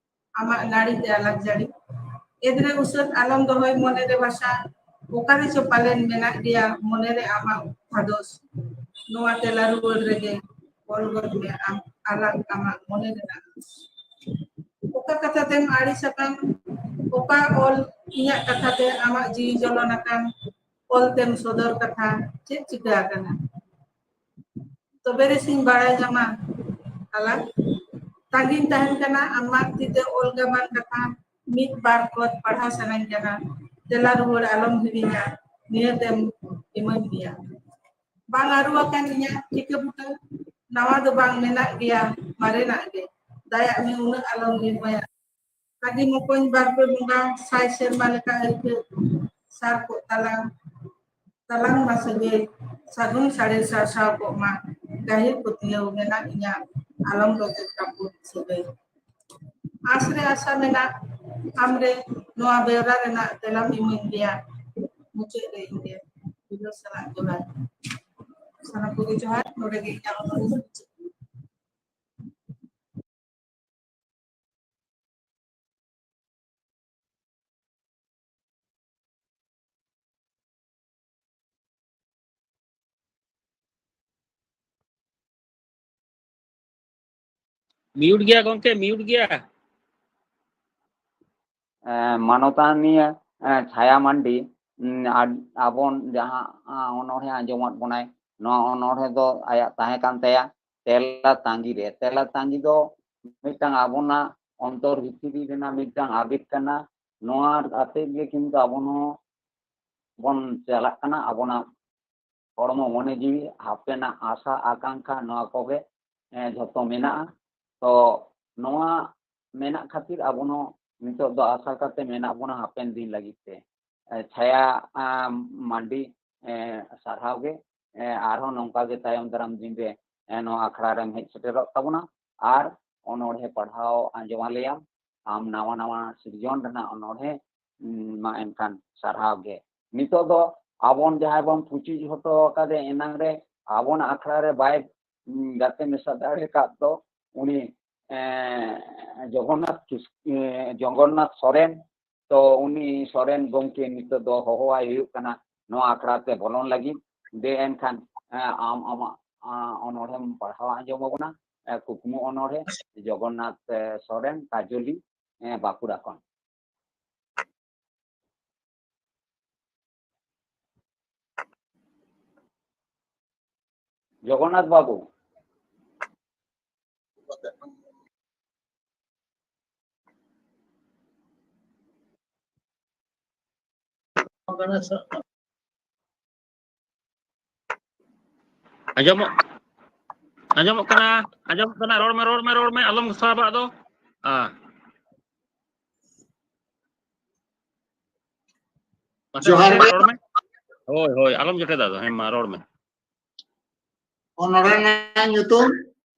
ᱟᱢᱟᱜ ᱱᱟᱹᱲᱤ ᱛᱮ ᱟᱞᱟᱜ ᱡᱟᱹᱲᱤ᱾ ᱮᱫᱽᱨᱮ ᱩᱥᱟᱹᱫ ᱟᱞᱚᱢ ᱫᱚᱦᱚᱭ ᱢᱚᱱᱮ ᱨᱮ ᱵᱟᱥᱟ, ᱚᱠᱟ ᱨᱮᱪᱚ ᱯᱟᱞᱮᱱ ᱢᱮᱱᱟᱜ ᱜᱮᱭᱟ ᱢᱚᱱᱮ ᱨᱮ ᱟᱢᱟᱜ ᱫᱷᱟᱫᱚᱥ᱾ ᱱᱚᱣᱟ ᱛᱮᱞᱟ ᱨᱩᱣᱟᱹᱲ ᱨᱮᱜᱮ ᱚᱞ ᱜᱚᱫ ᱢᱮ ᱟᱢ ᱟᱞᱟᱜ ᱟᱢᱟᱜ ᱢᱚᱱᱮ ᱨᱮᱱᱟᱜ ᱟᱸᱥ᱾ ᱚᱠᱟ ᱠᱟᱛᱷᱟ ᱛᱮᱢ ᱟᱹᱲᱤᱥ ᱟᱠᱟᱱ, ᱚᱠᱟ ᱚᱞ ᱤᱧᱟᱜ ᱠᱟᱛᱷᱟ ᱛᱮ ᱟᱢᱟᱜ ᱡᱤᱣᱤ ᱡᱚᱞᱚᱱ ᱟᱠᱟᱱ, ᱚᱞ ᱛᱮᱢ ᱥᱚᱫᱚᱨ ᱠᱟᱛᱷᱟ ᱪᱮᱫ ᱪᱤᱠᱟᱹ ᱟᱠᱟᱱᱟ? ᱛᱚᱵᱮ ᱨᱮᱥᱤᱧ ᱵᱟᱲᱟᱭ ᱧᱟᱢᱟ ᱟᱞᱟᱜ᱾ ᱛᱟᱺᱜᱤᱧ ᱛᱟᱦᱮᱱ ᱠᱟᱱᱟ ᱟᱢᱟᱜ ᱛᱤᱛᱮ ᱚᱞ ᱜᱟᱵᱟᱱ ᱠᱟᱛᱷᱟ, ᱢᱤᱫ ᱵᱟᱨ ᱠᱚᱛ ᱯᱟᱲᱦᱟᱣ ᱥᱟᱱᱟᱧ ᱠᱟᱱᱟ᱾ ᱛᱮᱞᱟ ᱨᱩᱣᱟᱹᱲ ᱟᱞᱚᱢ ᱦᱤᱲᱤᱧᱟ, ᱱᱤᱦᱟᱹᱛᱮᱢ ᱤᱢᱟᱹᱧ ᱜᱮᱭᱟ᱾ ᱵᱟᱝ ᱟᱹᱨᱩ ᱟᱠᱟᱱ ᱤᱧᱟᱹᱜ ᱴᱷᱤᱠᱟᱹ ᱵᱩᱴᱟᱹ, ᱱᱟᱣᱟ ᱫᱚ ᱵᱟᱝ ᱢᱮᱱᱟᱜ ᱜᱮᱭᱟ ᱢᱟᱨᱮᱱᱟᱜ ᱜᱮ᱾ ᱫᱟᱭᱟᱜ ᱢᱮ ᱩᱱᱟᱹᱜ ᱟᱞᱚᱢ ᱱᱤᱨᱢᱟᱭᱟ᱾ ᱥᱟᱹᱜᱤ ᱢᱚᱠᱚᱧ ᱵᱟᱨ ᱯᱮ ᱵᱚᱸᱜᱟ ᱥᱟᱭ ᱥᱮᱨᱢᱟ ᱞᱮᱠᱟ ᱟᱹᱭᱠᱟᱹᱜ ᱥᱟᱨ ᱠᱚᱜ ᱛᱟᱞᱟᱝ, ᱛᱟᱞᱟᱝ ᱢᱟ ᱥᱟᱹᱜᱟᱹᱭ ᱥᱟᱹᱜᱩᱱ ᱥᱟᱲᱮ ᱥᱟᱨᱥᱟᱣ ᱠᱚᱜ ᱢᱟ᱾ ᱜᱟᱹᱦᱤᱨ ᱯᱟᱹᱛᱭᱟᱹᱣ ᱢᱮᱱᱟᱜ ᱤᱧᱟᱹᱜ ᱟᱞᱚᱢ ᱫᱚ ᱪᱮᱫ ᱠᱟᱯᱩᱨ ᱥᱟᱹᱜᱟᱹᱭ᱾ ᱟᱥ ᱨᱮ ᱟᱥᱟ ᱢᱮᱱᱟᱜ ᱟᱢᱨᱮ ᱱᱚᱣᱟ ᱵᱮᱣᱨᱟ ᱨᱮᱱᱟᱜ ᱛᱮᱞᱟᱢ ᱤᱢᱟᱹᱧ ᱜᱮᱭᱟ᱾ ᱢᱩᱪᱟᱹᱫ ᱨᱮ ᱤᱧ ᱜᱮ ᱫᱩᱞᱟᱹᱲ ᱥᱟᱞᱟᱜ ᱡᱚᱦᱟᱨ᱾ ᱥᱟᱱᱟᱢ ᱠᱚᱜᱮ ᱡᱚᱦᱟᱨ᱾ ᱱᱚᱰᱮ ᱜᱮ ᱤᱧᱟᱹᱜ ᱚᱱᱚᱞ ᱫᱚ ᱢᱩᱪᱟᱹᱫ᱾ ᱢᱤᱭᱩᱴ ᱜᱮᱭᱟ ᱜᱚᱝᱠᱮ, ᱢᱤᱭᱩᱴ ᱜᱮᱭᱟ᱾ ᱮᱸ, ᱢᱟᱱᱚᱛᱟᱱᱤᱭᱟᱹ, ᱮᱸ, ᱪᱷᱟᱭᱟ ᱢᱟᱱᱰᱤ, ᱩᱸ, ᱟᱨ ᱟᱵᱚᱱ ᱡᱟᱦᱟᱸ, ᱟᱸ, ᱚᱱᱚᱬᱦᱮ ᱟᱸᱡᱚᱢᱟᱫ ᱵᱚᱱᱟᱭ, ᱱᱚᱣᱟ ᱚᱱᱚᱬᱦᱮ ᱫᱚ ᱟᱭᱟᱜ ᱛᱟᱦᱮᱸ ᱠᱟᱱ ᱛᱟᱭᱟ ᱛᱮᱞᱟ ᱛᱟᱸᱜᱤ ᱨᱮ᱾ ᱛᱮᱞᱟ ᱛᱟᱸᱜᱤ ᱫᱚ ᱢᱤᱫᱴᱟᱝ ᱟᱵᱚᱱᱟᱜ ᱚᱱᱛᱚᱨ ᱵᱷᱤᱛᱨᱤ ᱨᱮᱱᱟᱜ ᱢᱤᱫᱴᱟᱝ ᱟᱵᱮᱜᱽ ᱠᱟᱱᱟ᱾ ᱱᱚᱣᱟ ᱟᱛᱮ ᱜᱮ ᱠᱤᱱᱛᱩ ᱟᱵᱚ ᱦᱚᱸ ᱵᱚᱱ ᱪᱟᱞᱟᱜ ᱠᱟᱱᱟ᱾ ᱟᱵᱚᱱᱟᱜ ᱦᱚᱲᱢᱚ, ᱢᱚᱱᱮ ᱡᱤᱣᱤ, ᱦᱟᱯᱮᱱᱟᱜ ᱟᱥᱟ ᱟᱠᱟᱝᱠᱷᱟ, ᱱᱚᱣᱟ ᱠᱚᱜᱮ, ᱮᱸ, ᱡᱷᱚᱛᱚ ᱢᱮᱱᱟᱜᱼᱟ᱾ ᱛᱚ ᱱᱚᱣᱟ ᱢᱮᱱᱟᱜ ᱠᱷᱟᱹᱛᱤᱨ ᱟᱵᱚ ᱦᱚᱸ ᱱᱤᱛᱚᱜ ᱫᱚ ᱟᱥᱟ ᱠᱟᱛᱮ ᱢᱮᱱᱟᱜ ᱵᱚᱱᱟ ᱦᱟᱯᱮᱱ ᱫᱤᱱ ᱞᱟᱹᱜᱤᱫ ᱛᱮ᱾ ᱮᱸ, ᱪᱷᱟᱭᱟ, ᱟᱸ, ᱢᱟᱱᱰᱤ, ᱮ, ᱥᱟᱨᱦᱟᱣ ᱜᱮ᱾ ᱮ, ᱟᱨᱦᱚᱸ ᱱᱚᱝᱠᱟ ᱜᱮ ᱛᱟᱭᱚᱢ ᱫᱟᱨᱟᱢ ᱫᱤᱱ ᱨᱮ, ᱮ, ᱱᱚᱣᱟ ᱟᱠᱷᱲᱟ ᱨᱮᱢ ᱦᱮᱡ ᱥᱮᱴᱮᱨᱚᱜ ᱛᱟᱵᱚᱱᱟ ᱟᱨ ᱚᱱᱚᱬᱦᱮ ᱯᱟᱲᱦᱟᱣ ᱟᱸᱡᱚᱢ ᱟᱞᱮᱭᱟᱢ᱾ ᱟᱢ ᱱᱟᱣᱟ ᱱᱟᱣᱟ ᱥᱤᱨᱡᱚᱱ ᱨᱮᱱᱟᱜ ᱚᱱᱚᱬᱦᱮ, ᱩᱸ, ᱢᱟ ᱮᱱᱠᱷᱟᱱ ᱥᱟᱨᱦᱟᱣ ᱜᱮ᱾ ᱱᱤᱛᱚᱜ ᱫᱚ ᱟᱵᱚᱱ ᱡᱟᱦᱟᱸᱭ ᱵᱚᱱ ᱯᱩᱪᱩᱡ ᱦᱚᱴᱚ ᱟᱠᱟᱫᱮ ᱮᱱᱟᱝ ᱨᱮ, ᱟᱵᱚᱱᱟᱜ ᱟᱠᱷᱲᱟ ᱨᱮ ᱵᱟᱭ, ᱩᱸ, ᱜᱟᱛᱮ ᱢᱮᱥᱟ ᱫᱟᱲᱮ ᱟᱠᱟᱫ ᱫᱚ, ᱩᱱᱤ, ᱮ, ᱡᱚᱜᱚᱱᱱᱟᱛᱷ ᱠᱤᱥ-, ᱮ, ᱡᱚᱜᱚᱱᱱᱟᱛᱷ ᱥᱚᱨᱮᱱ᱾ ᱛᱚ ᱩᱱᱤ ᱥᱚᱨᱮᱱ ᱜᱚᱢᱠᱮ ᱱᱤᱛᱚᱜ ᱫᱚ ᱦᱚᱦᱚᱣᱟᱭ ᱦᱩᱭᱩᱜ ᱠᱟᱱᱟ, ᱱᱚᱣᱟ ᱟᱠᱷᱲᱟ ᱛᱮ ᱵᱚᱞᱚᱱ ᱞᱟᱹᱜᱤᱫ᱾ ᱫᱮ ᱮᱱᱠᱷᱟᱱ, ᱮ, ᱟᱢ ᱟᱢᱟᱜ, ᱟ, ᱚᱱᱚᱬᱦᱮᱢ ᱯᱟᱲᱦᱟᱣ ᱟᱸᱡᱚᱢ ᱟᱵᱚᱱᱟ, ᱮ, ᱠᱩᱠᱢᱩ ᱚᱱᱚᱬᱦᱮ, ᱡᱚᱜᱚᱱᱱᱟᱛᱷ, ᱮ, ᱥᱚᱨᱮᱱ, ᱠᱟᱡᱚᱞᱤ, ᱮ, ᱵᱟᱸᱠᱩᱲᱟ ᱠᱷᱚᱱ᱾ ᱡᱚᱜᱚᱱᱱᱟᱛᱷ ᱵᱟᱵᱩ᱾ ᱟᱸᱡᱚᱢᱚᱜ, ᱟᱸᱡᱚᱢᱚᱜ ᱠᱟᱱᱟ, ᱟᱸᱡᱚᱢᱚᱜ ᱠᱟᱱᱟ, ᱨᱚᱲ ᱢᱮ, ᱨᱚᱲ ᱢᱮ, ᱨᱚᱲ ᱢᱮ, ᱟᱞᱚᱢ ᱥᱟᱵᱟᱜ ᱫᱚ᱾ ᱟ᱾ ᱢᱟᱥᱮ ᱡᱚᱦᱟᱨ ᱜᱚᱢᱠᱮ, ᱜᱮ᱾ ᱨᱚᱲ ᱢᱮ᱾ ᱦᱳᱭ, ᱦᱳᱭ, ᱟᱞᱚᱢ ᱡᱚᱴᱮᱫᱟ ᱟᱫᱚ᱾ ᱦᱮᱸ, ᱢᱟ ᱨᱚᱲ ᱢᱮ᱾ ᱚᱱᱚᱬᱦᱮ ᱨᱮᱱᱟᱜ ᱧᱩᱛᱩᱢ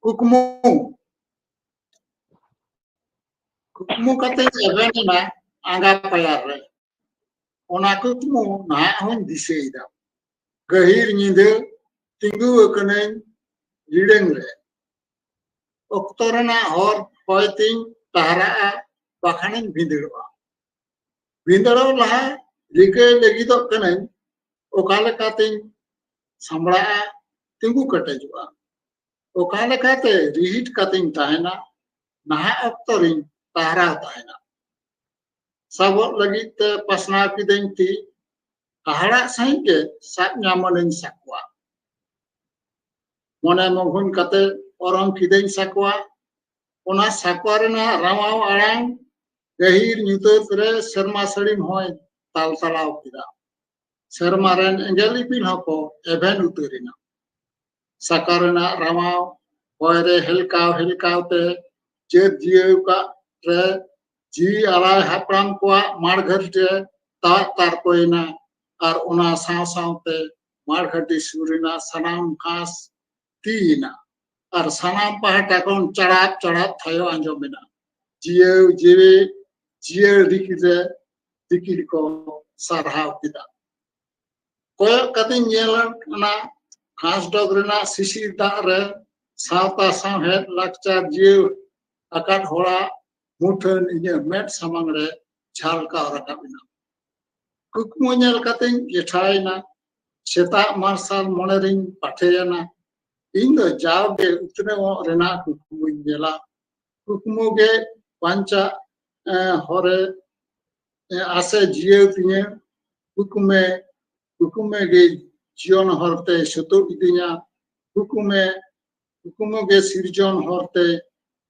ᱠᱩᱠᱢᱩ᱾ ᱠᱩᱠᱢᱩ ᱠᱟᱛᱮᱧ ᱮᱵᱷᱮᱱ ᱮᱱᱟ ᱟᱸᱜᱟ ᱯᱟᱭᱟᱨ ᱨᱮ᱾ ᱚᱱᱟ ᱠᱩᱠᱢᱩ ᱱᱟᱦᱟᱜ ᱦᱚᱸᱧ ᱫᱤᱥᱟᱹᱭᱮᱫᱟ᱾ ᱜᱟᱹᱦᱤᱨ ᱧᱤᱫᱟᱹ ᱛᱤᱸᱜᱩ ᱟᱠᱟᱱᱟᱹᱧ ᱞᱤᱲᱟᱹᱝ ᱨᱮ᱾ ᱚᱠᱛᱚ ᱨᱮᱱᱟᱜ ᱦᱚᱨ ᱦᱚᱭ ᱛᱤᱧ ᱴᱟᱦᱨᱟᱜᱼᱟ, ᱵᱟᱠᱷᱟᱱᱤᱧ ᱵᱷᱤᱸᱫᱟᱹᱲᱚᱜᱼᱟ᱾ ᱵᱷᱤᱸᱫᱟᱹᱲᱚᱜ ᱞᱟᱦᱟ ᱨᱤᱠᱟᱹᱭ ᱞᱟᱹᱜᱤᱫᱚᱜ ᱠᱟᱹᱱᱟᱹᱧ, ᱚᱠᱟ ᱞᱮᱠᱟᱛᱤᱧ ᱥᱟᱢᱵᱲᱟᱜᱼᱟ, ᱛᱤᱸᱜᱩ ᱠᱮᱴᱮᱡᱚᱜᱼᱟ᱾ ᱚᱠᱟ ᱞᱮᱠᱟᱛᱮ ᱨᱤᱦᱤᱴ ᱠᱟᱛᱮᱧ ᱛᱟᱦᱮᱱᱟ, ᱱᱟᱦᱟᱜ ᱚᱠᱛᱚ ᱨᱤᱧ ᱴᱟᱦᱨᱟᱣ ᱛᱟᱦᱮᱱᱟ᱾ ᱥᱟᱵᱚᱜ ᱞᱟᱹᱜᱤᱫ ᱛᱮ ᱯᱟᱥᱱᱟᱣ ᱠᱤᱫᱟᱹᱧ ᱛᱤ, ᱦᱟᱦᱟᱲᱟᱜ ᱥᱟᱺᱦᱤᱡ ᱜᱮ ᱥᱟᱵ ᱧᱟᱢᱟᱱᱟᱹᱧ ᱥᱟᱠᱣᱟ᱾ ᱢᱚᱱᱮ ᱢᱚᱜᱚᱱ ᱠᱟᱛᱮ ᱚᱨᱚᱝ ᱠᱤᱫᱟᱹᱧ ᱥᱟᱠᱣᱟ᱾ ᱚᱱᱟ ᱥᱟᱠᱣᱟ ᱨᱮᱱᱟᱜ ᱨᱟᱣᱟᱣ ᱟᱲᱟᱝ ᱜᱟᱹᱦᱤᱨ ᱧᱩᱛᱟᱹᱛ ᱨᱮ ᱥᱮᱨᱢᱟ ᱥᱟᱹᱲᱤᱢ ᱦᱚᱸᱭ ᱛᱟᱞᱛᱟᱞᱟᱣ ᱠᱮᱫᱟ᱾ ᱥᱮᱨᱢᱟ ᱨᱮᱱ ᱮᱸᱜᱮᱞ ᱤᱯᱤᱞ ᱦᱚᱸᱠᱚ ᱮᱵᱷᱮᱱ ᱩᱛᱟᱹᱨ ᱮᱱᱟ᱾ ᱥᱟᱠᱣᱟ ᱨᱮᱱᱟᱜ ᱨᱟᱣᱟᱣ ᱦᱚᱭ ᱨᱮ ᱦᱮᱞᱠᱟᱣ ᱦᱮᱞᱠᱟᱣ ᱛᱮ ᱪᱟᱹᱛ ᱡᱤᱭᱟᱹᱣ ᱠᱟᱜ ᱨᱮ ᱡᱤᱣᱤ ᱟᱞᱟᱭ ᱦᱟᱯᱲᱟᱢ ᱠᱚᱣᱟᱜ ᱢᱟᱲᱜᱷᱟᱹᱴᱤ ᱨᱮ ᱛᱟᱜ ᱛᱟᱨᱠᱚᱭᱮᱱᱟ᱾ ᱟᱨ ᱚᱱᱟ ᱥᱟᱶ ᱥᱟᱶᱛᱮ ᱢᱟᱲᱜᱷᱟᱴᱤ ᱥᱩᱨ ᱨᱮᱱᱟᱜ ᱥᱟᱱᱟᱢ ᱜᱷᱟᱥ ᱛᱤᱭᱮᱱᱟ ᱟᱨ ᱥᱟᱱᱟᱢ ᱯᱟᱦᱴᱟ ᱠᱷᱚᱱ ᱪᱟᱲᱟᱯ ᱪᱟᱲᱟᱯ ᱛᱷᱟᱭᱚ ᱟᱸᱡᱚᱢᱮᱱᱟ᱾ ᱡᱤᱭᱟᱹᱣ ᱡᱤᱣᱤ ᱡᱤᱭᱟᱹᱲ ᱫᱤᱠᱤᱞ ᱨᱮ ᱫᱤᱠᱤᱞ ᱠᱚ ᱥᱟᱨᱦᱟᱣ ᱠᱮᱫᱟ᱾ ᱠᱚᱭᱚᱜ ᱠᱟᱛᱮᱧ ᱧᱮᱞ ᱠᱟᱱᱟ ᱜᱷᱟᱥ ᱰᱚᱜᱽ ᱨᱮᱱᱟᱜ ᱥᱤᱥᱤᱨ ᱫᱟᱜ ᱨᱮ ᱥᱟᱶᱛᱟ ᱥᱟᱶᱦᱮᱫ ᱞᱟᱠᱪᱟᱨ ᱡᱤᱭᱟᱹᱲ ᱟᱠᱟᱫ ᱦᱚᱲᱟᱜ ᱢᱩᱴᱷᱟᱹᱱ ᱤᱧᱟᱹᱜ ᱢᱮᱫ ᱥᱟᱢᱟᱝ ᱨᱮ ᱡᱷᱟᱞᱠᱟᱣ ᱨᱟᱠᱟᱵ ᱮᱱᱟ᱾ ᱠᱩᱠᱢᱩ ᱧᱮᱞ ᱠᱟᱛᱮᱧ ᱜᱮᱴᱷᱟᱭᱮᱱᱟ᱾ ᱥᱮᱛᱟᱜ ᱢᱟᱨᱥᱟᱞ ᱢᱚᱱᱮ ᱨᱤᱧ ᱯᱟᱴᱷᱮᱭᱮᱱᱟ᱾ ᱤᱧ ᱫᱚ ᱡᱟᱣᱜᱮ ᱩᱛᱱᱟᱹᱣᱚᱜ ᱨᱮᱱᱟᱜ ᱠᱩᱠᱢᱩᱧ ᱧᱮᱞᱟ᱾ ᱠᱩᱠᱢᱩ ᱜᱮ ᱵᱟᱧᱪᱟᱜ ᱮ, ᱦᱚᱨᱮ ᱮ, ᱟᱥᱮ ᱡᱤᱭᱟᱹᱣ ᱛᱤᱧᱟᱹ᱾ ᱠᱩᱠᱢᱮ ᱠᱩᱠᱢᱮ ᱜᱮ ᱡᱤᱭᱚᱱ ᱦᱚᱨᱛᱮ ᱥᱩᱛᱩᱜ ᱤᱫᱤᱧᱟ᱾ ᱠᱩᱠᱢᱮ ᱠᱩᱠᱢᱩ ᱜᱮ ᱥᱤᱨᱡᱚᱱ ᱦᱚᱨᱛᱮ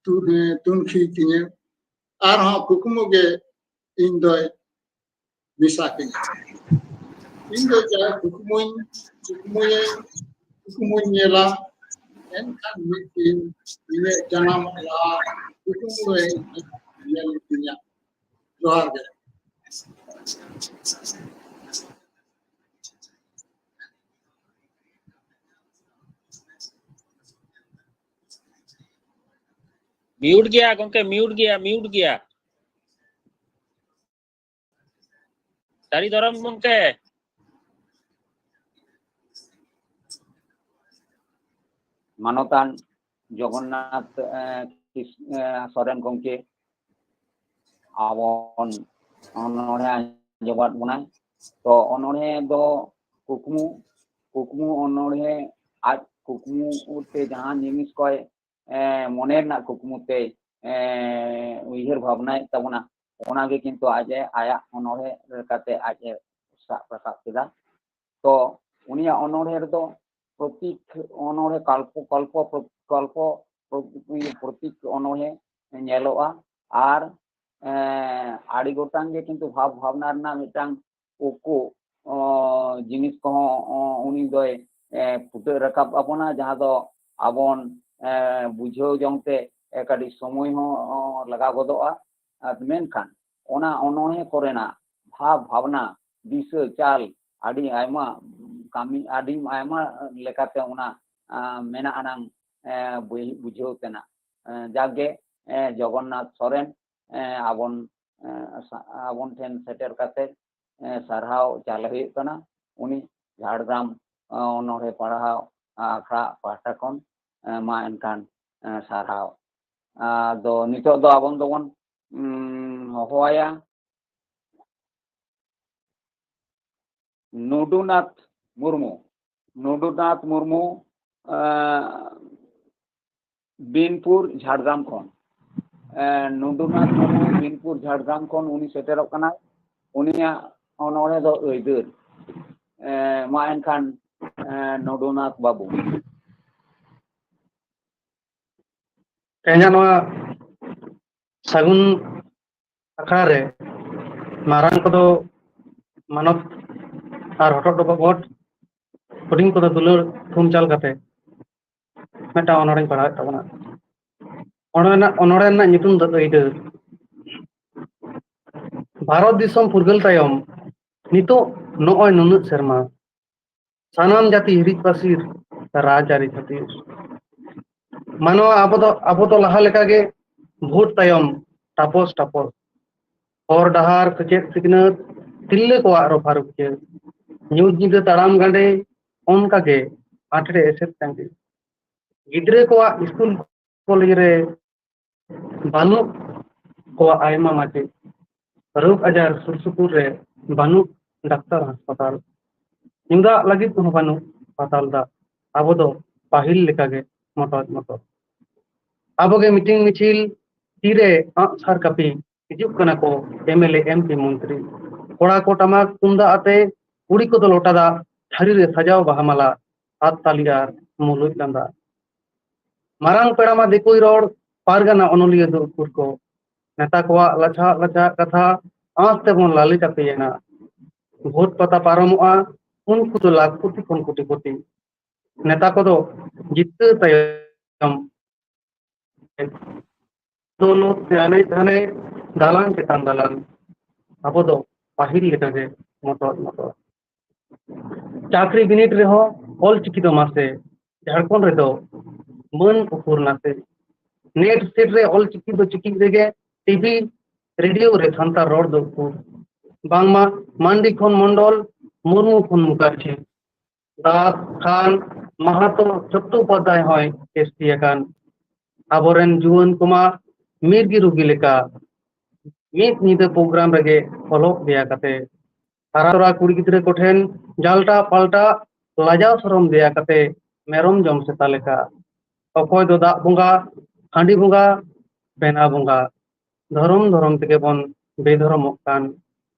ᱛᱩ- ᱮ, ᱛᱩᱱᱠᱷᱤ ᱛᱤᱧᱟᱹ᱾ ᱟᱨᱦᱚᱸ ᱠᱩᱠᱢᱩ ᱜᱮ ᱤᱧ ᱫᱚᱭ ᱢᱮᱥᱟ ᱠᱟᱹᱧᱟ᱾ ᱤᱧ ᱫᱚ ᱡᱟ ᱠᱩᱠᱢᱩᱧ ᱠᱩᱠᱢᱩᱭᱟᱹᱧ ᱠᱩᱠᱢᱩᱧ ᱧᱮᱞᱟ, ᱮᱱᱠᱷᱟᱱ ᱢᱤᱫ ᱫᱤᱱ ᱤᱧᱟᱹᱜ ᱡᱟᱱᱟᱢ ᱚᱲᱟᱜ ᱠᱩᱠᱢᱩ ᱨᱮ ᱧᱮᱞ ᱛᱤᱧᱟ᱾ ᱡᱚᱦᱟᱨ ᱜᱮ᱾ ᱢᱤᱭᱩᱴ ᱜᱮᱭᱟ ᱜᱚᱝᱠᱮ, ᱢᱤᱭᱩᱴ ᱜᱮᱭᱟ, ᱢᱤᱭᱩᱴ ᱜᱮᱭᱟ᱾ ᱥᱟᱹᱨᱤ ᱫᱷᱚᱨᱚᱢ ᱜᱚᱝᱠᱮ᱾ ᱢᱟᱱᱚᱛᱟᱱ ᱡᱚᱜᱚᱱᱱᱟᱛᱷ ᱮ, ᱠᱤᱥ- ᱮ, ᱥᱚᱨᱮᱱ ᱜᱚᱢᱠᱮ ᱟᱵᱚᱱ ᱚᱱᱚᱬᱦᱮ ᱟᱸᱡᱚᱢᱟᱫ ᱵᱚᱱᱟᱭ᱾ ᱛᱚ ᱚᱱᱚᱬᱦᱮ ᱫᱚ ᱠᱩᱠᱢᱩ ᱠᱩᱠᱢᱩ ᱚᱱᱚᱬᱦᱮ ᱟᱡ ᱠᱩᱠᱢᱩ ᱛᱮ ᱡᱟᱦᱟᱸ ᱡᱤᱱᱤᱥ ᱠᱚᱭ ᱮ, ᱢᱚᱱᱮ ᱨᱮᱱᱟᱜ ᱠᱩᱠᱢᱩ ᱛᱮ ᱮ, ᱩᱭᱦᱟᱹᱨ ᱵᱷᱟᱵᱽᱱᱟᱭᱮᱫ ᱛᱟᱵᱚᱱᱟ, ᱚᱱᱟᱜᱮ ᱠᱤᱱᱛᱩ ᱟᱡ ᱮ ᱟᱭᱟᱜ ᱚᱱᱚᱬᱦᱮ ᱞᱮᱠᱟᱛᱮ ᱟᱡ ᱮ ᱥᱟᱵ ᱨᱟᱠᱟᱵ ᱠᱮᱫᱟ᱾ ᱛᱚ ᱩᱱᱤᱭᱟᱜ ᱚᱱᱚᱬᱦᱮ ᱨᱮᱫᱚ ᱯᱨᱚᱛᱤᱠ ᱚᱱᱚᱬᱦᱮ ᱠᱚᱞᱯᱚ ᱠᱚᱞᱯᱚ ᱠᱚᱞᱯᱚ ᱯᱨᱚᱛᱤᱠ ᱚᱱᱚᱬᱦᱮ ᱧᱮᱞᱚᱜᱼᱟ᱾ ᱟᱨ ᱮ, ᱟᱹᱰᱤ ᱜᱚᱴᱟᱝ ᱜᱮ ᱠᱤᱱᱛᱩ ᱵᱷᱟᱵᱽ ᱵᱷᱟᱵᱽᱱᱟ ᱨᱮᱱᱟᱜ ᱢᱤᱫᱴᱟᱝ ᱩᱠᱩ ᱚ, ᱡᱤᱱᱤᱥ ᱠᱚᱦᱚᱸ ᱚ, ᱩᱱᱤ ᱫᱚᱭ ᱮ, ᱯᱷᱩᱴᱟᱹᱣ ᱨᱟᱠᱟᱵ ᱟᱵᱚᱱᱟ, ᱡᱟᱦᱟᱸ ᱫᱚ ᱟᱵᱚᱱ ᱮ, ᱵᱩᱡᱷᱟᱹᱣ ᱡᱚᱝ ᱛᱮ ᱮ, ᱠᱟᱹᱴᱤᱡ ᱥᱚᱢᱚᱭ ᱦᱚᱸ ᱚ, ᱞᱟᱜᱟᱣ ᱜᱚᱫᱚᱜᱼᱟ᱾ ᱟᱨ ᱢᱮᱱᱠᱷᱟᱱ ᱚᱱᱟ ᱚᱱᱚᱬᱦᱮ ᱠᱚᱨᱮᱱᱟᱜ ᱵᱷᱟᱵᱽ ᱵᱷᱟᱵᱽᱱᱟ, ᱫᱤᱥᱟᱹ ᱪᱟᱞ, ᱟᱹᱰᱤ ᱟᱭᱢᱟ ᱠᱟᱹᱢᱤ, ᱟᱹᱰᱤ ᱟᱭᱢᱟ ᱞᱮᱠᱟᱛᱮ ᱚᱱᱟ, ᱟᱸ, ᱢᱮᱱᱟᱜ ᱟᱱᱟᱝ, ᱮᱸ, ᱵᱩᱡ-, ᱵᱩᱡᱷᱟᱹᱣ ᱛᱮᱱᱟᱜ᱾ ᱮᱸ, ᱡᱟᱜᱮ, ᱮᱸ, ᱡᱚᱜᱚᱱᱱᱟᱛᱷ ᱥᱚᱨᱮᱱ, ᱮᱸ, ᱟᱵᱚᱱ, ᱮᱸ, ᱥᱟ-, ᱟᱵᱚᱱ ᱴᱷᱮᱱ ᱥᱮᱴᱮᱨ ᱠᱟᱛᱮ, ᱮᱸ, ᱥᱟᱨᱦᱟᱣ ᱪᱟᱞ ᱦᱩᱭᱩᱜ ᱠᱟᱱᱟ᱾ ᱩᱱᱤ ᱡᱷᱟᱲᱜᱨᱟᱢ, ᱮᱸ, ᱚᱱᱚᱬᱦᱮ ᱯᱟᱲᱦᱟᱣ ᱟᱠᱷᱲᱟ ᱯᱟᱦᱴᱟ ᱠᱷᱚᱱ, ᱮᱸ, ᱢᱟ ᱮᱱᱠᱷᱟᱱ, ᱮᱸ, ᱥᱟᱨᱦᱟᱣ᱾ ᱟᱫᱚ ᱱᱤᱛᱚᱜ ᱫᱚ ᱟᱵᱚᱱ ᱫᱚᱵᱚᱱ, ᱩᱸ, ᱦᱚᱦᱚᱣᱟᱭᱟ ᱱᱩᱰᱩᱱᱟᱛᱷ ᱢᱩᱨᱢᱩ᱾ ᱱᱩᱰᱩᱱᱟᱛᱷ ᱢᱩᱨᱢᱩ, ᱮᱸ, ᱵᱤᱱᱯᱩᱨ ᱡᱷᱟᱲᱜᱨᱟᱢ ᱠᱷᱚᱱ᱾ ᱮᱸ, ᱱᱩᱰᱩᱱᱟᱛᱷ ᱢᱩᱨᱢᱩ ᱵᱤᱱᱯᱩᱨ ᱡᱷᱟᱲᱜᱨᱟᱢ ᱠᱷᱚᱱ ᱩᱱᱤ ᱥᱮᱴᱮᱨᱚᱜ ᱠᱟᱱᱟᱭ᱾ ᱩᱱᱤᱭᱟᱜ ᱚᱱᱚᱬᱦᱮ ᱫᱚ ᱟᱹᱭᱫᱟᱹᱨ᱾ ᱮᱸ, ᱢᱟ ᱮᱱᱠᱷᱟᱱ, ᱮᱸ, ᱱᱩᱰᱩᱱᱟᱛᱷ ᱵᱟᱹᱵᱩ᱾ ᱛᱮᱦᱮᱧᱟᱜ ᱱᱚᱣᱟ ᱥᱟᱹᱜᱩᱱ ᱟᱠᱷᱲᱟ ᱨᱮ ᱢᱟᱨᱟᱝ ᱠᱚᱫᱚ ᱢᱟᱱᱚᱛ ᱟᱨ ᱦᱚᱴᱚᱜ ᱰᱚᱵᱚᱜ ᱜᱚᱰ, ᱦᱩᱰᱤᱧ ᱠᱚᱫᱚ ᱫᱩᱞᱟᱹᱲ ᱛᱷᱩᱢ ᱪᱟᱞ ᱠᱟᱛᱮ ᱢᱤᱫᱴᱟᱝ ᱚᱱᱚᱬᱦᱮᱧ ᱯᱟᱲᱦᱟᱣᱮᱫ ᱛᱟᱵᱚᱱᱟ᱾ ᱚᱱᱚᱬᱦᱮ ᱨᱮᱱᱟᱜ, ᱚᱱᱚᱬᱦᱮ ᱨᱮᱱᱟᱜ ᱧᱩᱛᱩᱢ ᱫᱚ ᱟᱹᱭᱫᱟᱹᱨ᱾ ᱵᱷᱟᱨᱚᱛ ᱫᱤᱥᱚᱢ ᱯᱷᱩᱨᱜᱟᱹᱞ ᱛᱟᱭᱚᱢ ᱱᱤᱛᱚᱜ ᱱᱚᱜᱼᱚᱭ ᱱᱩᱱᱟᱹᱜ ᱥᱮᱨᱢᱟ, ᱥᱟᱱᱟᱢ ᱡᱟᱹᱛᱤ ᱦᱤᱨᱤᱡ ᱯᱟᱹᱥᱤᱨ ᱨᱟᱡᱽᱟᱹᱨᱤ ᱠᱷᱟᱹᱛᱤᱨ᱾ ᱢᱟᱱᱣᱟ ᱟᱵᱚ ᱫᱚ, ᱟᱵᱚ ᱫᱚ ᱞᱟᱦᱟ ᱞᱮᱠᱟᱜᱮ ᱵᱷᱳᱴ ᱛᱟᱭᱚᱢ ᱴᱟᱯᱚᱥ ᱴᱟᱯᱚᱥ᱾ ᱦᱚᱨ ᱰᱟᱦᱟᱨ, ᱥᱮᱪᱮᱫ, ᱥᱤᱠᱷᱱᱟᱹᱛ, ᱛᱤᱨᱞᱟᱹ ᱠᱚᱣᱟᱜ ᱨᱚᱯᱷᱟ ᱨᱩᱠᱷᱤᱭᱟᱹ, ᱧᱩᱛ ᱧᱤᱫᱟᱹ ᱛᱟᱲᱟᱢ ᱜᱟᱸᱰᱮ, ᱚᱱᱠᱟᱜᱮ ᱟᱸᱴᱨᱮ ᱮᱥᱮᱫ ᱛᱟᱸᱜᱤ᱾ ᱜᱤᱫᱽᱨᱟᱹ ᱠᱚᱣᱟᱜ ᱥᱠᱩᱞ ᱠᱚᱞᱮᱡᱽ ᱨᱮ ᱵᱟᱹᱱᱩᱜ ᱠᱚᱣᱟ ᱟᱭᱢᱟ ᱢᱟᱪᱮᱫ, ᱨᱳᱜᱽ ᱟᱡᱟᱨ ᱥᱩᱨ ᱥᱩᱯᱩᱨ ᱨᱮ ᱵᱟᱹᱱᱩᱜ ᱰᱟᱠᱛᱟᱨ ᱦᱟᱥᱯᱟᱛᱟᱞ, ᱧᱩ ᱫᱟᱜ ᱞᱟᱹᱜᱤᱫ ᱠᱚᱦᱚᱸ ᱵᱟᱹᱱᱩᱜ ᱯᱟᱛᱟᱞ ᱫᱟᱜ᱾ ᱟᱵᱚ ᱫᱚ ᱯᱟᱹᱦᱤᱞ ᱞᱮᱠᱟᱜᱮ ᱢᱚᱴᱚᱡ ᱢᱚᱴᱚᱡ᱾ ᱟᱵᱚᱜᱮ ᱢᱤᱴᱤᱝ ᱢᱤᱪᱷᱤᱞ, ᱛᱤᱨᱮ ᱟᱸᱜ ᱥᱟᱨ ᱠᱟᱹᱯᱤ, ᱦᱤᱡᱩᱜ ᱠᱟᱱᱟ ᱠᱚ M L A, M P, ᱢᱚᱱᱛᱨᱤ᱾ ᱠᱚᱲᱟ ᱠᱚ ᱴᱟᱢᱟᱠ ᱛᱩᱢᱫᱟᱜ ᱟᱛᱮ, ᱠᱩᱲᱤ ᱠᱚᱫᱚ ᱞᱚᱴᱟ ᱫᱟᱜ, ᱛᱷᱟᱹᱨᱤ ᱨᱮ ᱥᱟᱡᱟᱣ ᱵᱟᱦᱟ ᱢᱟᱞᱟ, ᱟᱫ ᱛᱟᱞᱤ ᱟᱨ ᱢᱩᱞᱩᱡ ᱞᱟᱸᱫᱟ᱾ ᱢᱟᱨᱟᱝ ᱯᱮᱲᱟ ᱢᱟ ᱫᱤᱠᱩᱭ ᱨᱚᱲ, ᱯᱟᱨᱜᱟᱱᱟ ᱚᱱᱚᱞᱤᱭᱟᱹ ᱫᱚ ᱩᱠᱩᱨ ᱠᱚ? ᱱᱮᱛᱟ ᱠᱚᱣᱟᱜ ᱞᱟᱪᱷᱟᱜ ᱞᱟᱪᱷᱟᱜ ᱠᱟᱛᱷᱟ ᱟᱸᱥ ᱛᱮᱵᱚᱱ ᱞᱟᱞᱮ ᱪᱟᱯᱮᱭᱮᱱᱟ᱾ ᱵᱷᱳᱴ ᱯᱟᱛᱟ ᱯᱟᱨᱚᱢᱚᱜᱼᱟ, ᱩᱱᱠᱩ ᱫᱚ ᱞᱟᱠᱷ ᱠᱳᱴᱤ ᱠᱷᱚᱱ ᱠᱳᱴᱤ ᱠᱳᱴᱤ᱾ ᱱᱮᱛᱟ ᱠᱚᱫᱚ ᱡᱤᱛᱠᱟᱹᱨ ᱛᱟᱭᱚᱢ ᱫᱚ ᱱᱚᱛᱮ ᱦᱟᱱᱮ ᱦᱟᱱᱮ ᱫᱟᱞᱟᱱ ᱪᱮᱛᱟᱱ ᱫᱟᱞᱟᱱ᱾ ᱟᱵᱚ ᱫᱚ ᱯᱟᱹᱦᱤᱞ ᱞᱮᱠᱟᱜᱮ ᱢᱚᱴᱚᱨ ᱢᱚᱴᱚᱨ᱾ ᱪᱟᱹᱠᱨᱤ ᱵᱤᱱᱤᱰ ᱨᱮᱦᱚᱸ ᱚᱞᱪᱤᱠᱤ ᱫᱚ ᱢᱟᱥᱮ ᱡᱷᱟᱲᱠᱷᱚᱸᱰ ᱨᱮᱫᱚ ᱢᱟᱹᱱ ᱩᱠᱩᱨ ᱱᱟᱥᱮ᱾ ᱱᱮᱴ ᱥᱮᱴ ᱨᱮ ᱚᱞᱪᱤᱠᱤ ᱫᱚ ᱪᱤᱠᱤᱡ ᱨᱮᱜᱮ, ᱴᱤᱵᱷᱤ ᱨᱮᱰᱤᱭᱳ ᱨᱮ ᱥᱟᱱᱛᱟᱲ ᱨᱚᱲ ᱫᱚ ᱩᱠᱩᱨ᱾ ᱵᱟᱝᱢᱟ ᱢᱟᱱᱰᱤ ᱠᱷᱚᱱ ᱢᱚᱱᱰᱚᱞ, ᱢᱩᱨᱢᱩ ᱠᱷᱚᱱ ᱢᱩᱠᱟᱨᱡᱤ, ᱫᱟᱥ ᱠᱷᱟᱱ ᱢᱟᱦᱟᱛᱚ ᱥᱚᱛᱛᱚ ᱩᱯᱟᱫᱷᱭᱟᱭ ᱦᱚᱸᱭ ᱮᱥ ᱴᱤ ᱟᱠᱟᱱ᱾ ᱟᱵᱚᱨᱮᱱ ᱡᱩᱣᱟᱹᱱ ᱠᱚᱢᱟ ᱢᱤᱨᱜᱤ ᱨᱩᱜᱤ ᱞᱮᱠᱟ ᱢᱤᱫ ᱧᱤᱫᱟᱹ ᱯᱨᱳᱜᱨᱟᱢ ᱨᱮᱜᱮ ᱚᱞᱚᱜ ᱫᱮᱭᱟ ᱠᱟᱛᱮ ᱦᱟᱨᱟ ᱛᱚᱨᱟ ᱠᱩᱲᱤ ᱜᱤᱫᱽᱨᱟᱹ ᱠᱚᱴᱷᱮᱱ ᱡᱟᱞᱴᱟ ᱯᱟᱞᱴᱟ ᱞᱟᱡᱟᱣ ᱥᱚᱨᱚᱢ ᱫᱮᱭᱟ ᱠᱟᱛᱮ ᱢᱮᱨᱚᱢ ᱡᱚᱢ ᱥᱮᱛᱟ ᱞᱮᱠᱟ᱾ ᱚᱠᱚᱭ ᱫᱚ ᱫᱟᱜ ᱵᱚᱸᱜᱟ, ᱦᱟᱺᱰᱤ ᱵᱚᱸᱜᱟ, ᱵᱮᱱᱟᱣ ᱵᱚᱸᱜᱟ, ᱫᱷᱚᱨᱚᱢ ᱫᱷᱚᱨᱚᱢ ᱛᱮᱜᱮ ᱵᱚᱱ ᱵᱮᱫᱷᱚᱨᱚᱢᱚᱜ ᱠᱟᱱ᱾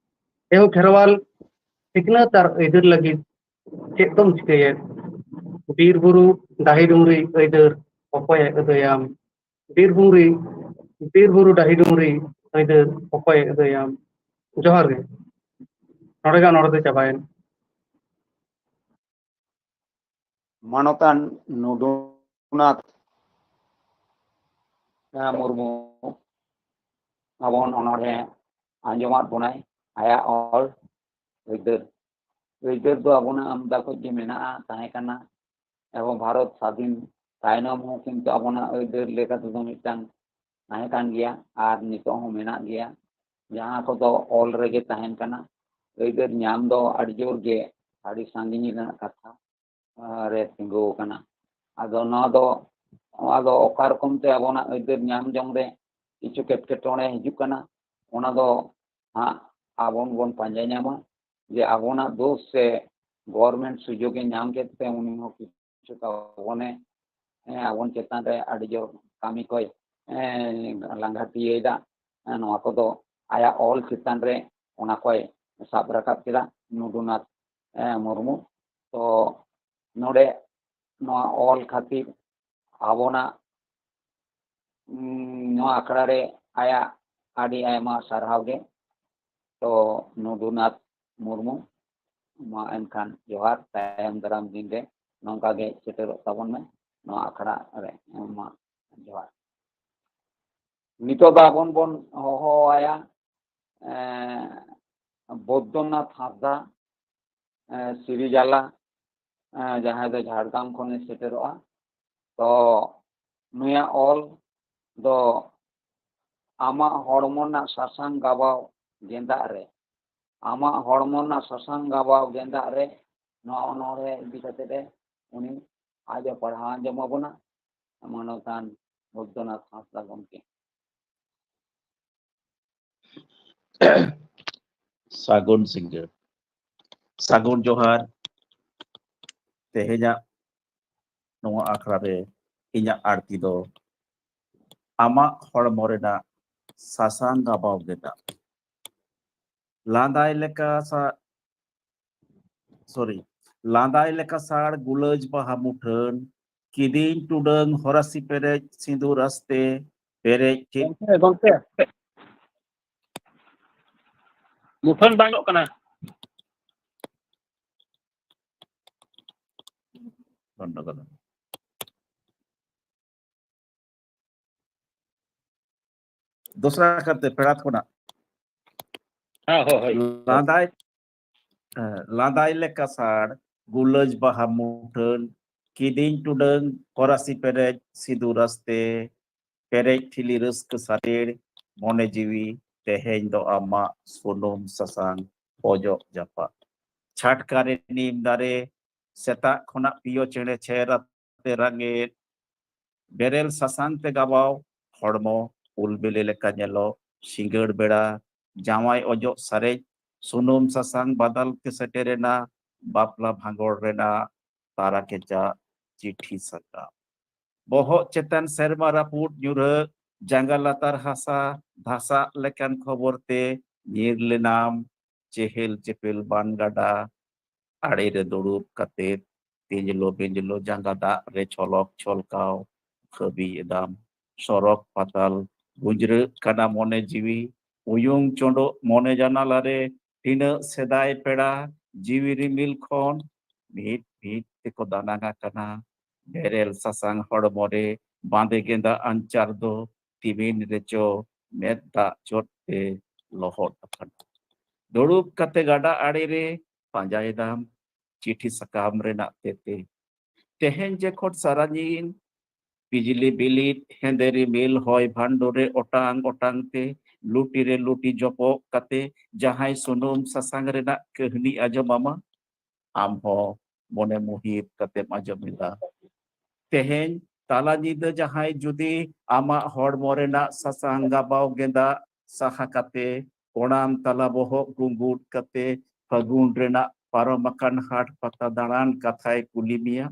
ᱮᱦᱳ ᱠᱷᱮᱨᱣᱟᱞ, ᱥᱤᱠᱷᱱᱟᱹᱛ ᱟᱨ ᱟᱹᱭᱫᱟᱹᱨ ᱞᱟᱹᱜᱤᱫ ᱪᱮᱫ ᱫᱚᱢ ᱪᱤᱠᱟᱹᱭᱮᱫ? ᱵᱤᱨ ᱵᱩᱨᱩ ᱰᱟᱹᱦᱤ ᱰᱩᱝᱨᱤ ᱟᱹᱭᱫᱟᱹᱨ ᱚᱠᱚᱭᱮ ᱟᱹᱫᱟᱹᱭᱟᱢ? ᱵᱤᱨ ᱵᱩᱨᱩ, ᱵᱤᱨ ᱵᱩᱨᱩ ᱰᱟᱹᱦᱤ ᱰᱩᱝᱨᱤ ᱟᱹᱭᱫᱟᱹᱨ ᱚᱠᱚᱭᱮ ᱟᱹᱫᱟᱹᱭᱟᱢ? ᱡᱚᱦᱟᱨ ᱜᱮ᱾ ᱱᱚᱰᱮ ᱜᱮ ᱱᱚᱰᱮ ᱫᱚ ᱪᱟᱵᱟᱭᱮᱱ᱾ ᱢᱟᱱᱚᱛᱟᱱ ᱱᱩᱰᱩᱱᱟᱛᱷ ᱢᱩᱨᱢᱩ ᱟᱵᱚᱱ ᱚᱱᱚᱬᱦᱮ ᱟᱸᱡᱚᱢᱟᱫ ᱵᱚᱱᱟᱭ᱾ ᱟᱭᱟᱜ ᱚᱞ ᱟᱹᱭᱫᱟᱹᱨ, ᱟᱹᱭᱫᱟᱹᱨ ᱫᱚ ᱟᱵᱚᱱᱟᱜ ᱟᱢᱫᱟ ᱠᱷᱚᱡ ᱜᱮ ᱢᱮᱱᱟᱜᱼᱟ, ᱛᱟᱦᱮᱸ ᱠᱟᱱᱟ᱾ ᱮᱵᱚᱝ ᱵᱷᱟᱨᱚᱛ ᱥᱟᱫᱷᱤᱱ ᱛᱟᱭᱱᱚᱢ ᱦᱚᱸ ᱠᱤᱱᱛᱩ ᱟᱵᱚᱱᱟᱜ ᱟᱹᱭᱫᱟᱹᱨ ᱞᱮᱠᱟ ᱛᱮᱫᱚ ᱢᱤᱫᱴᱟᱝ ᱛᱟᱦᱮᱸ ᱠᱟᱱ ᱜᱮᱭᱟ ᱟᱨ ᱱᱤᱛᱚᱜ ᱦᱚᱸ ᱢᱮᱱᱟᱜ ᱜᱮᱭᱟ, ᱡᱟᱦᱟᱸ ᱠᱚᱫᱚ ᱚᱞ ᱨᱮᱜᱮ ᱛᱟᱦᱮᱱ ᱠᱟᱱᱟ᱾ ᱟᱹᱭᱫᱟᱹᱨ ᱧᱟᱢ ᱫᱚ ᱟᱹᱰᱤ ᱡᱳᱨ ᱜᱮ ᱟᱹᱰᱤ ᱥᱟᱺᱜᱤᱧ ᱨᱮᱱᱟᱜ ᱠᱟᱛᱷᱟ, ᱟᱸ, ᱨᱮ ᱛᱤᱸᱜᱩ ᱟᱠᱟᱱᱟ᱾ ᱟᱫᱚ ᱱᱚᱣᱟ ᱫᱚ, ᱱᱚᱣᱟ ᱫᱚ ᱚᱠᱟ ᱨᱚᱠᱚᱢ ᱛᱮ ᱟᱵᱚᱱᱟᱜ ᱟᱹᱭᱫᱟᱹᱨ ᱧᱟᱢ ᱡᱚᱝ ᱨᱮ ᱠᱤᱪᱷᱩ ᱮᱴᱠᱮᱴᱚᱬᱮ ᱦᱤᱡᱩᱜ ᱠᱟᱱᱟ, ᱚᱱᱟ ᱫᱚ ᱦᱟᱸᱜ ᱟᱵᱚᱱ ᱵᱚᱱ ᱯᱟᱸᱡᱟ ᱧᱟᱢᱟ ᱡᱮ ᱟᱵᱚᱱᱟᱜ ᱫᱳᱥ ᱥᱮ ᱜᱚᱵᱷᱚᱨᱱᱢᱮᱱᱴ ᱥᱩᱡᱳᱜᱽ ᱮ ᱧᱟᱢ ᱠᱮᱫ ᱛᱮ ᱩᱱᱤ ᱦᱚᱸ ᱠᱤᱪᱷᱩ ᱛᱟᱵᱚᱱᱮ, ᱦᱮᱸ, ᱟᱵᱚᱱ ᱪᱮᱛᱟᱱ ᱨᱮ ᱟᱹᱰᱤ ᱡᱳᱨ ᱠᱟᱹᱢᱤ ᱠᱚᱭ, ᱦᱮᱸ, ᱞᱟᱸᱜᱷᱟ ᱛᱤᱭᱟᱹᱭᱮᱫᱟ᱾ ᱦᱮᱸ, ᱱᱚᱣᱟ ᱠᱚᱫᱚ ᱟᱭᱟᱜ ᱚᱞ ᱪᱮᱛᱟᱱ ᱨᱮ ᱚᱱᱟ ᱠᱚᱭ ᱥᱟᱵ ᱨᱟᱠᱟᱵ ᱠᱮᱫᱟ ᱱᱩᱰᱩᱱᱟᱛᱷ, ᱦᱮᱸ, ᱢᱩᱨᱢᱩ᱾ ᱛᱚ ᱱᱚᱰᱮ ᱱᱚᱣᱟ ᱚᱞ ᱠᱷᱟᱹᱛᱤᱨ ᱟᱵᱚᱱᱟᱜ, ᱩᱸ, ᱱᱚᱣᱟ ᱟᱠᱷᱲᱟ ᱨᱮ ᱟᱭᱟᱜ ᱟᱹᱰᱤ ᱟᱭᱢᱟ ᱥᱟᱨᱦᱟᱣ ᱜᱮ᱾ ᱛᱚ ᱱᱩᱰᱩᱱᱟᱛᱷ ᱢᱩᱨᱢᱩ, ᱢᱟ ᱮᱱᱠᱷᱟᱱ ᱡᱚᱦᱟᱨ, ᱛᱟᱭᱚᱢ ᱫᱟᱨᱟᱢ ᱫᱤᱱ ᱨᱮ ᱱᱚᱝᱠᱟ ᱜᱮ ᱥᱮᱴᱮᱨᱚᱜ ᱛᱟᱵᱚᱱ ᱢᱮ ᱱᱚᱣᱟ ᱟᱠᱷᱲᱟ ᱨᱮ᱾ ᱢᱟ ᱡᱚᱦᱟᱨ᱾ ᱱᱤᱛᱚᱜ ᱫᱚ ᱟᱵᱚᱱ ᱵᱚᱱ ᱦᱚᱦᱚᱣᱟᱭᱟ, ᱮᱸ, ᱵᱳᱫᱽᱫᱚᱱᱟᱛᱷ ᱦᱟᱸᱥᱫᱟ᱾ ᱥᱤᱨᱤᱡᱟᱞᱟ, ᱡᱟᱦᱟᱸᱭ ᱫᱚ ᱡᱷᱟᱲᱜᱨᱟᱢ ᱠᱷᱚᱱᱮ ᱥᱮᱴᱮᱨᱚᱜᱼᱟ᱾ ᱛᱚ ᱱᱩᱭᱟᱜ ᱚᱞ ᱫᱚ ᱟᱢᱟᱜ ᱦᱚᱲᱢᱚ ᱨᱮᱱᱟᱜ ᱥᱟᱥᱟᱝ ᱜᱟᱵᱟᱣ ᱜᱮᱸᱫᱟᱜ ᱨᱮ, ᱟᱢᱟᱜ ᱦᱚᱲᱢᱚ ᱨᱮᱱᱟᱜ ᱥᱟᱥᱟᱝ ᱜᱟᱵᱟᱣ ᱜᱮᱸᱫᱟᱜ ᱨᱮ, ᱱᱚᱣᱟ ᱚᱱᱚᱬᱦᱮ ᱤᱫᱤ ᱠᱟᱛᱮ ᱮ ᱩᱱᱤ ᱟᱡ ᱮ ᱯᱟᱲᱦᱟᱣ ᱟᱸᱡᱚᱢ ᱟᱵᱚᱱᱟ ᱢᱟᱱᱚᱛᱟᱱ ᱵᱳᱫᱽᱫᱚᱱᱟᱛᱷ ᱦᱟᱸᱥᱫᱟ ᱜᱚᱢᱠᱮ᱾ ᱥᱟᱹᱜᱩᱱ ᱥᱤᱸᱜᱟᱹᱲ, ᱥᱟᱹᱜᱩᱱ ᱡᱚᱦᱟᱨ᱾ ᱛᱮᱦᱮᱧᱟᱜ ᱱᱚᱣᱟ ᱟᱠᱷᱲᱟ ᱨᱮ ᱤᱧᱟᱹᱜ ᱟᱹᱲᱛᱤ ᱫᱚ ᱟᱢᱟᱜ ᱦᱚᱲᱢᱚ ᱨᱮᱱᱟᱜ ᱥᱟᱥᱟᱝ ᱜᱟᱵᱟᱣ ᱜᱮᱸᱫᱟᱜ᱾ ᱞᱟᱸᱫᱟᱭ ᱞᱮᱠᱟ ᱥᱟ ᱥᱚᱨᱤ ᱞᱟᱸᱫᱟᱭ ᱞᱮᱠᱟ ᱥᱟᱲ ᱜᱩᱞᱟᱹᱡ ᱵᱟᱦᱟ ᱢᱩᱴᱷᱟᱹᱱ, ᱠᱤᱫᱤᱧ ᱴᱩᱰᱟᱹᱝ ᱦᱚᱨᱟᱥᱤ ᱯᱮᱨᱮᱡ ᱥᱤᱸᱫᱩᱨ ᱟᱥᱛᱮ ᱯᱮᱨᱮᱡ ᱴᱷᱤᱠ᱾ ᱜᱚᱢᱠᱮ, ᱜᱚᱢᱠᱮ, ᱢᱩᱴᱷᱟᱹᱱ ᱵᱟᱝ ᱧᱮᱞᱚᱜ ᱠᱟᱱᱟ᱾ ᱵᱚᱱᱫᱚ ᱠᱟᱫᱟ᱾ ᱫᱚᱥᱨᱟ ᱠᱟᱛᱮ ᱯᱮᱲᱟ ᱠᱷᱚᱱᱟᱜ ᱦᱮᱸ, ᱦᱳᱭ, ᱦᱳᱭ᱾ ᱞᱟᱸᱫᱟᱭ ᱦᱮᱸ, ᱞᱟᱸᱫᱟᱭ ᱞᱮᱠᱟ ᱥᱟᱲ ᱜᱩᱞᱟᱹᱡ ᱵᱟᱦᱟ ᱢᱩᱴᱷᱟᱹᱱ, ᱠᱤᱫᱤᱧ ᱴᱩᱰᱟᱹᱝ ᱦᱚᱨᱟᱥᱤ ᱯᱮᱨᱮᱡ ᱥᱤᱸᱫᱩᱨ ᱟᱥᱛᱮ ᱯᱮᱨᱮᱡ ᱴᱷᱤᱞᱤ ᱨᱟᱹᱥᱠᱟᱹ ᱥᱟᱨᱮᱲ ᱢᱚᱱᱮ ᱡᱤᱣᱤ ᱛᱮᱦᱮᱧ ᱫᱚ ᱟᱢᱟᱜ ᱥᱩᱱᱩᱢ ᱥᱟᱥᱟᱝ ᱚᱡᱚᱜ ᱡᱟᱯᱟᱜ᱾ ᱪᱷᱟᱴᱠᱟ ᱨᱮ ᱱᱤᱢ ᱫᱟᱨᱮ, ᱥᱮᱛᱟᱜ ᱠᱷᱚᱱᱟᱜ ᱯᱤᱭᱳ ᱪᱮᱬᱮ ᱪᱷᱮᱨ ᱟᱛᱮ ᱨᱟᱜᱮᱫ, ᱵᱮᱨᱮᱞ ᱥᱟᱥᱟᱝ ᱛᱮ ᱜᱟᱵᱟᱣ ᱦᱚᱲᱢᱚ ᱩᱞ ᱵᱤᱞᱤ ᱞᱮᱠᱟ ᱧᱮᱞᱚᱜ, ᱥᱤᱸᱜᱟᱹᱲ ᱵᱮᱲᱟ ᱡᱟᱶᱟᱭ ᱚᱡᱚᱜ ᱥᱟᱨᱮᱡ, ᱥᱩᱱᱩᱢ ᱥᱟᱥᱟᱝ ᱵᱟᱫᱟᱞ ᱛᱮ ᱥᱮᱴᱮᱨᱮᱱᱟ ᱵᱟᱯᱞᱟ ᱵᱷᱟᱸᱜᱚᱲ ᱨᱮᱱᱟᱜ ᱛᱟᱨᱟ ᱠᱮᱪᱟᱜ ᱪᱤᱴᱷᱤ ᱥᱟᱠᱟᱢ᱾ ᱵᱚᱦᱚᱜ ᱪᱮᱛᱟᱱ ᱥᱮᱨᱢᱟ ᱨᱟᱹᱯᱩᱫ ᱧᱩᱨᱦᱟᱹ, ᱡᱟᱸᱜᱟ ᱞᱟᱛᱟᱨ ᱦᱟᱥᱟ ᱫᱷᱟᱥᱟᱜ ᱞᱮᱠᱟᱱ ᱠᱷᱚᱵᱚᱨ ᱛᱮ ᱧᱤᱨ ᱞᱮᱱᱟᱢ ᱪᱮᱦᱮᱞ ᱪᱮᱯᱮᱞ ᱵᱟᱱ ᱜᱟᱰᱟ ᱟᱲᱮ ᱨᱮ ᱫᱩᱲᱩᱵ ᱠᱟᱛᱮ ᱛᱤᱧᱡᱽᱞᱚ ᱵᱤᱧᱡᱽᱞᱚ ᱡᱟᱸᱜᱟ ᱫᱟᱜ ᱨᱮ ᱪᱷᱚᱞᱚᱠ ᱪᱷᱚᱞᱠᱟᱣ ᱠᱷᱟᱹᱵᱤ ᱮᱫᱟᱢ᱾ ᱥᱚᱨᱚᱠ ᱯᱟᱛᱟᱞ ᱜᱩᱸᱡᱨᱟᱹᱜ ᱠᱟᱱᱟ ᱢᱚᱱᱮ ᱡᱤᱣᱤ, ᱩᱭᱩᱝ ᱪᱚᱸᱰᱚᱜ ᱢᱚᱱᱮ ᱡᱟᱱᱟᱞᱟ ᱨᱮ ᱛᱤᱱᱟᱹᱜ ᱥᱮᱫᱟᱭ ᱯᱮᱲᱟ ᱡᱤᱣᱤ ᱨᱤᱢᱤᱞ ᱠᱷᱚᱱ ᱢᱤᱫ ᱢᱤᱫ ᱛᱮᱠᱚ ᱫᱟᱱᱟᱝ ᱟᱠᱟᱱᱟ᱾ ᱵᱮᱨᱮᱞ ᱥᱟᱥᱟᱝ ᱦᱚᱲᱢᱚ ᱨᱮ ᱵᱟᱸᱫᱮ ᱜᱮᱸᱫᱟᱜ ᱟᱧᱪᱟᱨ ᱫᱚ ᱛᱤᱢᱤᱱ ᱨᱮᱪᱚ ᱢᱮᱫ ᱫᱟᱜ ᱪᱚᱴ ᱛᱮ ᱞᱚᱦᱚᱫ ᱟᱠᱟᱱᱟ᱾ ᱫᱩᱲᱩᱵ ᱠᱟᱛᱮ ᱜᱟᱰᱟ ᱟᱲᱮ ᱨᱮ ᱯᱟᱸᱡᱟᱭᱮᱫᱟᱢ ᱪᱤᱴᱷᱤ ᱥᱟᱠᱟᱢ ᱨᱮᱱᱟᱜ ᱛᱮᱛᱮ᱾ ᱛᱮᱦᱮᱧ ᱡᱚᱠᱷᱚᱱ ᱥᱟᱨᱟ ᱧᱤᱫᱟᱹ ᱵᱤᱡᱽᱞᱤ ᱵᱤᱞᱤᱫ ᱦᱮᱸᱫᱮ ᱨᱤᱢᱤᱞ ᱦᱚᱭ ᱵᱷᱟᱱᱰᱚ ᱨᱮ ᱚᱴᱟᱝ ᱚᱴᱟᱝ ᱛᱮ ᱞᱩᱴᱤ ᱨᱮ ᱞᱩᱴᱤ ᱡᱚᱯᱚᱜ ᱠᱟᱛᱮ ᱡᱟᱦᱟᱸᱭ ᱥᱩᱱᱩᱢ ᱥᱟᱥᱟᱝ ᱨᱮᱱᱟᱜ ᱠᱟᱹᱦᱱᱤ ᱟᱸᱡᱚᱢ ᱟᱢᱟ, ᱟᱢ ᱦᱚᱸ ᱢᱚᱱᱮ ᱢᱩᱦᱤᱛ ᱠᱟᱛᱮᱢ ᱟᱸᱡᱚᱢ ᱮᱫᱟ᱾ ᱛᱮᱦᱮᱧ ᱛᱟᱞᱟ ᱧᱤᱫᱟᱹ ᱡᱟᱦᱟᱸᱭ ᱡᱩᱫᱤ ᱟᱢᱟᱜ ᱦᱚᱲᱢᱚ ᱨᱮᱱᱟᱜ ᱥᱟᱥᱟᱝ ᱜᱟᱵᱟᱣ ᱜᱮᱸᱫᱟᱜ ᱥᱟᱦᱟ ᱠᱟᱛᱮ, ᱠᱚᱲᱟᱢ ᱛᱟᱞᱟ ᱵᱚᱦᱚᱜ ᱜᱩᱸᱜᱩᱫ ᱠᱟᱛᱮ, ᱯᱷᱟᱹᱜᱩᱱ ᱨᱮᱱᱟᱜ ᱯᱟᱨᱚᱢ ᱟᱠᱟᱱ ᱦᱟᱴ ᱯᱟᱛᱟ ᱫᱟᱬᱟᱱ ᱠᱟᱛᱷᱟᱭ ᱠᱩᱞᱤ ᱢᱮᱭᱟ,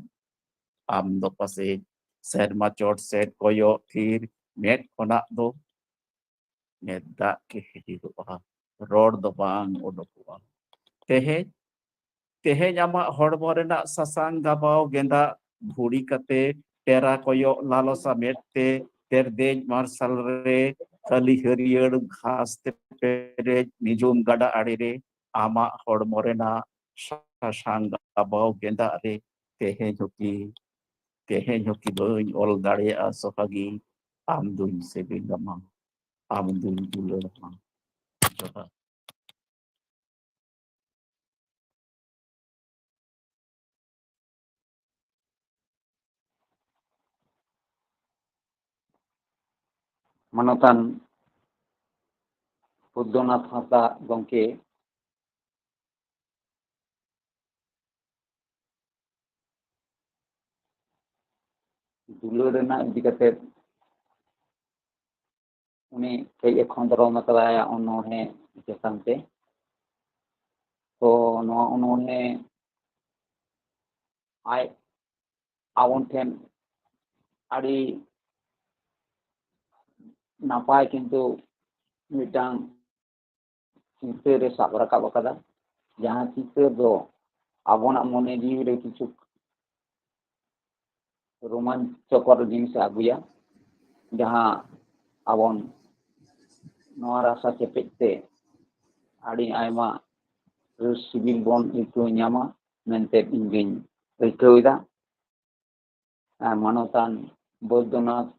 ᱟᱢ ᱫᱚ ᱯᱟᱥᱮᱡ ᱥᱮᱨᱢᱟ ᱪᱚᱴ ᱥᱮᱫ ᱠᱚᱭᱚᱜ ᱛᱷᱤᱨ ᱢᱮᱫ ᱠᱷᱚᱱᱟᱜ ᱫᱚ ᱢᱮᱫ ᱫᱟᱜ ᱜᱮ ᱦᱤᱰᱤᱨᱚᱜᱼᱟ, ᱨᱚᱲ ᱫᱚ ᱵᱟᱝ ᱚᱰᱚᱠᱚᱜᱼᱟ᱾ ᱛᱮᱦᱮᱧ, ᱛᱮᱦᱮᱧ ᱟᱢᱟᱜ ᱦᱚᱲᱢᱚ ᱨᱮᱱᱟᱜ ᱥᱟᱥᱟᱝ ᱜᱟᱵᱟᱣ ᱜᱮᱸᱫᱟᱜ ᱵᱷᱩᱲᱤ ᱠᱟᱛᱮ, ᱴᱮᱨᱟ ᱠᱚᱭᱚᱜ ᱞᱟᱞᱚᱥᱟ ᱢᱮᱫ ᱛᱮ, ᱛᱮᱨᱫᱮᱡ ᱢᱟᱨᱥᱟᱞ ᱨᱮ, ᱠᱷᱟᱹᱞᱤ ᱦᱟᱹᱨᱭᱟᱹᱲ ᱜᱷᱟᱥ ᱛᱮ ᱯᱮᱨᱮᱡ ᱱᱤᱡᱩᱢ ᱜᱟᱰᱟ ᱟᱲᱮ ᱨᱮ, ᱟᱢᱟᱜ ᱦᱚᱲᱢᱚ ᱨᱮᱱᱟᱜ ᱥᱟᱥᱟᱝ ᱜᱟᱵᱟᱣ ᱜᱮᱸᱫᱟᱜ ᱨᱮ ᱛᱮᱦᱮᱧ ᱦᱚᱸᱠᱤ, ᱛᱮᱦᱮᱧ ᱦᱚᱸᱠᱤ ᱵᱟᱹᱧ ᱚᱞ ᱫᱟᱲᱮᱭᱟᱜᱼᱟ ᱥᱚᱦᱟᱜᱤ, ᱟᱢ ᱫᱩᱧ ᱥᱮᱵᱮᱞ ᱟᱢᱟ, ᱟᱢ ᱫᱩᱧ ᱫᱩᱞᱟᱹᱲ ᱟᱢᱟ᱾ ᱡᱚᱦᱟᱨ᱾ ᱢᱟᱱᱚᱛᱟᱱ ᱵᱩᱫᱽᱫᱷᱚᱱᱟᱛᱷ ᱦᱟᱸᱥᱫᱟ ᱜᱚᱢᱠᱮ, ᱫᱩᱞᱟᱹᱲ ᱨᱮᱱᱟᱜ ᱤᱫᱤ ᱠᱟᱛᱮ ᱩᱱᱤ ᱠᱟᱹᱡ ᱮ ᱠᱷᱚᱸᱫᱽᱨᱚᱱ ᱟᱠᱟᱫᱟ ᱟᱭᱟᱜ ᱚᱱᱚᱬᱦᱮ ᱪᱮᱛᱟᱱ ᱛᱮ᱾ ᱛᱚ ᱱᱚᱣᱟ ᱚᱱᱚᱬᱦᱮ ᱟᱡ ᱟᱵᱚᱱ ᱴᱷᱮᱱ ᱟᱹᱰᱤ ᱱᱟᱯᱟᱭ ᱠᱤᱱᱛᱩ ᱢᱤᱫᱴᱟᱝ ᱪᱤᱛᱟᱹᱨ ᱮ ᱥᱟᱵ ᱨᱟᱠᱟᱵ ᱟᱠᱟᱫᱟ, ᱡᱟᱦᱟᱸ ᱪᱤᱛᱟᱹᱨ ᱫᱚ ᱟᱵᱚᱱᱟᱜ ᱢᱚᱱᱮ ᱡᱤᱣᱤ ᱨᱮ ᱠᱤᱪᱷᱩ ᱨᱳᱢᱟᱧᱪᱚᱠᱚᱨ ᱡᱤᱱᱤᱥ ᱮ ᱟᱹᱜᱩᱭᱟ, ᱡᱟᱦᱟᱸ ᱟᱵᱚᱱ ᱱᱚᱣᱟ ᱨᱟᱥᱟ ᱪᱮᱯᱮᱡ ᱛᱮ ᱟᱹᱰᱤ ᱟᱭᱢᱟ ᱨᱟᱹᱥ ᱥᱤᱵᱤᱞ ᱵᱚᱱ ᱟᱹᱭᱠᱟᱹᱣ ᱧᱟᱢᱟ ᱢᱮᱱᱛᱮ ᱤᱧ ᱫᱩᱧ ᱟᱹᱭᱠᱟᱹᱣ ᱮᱫᱟ᱾ ᱟᱨ ᱢᱟᱱᱚᱛᱟᱱ ᱵᱳᱭᱫᱚᱱᱟᱛᱷ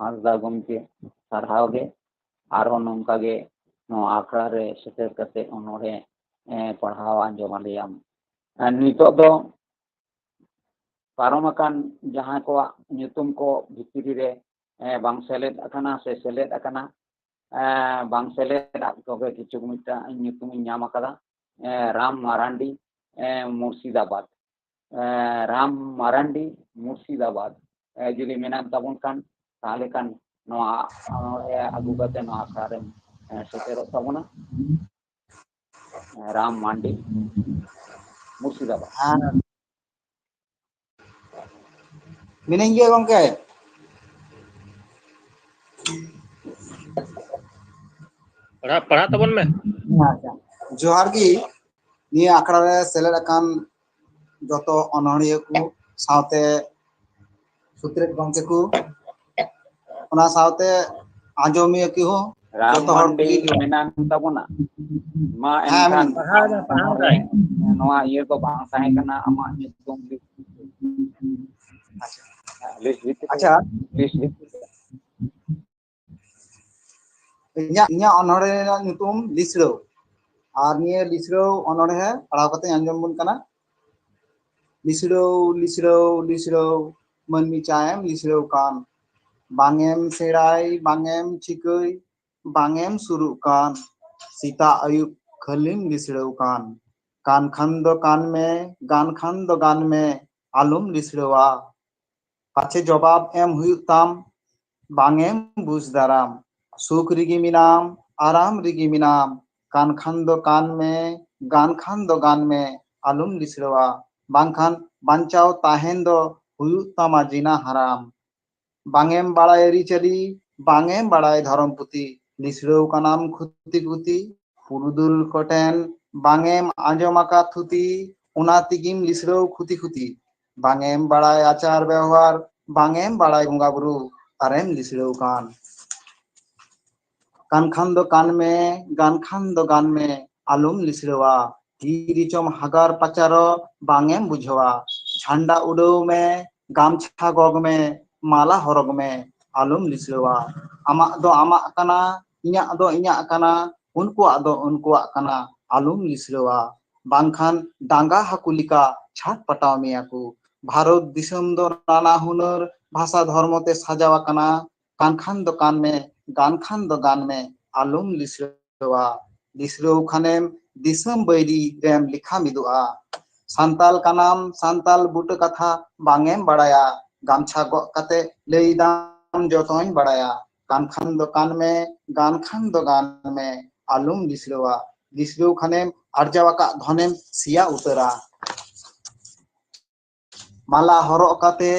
ᱦᱟᱸᱥᱫᱟ ᱜᱚᱢᱠᱮ, ᱥᱟᱨᱦᱟᱣ ᱜᱮ᱾ ᱟᱨᱦᱚᱸ ᱱᱚᱝᱠᱟ ᱜᱮ ᱱᱚᱣᱟ ᱟᱠᱷᱲᱟ ᱨᱮ ᱥᱮᱴᱮᱨ ᱠᱟᱛᱮ ᱚᱱᱚᱬᱦᱮ ᱮ, ᱯᱟᱲᱦᱟᱣ ᱟᱸᱡᱚᱢ ᱟᱞᱮᱭᱟᱢ᱾ ᱟᱨ ᱱᱤᱛᱚᱜ ᱫᱚ ᱯᱟᱨᱚᱢ ᱟᱠᱟᱱ ᱡᱟᱦᱟᱸᱭ ᱠᱚᱣᱟᱜ ᱧᱩᱛᱩᱢ ᱠᱚ ᱵᱷᱤᱛᱨᱤ ᱨᱮ, ᱮ, ᱵᱟᱝ ᱥᱮᱞᱮᱫ ᱟᱠᱟᱱᱟ ᱥᱮ ᱥᱮᱞᱮᱫ ᱟᱠᱟᱱᱟ, ᱮ, ᱵᱟᱝ ᱥᱮᱞᱮᱫ ᱟᱜ ᱠᱚᱜᱮ ᱠᱤᱪᱷᱩ ᱢᱤᱫᱴᱟᱝ ᱧᱩᱛᱩᱢ ᱤᱧ ᱧᱟᱢ ᱟᱠᱟᱫᱟ᱾ ᱮ, ᱨᱟᱢ ᱢᱟᱨᱟᱱᱰᱤ, ᱮ, ᱢᱩᱨᱥᱤᱫᱟᱵᱟᱫᱽ᱾ ᱮ, ᱨᱟᱢ ᱢᱟᱨᱟᱱᱰᱤ, ᱢᱩᱨᱥᱤᱫᱟᱵᱟᱫᱽ᱾ ᱮ, ᱡᱩᱫᱤ ᱢᱮᱱᱟᱜ ᱛᱟᱵᱚᱱ ᱠᱷᱟᱱ, ᱛᱟᱦᱚᱞᱮ ᱠᱷᱟᱱ ᱱᱚᱣᱟ ᱚᱱᱚᱬᱦᱮ ᱟᱹᱜᱩ ᱠᱟᱛᱮ ᱱᱚᱣᱟ ᱟᱠᱷᱲᱟ ᱨᱮᱢ, ᱮ, ᱥᱮᱴᱮᱨᱚᱜ ᱛᱟᱵᱚᱱᱟ᱾ ᱮ, ᱨᱟᱢ ᱢᱟᱱᱰᱤ, ᱢᱩᱨᱥᱤᱫᱟᱵᱟᱫᱽ᱾ ᱦᱮᱸ᱾ ᱢᱤᱱᱟᱹᱧ ᱜᱮᱭᱟ ᱜᱚᱝᱠᱮ᱾ ᱯᱟᱲᱦᱟᱜ, ᱯᱟᱲᱦᱟᱜ ᱛᱟᱵᱚᱱ ᱢᱮ᱾ ᱟᱪᱪᱷᱟ᱾ ᱡᱚᱦᱟᱨ ᱜᱮ ᱱᱤᱭᱟᱹ ᱟᱠᱷᱲᱟ ᱨᱮ ᱥᱮᱞᱮᱫ ᱟᱠᱟᱱ ᱡᱚᱛᱚ ᱚᱱᱚᱬᱦᱤᱭᱟᱹ ᱠᱚ ᱥᱟᱶᱛᱮ ᱥᱩᱛᱨᱮᱛ ᱜᱚᱢᱠᱮ ᱠᱚ, ᱚᱱᱟ ᱥᱟᱶᱛᱮ ᱟᱸᱡᱚᱢᱤᱭᱟᱹ ᱠᱚ ᱦᱚᱸ ᱨᱟᱢ ᱡᱚᱛᱚ ᱦᱚᱲ ᱢᱟᱱᱰᱤ ᱠᱚᱜᱮ ᱡᱚᱦᱟᱨ᱾ ᱢᱮᱱᱟᱜ ᱛᱟᱵᱚᱱᱟ᱾ ᱢᱟ ᱦᱮᱸ, ᱮᱱᱠᱷᱟᱱ ᱢᱮᱱᱟᱜ᱾ ᱯᱟᱲᱦᱟᱣ ᱫᱟ, ᱯᱟᱲᱦᱟᱣ ᱫᱟᱭ᱾ ᱱᱚᱣᱟ ᱤᱭᱟᱹ ᱫᱚ ᱵᱟᱝ ᱛᱟᱦᱮᱸ ᱠᱟᱱᱟ, ᱟᱢᱟᱜ ᱧᱩᱛᱩᱢ ᱞᱤᱥᱴ, ᱟᱪᱪᱷᱟ᱾ ᱞᱤᱥᱴ ᱵᱷᱤᱛᱨᱤ ᱨᱮ, ᱟᱪᱪᱷᱟ᱾ ᱞᱤᱥᱴ ᱵᱷᱤᱛᱨᱤ ᱨᱮ᱾ ᱤᱧᱟᱹᱜ, ᱤᱧᱟᱹᱜ ᱚᱱᱚᱬᱦᱮ ᱨᱮᱱᱟᱜ ᱧᱩᱛᱩᱢ ᱞᱤᱥᱲᱟᱹᱣ᱾ ᱟᱨ ᱱᱤᱭᱟᱹ ᱞᱤᱥᱲᱟᱹᱣ ᱚᱱᱚᱬᱦᱮ ᱯᱟᱲᱦᱟᱣ ᱠᱟᱛᱮ ᱟᱸᱡᱚᱢ ᱵᱚᱱ ᱠᱟᱱᱟ᱾ ᱞᱤᱥᱲᱟᱹᱣ, ᱞᱤᱥᱲᱟᱹᱣ, ᱞᱤᱥᱲᱟᱹᱣ, ᱢᱟᱹᱱᱢᱤ ᱪᱟᱭᱮᱢ ᱞᱤᱥᱲᱟᱹᱣ ᱠᱟᱱ᱾ ᱵᱟᱝᱮᱢ ᱥᱮᱬᱟᱭ, ᱵᱟᱝᱮᱢ ᱪᱤᱠᱟᱹᱭ, ᱵᱟᱝᱮᱢ ᱥᱩᱨᱩᱜ ᱠᱟᱱ᱾ ᱥᱮᱛᱟᱜ ᱟᱹᱭᱩᱵ ᱠᱷᱟᱹᱞᱤᱢ ᱞᱤᱥᱲᱟᱹᱣ ᱠᱟᱱ᱾ ᱠᱟᱱ ᱠᱷᱟᱱ ᱫᱚ ᱠᱟᱱ ᱢᱮ, ᱜᱟᱱ ᱠᱷᱟᱱ ᱫᱚ ᱜᱟᱱ ᱢᱮ, ᱟᱞᱚᱢ ᱞᱤᱥᱲᱟᱹᱣᱟ᱾ ᱯᱟᱪᱷᱮ ᱡᱚᱵᱟᱵ ᱮᱢ ᱦᱩᱭᱩᱜ ᱛᱟᱢ, ᱵᱟᱝᱮᱢ ᱵᱩᱡᱽ ᱫᱟᱨᱟᱢ᱾ ᱥᱩᱠ ᱨᱮᱜᱮ ᱢᱮᱱᱟᱢ, ᱟᱨᱟᱢ ᱨᱮᱜᱮ ᱢᱮᱱᱟᱢ, ᱠᱟᱱ ᱠᱷᱟᱱ ᱫᱚ ᱠᱟᱱ ᱢᱮ, ᱜᱟᱱ ᱠᱷᱟᱱ ᱫᱚ ᱜᱟᱱ ᱢᱮ, ᱟᱞᱚᱢ ᱞᱤᱥᱲᱟᱹᱣᱟ᱾ ᱵᱟᱝᱠᱷᱟᱱ ᱵᱟᱧᱪᱟᱣ ᱛᱟᱦᱮᱱ ᱫᱚ ᱦᱩᱭᱩᱜ ᱛᱟᱢᱟ ᱡᱤᱱᱟ ᱦᱟᱨᱟᱢ᱾ ᱵᱟᱝᱮᱢ ᱵᱟᱲᱟᱭ ᱟᱹᱨᱤᱪᱟᱹᱞᱤ, ᱵᱟᱝᱮᱢ ᱵᱟᱲᱟᱭ ᱫᱷᱚᱨᱚᱢ ᱯᱩᱛᱷᱤ, ᱞᱤᱥᱲᱟᱹᱣ ᱠᱟᱱᱟᱢ ᱠᱷᱩᱛᱤ ᱠᱷᱩᱛᱤ᱾ ᱯᱩᱨᱩᱫᱷᱩᱞ ᱠᱚᱴᱷᱮᱱ ᱵᱟᱝᱮᱢ ᱟᱸᱡᱚᱢ ᱟᱠᱟᱫ ᱛᱷᱩᱛᱤ, ᱚᱱᱟ ᱛᱮᱜᱮᱢ ᱞᱤᱥᱲᱟᱹᱣ ᱠᱷᱩᱛᱤ ᱠᱷᱩᱛᱤ᱾ ᱵᱟᱝᱮᱢ ᱵᱟᱲᱟᱭ ᱟᱪᱟᱨ ᱵᱮᱣᱦᱟᱨ, ᱵᱟᱝᱮᱢ ᱵᱟᱲᱟᱭ ᱵᱚᱸᱜᱟ ᱵᱩᱨᱩ, ᱟᱨᱮᱢ ᱞᱤᱥᱲᱟᱹᱣ ᱠᱟᱱ᱾ ᱠᱟᱱ ᱠᱷᱟᱱ ᱫᱚ ᱠᱟᱱ ᱢᱮ, ᱜᱟᱱ ᱠᱷᱟᱱ ᱫᱚ ᱜᱟᱱ ᱢᱮ, ᱟᱞᱚᱢ ᱞᱤᱥᱲᱟᱹᱣᱟ᱾ ᱛᱤ ᱨᱮᱪᱚᱢ ᱦᱟᱜᱟᱨ ᱯᱟᱪᱟᱨᱚᱜ, ᱵᱟᱝᱮᱢ ᱵᱩᱡᱷᱟᱹᱣᱟ᱾ ᱡᱷᱟᱱᱰᱟ ᱩᱰᱟᱹᱣ ᱢᱮ, ᱜᱟᱢᱪᱷᱟ ᱜᱚᱜᱽ ᱢᱮ, ᱢᱟᱞᱟ ᱦᱚᱨᱚᱜᱽ ᱢᱮ, ᱟᱞᱚᱢ ᱞᱤᱥᱲᱟᱹᱣᱟ᱾ ᱟᱢᱟᱜ ᱫᱚ ᱟᱢᱟᱜ ᱠᱟᱱᱟ, ᱤᱧᱟᱜ ᱫᱚ ᱤᱧᱟᱜ ᱠᱟᱱᱟ, ᱩᱱᱠᱩᱣᱟᱜ ᱫᱚ ᱩᱱᱠᱩᱣᱟᱜ ᱠᱟᱱᱟ, ᱟᱞᱚᱢ ᱞᱤᱥᱲᱟᱹᱣᱟ, ᱵᱟᱝᱠᱷᱟᱱ ᱰᱟᱸᱜᱟ ᱦᱟᱹᱠᱩ ᱞᱮᱠᱟ ᱪᱷᱟᱴ ᱯᱟᱴᱟᱣ ᱢᱮᱭᱟ ᱠᱚ᱾ ᱵᱷᱟᱨᱚᱛ ᱫᱤᱥᱚᱢ ᱫᱚ ᱱᱟᱱᱟ ᱦᱩᱱᱟᱹᱨ ᱵᱷᱟᱥᱟ ᱫᱷᱚᱨᱢᱚ ᱛᱮ ᱥᱟᱡᱟᱣ ᱟᱠᱟᱱᱟ, ᱠᱟᱱ ᱠᱷᱟᱱ ᱫᱚ ᱠᱟᱱ ᱢᱮ, ᱜᱟᱱ ᱠᱷᱟᱱ ᱫᱚ ᱜᱟᱱ ᱢᱮ, ᱟᱞᱚᱢ ᱞᱤᱥᱲᱟᱹᱣᱟ᱾ ᱞᱤᱥᱲᱟᱹᱣ ᱠᱷᱟᱱᱮᱢ ᱫᱤᱥᱚᱢ ᱵᱟᱹᱭᱨᱤ ᱨᱮᱢ ᱞᱮᱠᱷᱟ ᱢᱤᱫᱚᱜᱼᱟ᱾ ᱥᱟᱱᱛᱟᱞ ᱠᱟᱱᱟᱢ, ᱥᱟᱱᱛᱟᱞ ᱵᱩᱴᱟᱹ ᱠᱟᱛᱷᱟ ᱵᱟᱝ ᱮᱢ ᱵᱟᱲᱟᱭᱟ, ᱜᱟᱢᱪᱷᱟ ᱜᱚᱜ ᱠᱟᱛᱮ ᱞᱟᱹᱭ ᱫᱟᱢ ᱡᱚᱛᱚᱧ ᱵᱟᱲᱟᱭᱟ᱾ ᱠᱟᱱ ᱠᱷᱟᱱ ᱫᱚ ᱠᱟᱱ ᱢᱮ, ᱜᱟᱱ ᱠᱷᱟᱱ ᱫᱚ ᱜᱟᱱ ᱢᱮ, ᱟᱞᱚᱢ ᱞᱤᱥᱲᱟᱹᱣᱟ᱾ ᱞᱤᱥᱲᱟᱹᱣ ᱠᱷᱟᱱᱮᱢ ᱟᱨᱡᱟᱣ ᱟᱠᱟᱫ ᱫᱷᱚᱱᱮᱢ ᱥᱮᱭᱟ ᱩᱛᱟᱹᱨᱟ᱾ ᱢᱟᱞᱟ ᱦᱚᱨᱚᱜ ᱠᱟᱛᱮ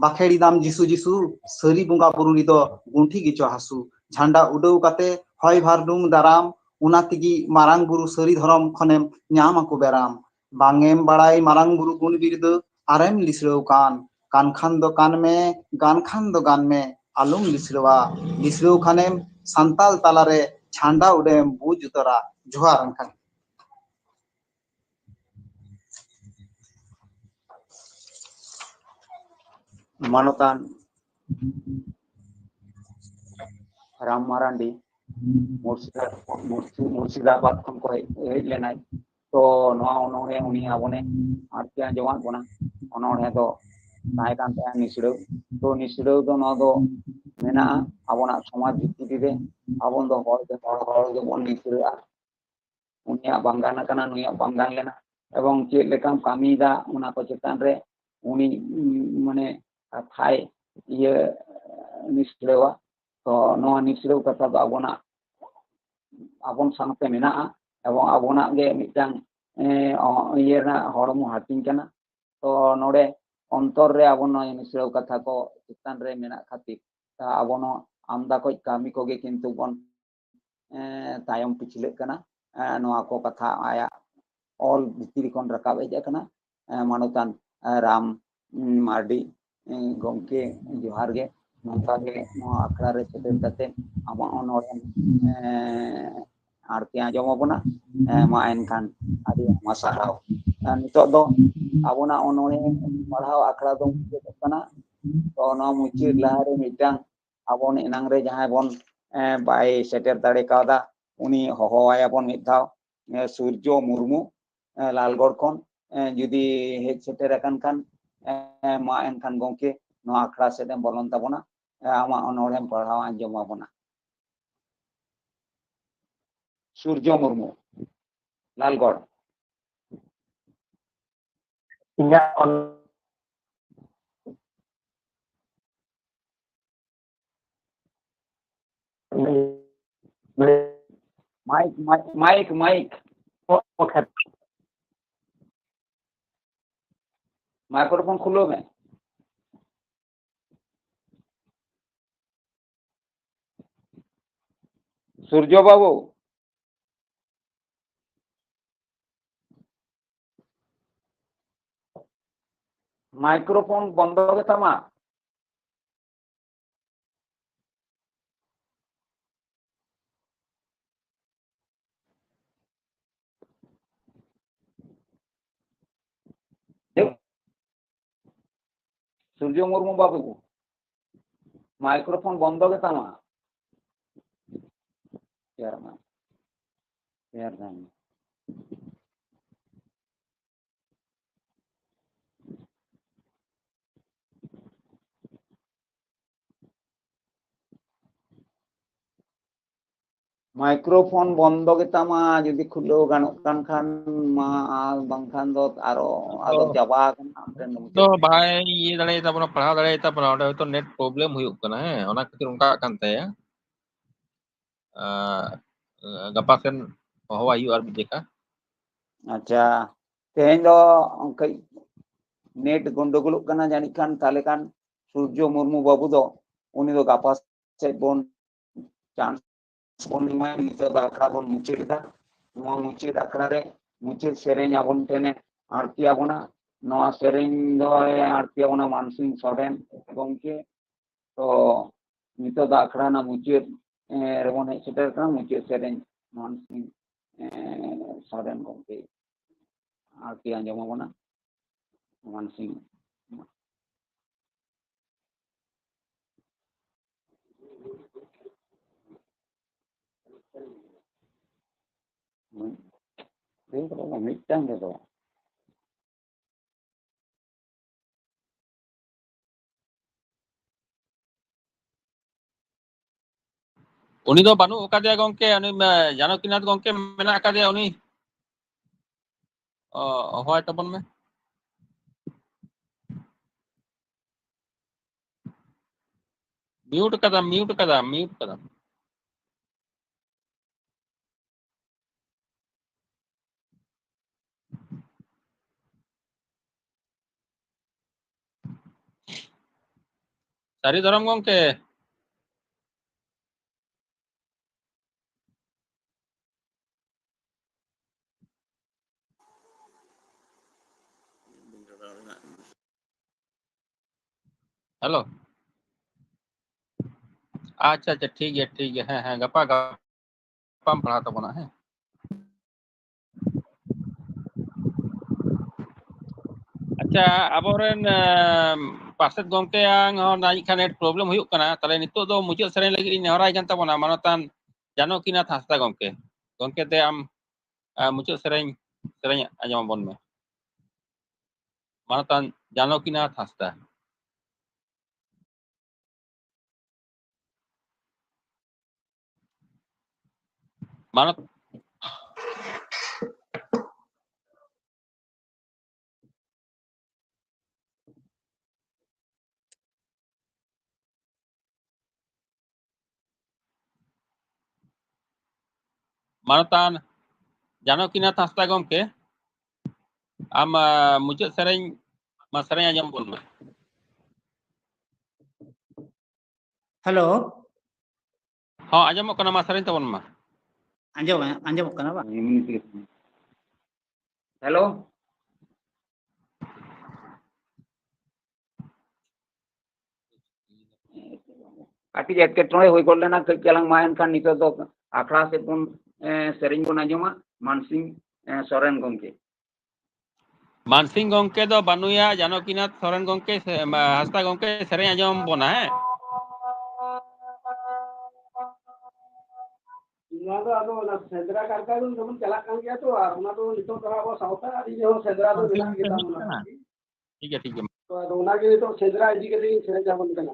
ᱵᱟᱠᱷᱮᱲ ᱮᱫᱟᱢ ᱡᱤᱥᱩ ᱡᱤᱥᱩ, ᱥᱟᱹᱨᱤ ᱵᱚᱸᱜᱟ ᱵᱩᱨᱩ ᱨᱮᱫᱚ ᱜᱩᱱᱴᱷᱤ ᱜᱮᱪᱚ ᱦᱟᱹᱥᱩ᱾ ᱡᱷᱟᱱᱰᱟ ᱩᱰᱟᱹᱣ ᱠᱟᱛᱮ ᱦᱚᱭ ᱵᱷᱟᱨᱰᱩᱢ ᱫᱟᱨᱟᱢ, ᱚᱱᱟ ᱛᱮᱜᱮ ᱢᱟᱨᱟᱝ ᱵᱩᱨᱩ ᱥᱟᱹᱨᱤ ᱫᱷᱚᱨᱚᱢ ᱠᱷᱚᱱᱮᱢ ᱧᱟᱢ ᱟᱠᱚ ᱵᱮᱨᱟᱢ᱾ ᱵᱟᱝ ᱮᱢ ᱵᱟᱲᱟᱭ ᱢᱟᱨᱟᱝ ᱵᱩᱨᱩ ᱜᱩᱱ ᱵᱤᱨᱫᱟᱹ, ᱟᱨᱮᱢ ᱞᱤᱥᱲᱟᱹᱣ ᱠᱟᱱ᱾ ᱠᱟᱱ ᱠᱷᱟᱱ ᱫᱚ ᱠᱟᱱ ᱢᱮ, ᱜᱟᱱ ᱠᱷᱟᱱ ᱫᱚ ᱜᱟᱱ ᱢᱮ, ᱟᱞᱚᱢ ᱞᱤᱥᱲᱟᱹᱣᱟ᱾ ᱞᱤᱥᱲᱟᱹᱣ ᱠᱷᱟᱱᱮᱢ ᱥᱟᱱᱛᱟᱞ ᱛᱟᱞᱟᱨᱮ ᱪᱷᱟᱱᱰᱟ ᱩᱰᱟᱹᱣᱮᱢ ᱵᱩᱡᱽ ᱩᱛᱟᱹᱨᱟ᱾ ᱡᱚᱦᱟᱨ ᱮᱱᱠᱷᱟᱱ᱾ ᱢᱟᱱᱚᱛᱟᱱ ᱨᱟᱢ ᱢᱟᱨᱟᱱᱰᱤ ᱢᱩᱨᱥᱤᱫᱟ-, ᱢᱩᱨᱥᱤ-, ᱢᱩᱨᱥᱤᱫᱟᱵᱟᱫᱽ ᱠᱷᱚᱱ ᱠᱚ ᱦᱮᱡ, ᱦᱮᱡ ᱞᱮᱱᱟᱭ᱾ ᱛᱚ ᱱᱚᱣᱟ ᱚᱱᱚᱬᱦᱮ ᱩᱱᱤ ᱟᱵᱚᱱᱮ ᱟᱨ ᱪᱮᱫ ᱟᱸᱡᱚᱢᱟᱫ ᱵᱚᱱᱟ᱾ ᱚᱱᱚᱬᱦᱮ ᱫᱚ ᱛᱟᱦᱮᱸ ᱠᱟᱱ ᱛᱟᱭᱟ ᱱᱤᱥᱲᱟᱹᱣ᱾ ᱛᱚ ᱱᱤᱥᱲᱟᱹᱣ ᱫᱚ ᱱᱚᱣᱟ ᱫᱚ ᱢᱮᱱᱟᱜᱼᱟ ᱟᱵᱚᱱᱟᱜ ᱥᱚᱢᱟᱡᱽ ᱵᱷᱤᱛᱨᱤ ᱨᱮ᱾ ᱟᱵᱚ ᱫᱚ ᱦᱚᱲ ᱜᱮ ᱦᱚᱲ, ᱦᱚᱲ ᱜᱮᱵᱚᱱ ᱱᱤᱥᱲᱟᱹᱜᱼᱟ᱾ ᱩᱱᱤᱭᱟᱜ ᱵᱟᱝ ᱜᱟᱱ ᱟᱠᱟᱱᱟ, ᱱᱩᱭᱟᱜ ᱵᱟᱝ ᱜᱟᱱ ᱞᱮᱱᱟ, ᱮᱵᱚᱝ ᱪᱮᱫ ᱞᱮᱠᱟᱢ ᱠᱟᱹᱢᱤᱭᱮᱫᱟ ᱚᱱᱟ ᱠᱚ ᱪᱮᱛᱟᱱ ᱨᱮ ᱩᱱᱤ, ᱩᱢ, ᱢᱟᱱᱮ ᱠᱟᱛᱷᱟᱭ ᱤᱭᱟᱹ ᱱᱤᱥᱲᱟᱹᱣᱟ᱾ ᱛᱚ ᱱᱚᱣᱟ ᱱᱤᱥᱲᱟᱹᱣ ᱠᱟᱛᱷᱟ ᱫᱚ ᱟᱵᱚᱱᱟᱜ, ᱟᱵᱚᱱ ᱥᱟᱶᱛᱮ ᱢᱮᱱᱟᱜᱼᱟ, ᱮᱵᱚᱝ ᱟᱵᱚᱱᱟᱜ ᱜᱮ ᱢᱤᱫᱴᱟᱝ, ᱮ, ᱚ, ᱤᱭᱟᱹ ᱨᱮᱱᱟᱜ ᱦᱚᱲᱢᱚ ᱦᱟᱹᱴᱤᱧ ᱠᱟᱱᱟ᱾ ᱛᱚ ᱱᱚᱰᱮ ᱚᱱᱛᱚᱨ ᱨᱮ ᱟᱵᱚ ᱱᱚᱣᱟ ᱱᱤᱥᱲᱟᱹᱣ ᱠᱟᱛᱷᱟ ᱠᱚ ᱪᱮᱛᱟᱱ ᱨᱮ ᱢᱮᱱᱟᱜ ᱠᱷᱟᱹᱛᱤᱨ, ᱟᱵᱚ ᱱᱚᱣᱟ ᱟᱢᱫᱟ ᱠᱚᱡ ᱠᱟᱹᱢᱤ ᱠᱚᱜᱮ ᱠᱤᱱᱛᱩ ᱵᱚᱱ, ᱮ, ᱛᱟᱭᱚᱢ ᱯᱤᱪᱷᱞᱟᱹᱜ ᱠᱟᱱᱟ᱾ ᱮ, ᱱᱚᱣᱟ ᱠᱚ ᱠᱟᱛᱷᱟ ᱟᱭᱟᱜ ᱚᱞ ᱵᱷᱤᱛᱨᱤ ᱠᱷᱚᱱ ᱨᱟᱠᱟᱵ ᱦᱮᱡ ᱟᱠᱟᱱᱟ᱾ ᱮ, ᱢᱟᱱᱚᱛᱟᱱ, ᱮ, ᱨᱟᱢ, ᱩᱢ, ᱢᱟᱨᱰᱤ, ᱮ, ᱜᱚᱢᱠᱮ, ᱡᱚᱦᱟᱨ ᱜᱮ᱾ ᱱᱚᱝᱠᱟ ᱜᱮ ᱱᱚᱣᱟ ᱟᱠᱷᱲᱟ ᱨᱮ ᱥᱮᱴᱮᱨ ᱠᱟᱛᱮ ᱟᱢᱟᱜ ᱚᱱᱚᱬᱦᱮ, ᱮ, ᱟᱨ ᱯᱮ ᱟᱸᱡᱚᱢ ᱟᱵᱚᱱᱟ᱾ ᱮ, ᱢᱟ ᱮᱱᱠᱷᱟᱱ ᱟᱹᱰᱤ ᱟᱭᱢᱟ ᱥᱟᱨᱦᱟᱣ᱾ ᱮ, ᱱᱤᱛᱚᱜ ᱫᱚ ᱟᱵᱚᱱᱟᱜ ᱚᱱᱚᱬᱦᱮ ᱯᱟᱲᱦᱟᱣ ᱟᱠᱷᱲᱟ ᱫᱚ ᱢᱩᱪᱟᱹᱫᱚᱜ ᱠᱟᱱᱟ᱾ ᱛᱚ ᱱᱚᱣᱟ ᱢᱩᱪᱟᱹᱫ ᱞᱟᱦᱟᱨᱮ ᱢᱤᱫᱴᱟᱝ ᱟᱵᱚ ᱮᱱᱟᱝ ᱨᱮ ᱡᱟᱦᱟᱸᱭ ᱵᱚᱱ, ᱮ, ᱵᱟᱭ ᱥᱮᱴᱮᱨ ᱫᱟᱲᱮ ᱠᱟᱣᱫᱟ, ᱩᱱᱤ ᱦᱚᱦᱚᱣᱟᱭᱟᱵᱚᱱ ᱢᱤᱫ ᱫᱷᱟᱣ᱾ ᱮ, ᱥᱩᱨᱡᱚ ᱢᱩᱨᱢᱩ, ᱮ, ᱞᱟᱞᱜᱚᱲ ᱠᱷᱚᱱ, ᱮ, ᱡᱩᱫᱤ ᱦᱮᱡ ᱥᱮᱴᱮᱨ ᱟᱠᱟᱱ ᱠᱷᱟᱱ, ᱮ, ᱢᱟ ᱮᱱᱠᱷᱟᱱ ᱜᱚᱢᱠᱮ ᱱᱚᱣᱟ ᱟᱠᱷᱲᱟ ᱥᱮᱫ ᱮᱢ ᱵᱚᱞᱚᱱ ᱛᱟᱵᱚᱱᱟ᱾ ᱮ, ᱟᱢᱟᱜ ᱚᱱᱚᱬᱦᱮᱢ ᱯᱟᱲᱦᱟᱣ ᱟᱸᱡᱚᱢ ᱟᱵᱚᱱᱟ᱾ ᱥᱩᱨᱡᱚ ᱢᱩᱨᱢᱩ, ᱞᱟᱞᱜᱚᱲ᱾ ᱤᱧᱟᱹᱜ ᱚᱱ-, ᱢᱟᱭᱤᱠ, ᱢᱟᱭᱤᱠ, ᱢᱟᱭᱤᱠ, ᱢᱟᱭᱤᱠ᱾ ᱳ, ᱳᱠᱮ᱾ ᱢᱟᱭᱠᱨᱳᱯᱷᱳᱱ ᱠᱷᱩᱞᱟᱹᱣ ᱢᱮ᱾ ᱥᱩᱨᱡᱚ ᱵᱟᱹᱵᱩ, ᱢᱟᱭᱠᱨᱳᱯᱷᱳᱱ ᱵᱚᱱᱫᱚ ᱜᱮᱛᱟᱢᱟ᱾ ᱥᱩᱨᱡᱚ ᱢᱩᱨᱢᱩ ᱵᱟᱹᱵᱩ, ᱢᱟᱭᱠᱨᱳᱯᱷᱳᱱ ᱵᱚᱱᱫᱚ ᱜᱮᱛᱟᱢᱟ᱾ Chairman, chairman. ᱢᱟᱭᱠᱨᱳᱯᱷᱳᱱ ᱵᱚᱱᱫᱚ ᱜᱮᱛᱟᱢᱟ, ᱡᱩᱫᱤ ᱠᱷᱩᱞᱟᱹᱣ ᱜᱟᱱᱚᱜ ᱠᱟᱱ ᱠᱷᱟᱱ ᱢᱟ, ᱟᱨ ᱵᱟᱝᱠᱷᱟᱱ ᱫᱚ ᱟᱨᱚ ᱟᱫᱚ ᱫᱚ, ᱪᱟᱵᱟ ᱟᱠᱟᱱᱟ, ᱟᱢ ᱴᱷᱮᱱ ᱫᱚ ᱫᱚ ᱢᱩᱪᱟᱹᱫ᱾ ᱵᱟᱭ ᱤᱭᱟᱹ ᱫᱟᱲᱮᱭᱟᱛᱟ ᱵᱚᱱᱟ, ᱯᱟᱲᱦᱟᱣ ᱫᱟᱲᱮᱭᱟᱛᱟ ᱵᱚᱱᱟ, ᱚᱸᱰᱮ ᱦᱚᱭᱛᱚ ᱱᱮᱴ ᱯᱨᱚᱵᱞᱮᱢ ᱦᱩᱭᱩᱜ ᱠᱟᱱᱟ, ᱦᱮᱸ, ᱚᱱᱟ ᱠᱷᱟᱹᱛᱤᱨ ᱚᱱᱠᱟ ᱠᱟᱱ ᱛᱟᱭᱟ᱾ ᱟᱨ, ᱜᱟᱯᱟ ᱥᱮᱱ ᱦᱚᱦᱚᱣᱟᱭ ᱦᱩᱭᱩᱜᱼᱟ ᱟᱨ ᱢᱤᱫ ᱡᱮᱠᱷᱟ᱾ ᱟᱪᱪᱷᱟ, ᱛᱮᱦᱮᱧ ᱫᱚ ᱠᱟᱹᱡ ᱱᱮᱴ ᱜᱚᱱᱰᱚᱜᱳᱞᱚᱜ ᱠᱟᱱᱟ ᱡᱟᱹᱱᱤᱡ ᱠᱷᱟᱱ, ᱛᱟᱦᱞᱮ ᱠᱷᱟᱱ ᱥᱩᱨᱡᱚ ᱢᱩᱨᱢᱩ ᱵᱟᱹᱵᱩ ᱫᱚ ᱩᱱᱤ ᱫᱚ ᱜᱟᱯᱟ ᱥᱮᱫ ᱵᱚᱱ ᱪᱟᱱᱥ ᱵᱚᱱ ᱮᱢᱟᱭᱟ᱾ ᱱᱤᱛᱚᱜ ᱫᱚ ᱟᱠᱷᱲᱟ ᱵᱚᱱ ᱢᱩᱪᱟᱹᱫ ᱮᱫᱟ᱾ ᱱᱚᱣᱟ ᱢᱩᱪᱟᱹᱫ ᱟᱠᱷᱲᱟ ᱨᱮ ᱢᱩᱪᱟᱹᱫ ᱥᱮᱨᱮᱧ ᱟᱵᱚᱱ ᱴᱷᱮᱱᱮ ᱟᱬᱛᱤ ᱟᱵᱚᱱᱟ᱾ ᱱᱚᱣᱟ ᱥᱮᱨᱮᱧ ᱫᱚᱭ ᱟᱬᱛᱤ ᱟᱵᱚᱱᱟ ᱢᱟᱱᱥᱤᱝ ᱥᱚᱨᱮᱱ ᱜᱚᱢᱠᱮ᱾ ᱛᱚ ᱱᱤᱛᱚᱜ ᱫᱚ ᱟᱠᱷᱲᱟ ᱨᱮᱱᱟᱜ ᱢᱩᱪᱟᱹᱫ, ᱮ, ᱨᱮᱵᱚᱱ ᱦᱮᱡ ᱥᱮᱴᱮᱨ ᱠᱟᱱᱟ᱾ ᱢᱩᱪᱟᱹᱫ ᱥᱮᱨᱮᱧ ᱢᱟᱱᱥᱤᱝ, ᱮ, ᱥᱚᱨᱮᱱ ᱜᱚᱢᱠᱮ ᱟᱨᱠᱤ ᱟᱸᱡᱚᱢ ᱟᱵᱚᱱᱟ᱾ ᱢᱟᱱᱥᱤᱝ᱾ ᱫᱤᱱ ᱠᱚᱫᱚ ᱢᱤᱫᱴᱟᱝ ᱨᱮᱫᱚ᱾ ᱩᱱᱤ ᱫᱚ ᱵᱟᱹᱱᱩᱜ ᱟᱠᱟᱫᱮᱭᱟ ᱜᱚᱝᱠᱮ, ᱩᱱᱤ, ᱮ, ᱡᱟᱱᱚᱠᱤᱱᱟᱛᱷ ᱜᱚᱝᱠᱮ ᱢᱮᱱᱟᱜ ᱟᱠᱟᱫᱮᱭᱟ, ᱩᱱᱤ, ᱚ, ᱦᱚᱦᱚᱣᱟᱭ ᱛᱟᱵᱚᱱ ᱢᱮ᱾ ᱢᱤᱭᱩᱴ ᱠᱟᱫᱟᱢ, ᱢᱤᱭᱩᱴ ᱠᱟᱫᱟᱢ, ᱢᱤᱭᱩᱴ ᱠᱟᱫᱟᱢ᱾ ᱥᱟᱹᱨᱤ ᱫᱷᱚᱨᱚᱢ ᱜᱚᱝᱠᱮ᱾ ᱦᱮᱞᱳ᱾ ᱟᱪᱪᱷᱟ, ᱟᱪᱪᱷᱟ, ᱴᱷᱤᱠ ᱜᱮᱭᱟ, ᱴᱷᱤᱠ ᱜᱮᱭᱟ᱾ ᱦᱮᱸ, ᱦᱮᱸ, ᱜᱟᱯᱟ, ᱜᱟᱯᱟᱢ ᱯᱟᱲᱦᱟᱣ ᱛᱟᱵᱚᱱᱟ, ᱦᱮᱸ᱾ ᱟᱪᱪᱷᱟ, ᱟᱵᱚᱨᱮᱱ, ᱮᱢ, ᱯᱟᱨᱥᱮᱛ ᱜᱚᱢᱠᱮᱭᱟᱝ ᱦᱚᱸ ᱡᱟᱹᱱᱤᱡ ᱠᱷᱟᱱ ᱱᱮᱴ ᱯᱨᱚᱵᱞᱮᱢ ᱦᱩᱭᱩᱜ ᱠᱟᱱᱟ᱾ ᱛᱟᱦᱞᱮ ᱱᱤᱛᱚᱜ ᱫᱚ ᱢᱩᱪᱟᱹᱫ ᱥᱮᱨᱮᱧ ᱞᱟᱹᱜᱤᱫ ᱤᱧ ᱱᱮᱦᱚᱨᱟᱭ ᱠᱟᱱ ᱛᱟᱵᱚᱱᱟ, ᱢᱟᱱᱚᱛᱟᱱ ᱡᱟᱱᱚᱠᱤᱱᱟᱛᱷ ᱦᱟᱸᱥᱫᱟ ᱜᱚᱢᱠᱮ᱾ ᱜᱚᱢᱠᱮ, ᱫᱮ ᱟᱢ, ᱮ, ᱢᱩᱪᱟᱹᱫ ᱥᱮᱨᱮᱧ, ᱥᱮᱨᱮᱧ ᱟᱸᱡᱚᱢ ᱟᱵᱚᱱ ᱢᱮ᱾ ᱢᱟᱱᱚᱛᱟᱱ ᱡᱟᱱᱚᱠᱤᱱᱟᱛᱷ ᱦᱟᱸᱥᱫᱟ᱾ ᱢᱟᱱᱚᱛ, ᱢᱟᱱᱚᱛᱟᱱ ᱡᱟᱱᱚᱠᱤᱱᱟᱛᱷ ᱦᱟᱸᱥᱫᱟ ᱜᱚᱢᱠᱮ, ᱟᱢ, ᱟ, ᱢᱩᱪᱟᱹᱫ ᱥᱮᱨᱮᱧ, ᱢᱟ ᱥᱮᱨᱮᱧ ᱟᱸᱡᱚᱢ ᱵᱚᱱ ᱢᱮ᱾ ᱦᱮᱞᱳ᱾ ᱦᱚᱸ, ᱟᱸᱡᱚᱢᱚᱜ ᱠᱟᱱᱟ, ᱢᱟ ᱥᱮᱨᱮᱧ ᱛᱟᱵᱚᱱ ᱢᱟ᱾ ᱟᱸᱡᱚᱢ, ᱟᱸᱡᱚᱢᱚᱜ ᱠᱟᱱᱟ ᱵᱟᱝ? ᱦᱮᱞᱳ᱾ ᱠᱟᱹᱴᱤᱡ ᱮᱴᱠᱮᱴᱚᱬᱮ ᱦᱩᱭ ᱜᱚᱫ ᱞᱮᱱᱟ ᱠᱟᱹᱡ ᱪᱟᱞᱟᱝ, ᱢᱟ ᱮᱱᱠᱷᱟᱱ ᱱᱤᱛᱚᱜ ᱫᱚ ᱟᱠᱷᱲᱟ ᱥᱮᱫ ᱵᱚᱱ, ᱮ, ᱥᱮᱨᱮᱧ ᱵᱚᱱ ᱟᱸᱡᱚᱢᱟ᱾ ᱢᱟᱱᱥᱤᱝ, ᱮ, ᱥᱚᱨᱮᱱ ᱜᱚᱢᱠᱮ᱾ ᱢᱟᱱᱥᱤᱝ ᱜᱚᱢᱠᱮ ᱫᱚ ᱵᱟᱹᱱᱩᱭᱟ, ᱡᱟᱱᱚᱠᱤᱱᱟᱛᱷ ᱥᱚᱨᱮᱱ ᱜᱚᱢᱠᱮ ᱥᱮ, ᱢᱟ, ᱦᱟᱸᱥᱫᱟ ᱜᱚᱢᱠᱮ ᱥᱮᱨᱮᱧ ᱟᱸᱡᱚᱢ ᱵᱚᱱᱟ, ᱦᱮᱸ? ᱱᱚᱣᱟ ᱫᱚ ᱟᱫᱚ ᱚᱱᱟ ᱥᱮᱸᱫᱽᱨᱟ ᱠᱟᱨᱠᱟ ᱫᱚ ᱡᱮᱢᱚᱱ ᱪᱟᱞᱟᱜ ᱠᱟᱱ ᱜᱮᱭᱟ ᱛᱚ, ᱟᱨ ᱚᱱᱟ ᱫᱚ ᱱᱤᱛᱚᱜ ᱫᱚ ᱟᱵᱚ ᱥᱟᱶᱛᱟ ᱟᱹᱨᱤ ᱨᱮᱦᱚᱸ ᱥᱮᱸᱫᱽᱨᱟ ᱫᱚ ᱢᱮᱱᱟᱜ ᱜᱮ ᱛᱟᱵᱚᱱᱟ᱾ ᱴᱷᱤᱠ ᱜᱮᱭᱟ, ᱴᱷᱤᱠ ᱜᱮᱭᱟ᱾ ᱛᱚ ᱟᱫᱚ ᱚᱱᱟ ᱜᱮ ᱱᱤᱛᱚᱜ ᱥᱮᱸᱫᱽᱨᱟ ᱤᱫᱤ ᱠᱟᱛᱮ ᱤᱧ ᱥᱮᱨᱮᱧ ᱟᱵᱚᱱ ᱠᱟᱱᱟ᱾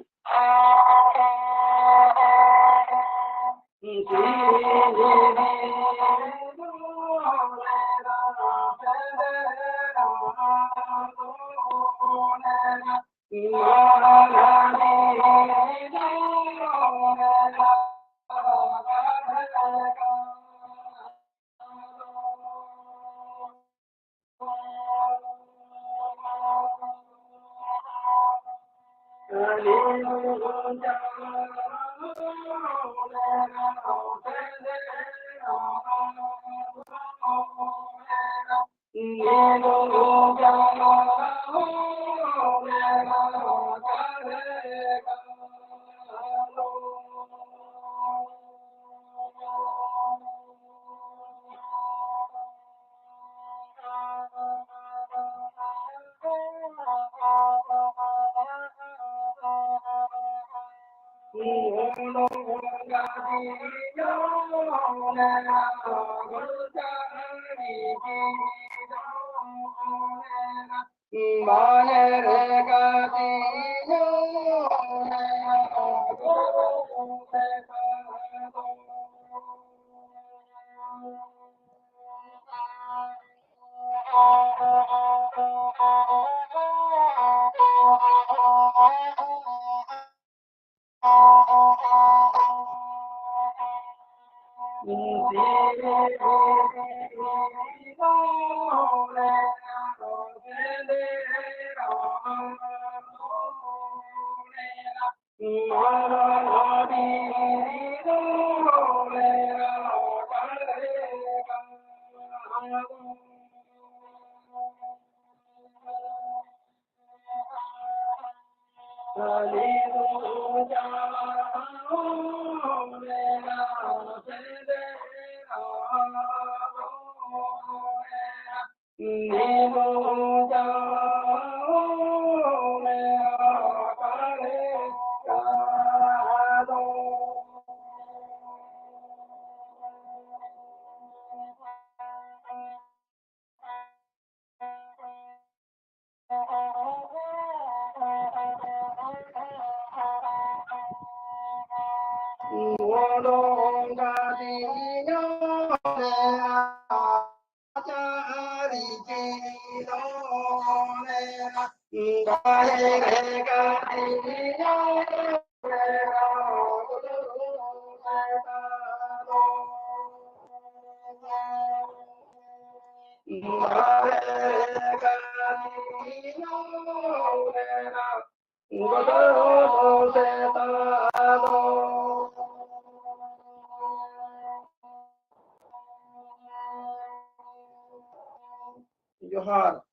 ᱡᱚᱦᱟᱨ᱾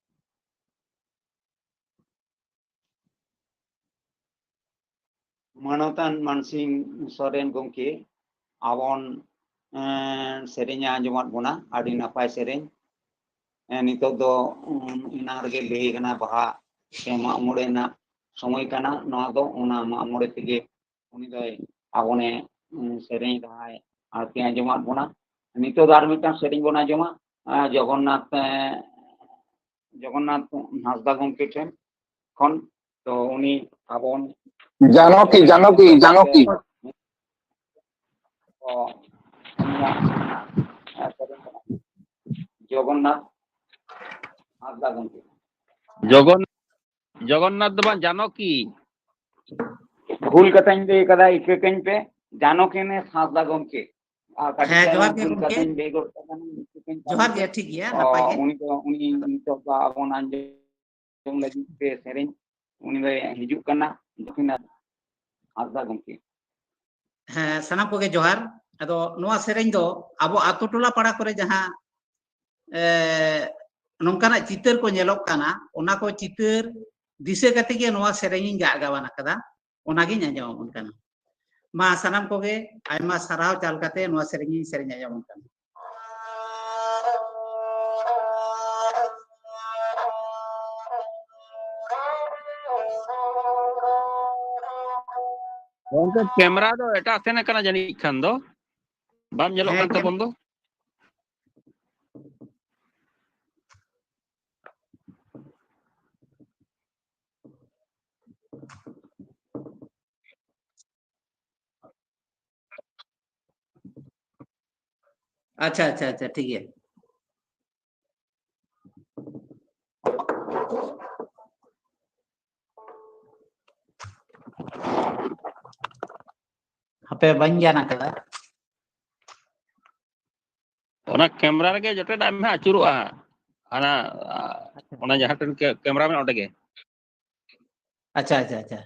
ᱢᱟᱱᱚᱛᱟᱱ ᱢᱟᱱᱥᱤᱝ ᱥᱚᱨᱮᱱ ᱜᱚᱢᱠᱮ, ᱟᱵᱚᱱ, ᱮᱸ, ᱥᱮᱨᱮᱧᱮ ᱟᱸᱡᱚᱢᱟᱫ ᱵᱚᱱᱟ, ᱟᱹᱰᱤ ᱱᱟᱯᱟᱭ ᱥᱮᱨᱮᱧ᱾ ᱮᱸ, ᱱᱤᱛᱚᱜ ᱫᱚ, ᱩᱸ, ᱮᱱᱟᱝ ᱨᱮᱜᱮ ᱞᱟᱹᱭ ᱠᱟᱱᱟ, ᱵᱟᱦᱟ ᱥᱮ ᱢᱟᱜ ᱢᱚᱬᱮ ᱨᱮᱱᱟᱜ ᱥᱚᱢᱚᱭ ᱠᱟᱱᱟ᱾ ᱱᱚᱣᱟ ᱫᱚ ᱚᱱᱟ ᱢᱟᱜ ᱢᱚᱬᱮ ᱛᱮᱜᱮ ᱩᱱᱤ ᱫᱚᱭ ᱟᱵᱚᱱᱮ, ᱩᱸ, ᱥᱮᱨᱮᱧ ᱨᱟᱦᱟᱭ ᱟᱨᱠᱤ ᱟᱸᱡᱚᱢᱟᱫ ᱵᱚᱱᱟ᱾ ᱱᱤᱛᱚᱜ ᱫᱚ ᱟᱨ ᱢᱤᱫᱴᱟᱝ ᱥᱮᱨᱮᱧ ᱵᱚᱱ ᱟᱸᱡᱚᱢᱟ, ᱟᱸ, ᱡᱚᱜᱚᱱᱱᱟᱛᱷ, ᱮᱸ, ᱡᱚᱜᱚᱱᱱᱟᱛᱷ ᱦᱟᱸᱥᱫᱟ ᱜᱚᱢᱠᱮ ᱴᱷᱮᱱ ᱠᱷᱚᱱ᱾ ᱛᱚ ᱩᱱᱤ ᱟᱵᱚᱱ ᱡᱟᱱᱚᱠᱤ, ᱡᱟᱱᱚᱠᱤ, ᱡᱟᱱᱚᱠᱤ᱾ ᱛᱚ ᱩᱱᱤᱭᱟᱜ ᱥᱮᱨᱮᱧ ᱠᱟᱱᱟ ᱡᱚᱜᱚᱱᱱᱟᱛᱷ ᱦᱟᱸᱥᱫᱟ ᱜᱚᱢᱠᱮ᱾ ᱡᱚᱜᱚᱱ-, ᱡᱚᱜᱚᱱᱱᱟᱛᱷ ᱫᱚ ᱵᱟᱝ, ᱡᱟᱱᱚᱠᱤ᱾ ᱵᱷᱩᱞ ᱠᱟᱛᱷᱟᱧ ᱞᱟᱹᱭ ᱠᱟᱫᱟ, ᱤᱠᱟᱹ ᱠᱟᱹᱧ ᱯᱮ, ᱡᱟᱱᱚᱠᱤ ᱦᱟᱸᱥᱫᱟ ᱜᱚᱢᱠᱮ᱾ ᱟᱨ ᱠᱟᱹᱴᱤᱡ ᱦᱮᱸ, ᱪᱟᱞᱟᱝ ᱡᱚᱦᱟᱨ ᱜᱮ ᱵᱷᱩᱞ ᱜᱚᱢᱠᱮ᱾ ᱠᱟᱛᱷᱟᱧ ᱞᱟᱹᱭ ᱜᱚᱫ ᱠᱟᱫᱟ, ᱤᱠᱟᱹ ᱠᱟᱹᱧ ᱯᱮ᱾ ᱡᱚᱦᱟᱨ ᱜᱮ, ᱴᱷᱤᱠ ᱜᱮᱭᱟ, ᱛᱚ, ᱱᱟᱯᱟᱭ ᱜᱮ᱾ ᱩᱱᱤ ᱫᱚ, ᱩᱱᱤ ᱱᱤᱛᱚᱜ ᱫᱚ ᱟᱵᱚᱱ ᱟᱸᱡᱚᱢ ᱞᱟᱹᱜᱤᱫ ᱛᱮ ᱥᱮᱨᱮᱧ ᱩᱱᱤ ᱫᱚᱭ ᱦᱤᱡᱩᱜ ᱠᱟᱱᱟ, ᱫᱚᱠᱷᱤᱱᱟ ᱦᱟᱸᱥᱫᱟ ᱜᱚᱢᱠᱮ᱾ ᱦᱮᱸ, ᱥᱟᱱᱟᱢ ᱠᱚᱜᱮ ᱡᱚᱦᱟᱨ᱾ ᱟᱫᱚ ᱱᱚᱣᱟ ᱥᱮᱨᱮᱧ ᱫᱚ ᱟᱵᱚ ᱟᱛᱳ ᱴᱚᱞᱟ ᱯᱟᱲᱟ ᱠᱚᱨᱮ ᱡᱟᱦᱟᱸ, ᱮ, ᱱᱚᱝᱠᱟᱱᱟᱜ ᱪᱤᱛᱟᱹᱨ ᱠᱚ ᱧᱮᱞᱚᱜ ᱠᱟᱱᱟ, ᱚᱱᱟ ᱠᱚ ᱪᱤᱛᱟᱹᱨ ᱫᱤᱥᱟᱹ ᱠᱟᱛᱮ ᱜᱮ ᱱᱚᱣᱟ ᱥᱮᱨᱮᱧ ᱤᱧ ᱜᱟᱜ ᱜᱟᱵᱟᱱ ᱟᱠᱟᱫᱟ᱾ ᱚᱱᱟᱜᱤᱧ ᱟᱸᱡᱚᱢ ᱟᱵᱚᱱ ᱠᱟᱱᱟ᱾ ᱢᱟ ᱥᱟᱱᱟᱢ ᱠᱚᱜᱮ ᱟᱭᱢᱟ ᱥᱟᱨᱦᱟᱣ ᱪᱟᱞ ᱠᱟᱛᱮ ᱱᱚᱣᱟ ᱥᱮᱨᱮᱧ ᱤᱧ ᱥᱮᱨᱮᱧ ᱟᱸᱡᱚᱢ ᱟᱵᱚᱱ ᱠᱟᱱᱟ᱾ ᱜᱚᱝᱠᱮ, ᱠᱮᱢᱮᱨᱟ ᱫᱚ ᱮᱴᱟᱜ ᱥᱮᱱ ᱟᱠᱟᱱᱟ ᱡᱟᱹᱱᱤᱡ ᱠᱷᱟᱱ ᱫᱚ, ᱵᱟᱢ ᱧᱮᱞᱚᱜ ᱦᱮᱸ, ᱠᱟᱱ ᱠᱮᱢ- ᱛᱟᱵᱚᱱ ᱫᱚ᱾ ᱟᱪᱪᱷᱟ, ᱟᱪᱪᱷᱟ, ᱟᱪᱪᱷᱟ, ᱴᱷᱤᱠ ᱜᱮᱭᱟ᱾ ᱦᱟᱯᱮ, ᱵᱟᱹᱧ ᱜᱟᱱ ᱟᱠᱟᱫᱟ᱾ ᱚᱱᱟ ᱠᱮᱢᱨᱟ ᱨᱮᱜᱮ ᱡᱚᱴᱮᱫ ᱟᱜ ᱢᱮ ᱦᱟᱸᱜ, ᱟᱹᱪᱩᱨᱚᱜᱼᱟ ᱦᱟᱸᱜ᱾ ᱚᱱᱟ, ᱚᱱᱟ ᱡᱟᱦᱟᱸ ᱴᱷᱮᱱ ᱠᱮ-, ᱠᱮᱢᱨᱟ ᱢᱮᱱᱟᱜᱼᱟ, ᱚᱸᱰᱮ ᱜᱮ᱾ ᱟᱪᱪᱷᱟ, ᱟᱪᱪᱷᱟ, ᱟᱪᱪᱷᱟ᱾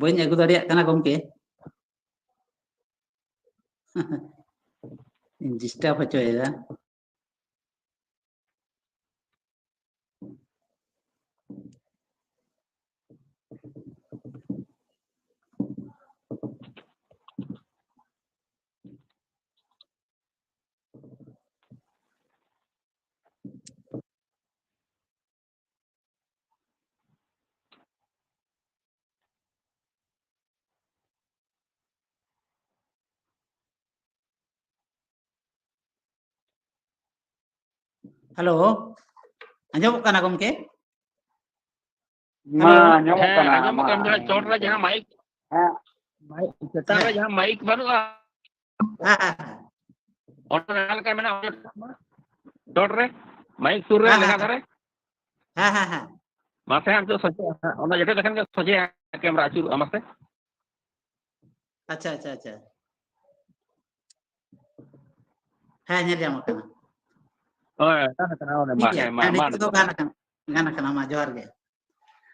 ᱵᱟᱹᱧ ᱟᱹᱜᱩ ᱫᱟᱲᱮᱭᱟᱜ ᱠᱟᱱᱟ ᱜᱚᱢᱠᱮ᱾ ᱰᱤᱥᱴᱟᱵ ᱦᱚᱪᱚᱭᱮᱫᱟ᱾ ᱦᱮᱞᱳ, ᱟᱸᱡᱚᱢᱚᱜ ᱠᱟᱱᱟ ᱜᱚᱢᱠᱮ? ᱢᱟ ᱦᱮᱞᱳ᱾ ᱟᱸᱡᱚᱢᱚᱜ ᱦᱮᱸ, ᱠᱟᱱᱟ, ᱟᱸᱡᱚᱢᱚᱜ ᱢᱟ ᱠᱟᱱᱟ᱾ ᱪᱚᱴ ᱨᱮ ᱟᱸᱡᱚᱢᱚᱜ ᱡᱟᱦᱟᱸ ᱠᱟᱱᱟ᱾ ᱢᱟᱭᱤᱠ, ᱦᱮᱸ᱾ ᱢᱟᱭᱤᱠ ᱪᱮᱛᱟᱱ ᱨᱮ ᱦᱮᱸ᱾ ᱡᱟᱦᱟᱸ ᱢᱟᱭᱤᱠ ᱵᱟᱹᱱᱩᱜᱼᱟ? ᱦᱮᱸ, ᱦᱮᱸ, ᱦᱮᱸ᱾ ᱚᱸᱰᱮ ᱡᱟᱦᱟᱸ ᱞᱮᱠᱟ ᱢᱮᱱᱟᱜᱼᱟ, ᱚᱸᱰᱮ ᱪᱚᱴ ᱨᱮ, ᱢᱟᱭᱤᱠ ᱥᱩᱨ ᱨᱮ, ᱦᱮᱸ, ᱞᱮᱸᱜᱟ ᱦᱮᱸ, ᱫᱷᱟᱨᱮ᱾ ᱦᱮᱸ, ᱦᱮᱸ, ᱦᱮᱸ᱾ ᱢᱟᱥᱮ ᱦᱟᱸᱜ ᱱᱤᱛᱚᱜ ᱥᱚᱡᱷᱮ, ᱚᱱᱟ ᱡᱚᱴᱮᱫ ᱞᱮᱠᱷᱟᱱ ᱜᱮ ᱥᱚᱡᱷᱮ ᱠᱮᱢᱨᱟ ᱟᱹᱪᱩᱨᱚᱜᱼᱟ, ᱢᱟᱥᱮ᱾ ᱟᱪᱪᱷᱟ, ᱟᱪᱪᱷᱟ, ᱟᱪᱪᱷᱟ᱾ ᱦᱮᱸ, ᱧᱮᱞ ᱧᱟᱢᱚᱜ ᱠᱟᱱᱟ᱾ ᱦᱳᱭ, ᱜᱟᱱ ᱟᱠᱟᱱᱟ, ᱚᱱᱮ ᱴᱷᱤᱠ ᱢᱟ, ᱜᱮᱭᱟ, ᱦᱮᱸ, ᱢᱟ, ᱦᱮᱸ, ᱢᱟ, ᱱᱤᱛᱚᱜ ᱫᱚ ᱱᱤᱛᱚᱜ ᱫᱚ᱾ ᱜᱟᱱ ᱟᱠᱟᱱᱟ, ᱜᱟᱱ ᱟᱠᱟᱱᱟ, ᱢᱟ ᱡᱚᱦᱟᱨ ᱜᱮ᱾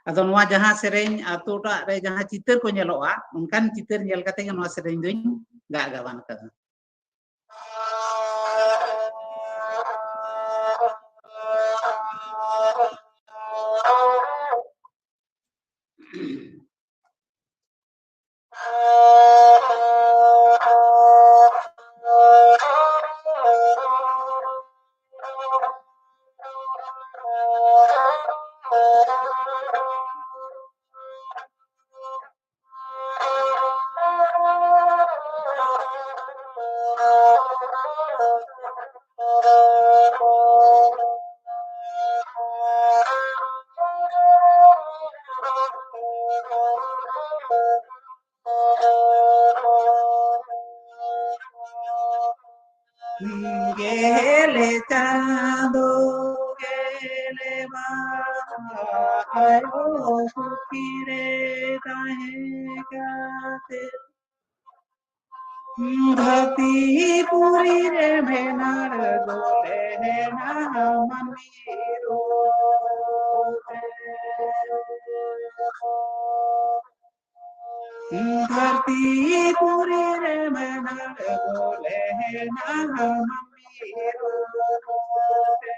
ᱟᱫᱚ ᱱᱚᱣᱟ ᱡᱟᱦᱟᱸ ᱥᱮᱨᱮᱧ ᱟᱛᱳ ᱚᱲᱟᱜ ᱨᱮ ᱡᱟᱦᱟᱸ ᱪᱤᱛᱟᱹᱨ ᱠᱚ ᱧᱮᱞᱚᱜᱼᱟ, ᱚᱱᱠᱟᱱ ᱪᱤᱛᱟᱹᱨ ᱧᱮᱞ ᱠᱟᱛᱮ ᱜᱮ ᱱᱚᱣᱟ ᱥᱮᱨᱮᱧ ᱫᱚᱧ ᱜᱟᱜ ᱜᱟᱵᱟᱱ ᱟᱠᱟᱫᱟ᱾ ᱜᱮᱞᱮ ᱪᱟᱸᱫᱚ ᱜᱮᱞᱮ ᱢᱟᱦᱟ ᱟᱭᱳ ᱯᱩᱛᱷᱤ ᱨᱮ ᱛᱟᱦᱮᱸ ᱠᱟᱛᱮ ᱫᱷᱟᱹᱨᱛᱤ ᱯᱩᱨᱤ ᱨᱮ ᱢᱮᱱᱟᱲ ᱫᱚ ᱛᱟᱦᱮᱱᱟ ᱢᱟᱹᱱᱢᱤ ᱨᱩᱯ ᱛᱮ᱾ ᱫᱷᱟᱹᱨᱛᱤ ᱯᱩᱨᱤ ᱨᱮ ᱢᱮᱱᱟᱲ ᱫᱚ ᱛᱟᱦᱮᱱᱟ ᱢᱟᱹᱱᱢᱤ ᱨᱩᱯ ᱛᱮ᱾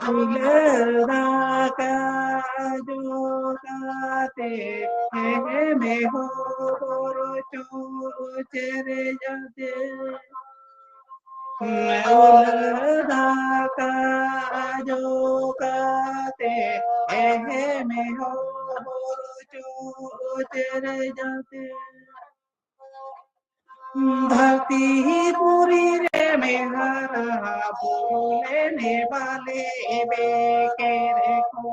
ᱩᱞᱟᱹ ᱫᱟᱠᱟ ᱡᱚ ᱠᱟᱛᱮ ᱦᱮᱢᱮ ᱦᱚᱨᱚ ᱪᱚ ᱪᱮᱨᱮᱡᱟᱛᱮ᱾ ᱩᱞᱟᱹ ᱫᱟᱠᱟ ᱡᱚ ᱠᱟᱛᱮ ᱦᱮᱢᱮ ᱦᱚᱨᱚ ᱪᱚ ᱪᱮᱨᱮᱡᱟᱛᱮ᱾ ᱫᱷᱟᱹᱨᱛᱤ ᱯᱩᱨᱤ ᱨᱮ ᱢᱮᱦᱟᱨᱟ ᱵᱩᱨᱩ ᱞᱮ ᱱᱮᱵᱟᱞᱮ ᱵᱮᱠᱮᱨ ᱠᱚ᱾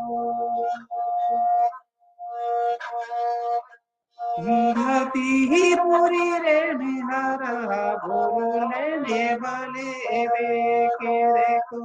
ᱫᱷᱟᱹᱨᱛᱤ ᱯᱩᱨᱤ ᱨᱮ ᱢᱮᱦᱟᱨᱟ ᱵᱩᱨᱩ ᱞᱮ ᱱᱮᱵᱟᱞᱮ ᱵᱮᱠᱮᱨ ᱠᱚ᱾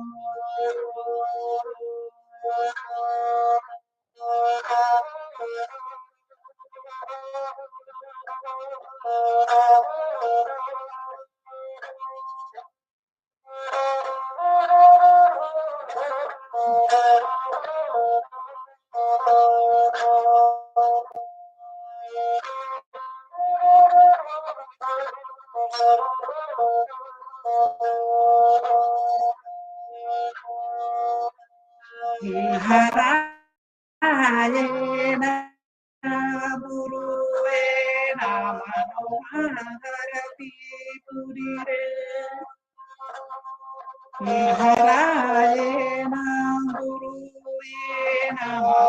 ᱦᱟᱨᱟᱭᱮᱱᱟ, ᱵᱩᱨᱩᱭᱮᱱᱟ ᱢᱟᱱᱣᱟ ᱫᱷᱟᱹᱨᱛᱤ ᱯᱩᱨᱤ ᱨᱮ᱾ ᱦᱟᱨᱟᱭᱮᱱᱟ, ᱵᱩᱨᱩᱭᱮᱱᱟ ᱱᱟᱣᱟ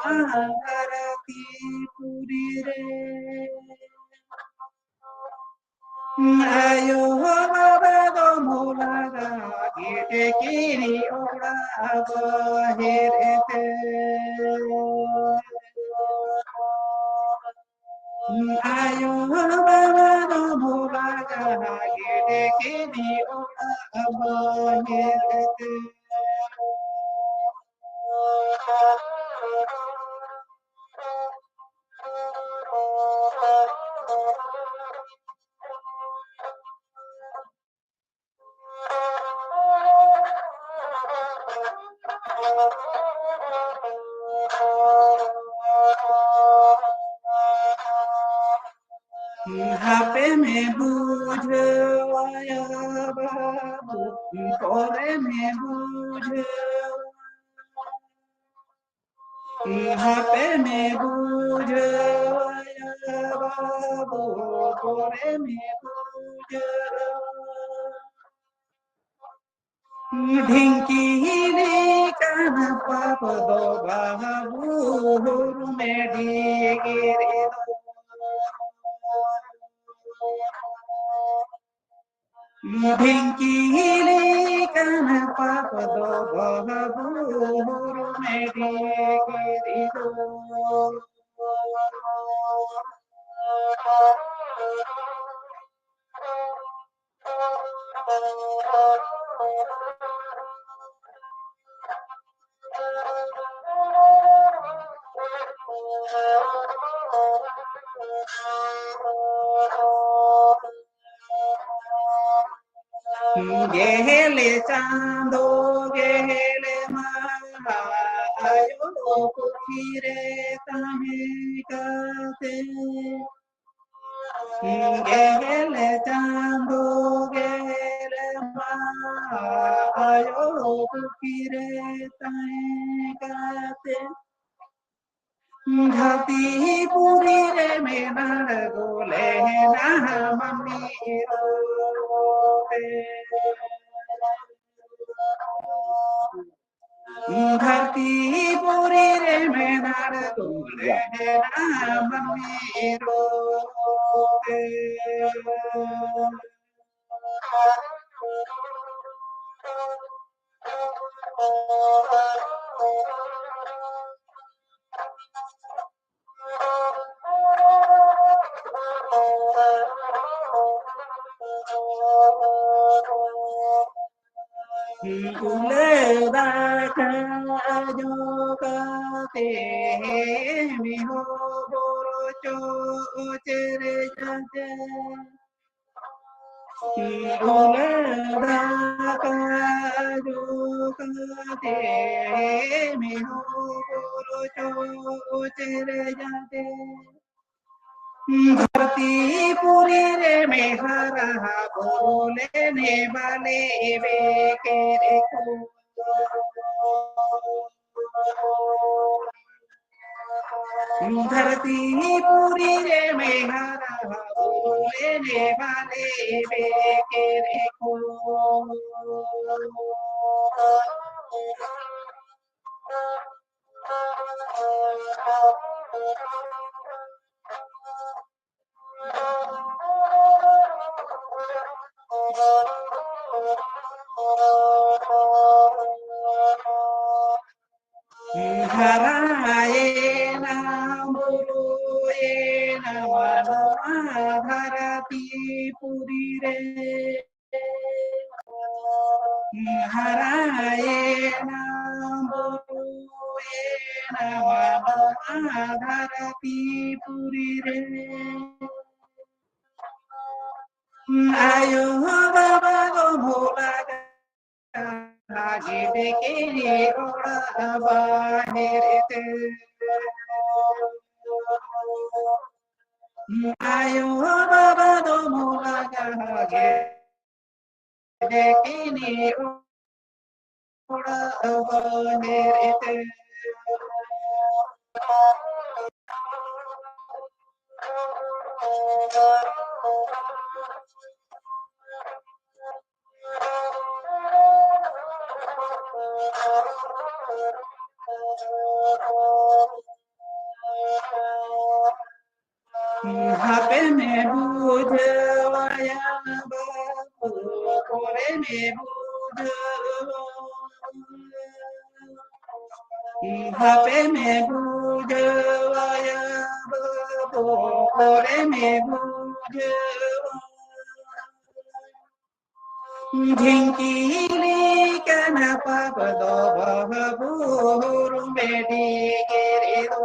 ᱫᱷᱟᱹᱨᱛᱤ ᱯᱩᱨᱤ ᱨᱮ᱾ ᱟᱭᱳ ᱵᱟᱵᱟ ᱫᱚ ᱢᱚᱞᱟᱜᱟ ᱜᱮᱰᱮ ᱠᱤᱨᱤ ᱚᱲᱟᱜ ᱵᱟᱦᱮᱨ ᱛᱮ᱾ ᱟᱭᱳ ᱵᱟᱵᱟ ᱫᱚ ᱢᱚᱞᱟᱜᱟ ᱜᱮᱰᱮ ᱠᱤᱨᱤ ᱚᱲᱟᱜ ᱵᱟᱦᱮᱨ ᱛᱮ᱾ ᱦᱟᱯᱮ ᱢᱮ ᱵᱩᱡᱷᱟᱹᱣᱟᱭᱟ ᱵᱟᱹᱵᱩ, ᱯᱚᱨᱮ ᱢᱮ ᱵᱩᱡᱷᱟᱹᱣᱟ᱾ ᱦᱟᱯᱮ ᱢᱮ ᱵᱩᱡᱷᱟᱹᱣᱟᱭᱟ ᱵᱟᱹᱵᱩ, ᱯᱚᱨᱮ ᱢᱮ ᱵᱩᱡᱷᱟᱹᱣᱟ᱾ ᱰᱷᱤᱝᱠᱤ ᱞᱮᱠᱟᱱ ᱯᱟᱯ ᱫᱚ ᱵᱟᱹᱵᱩ ᱦᱩᱨᱩᱢᱮ ᱰᱤᱜᱤᱨ ᱫᱚ᱾ ᱰᱷᱤᱝᱠᱤ ᱞᱮᱠᱟᱱ ᱯᱟᱯ ᱫᱚ ᱵᱟᱹᱵᱩ ᱦᱩᱨᱩᱢᱮ ᱰᱤᱜᱤᱨ ᱫᱚ᱾ ᱜᱮᱞᱮ ᱪᱟᱸᱫᱚ ᱜᱮᱞᱮ ᱢᱟᱦᱟ ᱟᱭᱳ ᱯᱩᱠᱷᱨᱤ ᱨᱮ ᱛᱟᱦᱮᱸ ᱠᱟᱛᱮ᱾ ᱜᱮᱞᱮ ᱪᱟᱸᱫᱚ ᱜᱮᱞᱮ ᱢᱟᱦᱟ ᱟᱭᱳ ᱯᱩᱠᱷᱨᱤ ᱨᱮ ᱛᱟᱦᱮᱸ ᱠᱟᱛᱮ᱾ ᱫᱷᱟᱹᱨᱛᱤ ᱯᱩᱨᱤ ᱨᱮ ᱢᱮᱱᱟᱜ ᱜᱚᱞᱮ ᱱᱟᱦᱟ ᱢᱟᱹᱱᱢᱤ ᱨᱩᱯ ᱛᱮ᱾ ᱫᱷᱟᱹᱨᱛᱤ ᱯᱩᱨᱤ ᱨᱮ ᱢᱮᱱᱟᱜ ᱠᱚ ᱢᱟᱹᱱᱢᱤ ᱨᱚᱲ ᱛᱮ᱾ ᱩᱞᱟᱹ ᱫᱟᱠᱟ ᱡᱚ ᱠᱟᱛᱮ ᱢᱤᱦᱩ ᱵᱩᱨᱩ ᱪᱚ ᱪᱮᱨᱮᱡ ᱟᱛᱮ᱾ ᱩᱞᱟᱹ ᱫᱟᱠᱟ ᱡᱚ ᱠᱟᱛᱮ ᱢᱤᱦᱩ ᱵᱩᱨᱩ ᱪᱚ ᱪᱮᱨᱮᱡ ᱟᱛᱮ᱾ ᱫᱷᱟᱹᱨᱛᱤ ᱯᱩᱨᱤ ᱨᱮ ᱢᱮᱦᱟᱨᱟ ᱵᱩᱨᱩ ᱞᱮ ᱱᱮᱵᱟᱞᱮ ᱵᱮᱠᱮᱨ ᱠᱚ᱾ ᱫᱷᱟᱹᱨᱛᱤ ᱯᱩᱨᱤ ᱨᱮ ᱢᱮᱦᱟᱨᱟ ᱵᱩᱨᱩ ᱞᱮ ᱱᱮᱵᱟᱞᱮ ᱵᱮᱠᱮᱨ ᱠᱚ᱾ ᱦᱟᱨᱟᱭᱮᱱᱟ ᱵᱩᱨᱩᱭᱮᱱᱟ ᱱᱚᱣᱟ ᱫᱷᱟᱹᱨᱛᱤ ᱯᱩᱨᱤ ᱨᱮ᱾ ᱦᱟᱨᱟᱭᱮᱱᱟ ᱵᱩᱨᱩᱭᱮᱱᱟ ᱱᱚᱣᱟ ᱫᱷᱟᱹᱨᱛᱤ ᱯᱩᱨᱤ ᱨᱮ᱾ ᱟᱭᱳ ᱵᱟᱵᱟ ᱜᱚ ᱵᱷᱳᱞᱟ ᱜᱮ ᱫᱮᱠᱮ ᱚᱲᱟᱜ ᱵᱟᱦᱮᱨ ᱛᱮ᱾ ᱟᱭᱳ ᱵᱟᱵᱟ ᱫᱚ ᱵᱷᱳᱞᱟ ᱜᱮ ᱫᱮᱠᱮ ᱚᱲᱟᱜ ᱵᱟᱦᱮᱨ ᱛᱮ᱾ ᱦᱟᱯᱮ ᱢᱮ ᱵᱩᱡᱷᱟᱹᱣᱟᱭᱟ ᱵᱟᱹᱵᱩ, ᱯᱚᱨᱮ ᱢᱮ ᱵᱩᱡᱷᱟᱹᱣᱟ᱾ ᱦᱟᱯᱮ ᱢᱮ ᱵᱩᱡᱷᱟᱹᱣᱟᱭᱟ ᱵᱟᱹᱵᱩ, ᱯᱚᱨᱮ ᱢᱮ ᱵᱩᱡᱷᱟᱹᱣᱟ᱾ ᱰᱷᱤᱝᱠᱤ ᱞᱮᱠᱟᱱᱟ ᱯᱟᱯ ᱫᱚ ᱵᱟᱹᱵᱩ ᱦᱩᱨᱩᱢ ᱰᱤᱜᱤᱨᱤ ᱫᱚ᱾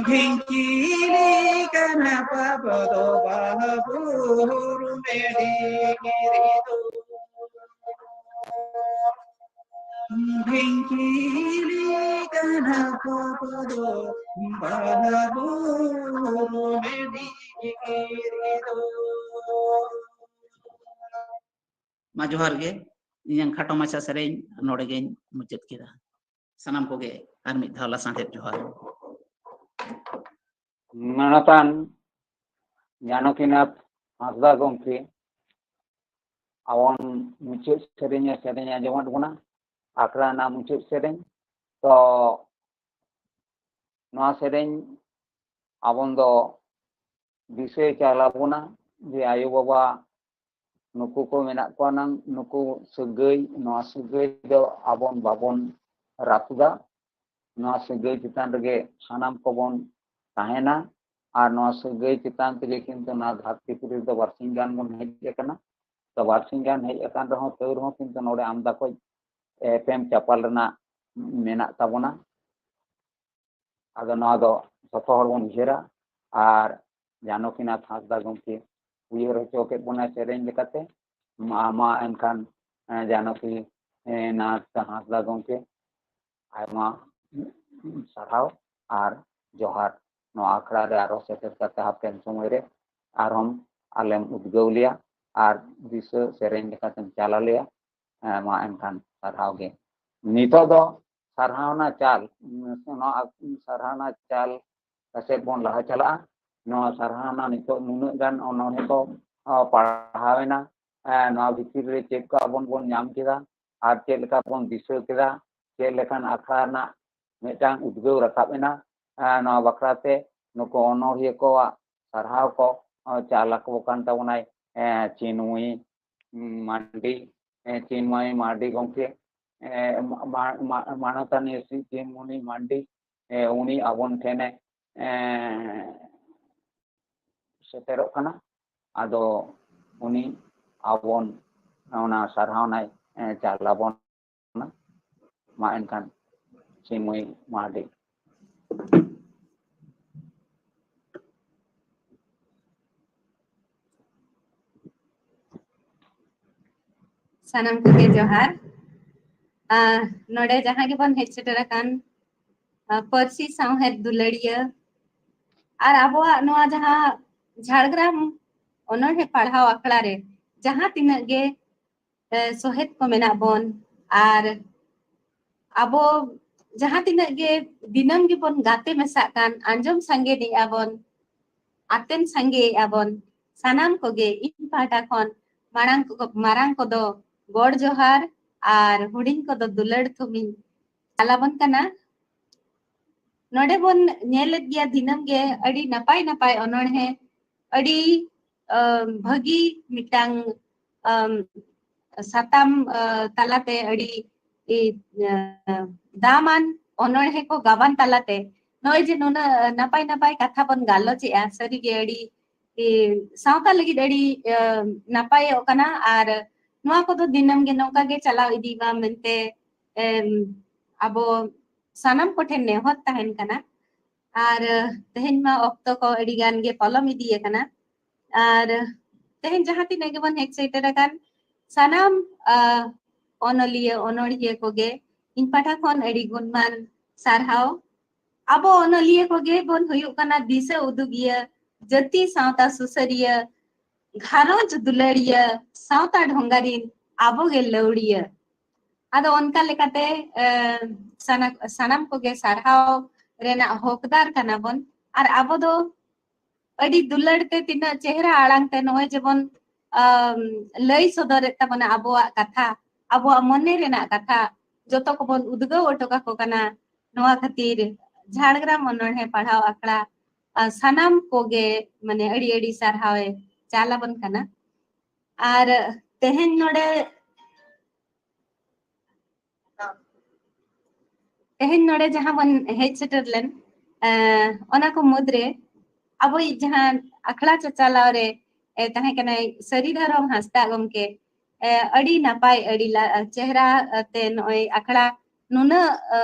ᱰᱷᱤᱝᱠᱤ ᱞᱮᱠᱟᱱᱟ ᱯᱟᱯ ᱫᱚ ᱵᱟᱹᱵᱩ ᱦᱩᱨᱩᱢ ᱰᱤᱜᱤᱨᱤ ᱫᱚ᱾ ᱰᱷᱤᱝᱠᱤ ᱞᱮᱠᱟᱱᱟ ᱯᱟᱯ ᱫᱚ ᱵᱟᱹᱵᱩ ᱦᱩᱨᱩᱢ ᱰᱤᱜᱤᱨᱤ ᱫᱚ᱾ ᱢᱟ ᱡᱚᱦᱟᱨ ᱜᱮ, ᱤᱧᱟᱹᱝ ᱠᱷᱟᱴᱚ ᱢᱟᱪᱷᱟ ᱥᱮᱨᱮᱧ ᱱᱚᱰᱮ ᱜᱤᱧ ᱢᱩᱪᱟᱹᱫ ᱠᱮᱫᱟ᱾ ᱥᱟᱱᱟᱢ ᱠᱚᱜᱮ ᱟᱨ ᱢᱤᱫ ᱫᱷᱟᱣ ᱞᱟᱥᱟᱲᱦᱮᱫ ᱡᱚᱦᱟᱨ᱾ ᱢᱟᱱᱚᱛᱟᱱ ᱡᱟᱱᱚᱠᱤᱱᱟᱛᱷ ᱦᱟᱸᱥᱫᱟ ᱜᱚᱢᱠᱮ ᱟᱵᱚᱱ ᱢᱩᱪᱟᱹᱫ ᱥᱮᱨᱮᱧ ᱮ ᱥᱮᱨᱮᱧ ᱟᱸᱡᱚᱢᱟᱫ ᱵᱚᱱᱟ, ᱟᱠᱷᱲᱟ ᱨᱮᱱᱟᱜ ᱢᱩᱪᱟᱹᱫ ᱥᱮᱨᱮᱧ᱾ ᱛᱚ ᱱᱚᱣᱟ ᱥᱮᱨᱮᱧ ᱟᱵᱚᱱ ᱫᱚ ᱫᱤᱥᱟᱹᱭ ᱪᱟᱞ ᱟᱵᱚᱱᱟ ᱡᱮ ᱟᱭᱳ ᱵᱟᱵᱟ ᱱᱩᱠᱩ ᱠᱚ ᱢᱮᱱᱟᱜ ᱠᱚᱣᱟ ᱱᱟᱝ, ᱱᱩᱠᱩ ᱥᱟᱹᱜᱟᱹᱭ, ᱱᱚᱣᱟ ᱥᱟᱹᱜᱟᱹᱭ ᱫᱚ ᱟᱵᱚᱱ ᱵᱟᱵᱚᱱ ᱨᱟᱹᱯᱩᱫᱟ᱾ ᱱᱚᱣᱟ ᱥᱟᱹᱜᱟᱹᱭ ᱪᱮᱛᱟᱱ ᱨᱮᱜᱮ ᱥᱟᱱᱟᱢ ᱠᱚᱵᱚᱱ ᱛᱟᱦᱮᱱᱟ᱾ ᱟᱨ ᱱᱚᱣᱟ ᱥᱟᱹᱜᱟᱹᱭ ᱪᱮᱛᱟᱱ ᱛᱮᱜᱮ ᱠᱤᱱᱛᱩ ᱱᱚᱣᱟ ᱫᱷᱟᱹᱨᱛᱤ ᱯᱩᱨᱤ ᱨᱮᱫᱚ ᱵᱟᱨᱥᱤᱧ ᱜᱟᱱ ᱵᱚᱱ ᱦᱮᱡ ᱟᱠᱟᱱᱟ᱾ ᱛᱚ ᱵᱟᱨᱥᱤᱧ ᱜᱟᱱ ᱦᱮᱡ ᱟᱠᱟᱱ ᱨᱮᱦᱚᱸ ᱛᱟᱹᱣ ᱨᱮᱦᱚᱸ ᱠᱤᱱᱛᱩ ᱱᱚᱰᱮ ᱟᱢᱫᱟ ᱠᱚᱡ ᱮᱯᱮᱢ ᱪᱟᱯᱟᱞ ᱨᱮᱱᱟᱜ ᱢᱮᱱᱟᱜ ᱛᱟᱵᱚᱱᱟ᱾ ᱟᱫᱚ ᱱᱚᱣᱟ ᱫᱚ ᱡᱚᱛᱚ ᱦᱚᱲ ᱵᱚᱱ ᱩᱭᱦᱟᱹᱨᱟ᱾ ᱟᱨ ᱡᱟᱱᱚᱠᱤᱱᱟᱛᱷ ᱦᱟᱸᱥᱫᱟ ᱜᱚᱢᱠᱮ ᱩᱭᱦᱟᱹᱨ ᱦᱚᱪᱚ ᱠᱮᱫ ᱵᱚᱱᱟᱭ ᱥᱮᱨᱮᱧ ᱞᱮᱠᱟᱛᱮ᱾ ᱢᱟ, ᱢᱟ ᱮᱱᱠᱷᱟᱱ, ᱮ, ᱡᱟᱱᱚᱠᱤ, ᱮ, ᱱᱟᱛᱷ ᱦᱟᱸᱥᱫᱟ ᱜᱚᱢᱠᱮ ᱟᱭᱢᱟ ᱥᱟᱨᱦᱟᱣ ᱟᱨ ᱡᱚᱦᱟᱨ᱾ ᱱᱚᱣᱟ ᱟᱠᱷᱲᱟ ᱨᱮ ᱟᱨᱚ ᱥᱮᱴᱮᱨ ᱠᱟᱛᱮ ᱦᱟᱯᱮᱱ ᱥᱚᱢᱚᱭ ᱨᱮ ᱟᱨᱦᱚᱸ ᱟᱞᱮᱢ ᱩᱫᱽᱜᱟᱹᱣ ᱞᱮᱭᱟ ᱟᱨ ᱫᱤᱥᱟᱹ ᱥᱮᱨᱮᱧ ᱞᱮᱠᱟᱛᱮᱢ ᱪᱟᱞ ᱟᱞᱮᱭᱟ᱾ ᱮ, ᱢᱟ ᱮᱱᱠᱷᱟᱱ ᱥᱟᱨᱦᱟᱣ ᱜᱮ᱾ ᱱᱤᱛᱚᱜ ᱫᱚ ᱥᱟᱨᱦᱟᱣᱱᱟ ᱪᱟᱞ, ᱱᱚᱣᱟ ᱥᱟᱨᱦᱟᱣᱱᱟ ᱪᱟᱞ ᱠᱟᱛᱮ ᱵᱚᱱ ᱞᱟᱦᱟ ᱪᱟᱞᱟᱜᱼᱟ᱾ ᱱᱚᱣᱟ ᱥᱟᱨᱦᱟᱣᱱᱟ ᱱᱤᱛᱚᱜ ᱱᱩᱱᱟᱹᱜ ᱜᱟᱱ ᱚᱱᱚᱬᱦᱮ ᱠᱚ, ᱟ, ᱯᱟᱲᱦᱟᱣ ᱮᱱᱟ᱾ ᱱᱚᱣᱟ ᱵᱷᱤᱛᱤᱨ ᱨᱮ ᱪᱮᱫ ᱠᱚ ᱟᱵᱚ ᱵᱚᱱ ᱧᱟᱢ ᱠᱮᱫᱟ ᱟᱨ ᱪᱮᱫ ᱞᱮᱠᱟ ᱵᱚᱱ ᱫᱤᱥᱟᱹ ᱠᱮᱫᱟ, ᱪᱮᱫ ᱞᱮᱠᱟᱱ ᱟᱠᱷᱲᱟ ᱨᱮᱱᱟᱜ ᱢᱤᱫᱴᱟᱝ ᱩᱫᱽᱜᱟᱹᱣ ᱨᱟᱠᱟᱵ ᱮᱱᱟ, ᱱᱚᱣᱟ ᱵᱟᱠᱷᱨᱟ ᱛᱮ ᱱᱩᱠᱩ ᱚᱱᱚᱬᱦᱤᱭᱟᱹ ᱠᱚᱣᱟᱜ ᱥᱟᱨᱦᱟᱣ ᱠᱚ ᱪᱟᱞ ᱟᱠᱚ ᱠᱟᱱ ᱛᱟᱵᱚᱱᱟᱭ ᱪᱤᱱᱢᱚᱭᱤ ᱢᱟᱱᱰᱤ, ᱪᱤᱱᱢᱚᱭᱤ ᱢᱟᱱᱰᱤ ᱜᱚᱢᱠᱮ, ᱢᱟᱱᱚᱛᱟᱱᱤ ᱥᱨᱤ ᱪᱤᱱᱢᱚᱭᱤ ᱢᱟᱱᱰᱤ, ᱩᱱᱤ ᱟᱵᱚᱱ ᱴᱷᱮᱱᱮ ᱥᱮᱴᱮᱨᱚᱜ ᱠᱟᱱᱟ᱾ ᱟᱫᱚ ᱩᱱᱤ ᱟᱵᱚᱱ ᱚᱱᱟ ᱥᱟᱨᱦᱟᱣᱱᱟᱭ ᱪᱟᱞ ᱟᱵᱚᱱ ᱠᱟᱱᱟ᱾ ᱢᱟ ᱮᱱᱠᱷᱟᱱ ᱥᱤᱢᱚᱭ ᱢᱟᱨᱰᱤ᱾ ᱥᱟᱱᱟᱢ ᱠᱚᱜᱮ ᱡᱚᱦᱟᱨ᱾ ᱟᱸ, ᱱᱚᱰᱮ ᱡᱟᱦᱟᱸ ᱜᱮᱵᱚᱱ ᱦᱮᱡ ᱥᱮᱴᱮᱨ ᱟᱠᱟᱱ, ᱟᱸ, ᱯᱟᱹᱨᱥᱤ ᱥᱟᱶᱦᱮᱫ ᱫᱩᱞᱟᱹᱲᱤᱭᱟᱹ ᱟᱨ ᱟᱵᱚᱣᱟᱜ ᱱᱚᱣᱟ ᱡᱟᱦᱟᱸ ᱡᱷᱟᱲᱜᱨᱟᱢ ᱚᱱᱚᱬᱦᱮ ᱯᱟᱲᱦᱟᱣ ᱟᱠᱷᱲᱟ ᱨᱮ ᱡᱟᱦᱟᱸ ᱛᱤᱱᱟᱹᱜ ᱜᱮ, ᱮ, ᱥᱚᱦᱮᱫ ᱠᱚ ᱢᱮᱱᱟᱜ ᱵᱚᱱ ᱟᱨ ᱟᱵᱚ ᱡᱟᱦᱟᱸ ᱛᱤᱱᱟᱹᱜ ᱜᱮ ᱫᱤᱱᱟᱹᱢ ᱜᱮᱵᱚᱱ ᱜᱟᱛᱮ ᱢᱮᱥᱟᱜ ᱠᱟᱱ, ᱟᱸᱡᱚᱢ ᱥᱟᱸᱜᱮ ᱮᱫᱼᱟ ᱵᱚᱱ, ᱟᱛᱮᱱ ᱥᱟᱸᱜᱮ ᱮᱫᱼᱟ ᱵᱚᱱ, ᱥᱟᱱᱟᱢ ᱠᱚᱜᱮ ᱤᱧ ᱯᱟᱦᱴᱟ ᱠᱷᱚᱱ ᱢᱟᱲᱟᱝ ᱠᱚ, ᱢᱟᱨᱟᱝ ᱠᱚᱫᱚ ᱜᱚᱰ ᱡᱚᱦᱟᱨ ᱟᱨ ᱦᱩᱰᱤᱧ ᱠᱚᱫᱚ ᱫᱩᱞᱟᱹᱲ ᱛᱷᱩᱢᱤᱧ ᱪᱟᱞᱟᱵᱚᱱ ᱠᱟᱱᱟ᱾ ᱱᱚᱰᱮ ᱵᱚᱱ ᱧᱮᱞᱮᱫ ᱜᱮᱭᱟ ᱫᱤᱱᱟᱹᱢ ᱜᱮ ᱟᱹᱰᱤ ᱱᱟᱯᱟᱭ ᱱᱟᱯᱟᱭ ᱚᱱᱚᱬᱦᱮ, ᱟᱹᱰᱤ, ᱟᱹ, ᱵᱷᱟᱹᱜᱤ ᱢᱤᱫᱴᱟᱝ, ᱟᱢ, ᱥᱟᱛᱟᱢ, ᱟᱹ, ᱛᱟᱞᱟᱛᱮ ᱟᱹᱰᱤ, ᱤ, ᱟᱹ, ᱫᱟᱢᱟᱱ ᱚᱱᱚᱬᱦᱮ ᱠᱚ ᱜᱟᱵᱟᱱ ᱛᱟᱞᱟᱛᱮ ᱱᱚᱜᱼᱚᱭ ᱡᱮ ᱱᱩᱱᱟᱹᱜ ᱱᱟᱯᱟᱭ ᱱᱟᱯᱟᱭ ᱠᱟᱛᱷᱟ ᱵᱚᱱ ᱜᱟᱞᱚᱪᱮᱜᱼᱟ, ᱥᱟᱹᱨᱤᱜᱮ ᱟᱹᱰᱤ, ᱤ, ᱥᱟᱶᱛᱟ ᱞᱟᱹᱜᱤᱫ ᱟᱹᱰᱤ, ᱟᱹ, ᱱᱟᱯᱟᱭᱚᱜ ᱠᱟᱱᱟ᱾ ᱟᱨ ᱱᱚᱣᱟ ᱠᱚᱫᱚ ᱫᱤᱱᱟᱹᱢ ᱜᱮ ᱱᱚᱝᱠᱟ ᱜᱮ ᱪᱟᱞᱟᱣ ᱤᱫᱤᱜ ᱢᱟ ᱢᱮᱱᱛᱮ, ᱮᱢ, ᱟᱵᱚ ᱥᱟᱱᱟᱢ ᱠᱚᱴᱷᱮᱱ ᱱᱮᱦᱚᱨ ᱛᱟᱦᱮᱱ ᱠᱟᱱᱟ᱾ ᱟᱨ, ᱟᱹ, ᱛᱮᱦᱮᱧ ᱢᱟ ᱚᱠᱛᱚ ᱠᱚ ᱟᱹᱰᱤ ᱜᱟᱱ ᱜᱮ ᱯᱚᱞᱚᱢ ᱤᱫᱤ ᱟᱠᱟᱱᱟ᱾ ᱟᱨ, ᱟᱹ, ᱛᱮᱦᱮᱧ ᱡᱟᱦᱟᱸ ᱛᱤᱱᱟᱹᱜ ᱜᱮᱵᱚᱱ ᱦᱮᱡ ᱥᱮᱴᱮᱨ ᱟᱠᱟᱱ ᱥᱟᱱᱟᱢ, ᱟᱹ, ᱚᱱᱚᱞᱤᱭᱟᱹ, ᱚᱱᱚᱬᱦᱤᱭᱟᱹ ᱠᱚᱜᱮ ᱤᱧ ᱯᱟᱦᱴᱟ ᱠᱷᱚᱱ ᱟᱹᱰᱤ ᱜᱩᱱᱢᱟᱱ ᱥᱟᱨᱦᱟᱣ᱾ ᱟᱵᱚ ᱚᱱᱚᱞᱤᱭᱟᱹ ᱠᱚᱜᱮ ᱵᱚᱱ ᱦᱩᱭᱩᱜ ᱠᱟᱱᱟ ᱫᱤᱥᱟᱹ ᱩᱫᱩᱜᱤᱭᱟᱹ, ᱡᱟᱹᱛᱤ ᱥᱟᱶᱛᱟ ᱥᱩᱥᱟᱹᱨᱤᱭᱟᱹ, ᱜᱷᱟᱨᱚᱸᱡᱽ ᱫᱩᱞᱟᱹᱲᱤᱭᱟᱹ, ᱥᱟᱶᱛᱟ ᱰᱷᱚᱸᱜᱟᱨᱤᱱ ᱟᱵᱚ ᱜᱮ ᱞᱟᱹᱣᱲᱤᱭᱟᱹ᱾ ᱟᱫᱚ ᱚᱱᱠᱟ ᱞᱮᱠᱟᱛᱮ, ᱮ, ᱥᱟᱱᱟ-, ᱥᱟᱱᱟᱢ ᱠᱚᱜᱮ ᱥᱟᱨᱦᱟᱣ ᱨᱮᱱᱟᱜ ᱦᱚᱠᱫᱟᱨ ᱠᱟᱱᱟ ᱵᱚᱱ᱾ ᱟᱨ ᱟᱵᱚ ᱫᱚ ᱟᱹᱰᱤ ᱫᱩᱞᱟᱹᱲ ᱛᱮ ᱛᱤᱱᱟᱹᱜ ᱪᱮᱦᱨᱟ ᱟᱲᱟᱝ ᱛᱮ ᱱᱚᱜᱼᱚᱭ ᱡᱮᱵᱚᱱ ᱞᱟᱹᱭ ᱥᱚᱫᱚᱨᱮᱫ ᱛᱟᱵᱚᱱᱟ ᱟᱵᱚᱣᱟᱜ ᱠᱟᱛᱷᱟ, ᱟᱵᱚᱣᱟᱜ ᱢᱚᱱᱮ ᱨᱮᱱᱟᱜ ᱠᱟᱛᱷᱟ ᱡᱚᱛᱚ ᱠᱚᱵᱚᱱ ᱩᱫᱽᱜᱟᱹᱣ ᱦᱚᱴᱚ ᱠᱟᱠᱚ ᱠᱟᱱᱟ᱾ ᱱᱚᱣᱟ ᱠᱷᱟᱹᱛᱤᱨ ᱡᱷᱟᱲᱜᱨᱟᱢ ᱚᱱᱚᱬᱦᱮ ᱯᱟᱲᱦᱟᱣ ᱟᱠᱷᱲᱟ ᱥᱟᱱᱟᱢ ᱠᱚᱜᱮ ᱢᱟᱱᱮ ᱟᱹᱰᱤ ᱟᱹᱰᱤ ᱥᱟᱨᱦᱟᱣ ᱮ ᱪᱟᱞ ᱟᱵᱚᱱ ᱠᱟᱱᱟ᱾ ᱟᱨ ᱛᱮᱦᱮᱧ ᱱᱚᱰᱮ ᱛᱮᱦᱮᱧ ᱱᱚᱰᱮ ᱡᱟᱦᱟᱸ ᱵᱚᱱ ᱦᱮᱡ ᱥᱮᱴᱮᱨ ᱞᱮᱱ, ᱚᱱᱟ ᱠᱚ ᱢᱩᱫᱽᱨᱮ ᱟᱵᱚᱭᱤᱡ ᱡᱟᱦᱟᱸ ᱟᱠᱷᱲᱟ ᱪᱟᱪᱟᱞᱟᱣ ᱨᱮ ᱛᱟᱦᱮᱸ ᱠᱟᱱᱟᱭ ᱥᱟᱹᱨᱤ ᱫᱷᱚᱨᱚᱢ ᱦᱟᱸᱥᱫᱟ ᱜᱚᱢᱠᱮ᱾ ᱟᱹᱰᱤ ᱱᱟᱯᱟᱭ, ᱟᱹᱰᱤ ᱪᱮᱦᱨᱟ ᱛᱮ ᱱᱚᱜᱼᱚᱭ ᱟᱠᱷᱲᱟ ᱱᱩᱱᱟᱹᱜ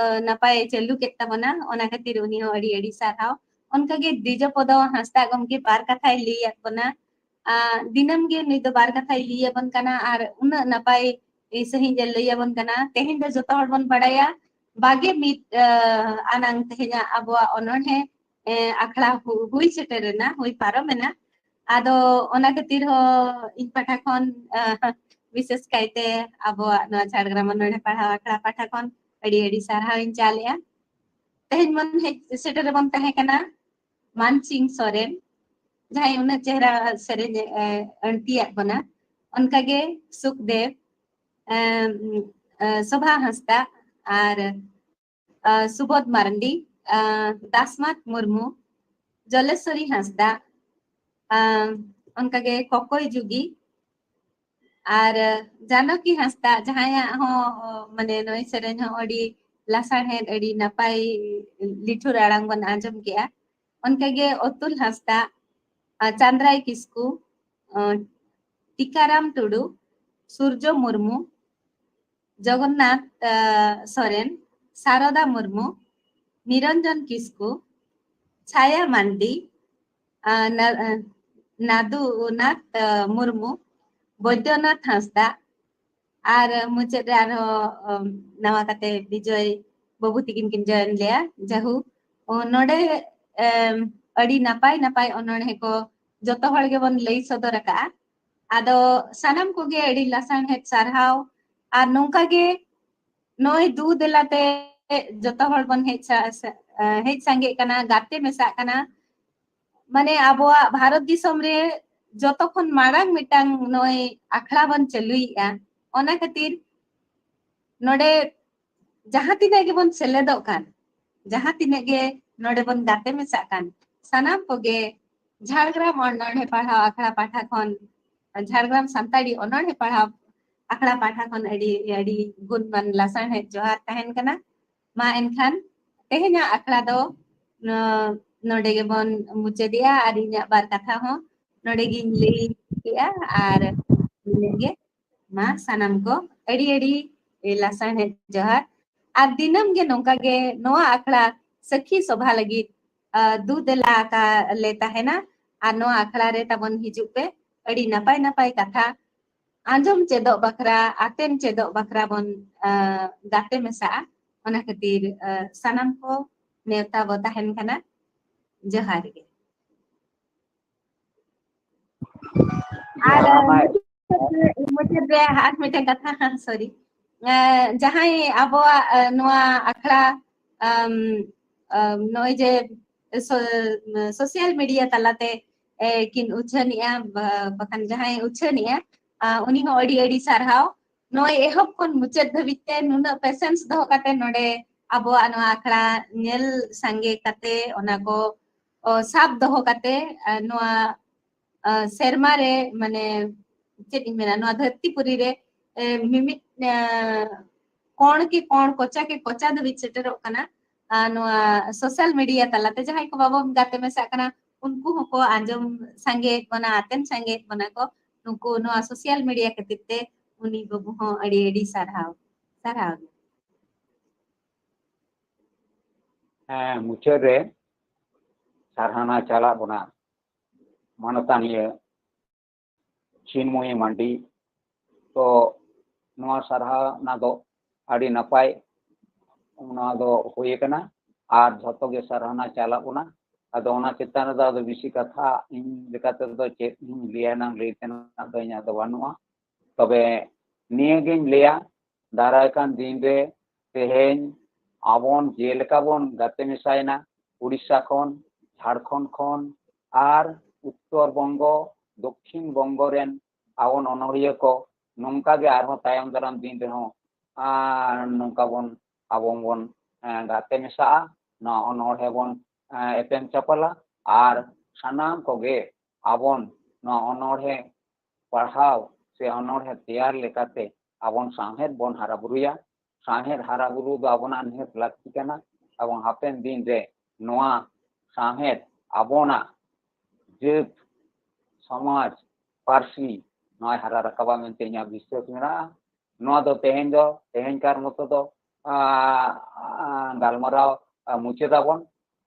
ᱱᱟᱯᱟᱭ ᱪᱟᱹᱞᱩ ᱠᱮᱫ ᱛᱟᱵᱚᱱᱟ, ᱚᱱᱟ ᱠᱷᱟᱹᱛᱤᱨ ᱩᱱᱤ ᱦᱚᱸ ᱟᱹᱰᱤ ᱟᱹᱰᱤ ᱥᱟᱨᱦᱟᱣ᱾ ᱚᱱᱠᱟᱜᱮ ᱫᱤᱡᱚᱯᱚᱫᱚ ᱦᱟᱸᱥᱫᱟ ᱜᱚᱢᱠᱮ ᱵᱟᱨ ᱠᱟᱛᱷᱟᱭ ᱞᱟᱹᱭᱟᱫ ᱵᱚᱱᱟ᱾ ᱫᱤᱱᱟᱹᱢ ᱜᱮ ᱱᱩᱭ ᱫᱚ ᱵᱟᱨ ᱠᱟᱛᱷᱟᱭ ᱞᱟᱹᱭ ᱟᱵᱚᱱ ᱠᱟᱱᱟ ᱟᱨ ᱩᱱᱟᱹᱜ ᱱᱟᱯᱟᱭ ᱥᱟᱺᱦᱤᱡ ᱮ ᱞᱟᱹᱭ ᱟᱵᱚᱱ ᱠᱟᱱᱟ᱾ ᱛᱮᱦᱮᱧ ᱫᱚ ᱡᱚᱛᱚ ᱦᱚᱲ ᱵᱚᱱ ᱵᱟᱲᱟᱭᱟ ᱵᱟᱜᱮ ᱢᱤᱫ ᱟᱱᱟᱝ ᱛᱮᱦᱮᱧᱟᱜ ᱟᱵᱚᱣᱟᱜ ᱚᱱᱚᱬᱦᱮ ᱟᱠᱷᱲᱟ ᱦᱩᱭ ᱥᱮᱴᱮᱨ ᱮᱱᱟ, ᱦᱩᱭ ᱯᱟᱨᱚᱢ ᱮᱱᱟ᱾ ᱟᱫᱚ ᱚᱱᱟ ᱠᱷᱟᱹᱛᱤᱨ ᱦᱚᱸ ᱤᱧ ᱯᱟᱦᱴᱟ ᱠᱷᱚᱱ ᱵᱤᱥᱮᱥ ᱠᱟᱭᱛᱮ ᱟᱵᱚᱣᱟᱜ ᱱᱚᱣᱟ ᱡᱷᱟᱲᱜᱨᱟᱢ ᱚᱱᱚᱬᱦᱮ ᱯᱟᱲᱦᱟᱣ ᱟᱠᱷᱲᱟ ᱯᱟᱦᱴᱟ ᱠᱷᱚᱱ ᱟᱹᱰᱤ ᱟᱹᱰᱤ ᱥᱟᱨᱦᱟᱣ ᱤᱧ ᱪᱟᱞᱮᱜᱼᱟ᱾ ᱛᱮᱦᱮᱧ ᱵᱚᱱ ᱦᱮᱡ ᱥᱮᱴᱮᱨ ᱨᱮᱵᱚᱱ ᱛᱟᱦᱮᱸ ᱠᱟᱱᱟ ᱢᱟᱱ ᱥᱤᱝ ᱥᱚᱨᱮᱱ, ᱡᱟᱦᱟᱸᱭ ᱩᱱᱟᱹᱜ ᱪᱮᱦᱨᱟ ᱥᱮᱨᱮᱧ ᱮ ᱟᱹᱲᱛᱤᱭᱟᱫ ᱵᱚᱱᱟ᱾ ᱚᱱᱠᱟᱜᱮ ᱥᱩᱠᱫᱮᱵ, ᱮᱢ, ᱮ, ᱥᱳᱵᱷᱟ ᱦᱟᱸᱥᱫᱟ ᱟᱨ ᱥᱩᱵᱳᱫᱷ ᱢᱟᱨᱰᱤ, ᱫᱟᱥᱢᱟᱛ ᱢᱩᱨᱢᱩ, ᱡᱚᱞᱮᱥᱣᱚᱨᱤ ᱦᱟᱸᱥᱫᱟ, ᱚᱱᱠᱟᱜᱮ ᱠᱚᱠᱚᱭ ᱡᱩᱜᱤ ᱟᱨ ᱡᱟᱱᱚᱠᱤ ᱦᱟᱸᱥᱫᱟ, ᱡᱟᱦᱟᱸᱭᱟᱜ ᱦᱚᱸ ᱢᱟᱱᱮ ᱱᱚᱜᱼᱚᱭ ᱥᱮᱨᱮᱧ ᱦᱚᱸ ᱟᱹᱰᱤ ᱞᱟᱥᱟᱲᱦᱮᱫ, ᱟᱹᱰᱤ ᱱᱟᱯᱟᱭ ᱞᱤᱴᱷᱩᱨ ᱟᱲᱟᱝ ᱵᱚᱱ ᱟᱸᱡᱚᱢ ᱠᱮᱜᱼᱟ᱾ ᱚᱱᱠᱟᱜᱮ ᱚᱛᱩᱞ ᱦᱟᱸᱥᱫᱟ, ᱪᱟᱸᱫᱽᱨᱟᱭ ᱠᱤᱥᱠᱩ, ᱴᱤᱠᱟᱨᱟᱢ ᱴᱩᱰᱩ, ᱥᱩᱨᱡᱚ ᱢᱩᱨᱢᱩ, ᱡᱚᱜᱚᱱᱱᱟᱛᱷ ᱥᱚᱨᱮᱱ, ᱥᱟᱨᱚᱫᱟ ᱢᱩᱨᱢᱩ, ᱱᱤᱨᱚᱧᱡᱚᱱ ᱠᱤᱥᱠᱩ, ᱪᱷᱟᱭᱟ ᱢᱟᱱᱰᱤ, ᱱᱟᱫᱩᱱᱟᱛᱷ ᱢᱩᱨᱢᱩ, ᱵᱳᱭᱫᱚᱱᱟᱛᱷ ᱦᱟᱸᱥᱫᱟ, ᱟᱨ ᱢᱩᱪᱟᱹᱫ ᱨᱮ ᱟᱨᱦᱚᱸ ᱱᱟᱣᱟ ᱠᱟᱛᱮ ᱵᱤᱡᱚᱭ ᱵᱟᱹᱵᱩ ᱛᱤᱠᱤᱱ ᱠᱤᱱ ᱡᱚᱭᱮᱱ ᱞᱮᱭᱟ᱾ ᱡᱟᱦᱩ ᱱᱚᱰᱮ ᱟᱹᱰᱤ ᱱᱟᱯᱟᱭ ᱱᱟᱯᱟᱭ ᱚᱱᱚᱬᱦᱮ ᱠᱚ ᱡᱚᱛᱚ ᱦᱚᱲ ᱜᱮᱵᱚᱱ ᱞᱟᱹᱭ ᱥᱚᱫᱚᱨ ᱟᱠᱟᱫᱼᱟ᱾ ᱟᱫᱚ ᱥᱟᱱᱟᱢ ᱠᱚᱜᱮ ᱟᱹᱰᱤ ᱞᱟᱥᱟᱲᱦᱮᱫ ᱥᱟᱨᱦᱟᱣ᱾ ᱟᱨ ᱱᱚᱝᱠᱟ ᱜᱮ ᱱᱚᱜᱼᱚᱭ ᱫᱩ ᱫᱮᱞᱟᱛᱮ ᱡᱚᱛᱚ ᱦᱚᱲ ᱵᱚᱱ ᱦᱮᱡ ᱥᱟ-, ᱥᱟ-, ᱦᱮᱡ ᱥᱟᱸᱜᱮᱜ ᱠᱟᱱᱟ, ᱜᱟᱛᱮ ᱢᱮᱥᱟᱜ ᱠᱟᱱᱟ᱾ ᱢᱟᱱᱮ ᱟᱵᱚᱣᱟᱜ ᱵᱷᱟᱨᱚᱛ ᱫᱤᱥᱚᱢ ᱨᱮ ᱡᱚᱛᱚ ᱠᱷᱚᱱ ᱢᱟᱲᱟᱝ ᱢᱤᱫᱴᱟᱝ ᱱᱚᱜᱼᱚᱭ ᱟᱠᱷᱲᱟ ᱵᱚᱱ ᱪᱟᱹᱞᱩᱭᱮᱫᱼᱟ, ᱚᱱᱟ ᱠᱷᱟᱹᱛᱤᱨ ᱱᱚᱰᱮ ᱡᱟᱦᱟᱸ ᱛᱤᱱᱟᱹᱜ ᱜᱮᱵᱚᱱ ᱥᱮᱞᱮᱫᱚᱜ ᱠᱟᱱ, ᱡᱟᱦᱟᱸ ᱛᱤᱱᱟᱹᱜ ᱜᱮ ᱱᱚᱰᱮ ᱵᱚᱱ ᱜᱟᱛᱮ ᱢᱮᱥᱟᱜ ᱠᱟᱱ, ᱥᱟᱱᱟᱢ ᱠᱚᱜᱮ ᱡᱷᱟᱲᱜᱨᱟᱢ ᱚᱱᱚᱬᱦᱮ ᱯᱟᱲᱦᱟᱣ ᱟᱠᱷᱲᱟ ᱯᱟᱦᱴᱟ ᱠᱷᱚᱱ, ᱡᱷᱟᱲᱜᱨᱟᱢ ᱥᱟᱱᱛᱟᱲᱤ ᱚᱱᱚᱬᱦᱮ ᱯᱟᱲᱦᱟᱣ ᱟᱠᱷᱲᱟ ᱯᱟᱦᱴᱟ ᱠᱷᱚᱱ ᱟᱹᱰᱤ, ᱟᱹᱰᱤ ᱜᱩᱱᱢᱟᱱ ᱞᱟᱥᱟᱲᱦᱮᱫ ᱡᱚᱦᱟᱨ ᱛᱟᱦᱮᱱ ᱠᱟᱱᱟ᱾ ᱢᱟ ᱮᱱᱠᱷᱟᱱ ᱛᱮᱦᱮᱧᱟᱜ ᱟᱠᱷᱲᱟ ᱫᱚ ᱱᱚ-, ᱱᱚᱰᱮ ᱜᱮᱵᱚᱱ ᱢᱩᱪᱟᱹᱫᱮᱜᱼᱟ ᱟᱨ ᱤᱧᱟᱹᱜ ᱵᱟᱨ ᱠᱟᱛᱷᱟ ᱦᱚᱸ ᱱᱚᱰᱮ ᱜᱤᱧ ᱞᱟᱹᱭ ᱠᱮᱜᱼᱟ᱾ ᱟᱨ ᱱᱤᱱᱟᱹᱜ ᱜᱮ, ᱢᱟ ᱥᱟᱱᱟᱢ ᱠᱚ ᱟᱹᱰᱤ ᱟᱹᱰᱤ ᱞᱟᱥᱟᱲᱦᱮᱫ ᱡᱚᱦᱟᱨ᱾ ᱟᱨ ᱫᱤᱱᱟᱹᱢ ᱜᱮ ᱱᱚᱝᱠᱟ ᱜᱮ ᱱᱚᱣᱟ ᱟᱠᱷᱲᱟ ᱥᱟᱹᱠᱷᱤ ᱥᱚᱵᱷᱟ ᱞᱟᱹᱜᱤᱫ, ᱟ, ᱫᱩ ᱫᱮᱞᱟ ᱟᱠᱟ ᱞᱮ ᱛᱟᱦᱮᱱᱟ᱾ ᱟᱨ ᱱᱚᱣᱟ ᱟᱠᱷᱲᱟ ᱨᱮ ᱛᱟᱵᱚᱱ ᱦᱤᱡᱩᱜ ᱯᱮ, ᱟᱹᱰᱤ ᱱᱟᱯᱟᱭ ᱱᱟᱯᱟᱭ ᱠᱟᱛᱷᱟ ᱟᱸᱡᱚᱢ ᱪᱮᱫᱚᱜ ᱵᱟᱠᱷᱨᱟ, ᱟᱛᱮᱱ ᱪᱮᱫᱚᱜ ᱵᱟᱠᱷᱨᱟ ᱵᱚᱱ, ᱟ, ᱜᱟᱛᱮ ᱢᱮᱥᱟᱜᱼᱟ᱾ ᱚᱱᱟ ᱠᱷᱟᱹᱛᱤᱨ, ᱟ, ᱥᱟᱱᱟᱢ ᱠᱚ ᱱᱮᱣᱛᱟ ᱵᱚ ᱛᱟᱦᱮᱱ ᱠᱟᱱᱟ᱾ ᱡᱚᱦᱟᱨ ᱜᱮ᱾ ᱟᱨ ᱡᱟᱦᱟᱸ ᱢᱟᱭ- ᱢᱩᱪᱟᱹᱫ ᱨᱮ, ᱢᱩᱪᱟᱹᱫ ᱨᱮ ᱟᱨ ᱢᱤᱫᱴᱮᱱ ᱠᱟᱛᱷᱟ, ᱥᱚᱨᱤ, ᱡᱟᱦᱟᱸᱭ ᱟᱵᱚᱣᱟᱜ, ᱟ, ᱱᱚᱣᱟ ᱟᱠᱷᱲᱟ, ᱟᱢ, ᱟᱢ, ᱱᱚᱜᱼᱚᱭ ᱡᱮ ᱥᱳ-, ᱥᱳᱥᱟᱞ ᱢᱤᱰᱤᱭᱟ ᱛᱟᱞᱟᱛᱮ, ᱮ, ᱠᱤᱱ ᱩᱪᱷᱟᱹᱱᱮᱜᱼᱟ, ᱵᱟ-, ᱵᱟᱠᱷᱟᱱ ᱡᱟᱦᱟᱸᱭ ᱩᱪᱷᱟᱹᱱᱮᱜᱼᱟ, ᱟ, ᱩᱱᱤ ᱦᱚᱸ ᱟᱹᱰᱤ ᱟᱹᱰᱤ ᱥᱟᱨᱦᱟᱣ᱾ ᱱᱚᱜᱼᱚᱭ ᱮᱦᱚᱵ ᱠᱷᱚᱱ ᱢᱩᱪᱟᱹᱫ ᱫᱷᱟᱹᱵᱤᱡ ᱛᱮ ᱱᱩᱱᱟᱹᱜ ᱯᱮᱥᱮᱱᱥ ᱫᱚᱦᱚ ᱠᱟᱛᱮ ᱱᱚᱰᱮ ᱟᱵᱚᱣᱟᱜ ᱱᱚᱣᱟ ᱟᱠᱷᱲᱟ ᱧᱮᱞ ᱥᱟᱸᱜᱮ ᱠᱟᱛᱮ, ᱚᱱᱟ ᱠᱚ, ᱚ, ᱥᱟᱵ ᱫᱚᱦᱚ ᱠᱟᱛᱮ, ᱟ, ᱱᱚᱣᱟ, ᱟ, ᱥᱮᱨᱢᱟ ᱨᱮ, ᱢᱟᱱᱮ, ᱪᱮᱫ ᱤᱧ ᱢᱮᱱᱟ, ᱱᱚᱣᱟ ᱫᱷᱟᱹᱨᱛᱤ ᱯᱩᱨᱤ ᱨᱮ, ᱮ, ᱢᱤᱢᱤᱫ, ᱟ, ᱠᱚᱬ ᱠᱮ ᱠᱚᱬ, ᱠᱚᱪᱟ ᱠᱮ ᱠᱚᱪᱟ ᱫᱷᱟᱹᱵᱤᱡ ᱥᱮᱴᱮᱨᱚᱜ ᱠᱟᱱᱟ᱾ ᱟ, ᱱᱚᱣᱟ ᱥᱳᱥᱟᱞ ᱢᱤᱰᱤᱭᱟ ᱛᱟᱞᱟᱛᱮ ᱡᱟᱦᱟᱸᱭ ᱠᱚ ᱵᱟᱵᱚᱱ ᱜᱟᱛᱮ ᱢᱮᱥᱟᱜ ᱠᱟᱱᱟ, ᱩᱱᱠᱩ ᱦᱚᱸᱠᱚ ᱟᱸᱡᱚᱢ ᱥᱟᱸᱜᱮᱭᱮᱫ ᱵᱚᱱᱟ, ᱟᱛᱮᱱ ᱥᱟᱸᱜᱮᱭᱮᱫ ᱵᱚᱱᱟ ᱠᱚ᱾ ᱱᱩᱠᱩ ᱱᱚᱣᱟ ᱥᱳᱥᱟᱞ ᱢᱤᱰᱤᱭᱟ ᱠᱷᱟᱹᱛᱤᱨ ᱛᱮ ᱩᱱᱤ ᱵᱟᱹᱵᱩ ᱦᱚᱸ ᱟᱹᱰᱤ ᱟᱹᱰᱤ ᱥᱟᱨᱦᱟᱣ, ᱥᱟᱨᱦᱟᱣ ᱜᱮ᱾ ᱦᱮᱸ, ᱢᱩᱪᱟᱹᱫ ᱨᱮ ᱥᱟᱨᱦᱟᱱᱟ ᱪᱟᱞᱟᱜ ᱵᱚᱱᱟ ᱢᱟᱱᱚᱛᱟᱱᱤᱭᱟᱹ ᱪᱤᱱᱢᱚᱭᱤ ᱢᱟᱱᱰᱤ᱾ ᱛᱚ ᱱᱚᱣᱟ ᱥᱟᱨᱦᱟᱱᱟ ᱫᱚ ᱟᱹᱰᱤ ᱱᱟᱯᱟᱭ ᱱᱚᱣᱟ ᱫᱚ ᱦᱩᱭ ᱟᱠᱟᱱᱟ, ᱟᱨ ᱡᱷᱚᱛᱚ ᱜᱮ ᱥᱟᱨᱦᱟᱱᱟ ᱪᱟᱞᱟᱜ ᱵᱚᱱᱟ᱾ ᱟᱫᱚ ᱚᱱᱟ ᱪᱮᱛᱟᱱ ᱨᱮᱫᱚ ᱟᱫᱚ ᱵᱮᱥᱤ ᱠᱟᱛᱷᱟ ᱤᱧ ᱞᱮᱠᱟ ᱛᱮᱫᱚ ᱪᱮᱫ ᱤᱧ ᱞᱟᱹᱭᱟ, ᱱᱟᱝ ᱞᱟᱹᱭ ᱛᱮᱱᱟᱜ ᱫᱚ ᱤᱧᱟᱹᱜ ᱫᱚ ᱵᱟᱹᱱᱩᱜᱼᱟ᱾ ᱛᱚᱵᱮ ᱱᱤᱭᱟᱹᱜᱤᱧ ᱞᱟᱹᱭᱟ, ᱫᱟᱨᱟᱭ ᱠᱟᱱ ᱫᱤᱱ ᱨᱮ ᱛᱮᱦᱮᱧ ᱟᱵᱚᱱ ᱡᱮᱞᱮᱠᱟ ᱵᱚᱱ ᱜᱟᱛᱮ ᱢᱮᱥᱟᱭᱮᱱᱟ, ᱩᱲᱤᱥᱥᱟ ᱠᱷᱚᱱ, ᱡᱷᱟᱲᱠᱷᱚᱸᱰ ᱠᱷᱚᱱ, ᱟᱨ ᱩᱛᱛᱚᱨ ᱵᱚᱝᱜᱚ, ᱫᱚᱠᱠᱷᱤᱱ ᱵᱚᱝᱜᱚ ᱨᱮᱱ ᱟᱵᱚᱱ ᱚᱱᱚᱲᱦᱤᱭᱟᱹ ᱠᱚ ᱱᱚᱝᱠᱟ ᱜᱮ ᱟᱨᱦᱚᱸ ᱛᱟᱭᱚᱢ ᱫᱟᱨᱟᱢ ᱫᱤᱱ ᱨᱮᱦᱚᱸ, ᱟᱨ ᱱᱚᱝᱠᱟ ᱵᱚᱱ, ᱟᱵᱚ ᱵᱚᱱ, ᱮᱸ, ᱜᱟᱛᱮ ᱢᱮᱥᱟᱜᱼᱟ᱾ ᱱᱚᱣᱟ ᱚᱱᱚᱲᱦᱮ ᱵᱚᱱ, ᱮᱸ, ᱮᱯᱮᱢ ᱪᱟᱯᱟᱞᱟ ᱟᱨ ᱥᱟᱱᱟᱢ ᱠᱚᱜᱮ ᱟᱵᱚᱱ ᱱᱚᱣᱟ ᱚᱱᱚᱲᱦᱮ ᱯᱟᱲᱦᱟᱣ ᱥᱮ ᱚᱱᱚᱲᱦᱮ ᱛᱮᱭᱟᱨ ᱞᱮᱠᱟᱛᱮ ᱟᱵᱚᱱ ᱥᱟᱶᱦᱮᱫ ᱵᱚᱱ ᱦᱟᱨᱟ ᱵᱩᱨᱩᱭᱟ᱾ ᱥᱟᱶᱦᱮᱫ ᱦᱟᱨᱟ ᱵᱩᱨᱩ ᱫᱚ ᱟᱵᱚᱱᱟᱜ ᱱᱤᱦᱟᱹᱛ ᱞᱟᱹᱠᱛᱤ ᱠᱟᱱᱟ᱾ ᱮᱵᱚᱝ ᱦᱟᱯᱮᱱ ᱫᱤᱱ ᱨᱮ ᱱᱚᱣᱟ ᱥᱟᱶᱦᱮᱫ ᱟᱵᱚᱱᱟᱜ ᱡᱟᱹᱛ, ᱥᱚᱢᱟᱡᱽ, ᱯᱟᱹᱨᱥᱤ ᱱᱚᱣᱟᱭ ᱦᱟᱨᱟ ᱨᱟᱠᱟᱵᱟ ᱢᱮᱱᱛᱮ ᱤᱧᱟᱹᱜ ᱵᱤᱥᱣᱟᱥ ᱢᱮᱱᱟᱜᱼᱟ᱾ ᱱᱚᱣᱟ ᱫᱚ ᱛᱮᱦᱮᱧ ᱫᱚ, ᱛᱮᱦᱮᱧ ᱠᱟᱨ ᱢᱚᱛᱚ ᱫᱚ, ᱟ, ᱟ, ᱜᱟᱞᱢᱟᱨᱟᱣ, ᱟ, ᱢᱩᱪᱟᱹᱫ ᱟᱵᱚᱱ᱾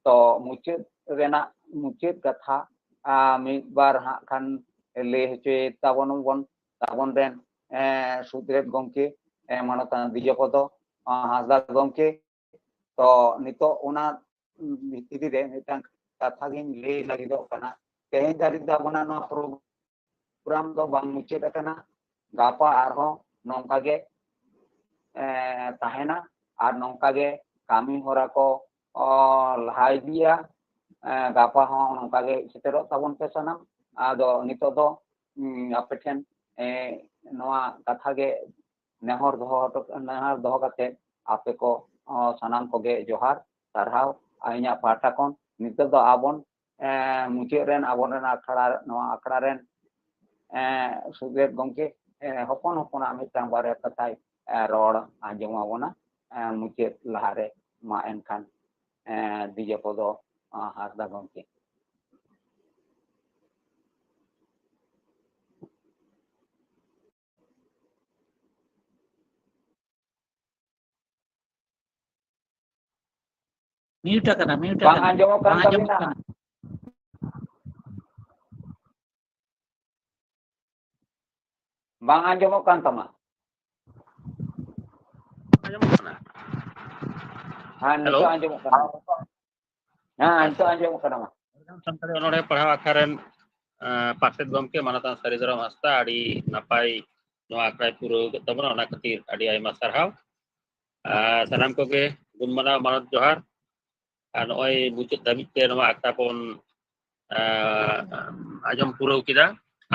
ᱛᱚ ᱢᱩᱪᱟᱹᱫ ᱨᱮᱱᱟᱜ ᱢᱩᱪᱟᱹᱫ ᱠᱟᱛᱷᱟ, ᱟ, ᱢᱤᱫ ᱵᱟᱨ ᱦᱟᱸᱜ ᱠᱷᱟᱱ ᱞᱟᱹᱭ ᱦᱚᱪᱚᱭ ᱛᱟᱵᱚᱱ ᱵᱚᱱ, ᱛᱟᱵᱚᱱ ᱨᱮᱱ, ᱮ, ᱥᱩᱫᱷᱨᱮᱛ ᱜᱚᱢᱠᱮ, ᱮ, ᱢᱟᱱᱚᱛᱟᱱ ᱫᱤᱡᱚᱯᱚᱫᱚ, ᱟ, ᱦᱟᱸᱥᱫᱟ ᱜᱚᱢᱠᱮ᱾ ᱛᱚ ᱱᱤᱛᱚᱜ ᱚᱱᱟ ᱵᱷᱤᱛᱨᱤ ᱨᱮ ᱢᱤᱫᱴᱟᱝ ᱠᱟᱛᱷᱟ ᱜᱤᱧ ᱞᱟᱹᱭ ᱞᱟᱹᱜᱤᱫᱚᱜ ᱠᱟᱱᱟ᱾ ᱛᱮᱦᱮᱧ ᱫᱷᱟᱹᱨᱤᱡ ᱫᱚ ᱟᱵᱚᱱᱟᱜ ᱱᱚᱣᱟ ᱯᱨᱳ-, ᱯᱨᱳᱜᱨᱟᱢ ᱫᱚ ᱵᱟᱝ ᱢᱩᱪᱟᱹᱫ ᱟᱠᱟᱱᱟ᱾ ᱜᱟᱯᱟ ᱟᱨᱦᱚᱸ ᱱᱚᱝᱠᱟ ᱜᱮ, ᱮ, ᱛᱟᱦᱮᱱᱟ ᱟᱨ ᱱᱚᱝᱠᱟ ᱜᱮ ᱠᱟᱹᱢᱤ ᱦᱚᱨᱟ ᱠᱚ, ᱚ, ᱞᱟᱦᱟ ᱤᱫᱤᱭᱟ᱾ ᱮ, ᱜᱟᱯᱟ ᱦᱚᱸ ᱱᱚᱝᱠᱟ ᱜᱮ ᱥᱮᱴᱮᱨᱚᱜ ᱛᱟᱵᱚᱱ ᱯᱮ ᱥᱟᱱᱟᱢ᱾ ᱟᱫᱚ ᱱᱤᱛᱚᱜ ᱫᱚ, ᱩᱢ, ᱟᱯᱮ ᱴᱷᱮᱱ, ᱮ, ᱱᱚᱣᱟ ᱠᱟᱛᱷᱟ ᱜᱮ ᱱᱮᱦᱚᱨ ᱫᱚᱦᱚ ᱦᱚᱴᱚ-, ᱱᱮᱦᱚᱨ ᱫᱚᱦᱚ ᱠᱟᱛᱮ ᱟᱯᱮ ᱠᱚ, ᱚ, ᱥᱟᱱᱟᱢ ᱠᱚᱜᱮ ᱡᱚᱦᱟᱨ, ᱥᱟᱨᱦᱟᱣ᱾ ᱟᱨ ᱤᱧᱟᱹᱜ ᱯᱟᱦᱴᱟ ᱠᱷᱚᱱ ᱱᱤᱛᱚᱜ ᱫᱚ ᱟᱵᱚᱱ, ᱮ, ᱢᱩᱪᱟᱹᱫ ᱨᱮᱱ ᱟᱵᱚᱨᱮᱱ ᱟᱠᱷᱲᱟ, ᱱᱚᱣᱟ ᱟᱠᱷᱲᱟ ᱨᱮᱱ, ᱮ, ᱥᱩᱫᱷᱨᱮᱛ ᱜᱚᱢᱠᱮ, ᱮ, ᱦᱚᱯᱚᱱ ᱦᱚᱯᱚᱱᱟᱜ ᱢᱤᱫᱴᱟᱝ ᱵᱟᱨᱭᱟ ᱠᱟᱛᱷᱟᱭ, ᱮ, ᱨᱚᱲ ᱟᱸᱡᱚᱢ ᱟᱵᱚᱱᱟ, ᱮ, ᱢᱩᱪᱟᱹᱫ ᱞᱟᱦᱟᱨᱮ᱾ ᱢᱟ ᱮᱱᱠᱷᱟᱱ, ᱮ, ᱫᱤᱡᱚᱯᱚᱫᱚ, ᱟ, ᱦᱟᱸᱥᱫᱟ ᱜᱚᱢᱠᱮ᱾ ᱢᱤᱭᱩᱴ ᱟᱠᱟᱱᱟ, ᱢᱤᱭᱩᱴ ᱵᱟᱝ ᱟᱠᱟᱱᱟ᱾ ᱟᱸᱡᱚᱢᱚᱜ ᱠᱟᱱ ᱵᱟᱝ ᱟᱸᱡᱚᱢᱚᱜ ᱛᱟᱵᱤᱱᱟ᱾ ᱠᱟᱱᱟ᱾ ᱵᱟᱝ ᱟᱸᱡᱚᱢᱚᱜ ᱠᱟᱱ ᱛᱟᱢᱟ᱾ ᱟᱸᱡᱚᱢᱚᱜ ᱠᱟᱱᱟ? ᱦᱮᱸ, ᱦᱮᱞᱳ? ᱱᱤᱛᱚᱜ ᱟᱸᱡᱚᱢᱚᱜ ᱠᱟᱱᱟ᱾ ᱦᱮᱸ, ᱟᱪᱪᱷᱟ᱾ ᱱᱤᱛᱚᱜ ᱟᱸᱡᱚᱢᱚᱜ ᱠᱟᱱᱟ ᱢᱟ᱾ ᱥᱟᱱᱛᱟᱲᱤ ᱚᱱᱚᱬᱦᱮ ᱯᱟᱲᱦᱟᱣ ᱟᱠᱷᱲᱟ ᱨᱮᱱ, ᱮᱸ, ᱯᱟᱨᱥᱮᱛ ᱜᱚᱢᱠᱮ ᱢᱟᱱᱚᱛᱟᱱ ᱥᱟᱹᱨᱤᱫᱷᱚᱨᱚᱢ ᱦᱟᱸᱥᱫᱟ, ᱟᱹᱰᱤ ᱱᱟᱯᱟᱭ ᱱᱚᱣᱟ ᱟᱠᱷᱲᱟᱭ ᱯᱩᱨᱟᱹᱣ ᱠᱮᱫ ᱛᱟᱵᱚᱱᱟ, ᱚᱱᱟ ᱠᱷᱟᱹᱛᱤᱨ ᱟᱹᱰᱤ ᱟᱭᱢᱟ ᱥᱟᱨᱦᱟᱣ᱾ ᱟᱨ ᱥᱟᱱᱟᱢ ᱠᱚᱜᱮ ᱜᱩᱱ ᱢᱟᱱᱟᱣ ᱢᱟᱱᱚᱛ ᱡᱚᱦᱟᱨ᱾ ᱟᱨ ᱱᱚᱜᱼᱚᱭ ᱢᱩᱪᱟᱹᱫ ᱫᱷᱟᱹᱵᱤᱡ ᱛᱮ ᱱᱚᱣᱟ ᱟᱠᱷᱲᱟ ᱵᱚᱱ ᱟᱸᱡᱚᱢ ᱯᱩᱨᱟᱹᱣ ᱠᱮᱫᱟ᱾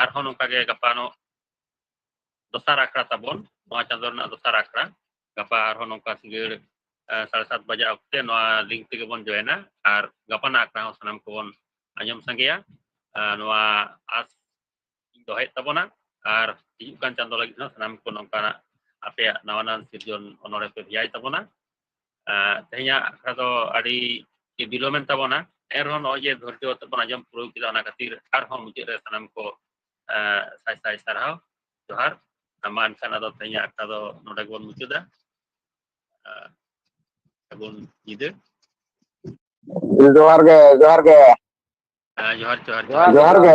ᱟᱨᱦᱚᱸ ᱱᱚᱝᱠᱟ ᱜᱮ ᱜᱟᱯᱟ ᱱᱚᱜ ᱫᱚᱥᱟᱨ ᱟᱠᱷᱲᱟ ᱛᱟᱵᱚᱱ, ᱱᱚᱣᱟ ᱪᱟᱸᱫᱳ ᱨᱮᱱᱟᱜ ᱫᱚᱥᱟᱨ ᱟᱠᱷᱲᱟ᱾ ᱜᱟᱯᱟ ᱟᱨᱦᱚᱸ ᱱᱚᱝᱠᱟ ᱥᱤᱸᱜᱟᱹᱲ ᱥᱟᱲᱮ ᱥᱟᱛ ᱵᱟᱡᱟᱜ ᱚᱠᱛᱮ ᱱᱚᱣᱟ ᱞᱤᱝᱠ ᱛᱮᱜᱮ ᱵᱚᱱ ᱡᱚᱭᱮᱱᱟ᱾ ᱟᱨ ᱜᱟᱯᱟᱱᱟᱜ ᱟᱠᱷᱲᱟ ᱦᱚᱸ ᱥᱟᱱᱟᱢ ᱠᱚᱵᱚᱱ ᱟᱸᱡᱚᱢ ᱥᱟᱸᱜᱮᱭᱟ᱾ ᱱᱚᱣᱟ ᱟᱥ ᱤᱧ ᱫᱚᱦᱚᱭᱮᱫ ᱛᱟᱵᱚᱱᱟ᱾ ᱟᱨ ᱦᱤᱡᱩᱜ ᱠᱟᱱ ᱪᱟᱸᱫᱳ ᱞᱟᱹᱜᱤᱫ ᱦᱚᱸ ᱥᱟᱱᱟᱢ ᱠᱚ ᱱᱚᱝᱠᱟᱱᱟᱜ ᱟᱯᱮᱭᱟᱜ ᱱᱟᱣᱟ ᱱᱟᱣᱟ ᱥᱤᱨᱡᱚᱱ ᱚᱱᱚᱬᱦᱮ ᱯᱮ ᱵᱷᱮᱡᱟᱭ ᱛᱟᱵᱚᱱᱟ᱾ ᱛᱮᱦᱮᱧᱟᱜ ᱟᱠᱷᱲᱟ ᱫᱚ ᱟᱹᱰᱤ ᱜᱮ ᱵᱤᱞᱚᱢᱮᱱ ᱛᱟᱵᱚᱱᱟ, ᱮᱱᱨᱮᱦᱚᱸ ᱱᱚᱜᱼᱚᱭ ᱡᱮ ᱫᱷᱳᱨᱡᱚ ᱠᱟᱛᱮ ᱵᱚᱱ ᱟᱸᱡᱚᱢ ᱯᱩᱨᱟᱹᱣ ᱠᱮᱫᱟ, ᱚᱱᱟ ᱠᱷᱟᱹᱛᱤᱨ ᱟᱨᱦᱚᱸ ᱢᱩᱪᱟᱹᱫ ᱨᱮ ᱥᱟᱱᱟᱢ ᱠᱚ ᱥᱟᱭ ᱥᱟᱭ ᱥᱟᱨᱦᱟᱣ, ᱡᱚᱦᱟᱨ᱾ ᱢᱟ ᱮᱱᱠᱷᱟᱱ ᱟᱫᱚ ᱛᱮᱦᱮᱧᱟᱜ ᱟᱠᱷᱲᱟ ᱫᱚ ᱱᱚᱰᱮ ᱜᱮᱵᱚᱱ ᱢᱩᱪᱟᱹᱫᱟ᱾ ᱥᱟᱹᱜᱩᱱ ᱧᱤᱫᱟᱹ᱾ ᱡᱚᱦᱟᱨ ᱜᱮ, ᱡᱚᱦᱟᱨ ᱜᱮ᱾ ᱡᱚᱦᱟᱨ, ᱡᱚᱦᱟᱨ, ᱡᱚᱦᱟᱨ ᱜᱮ᱾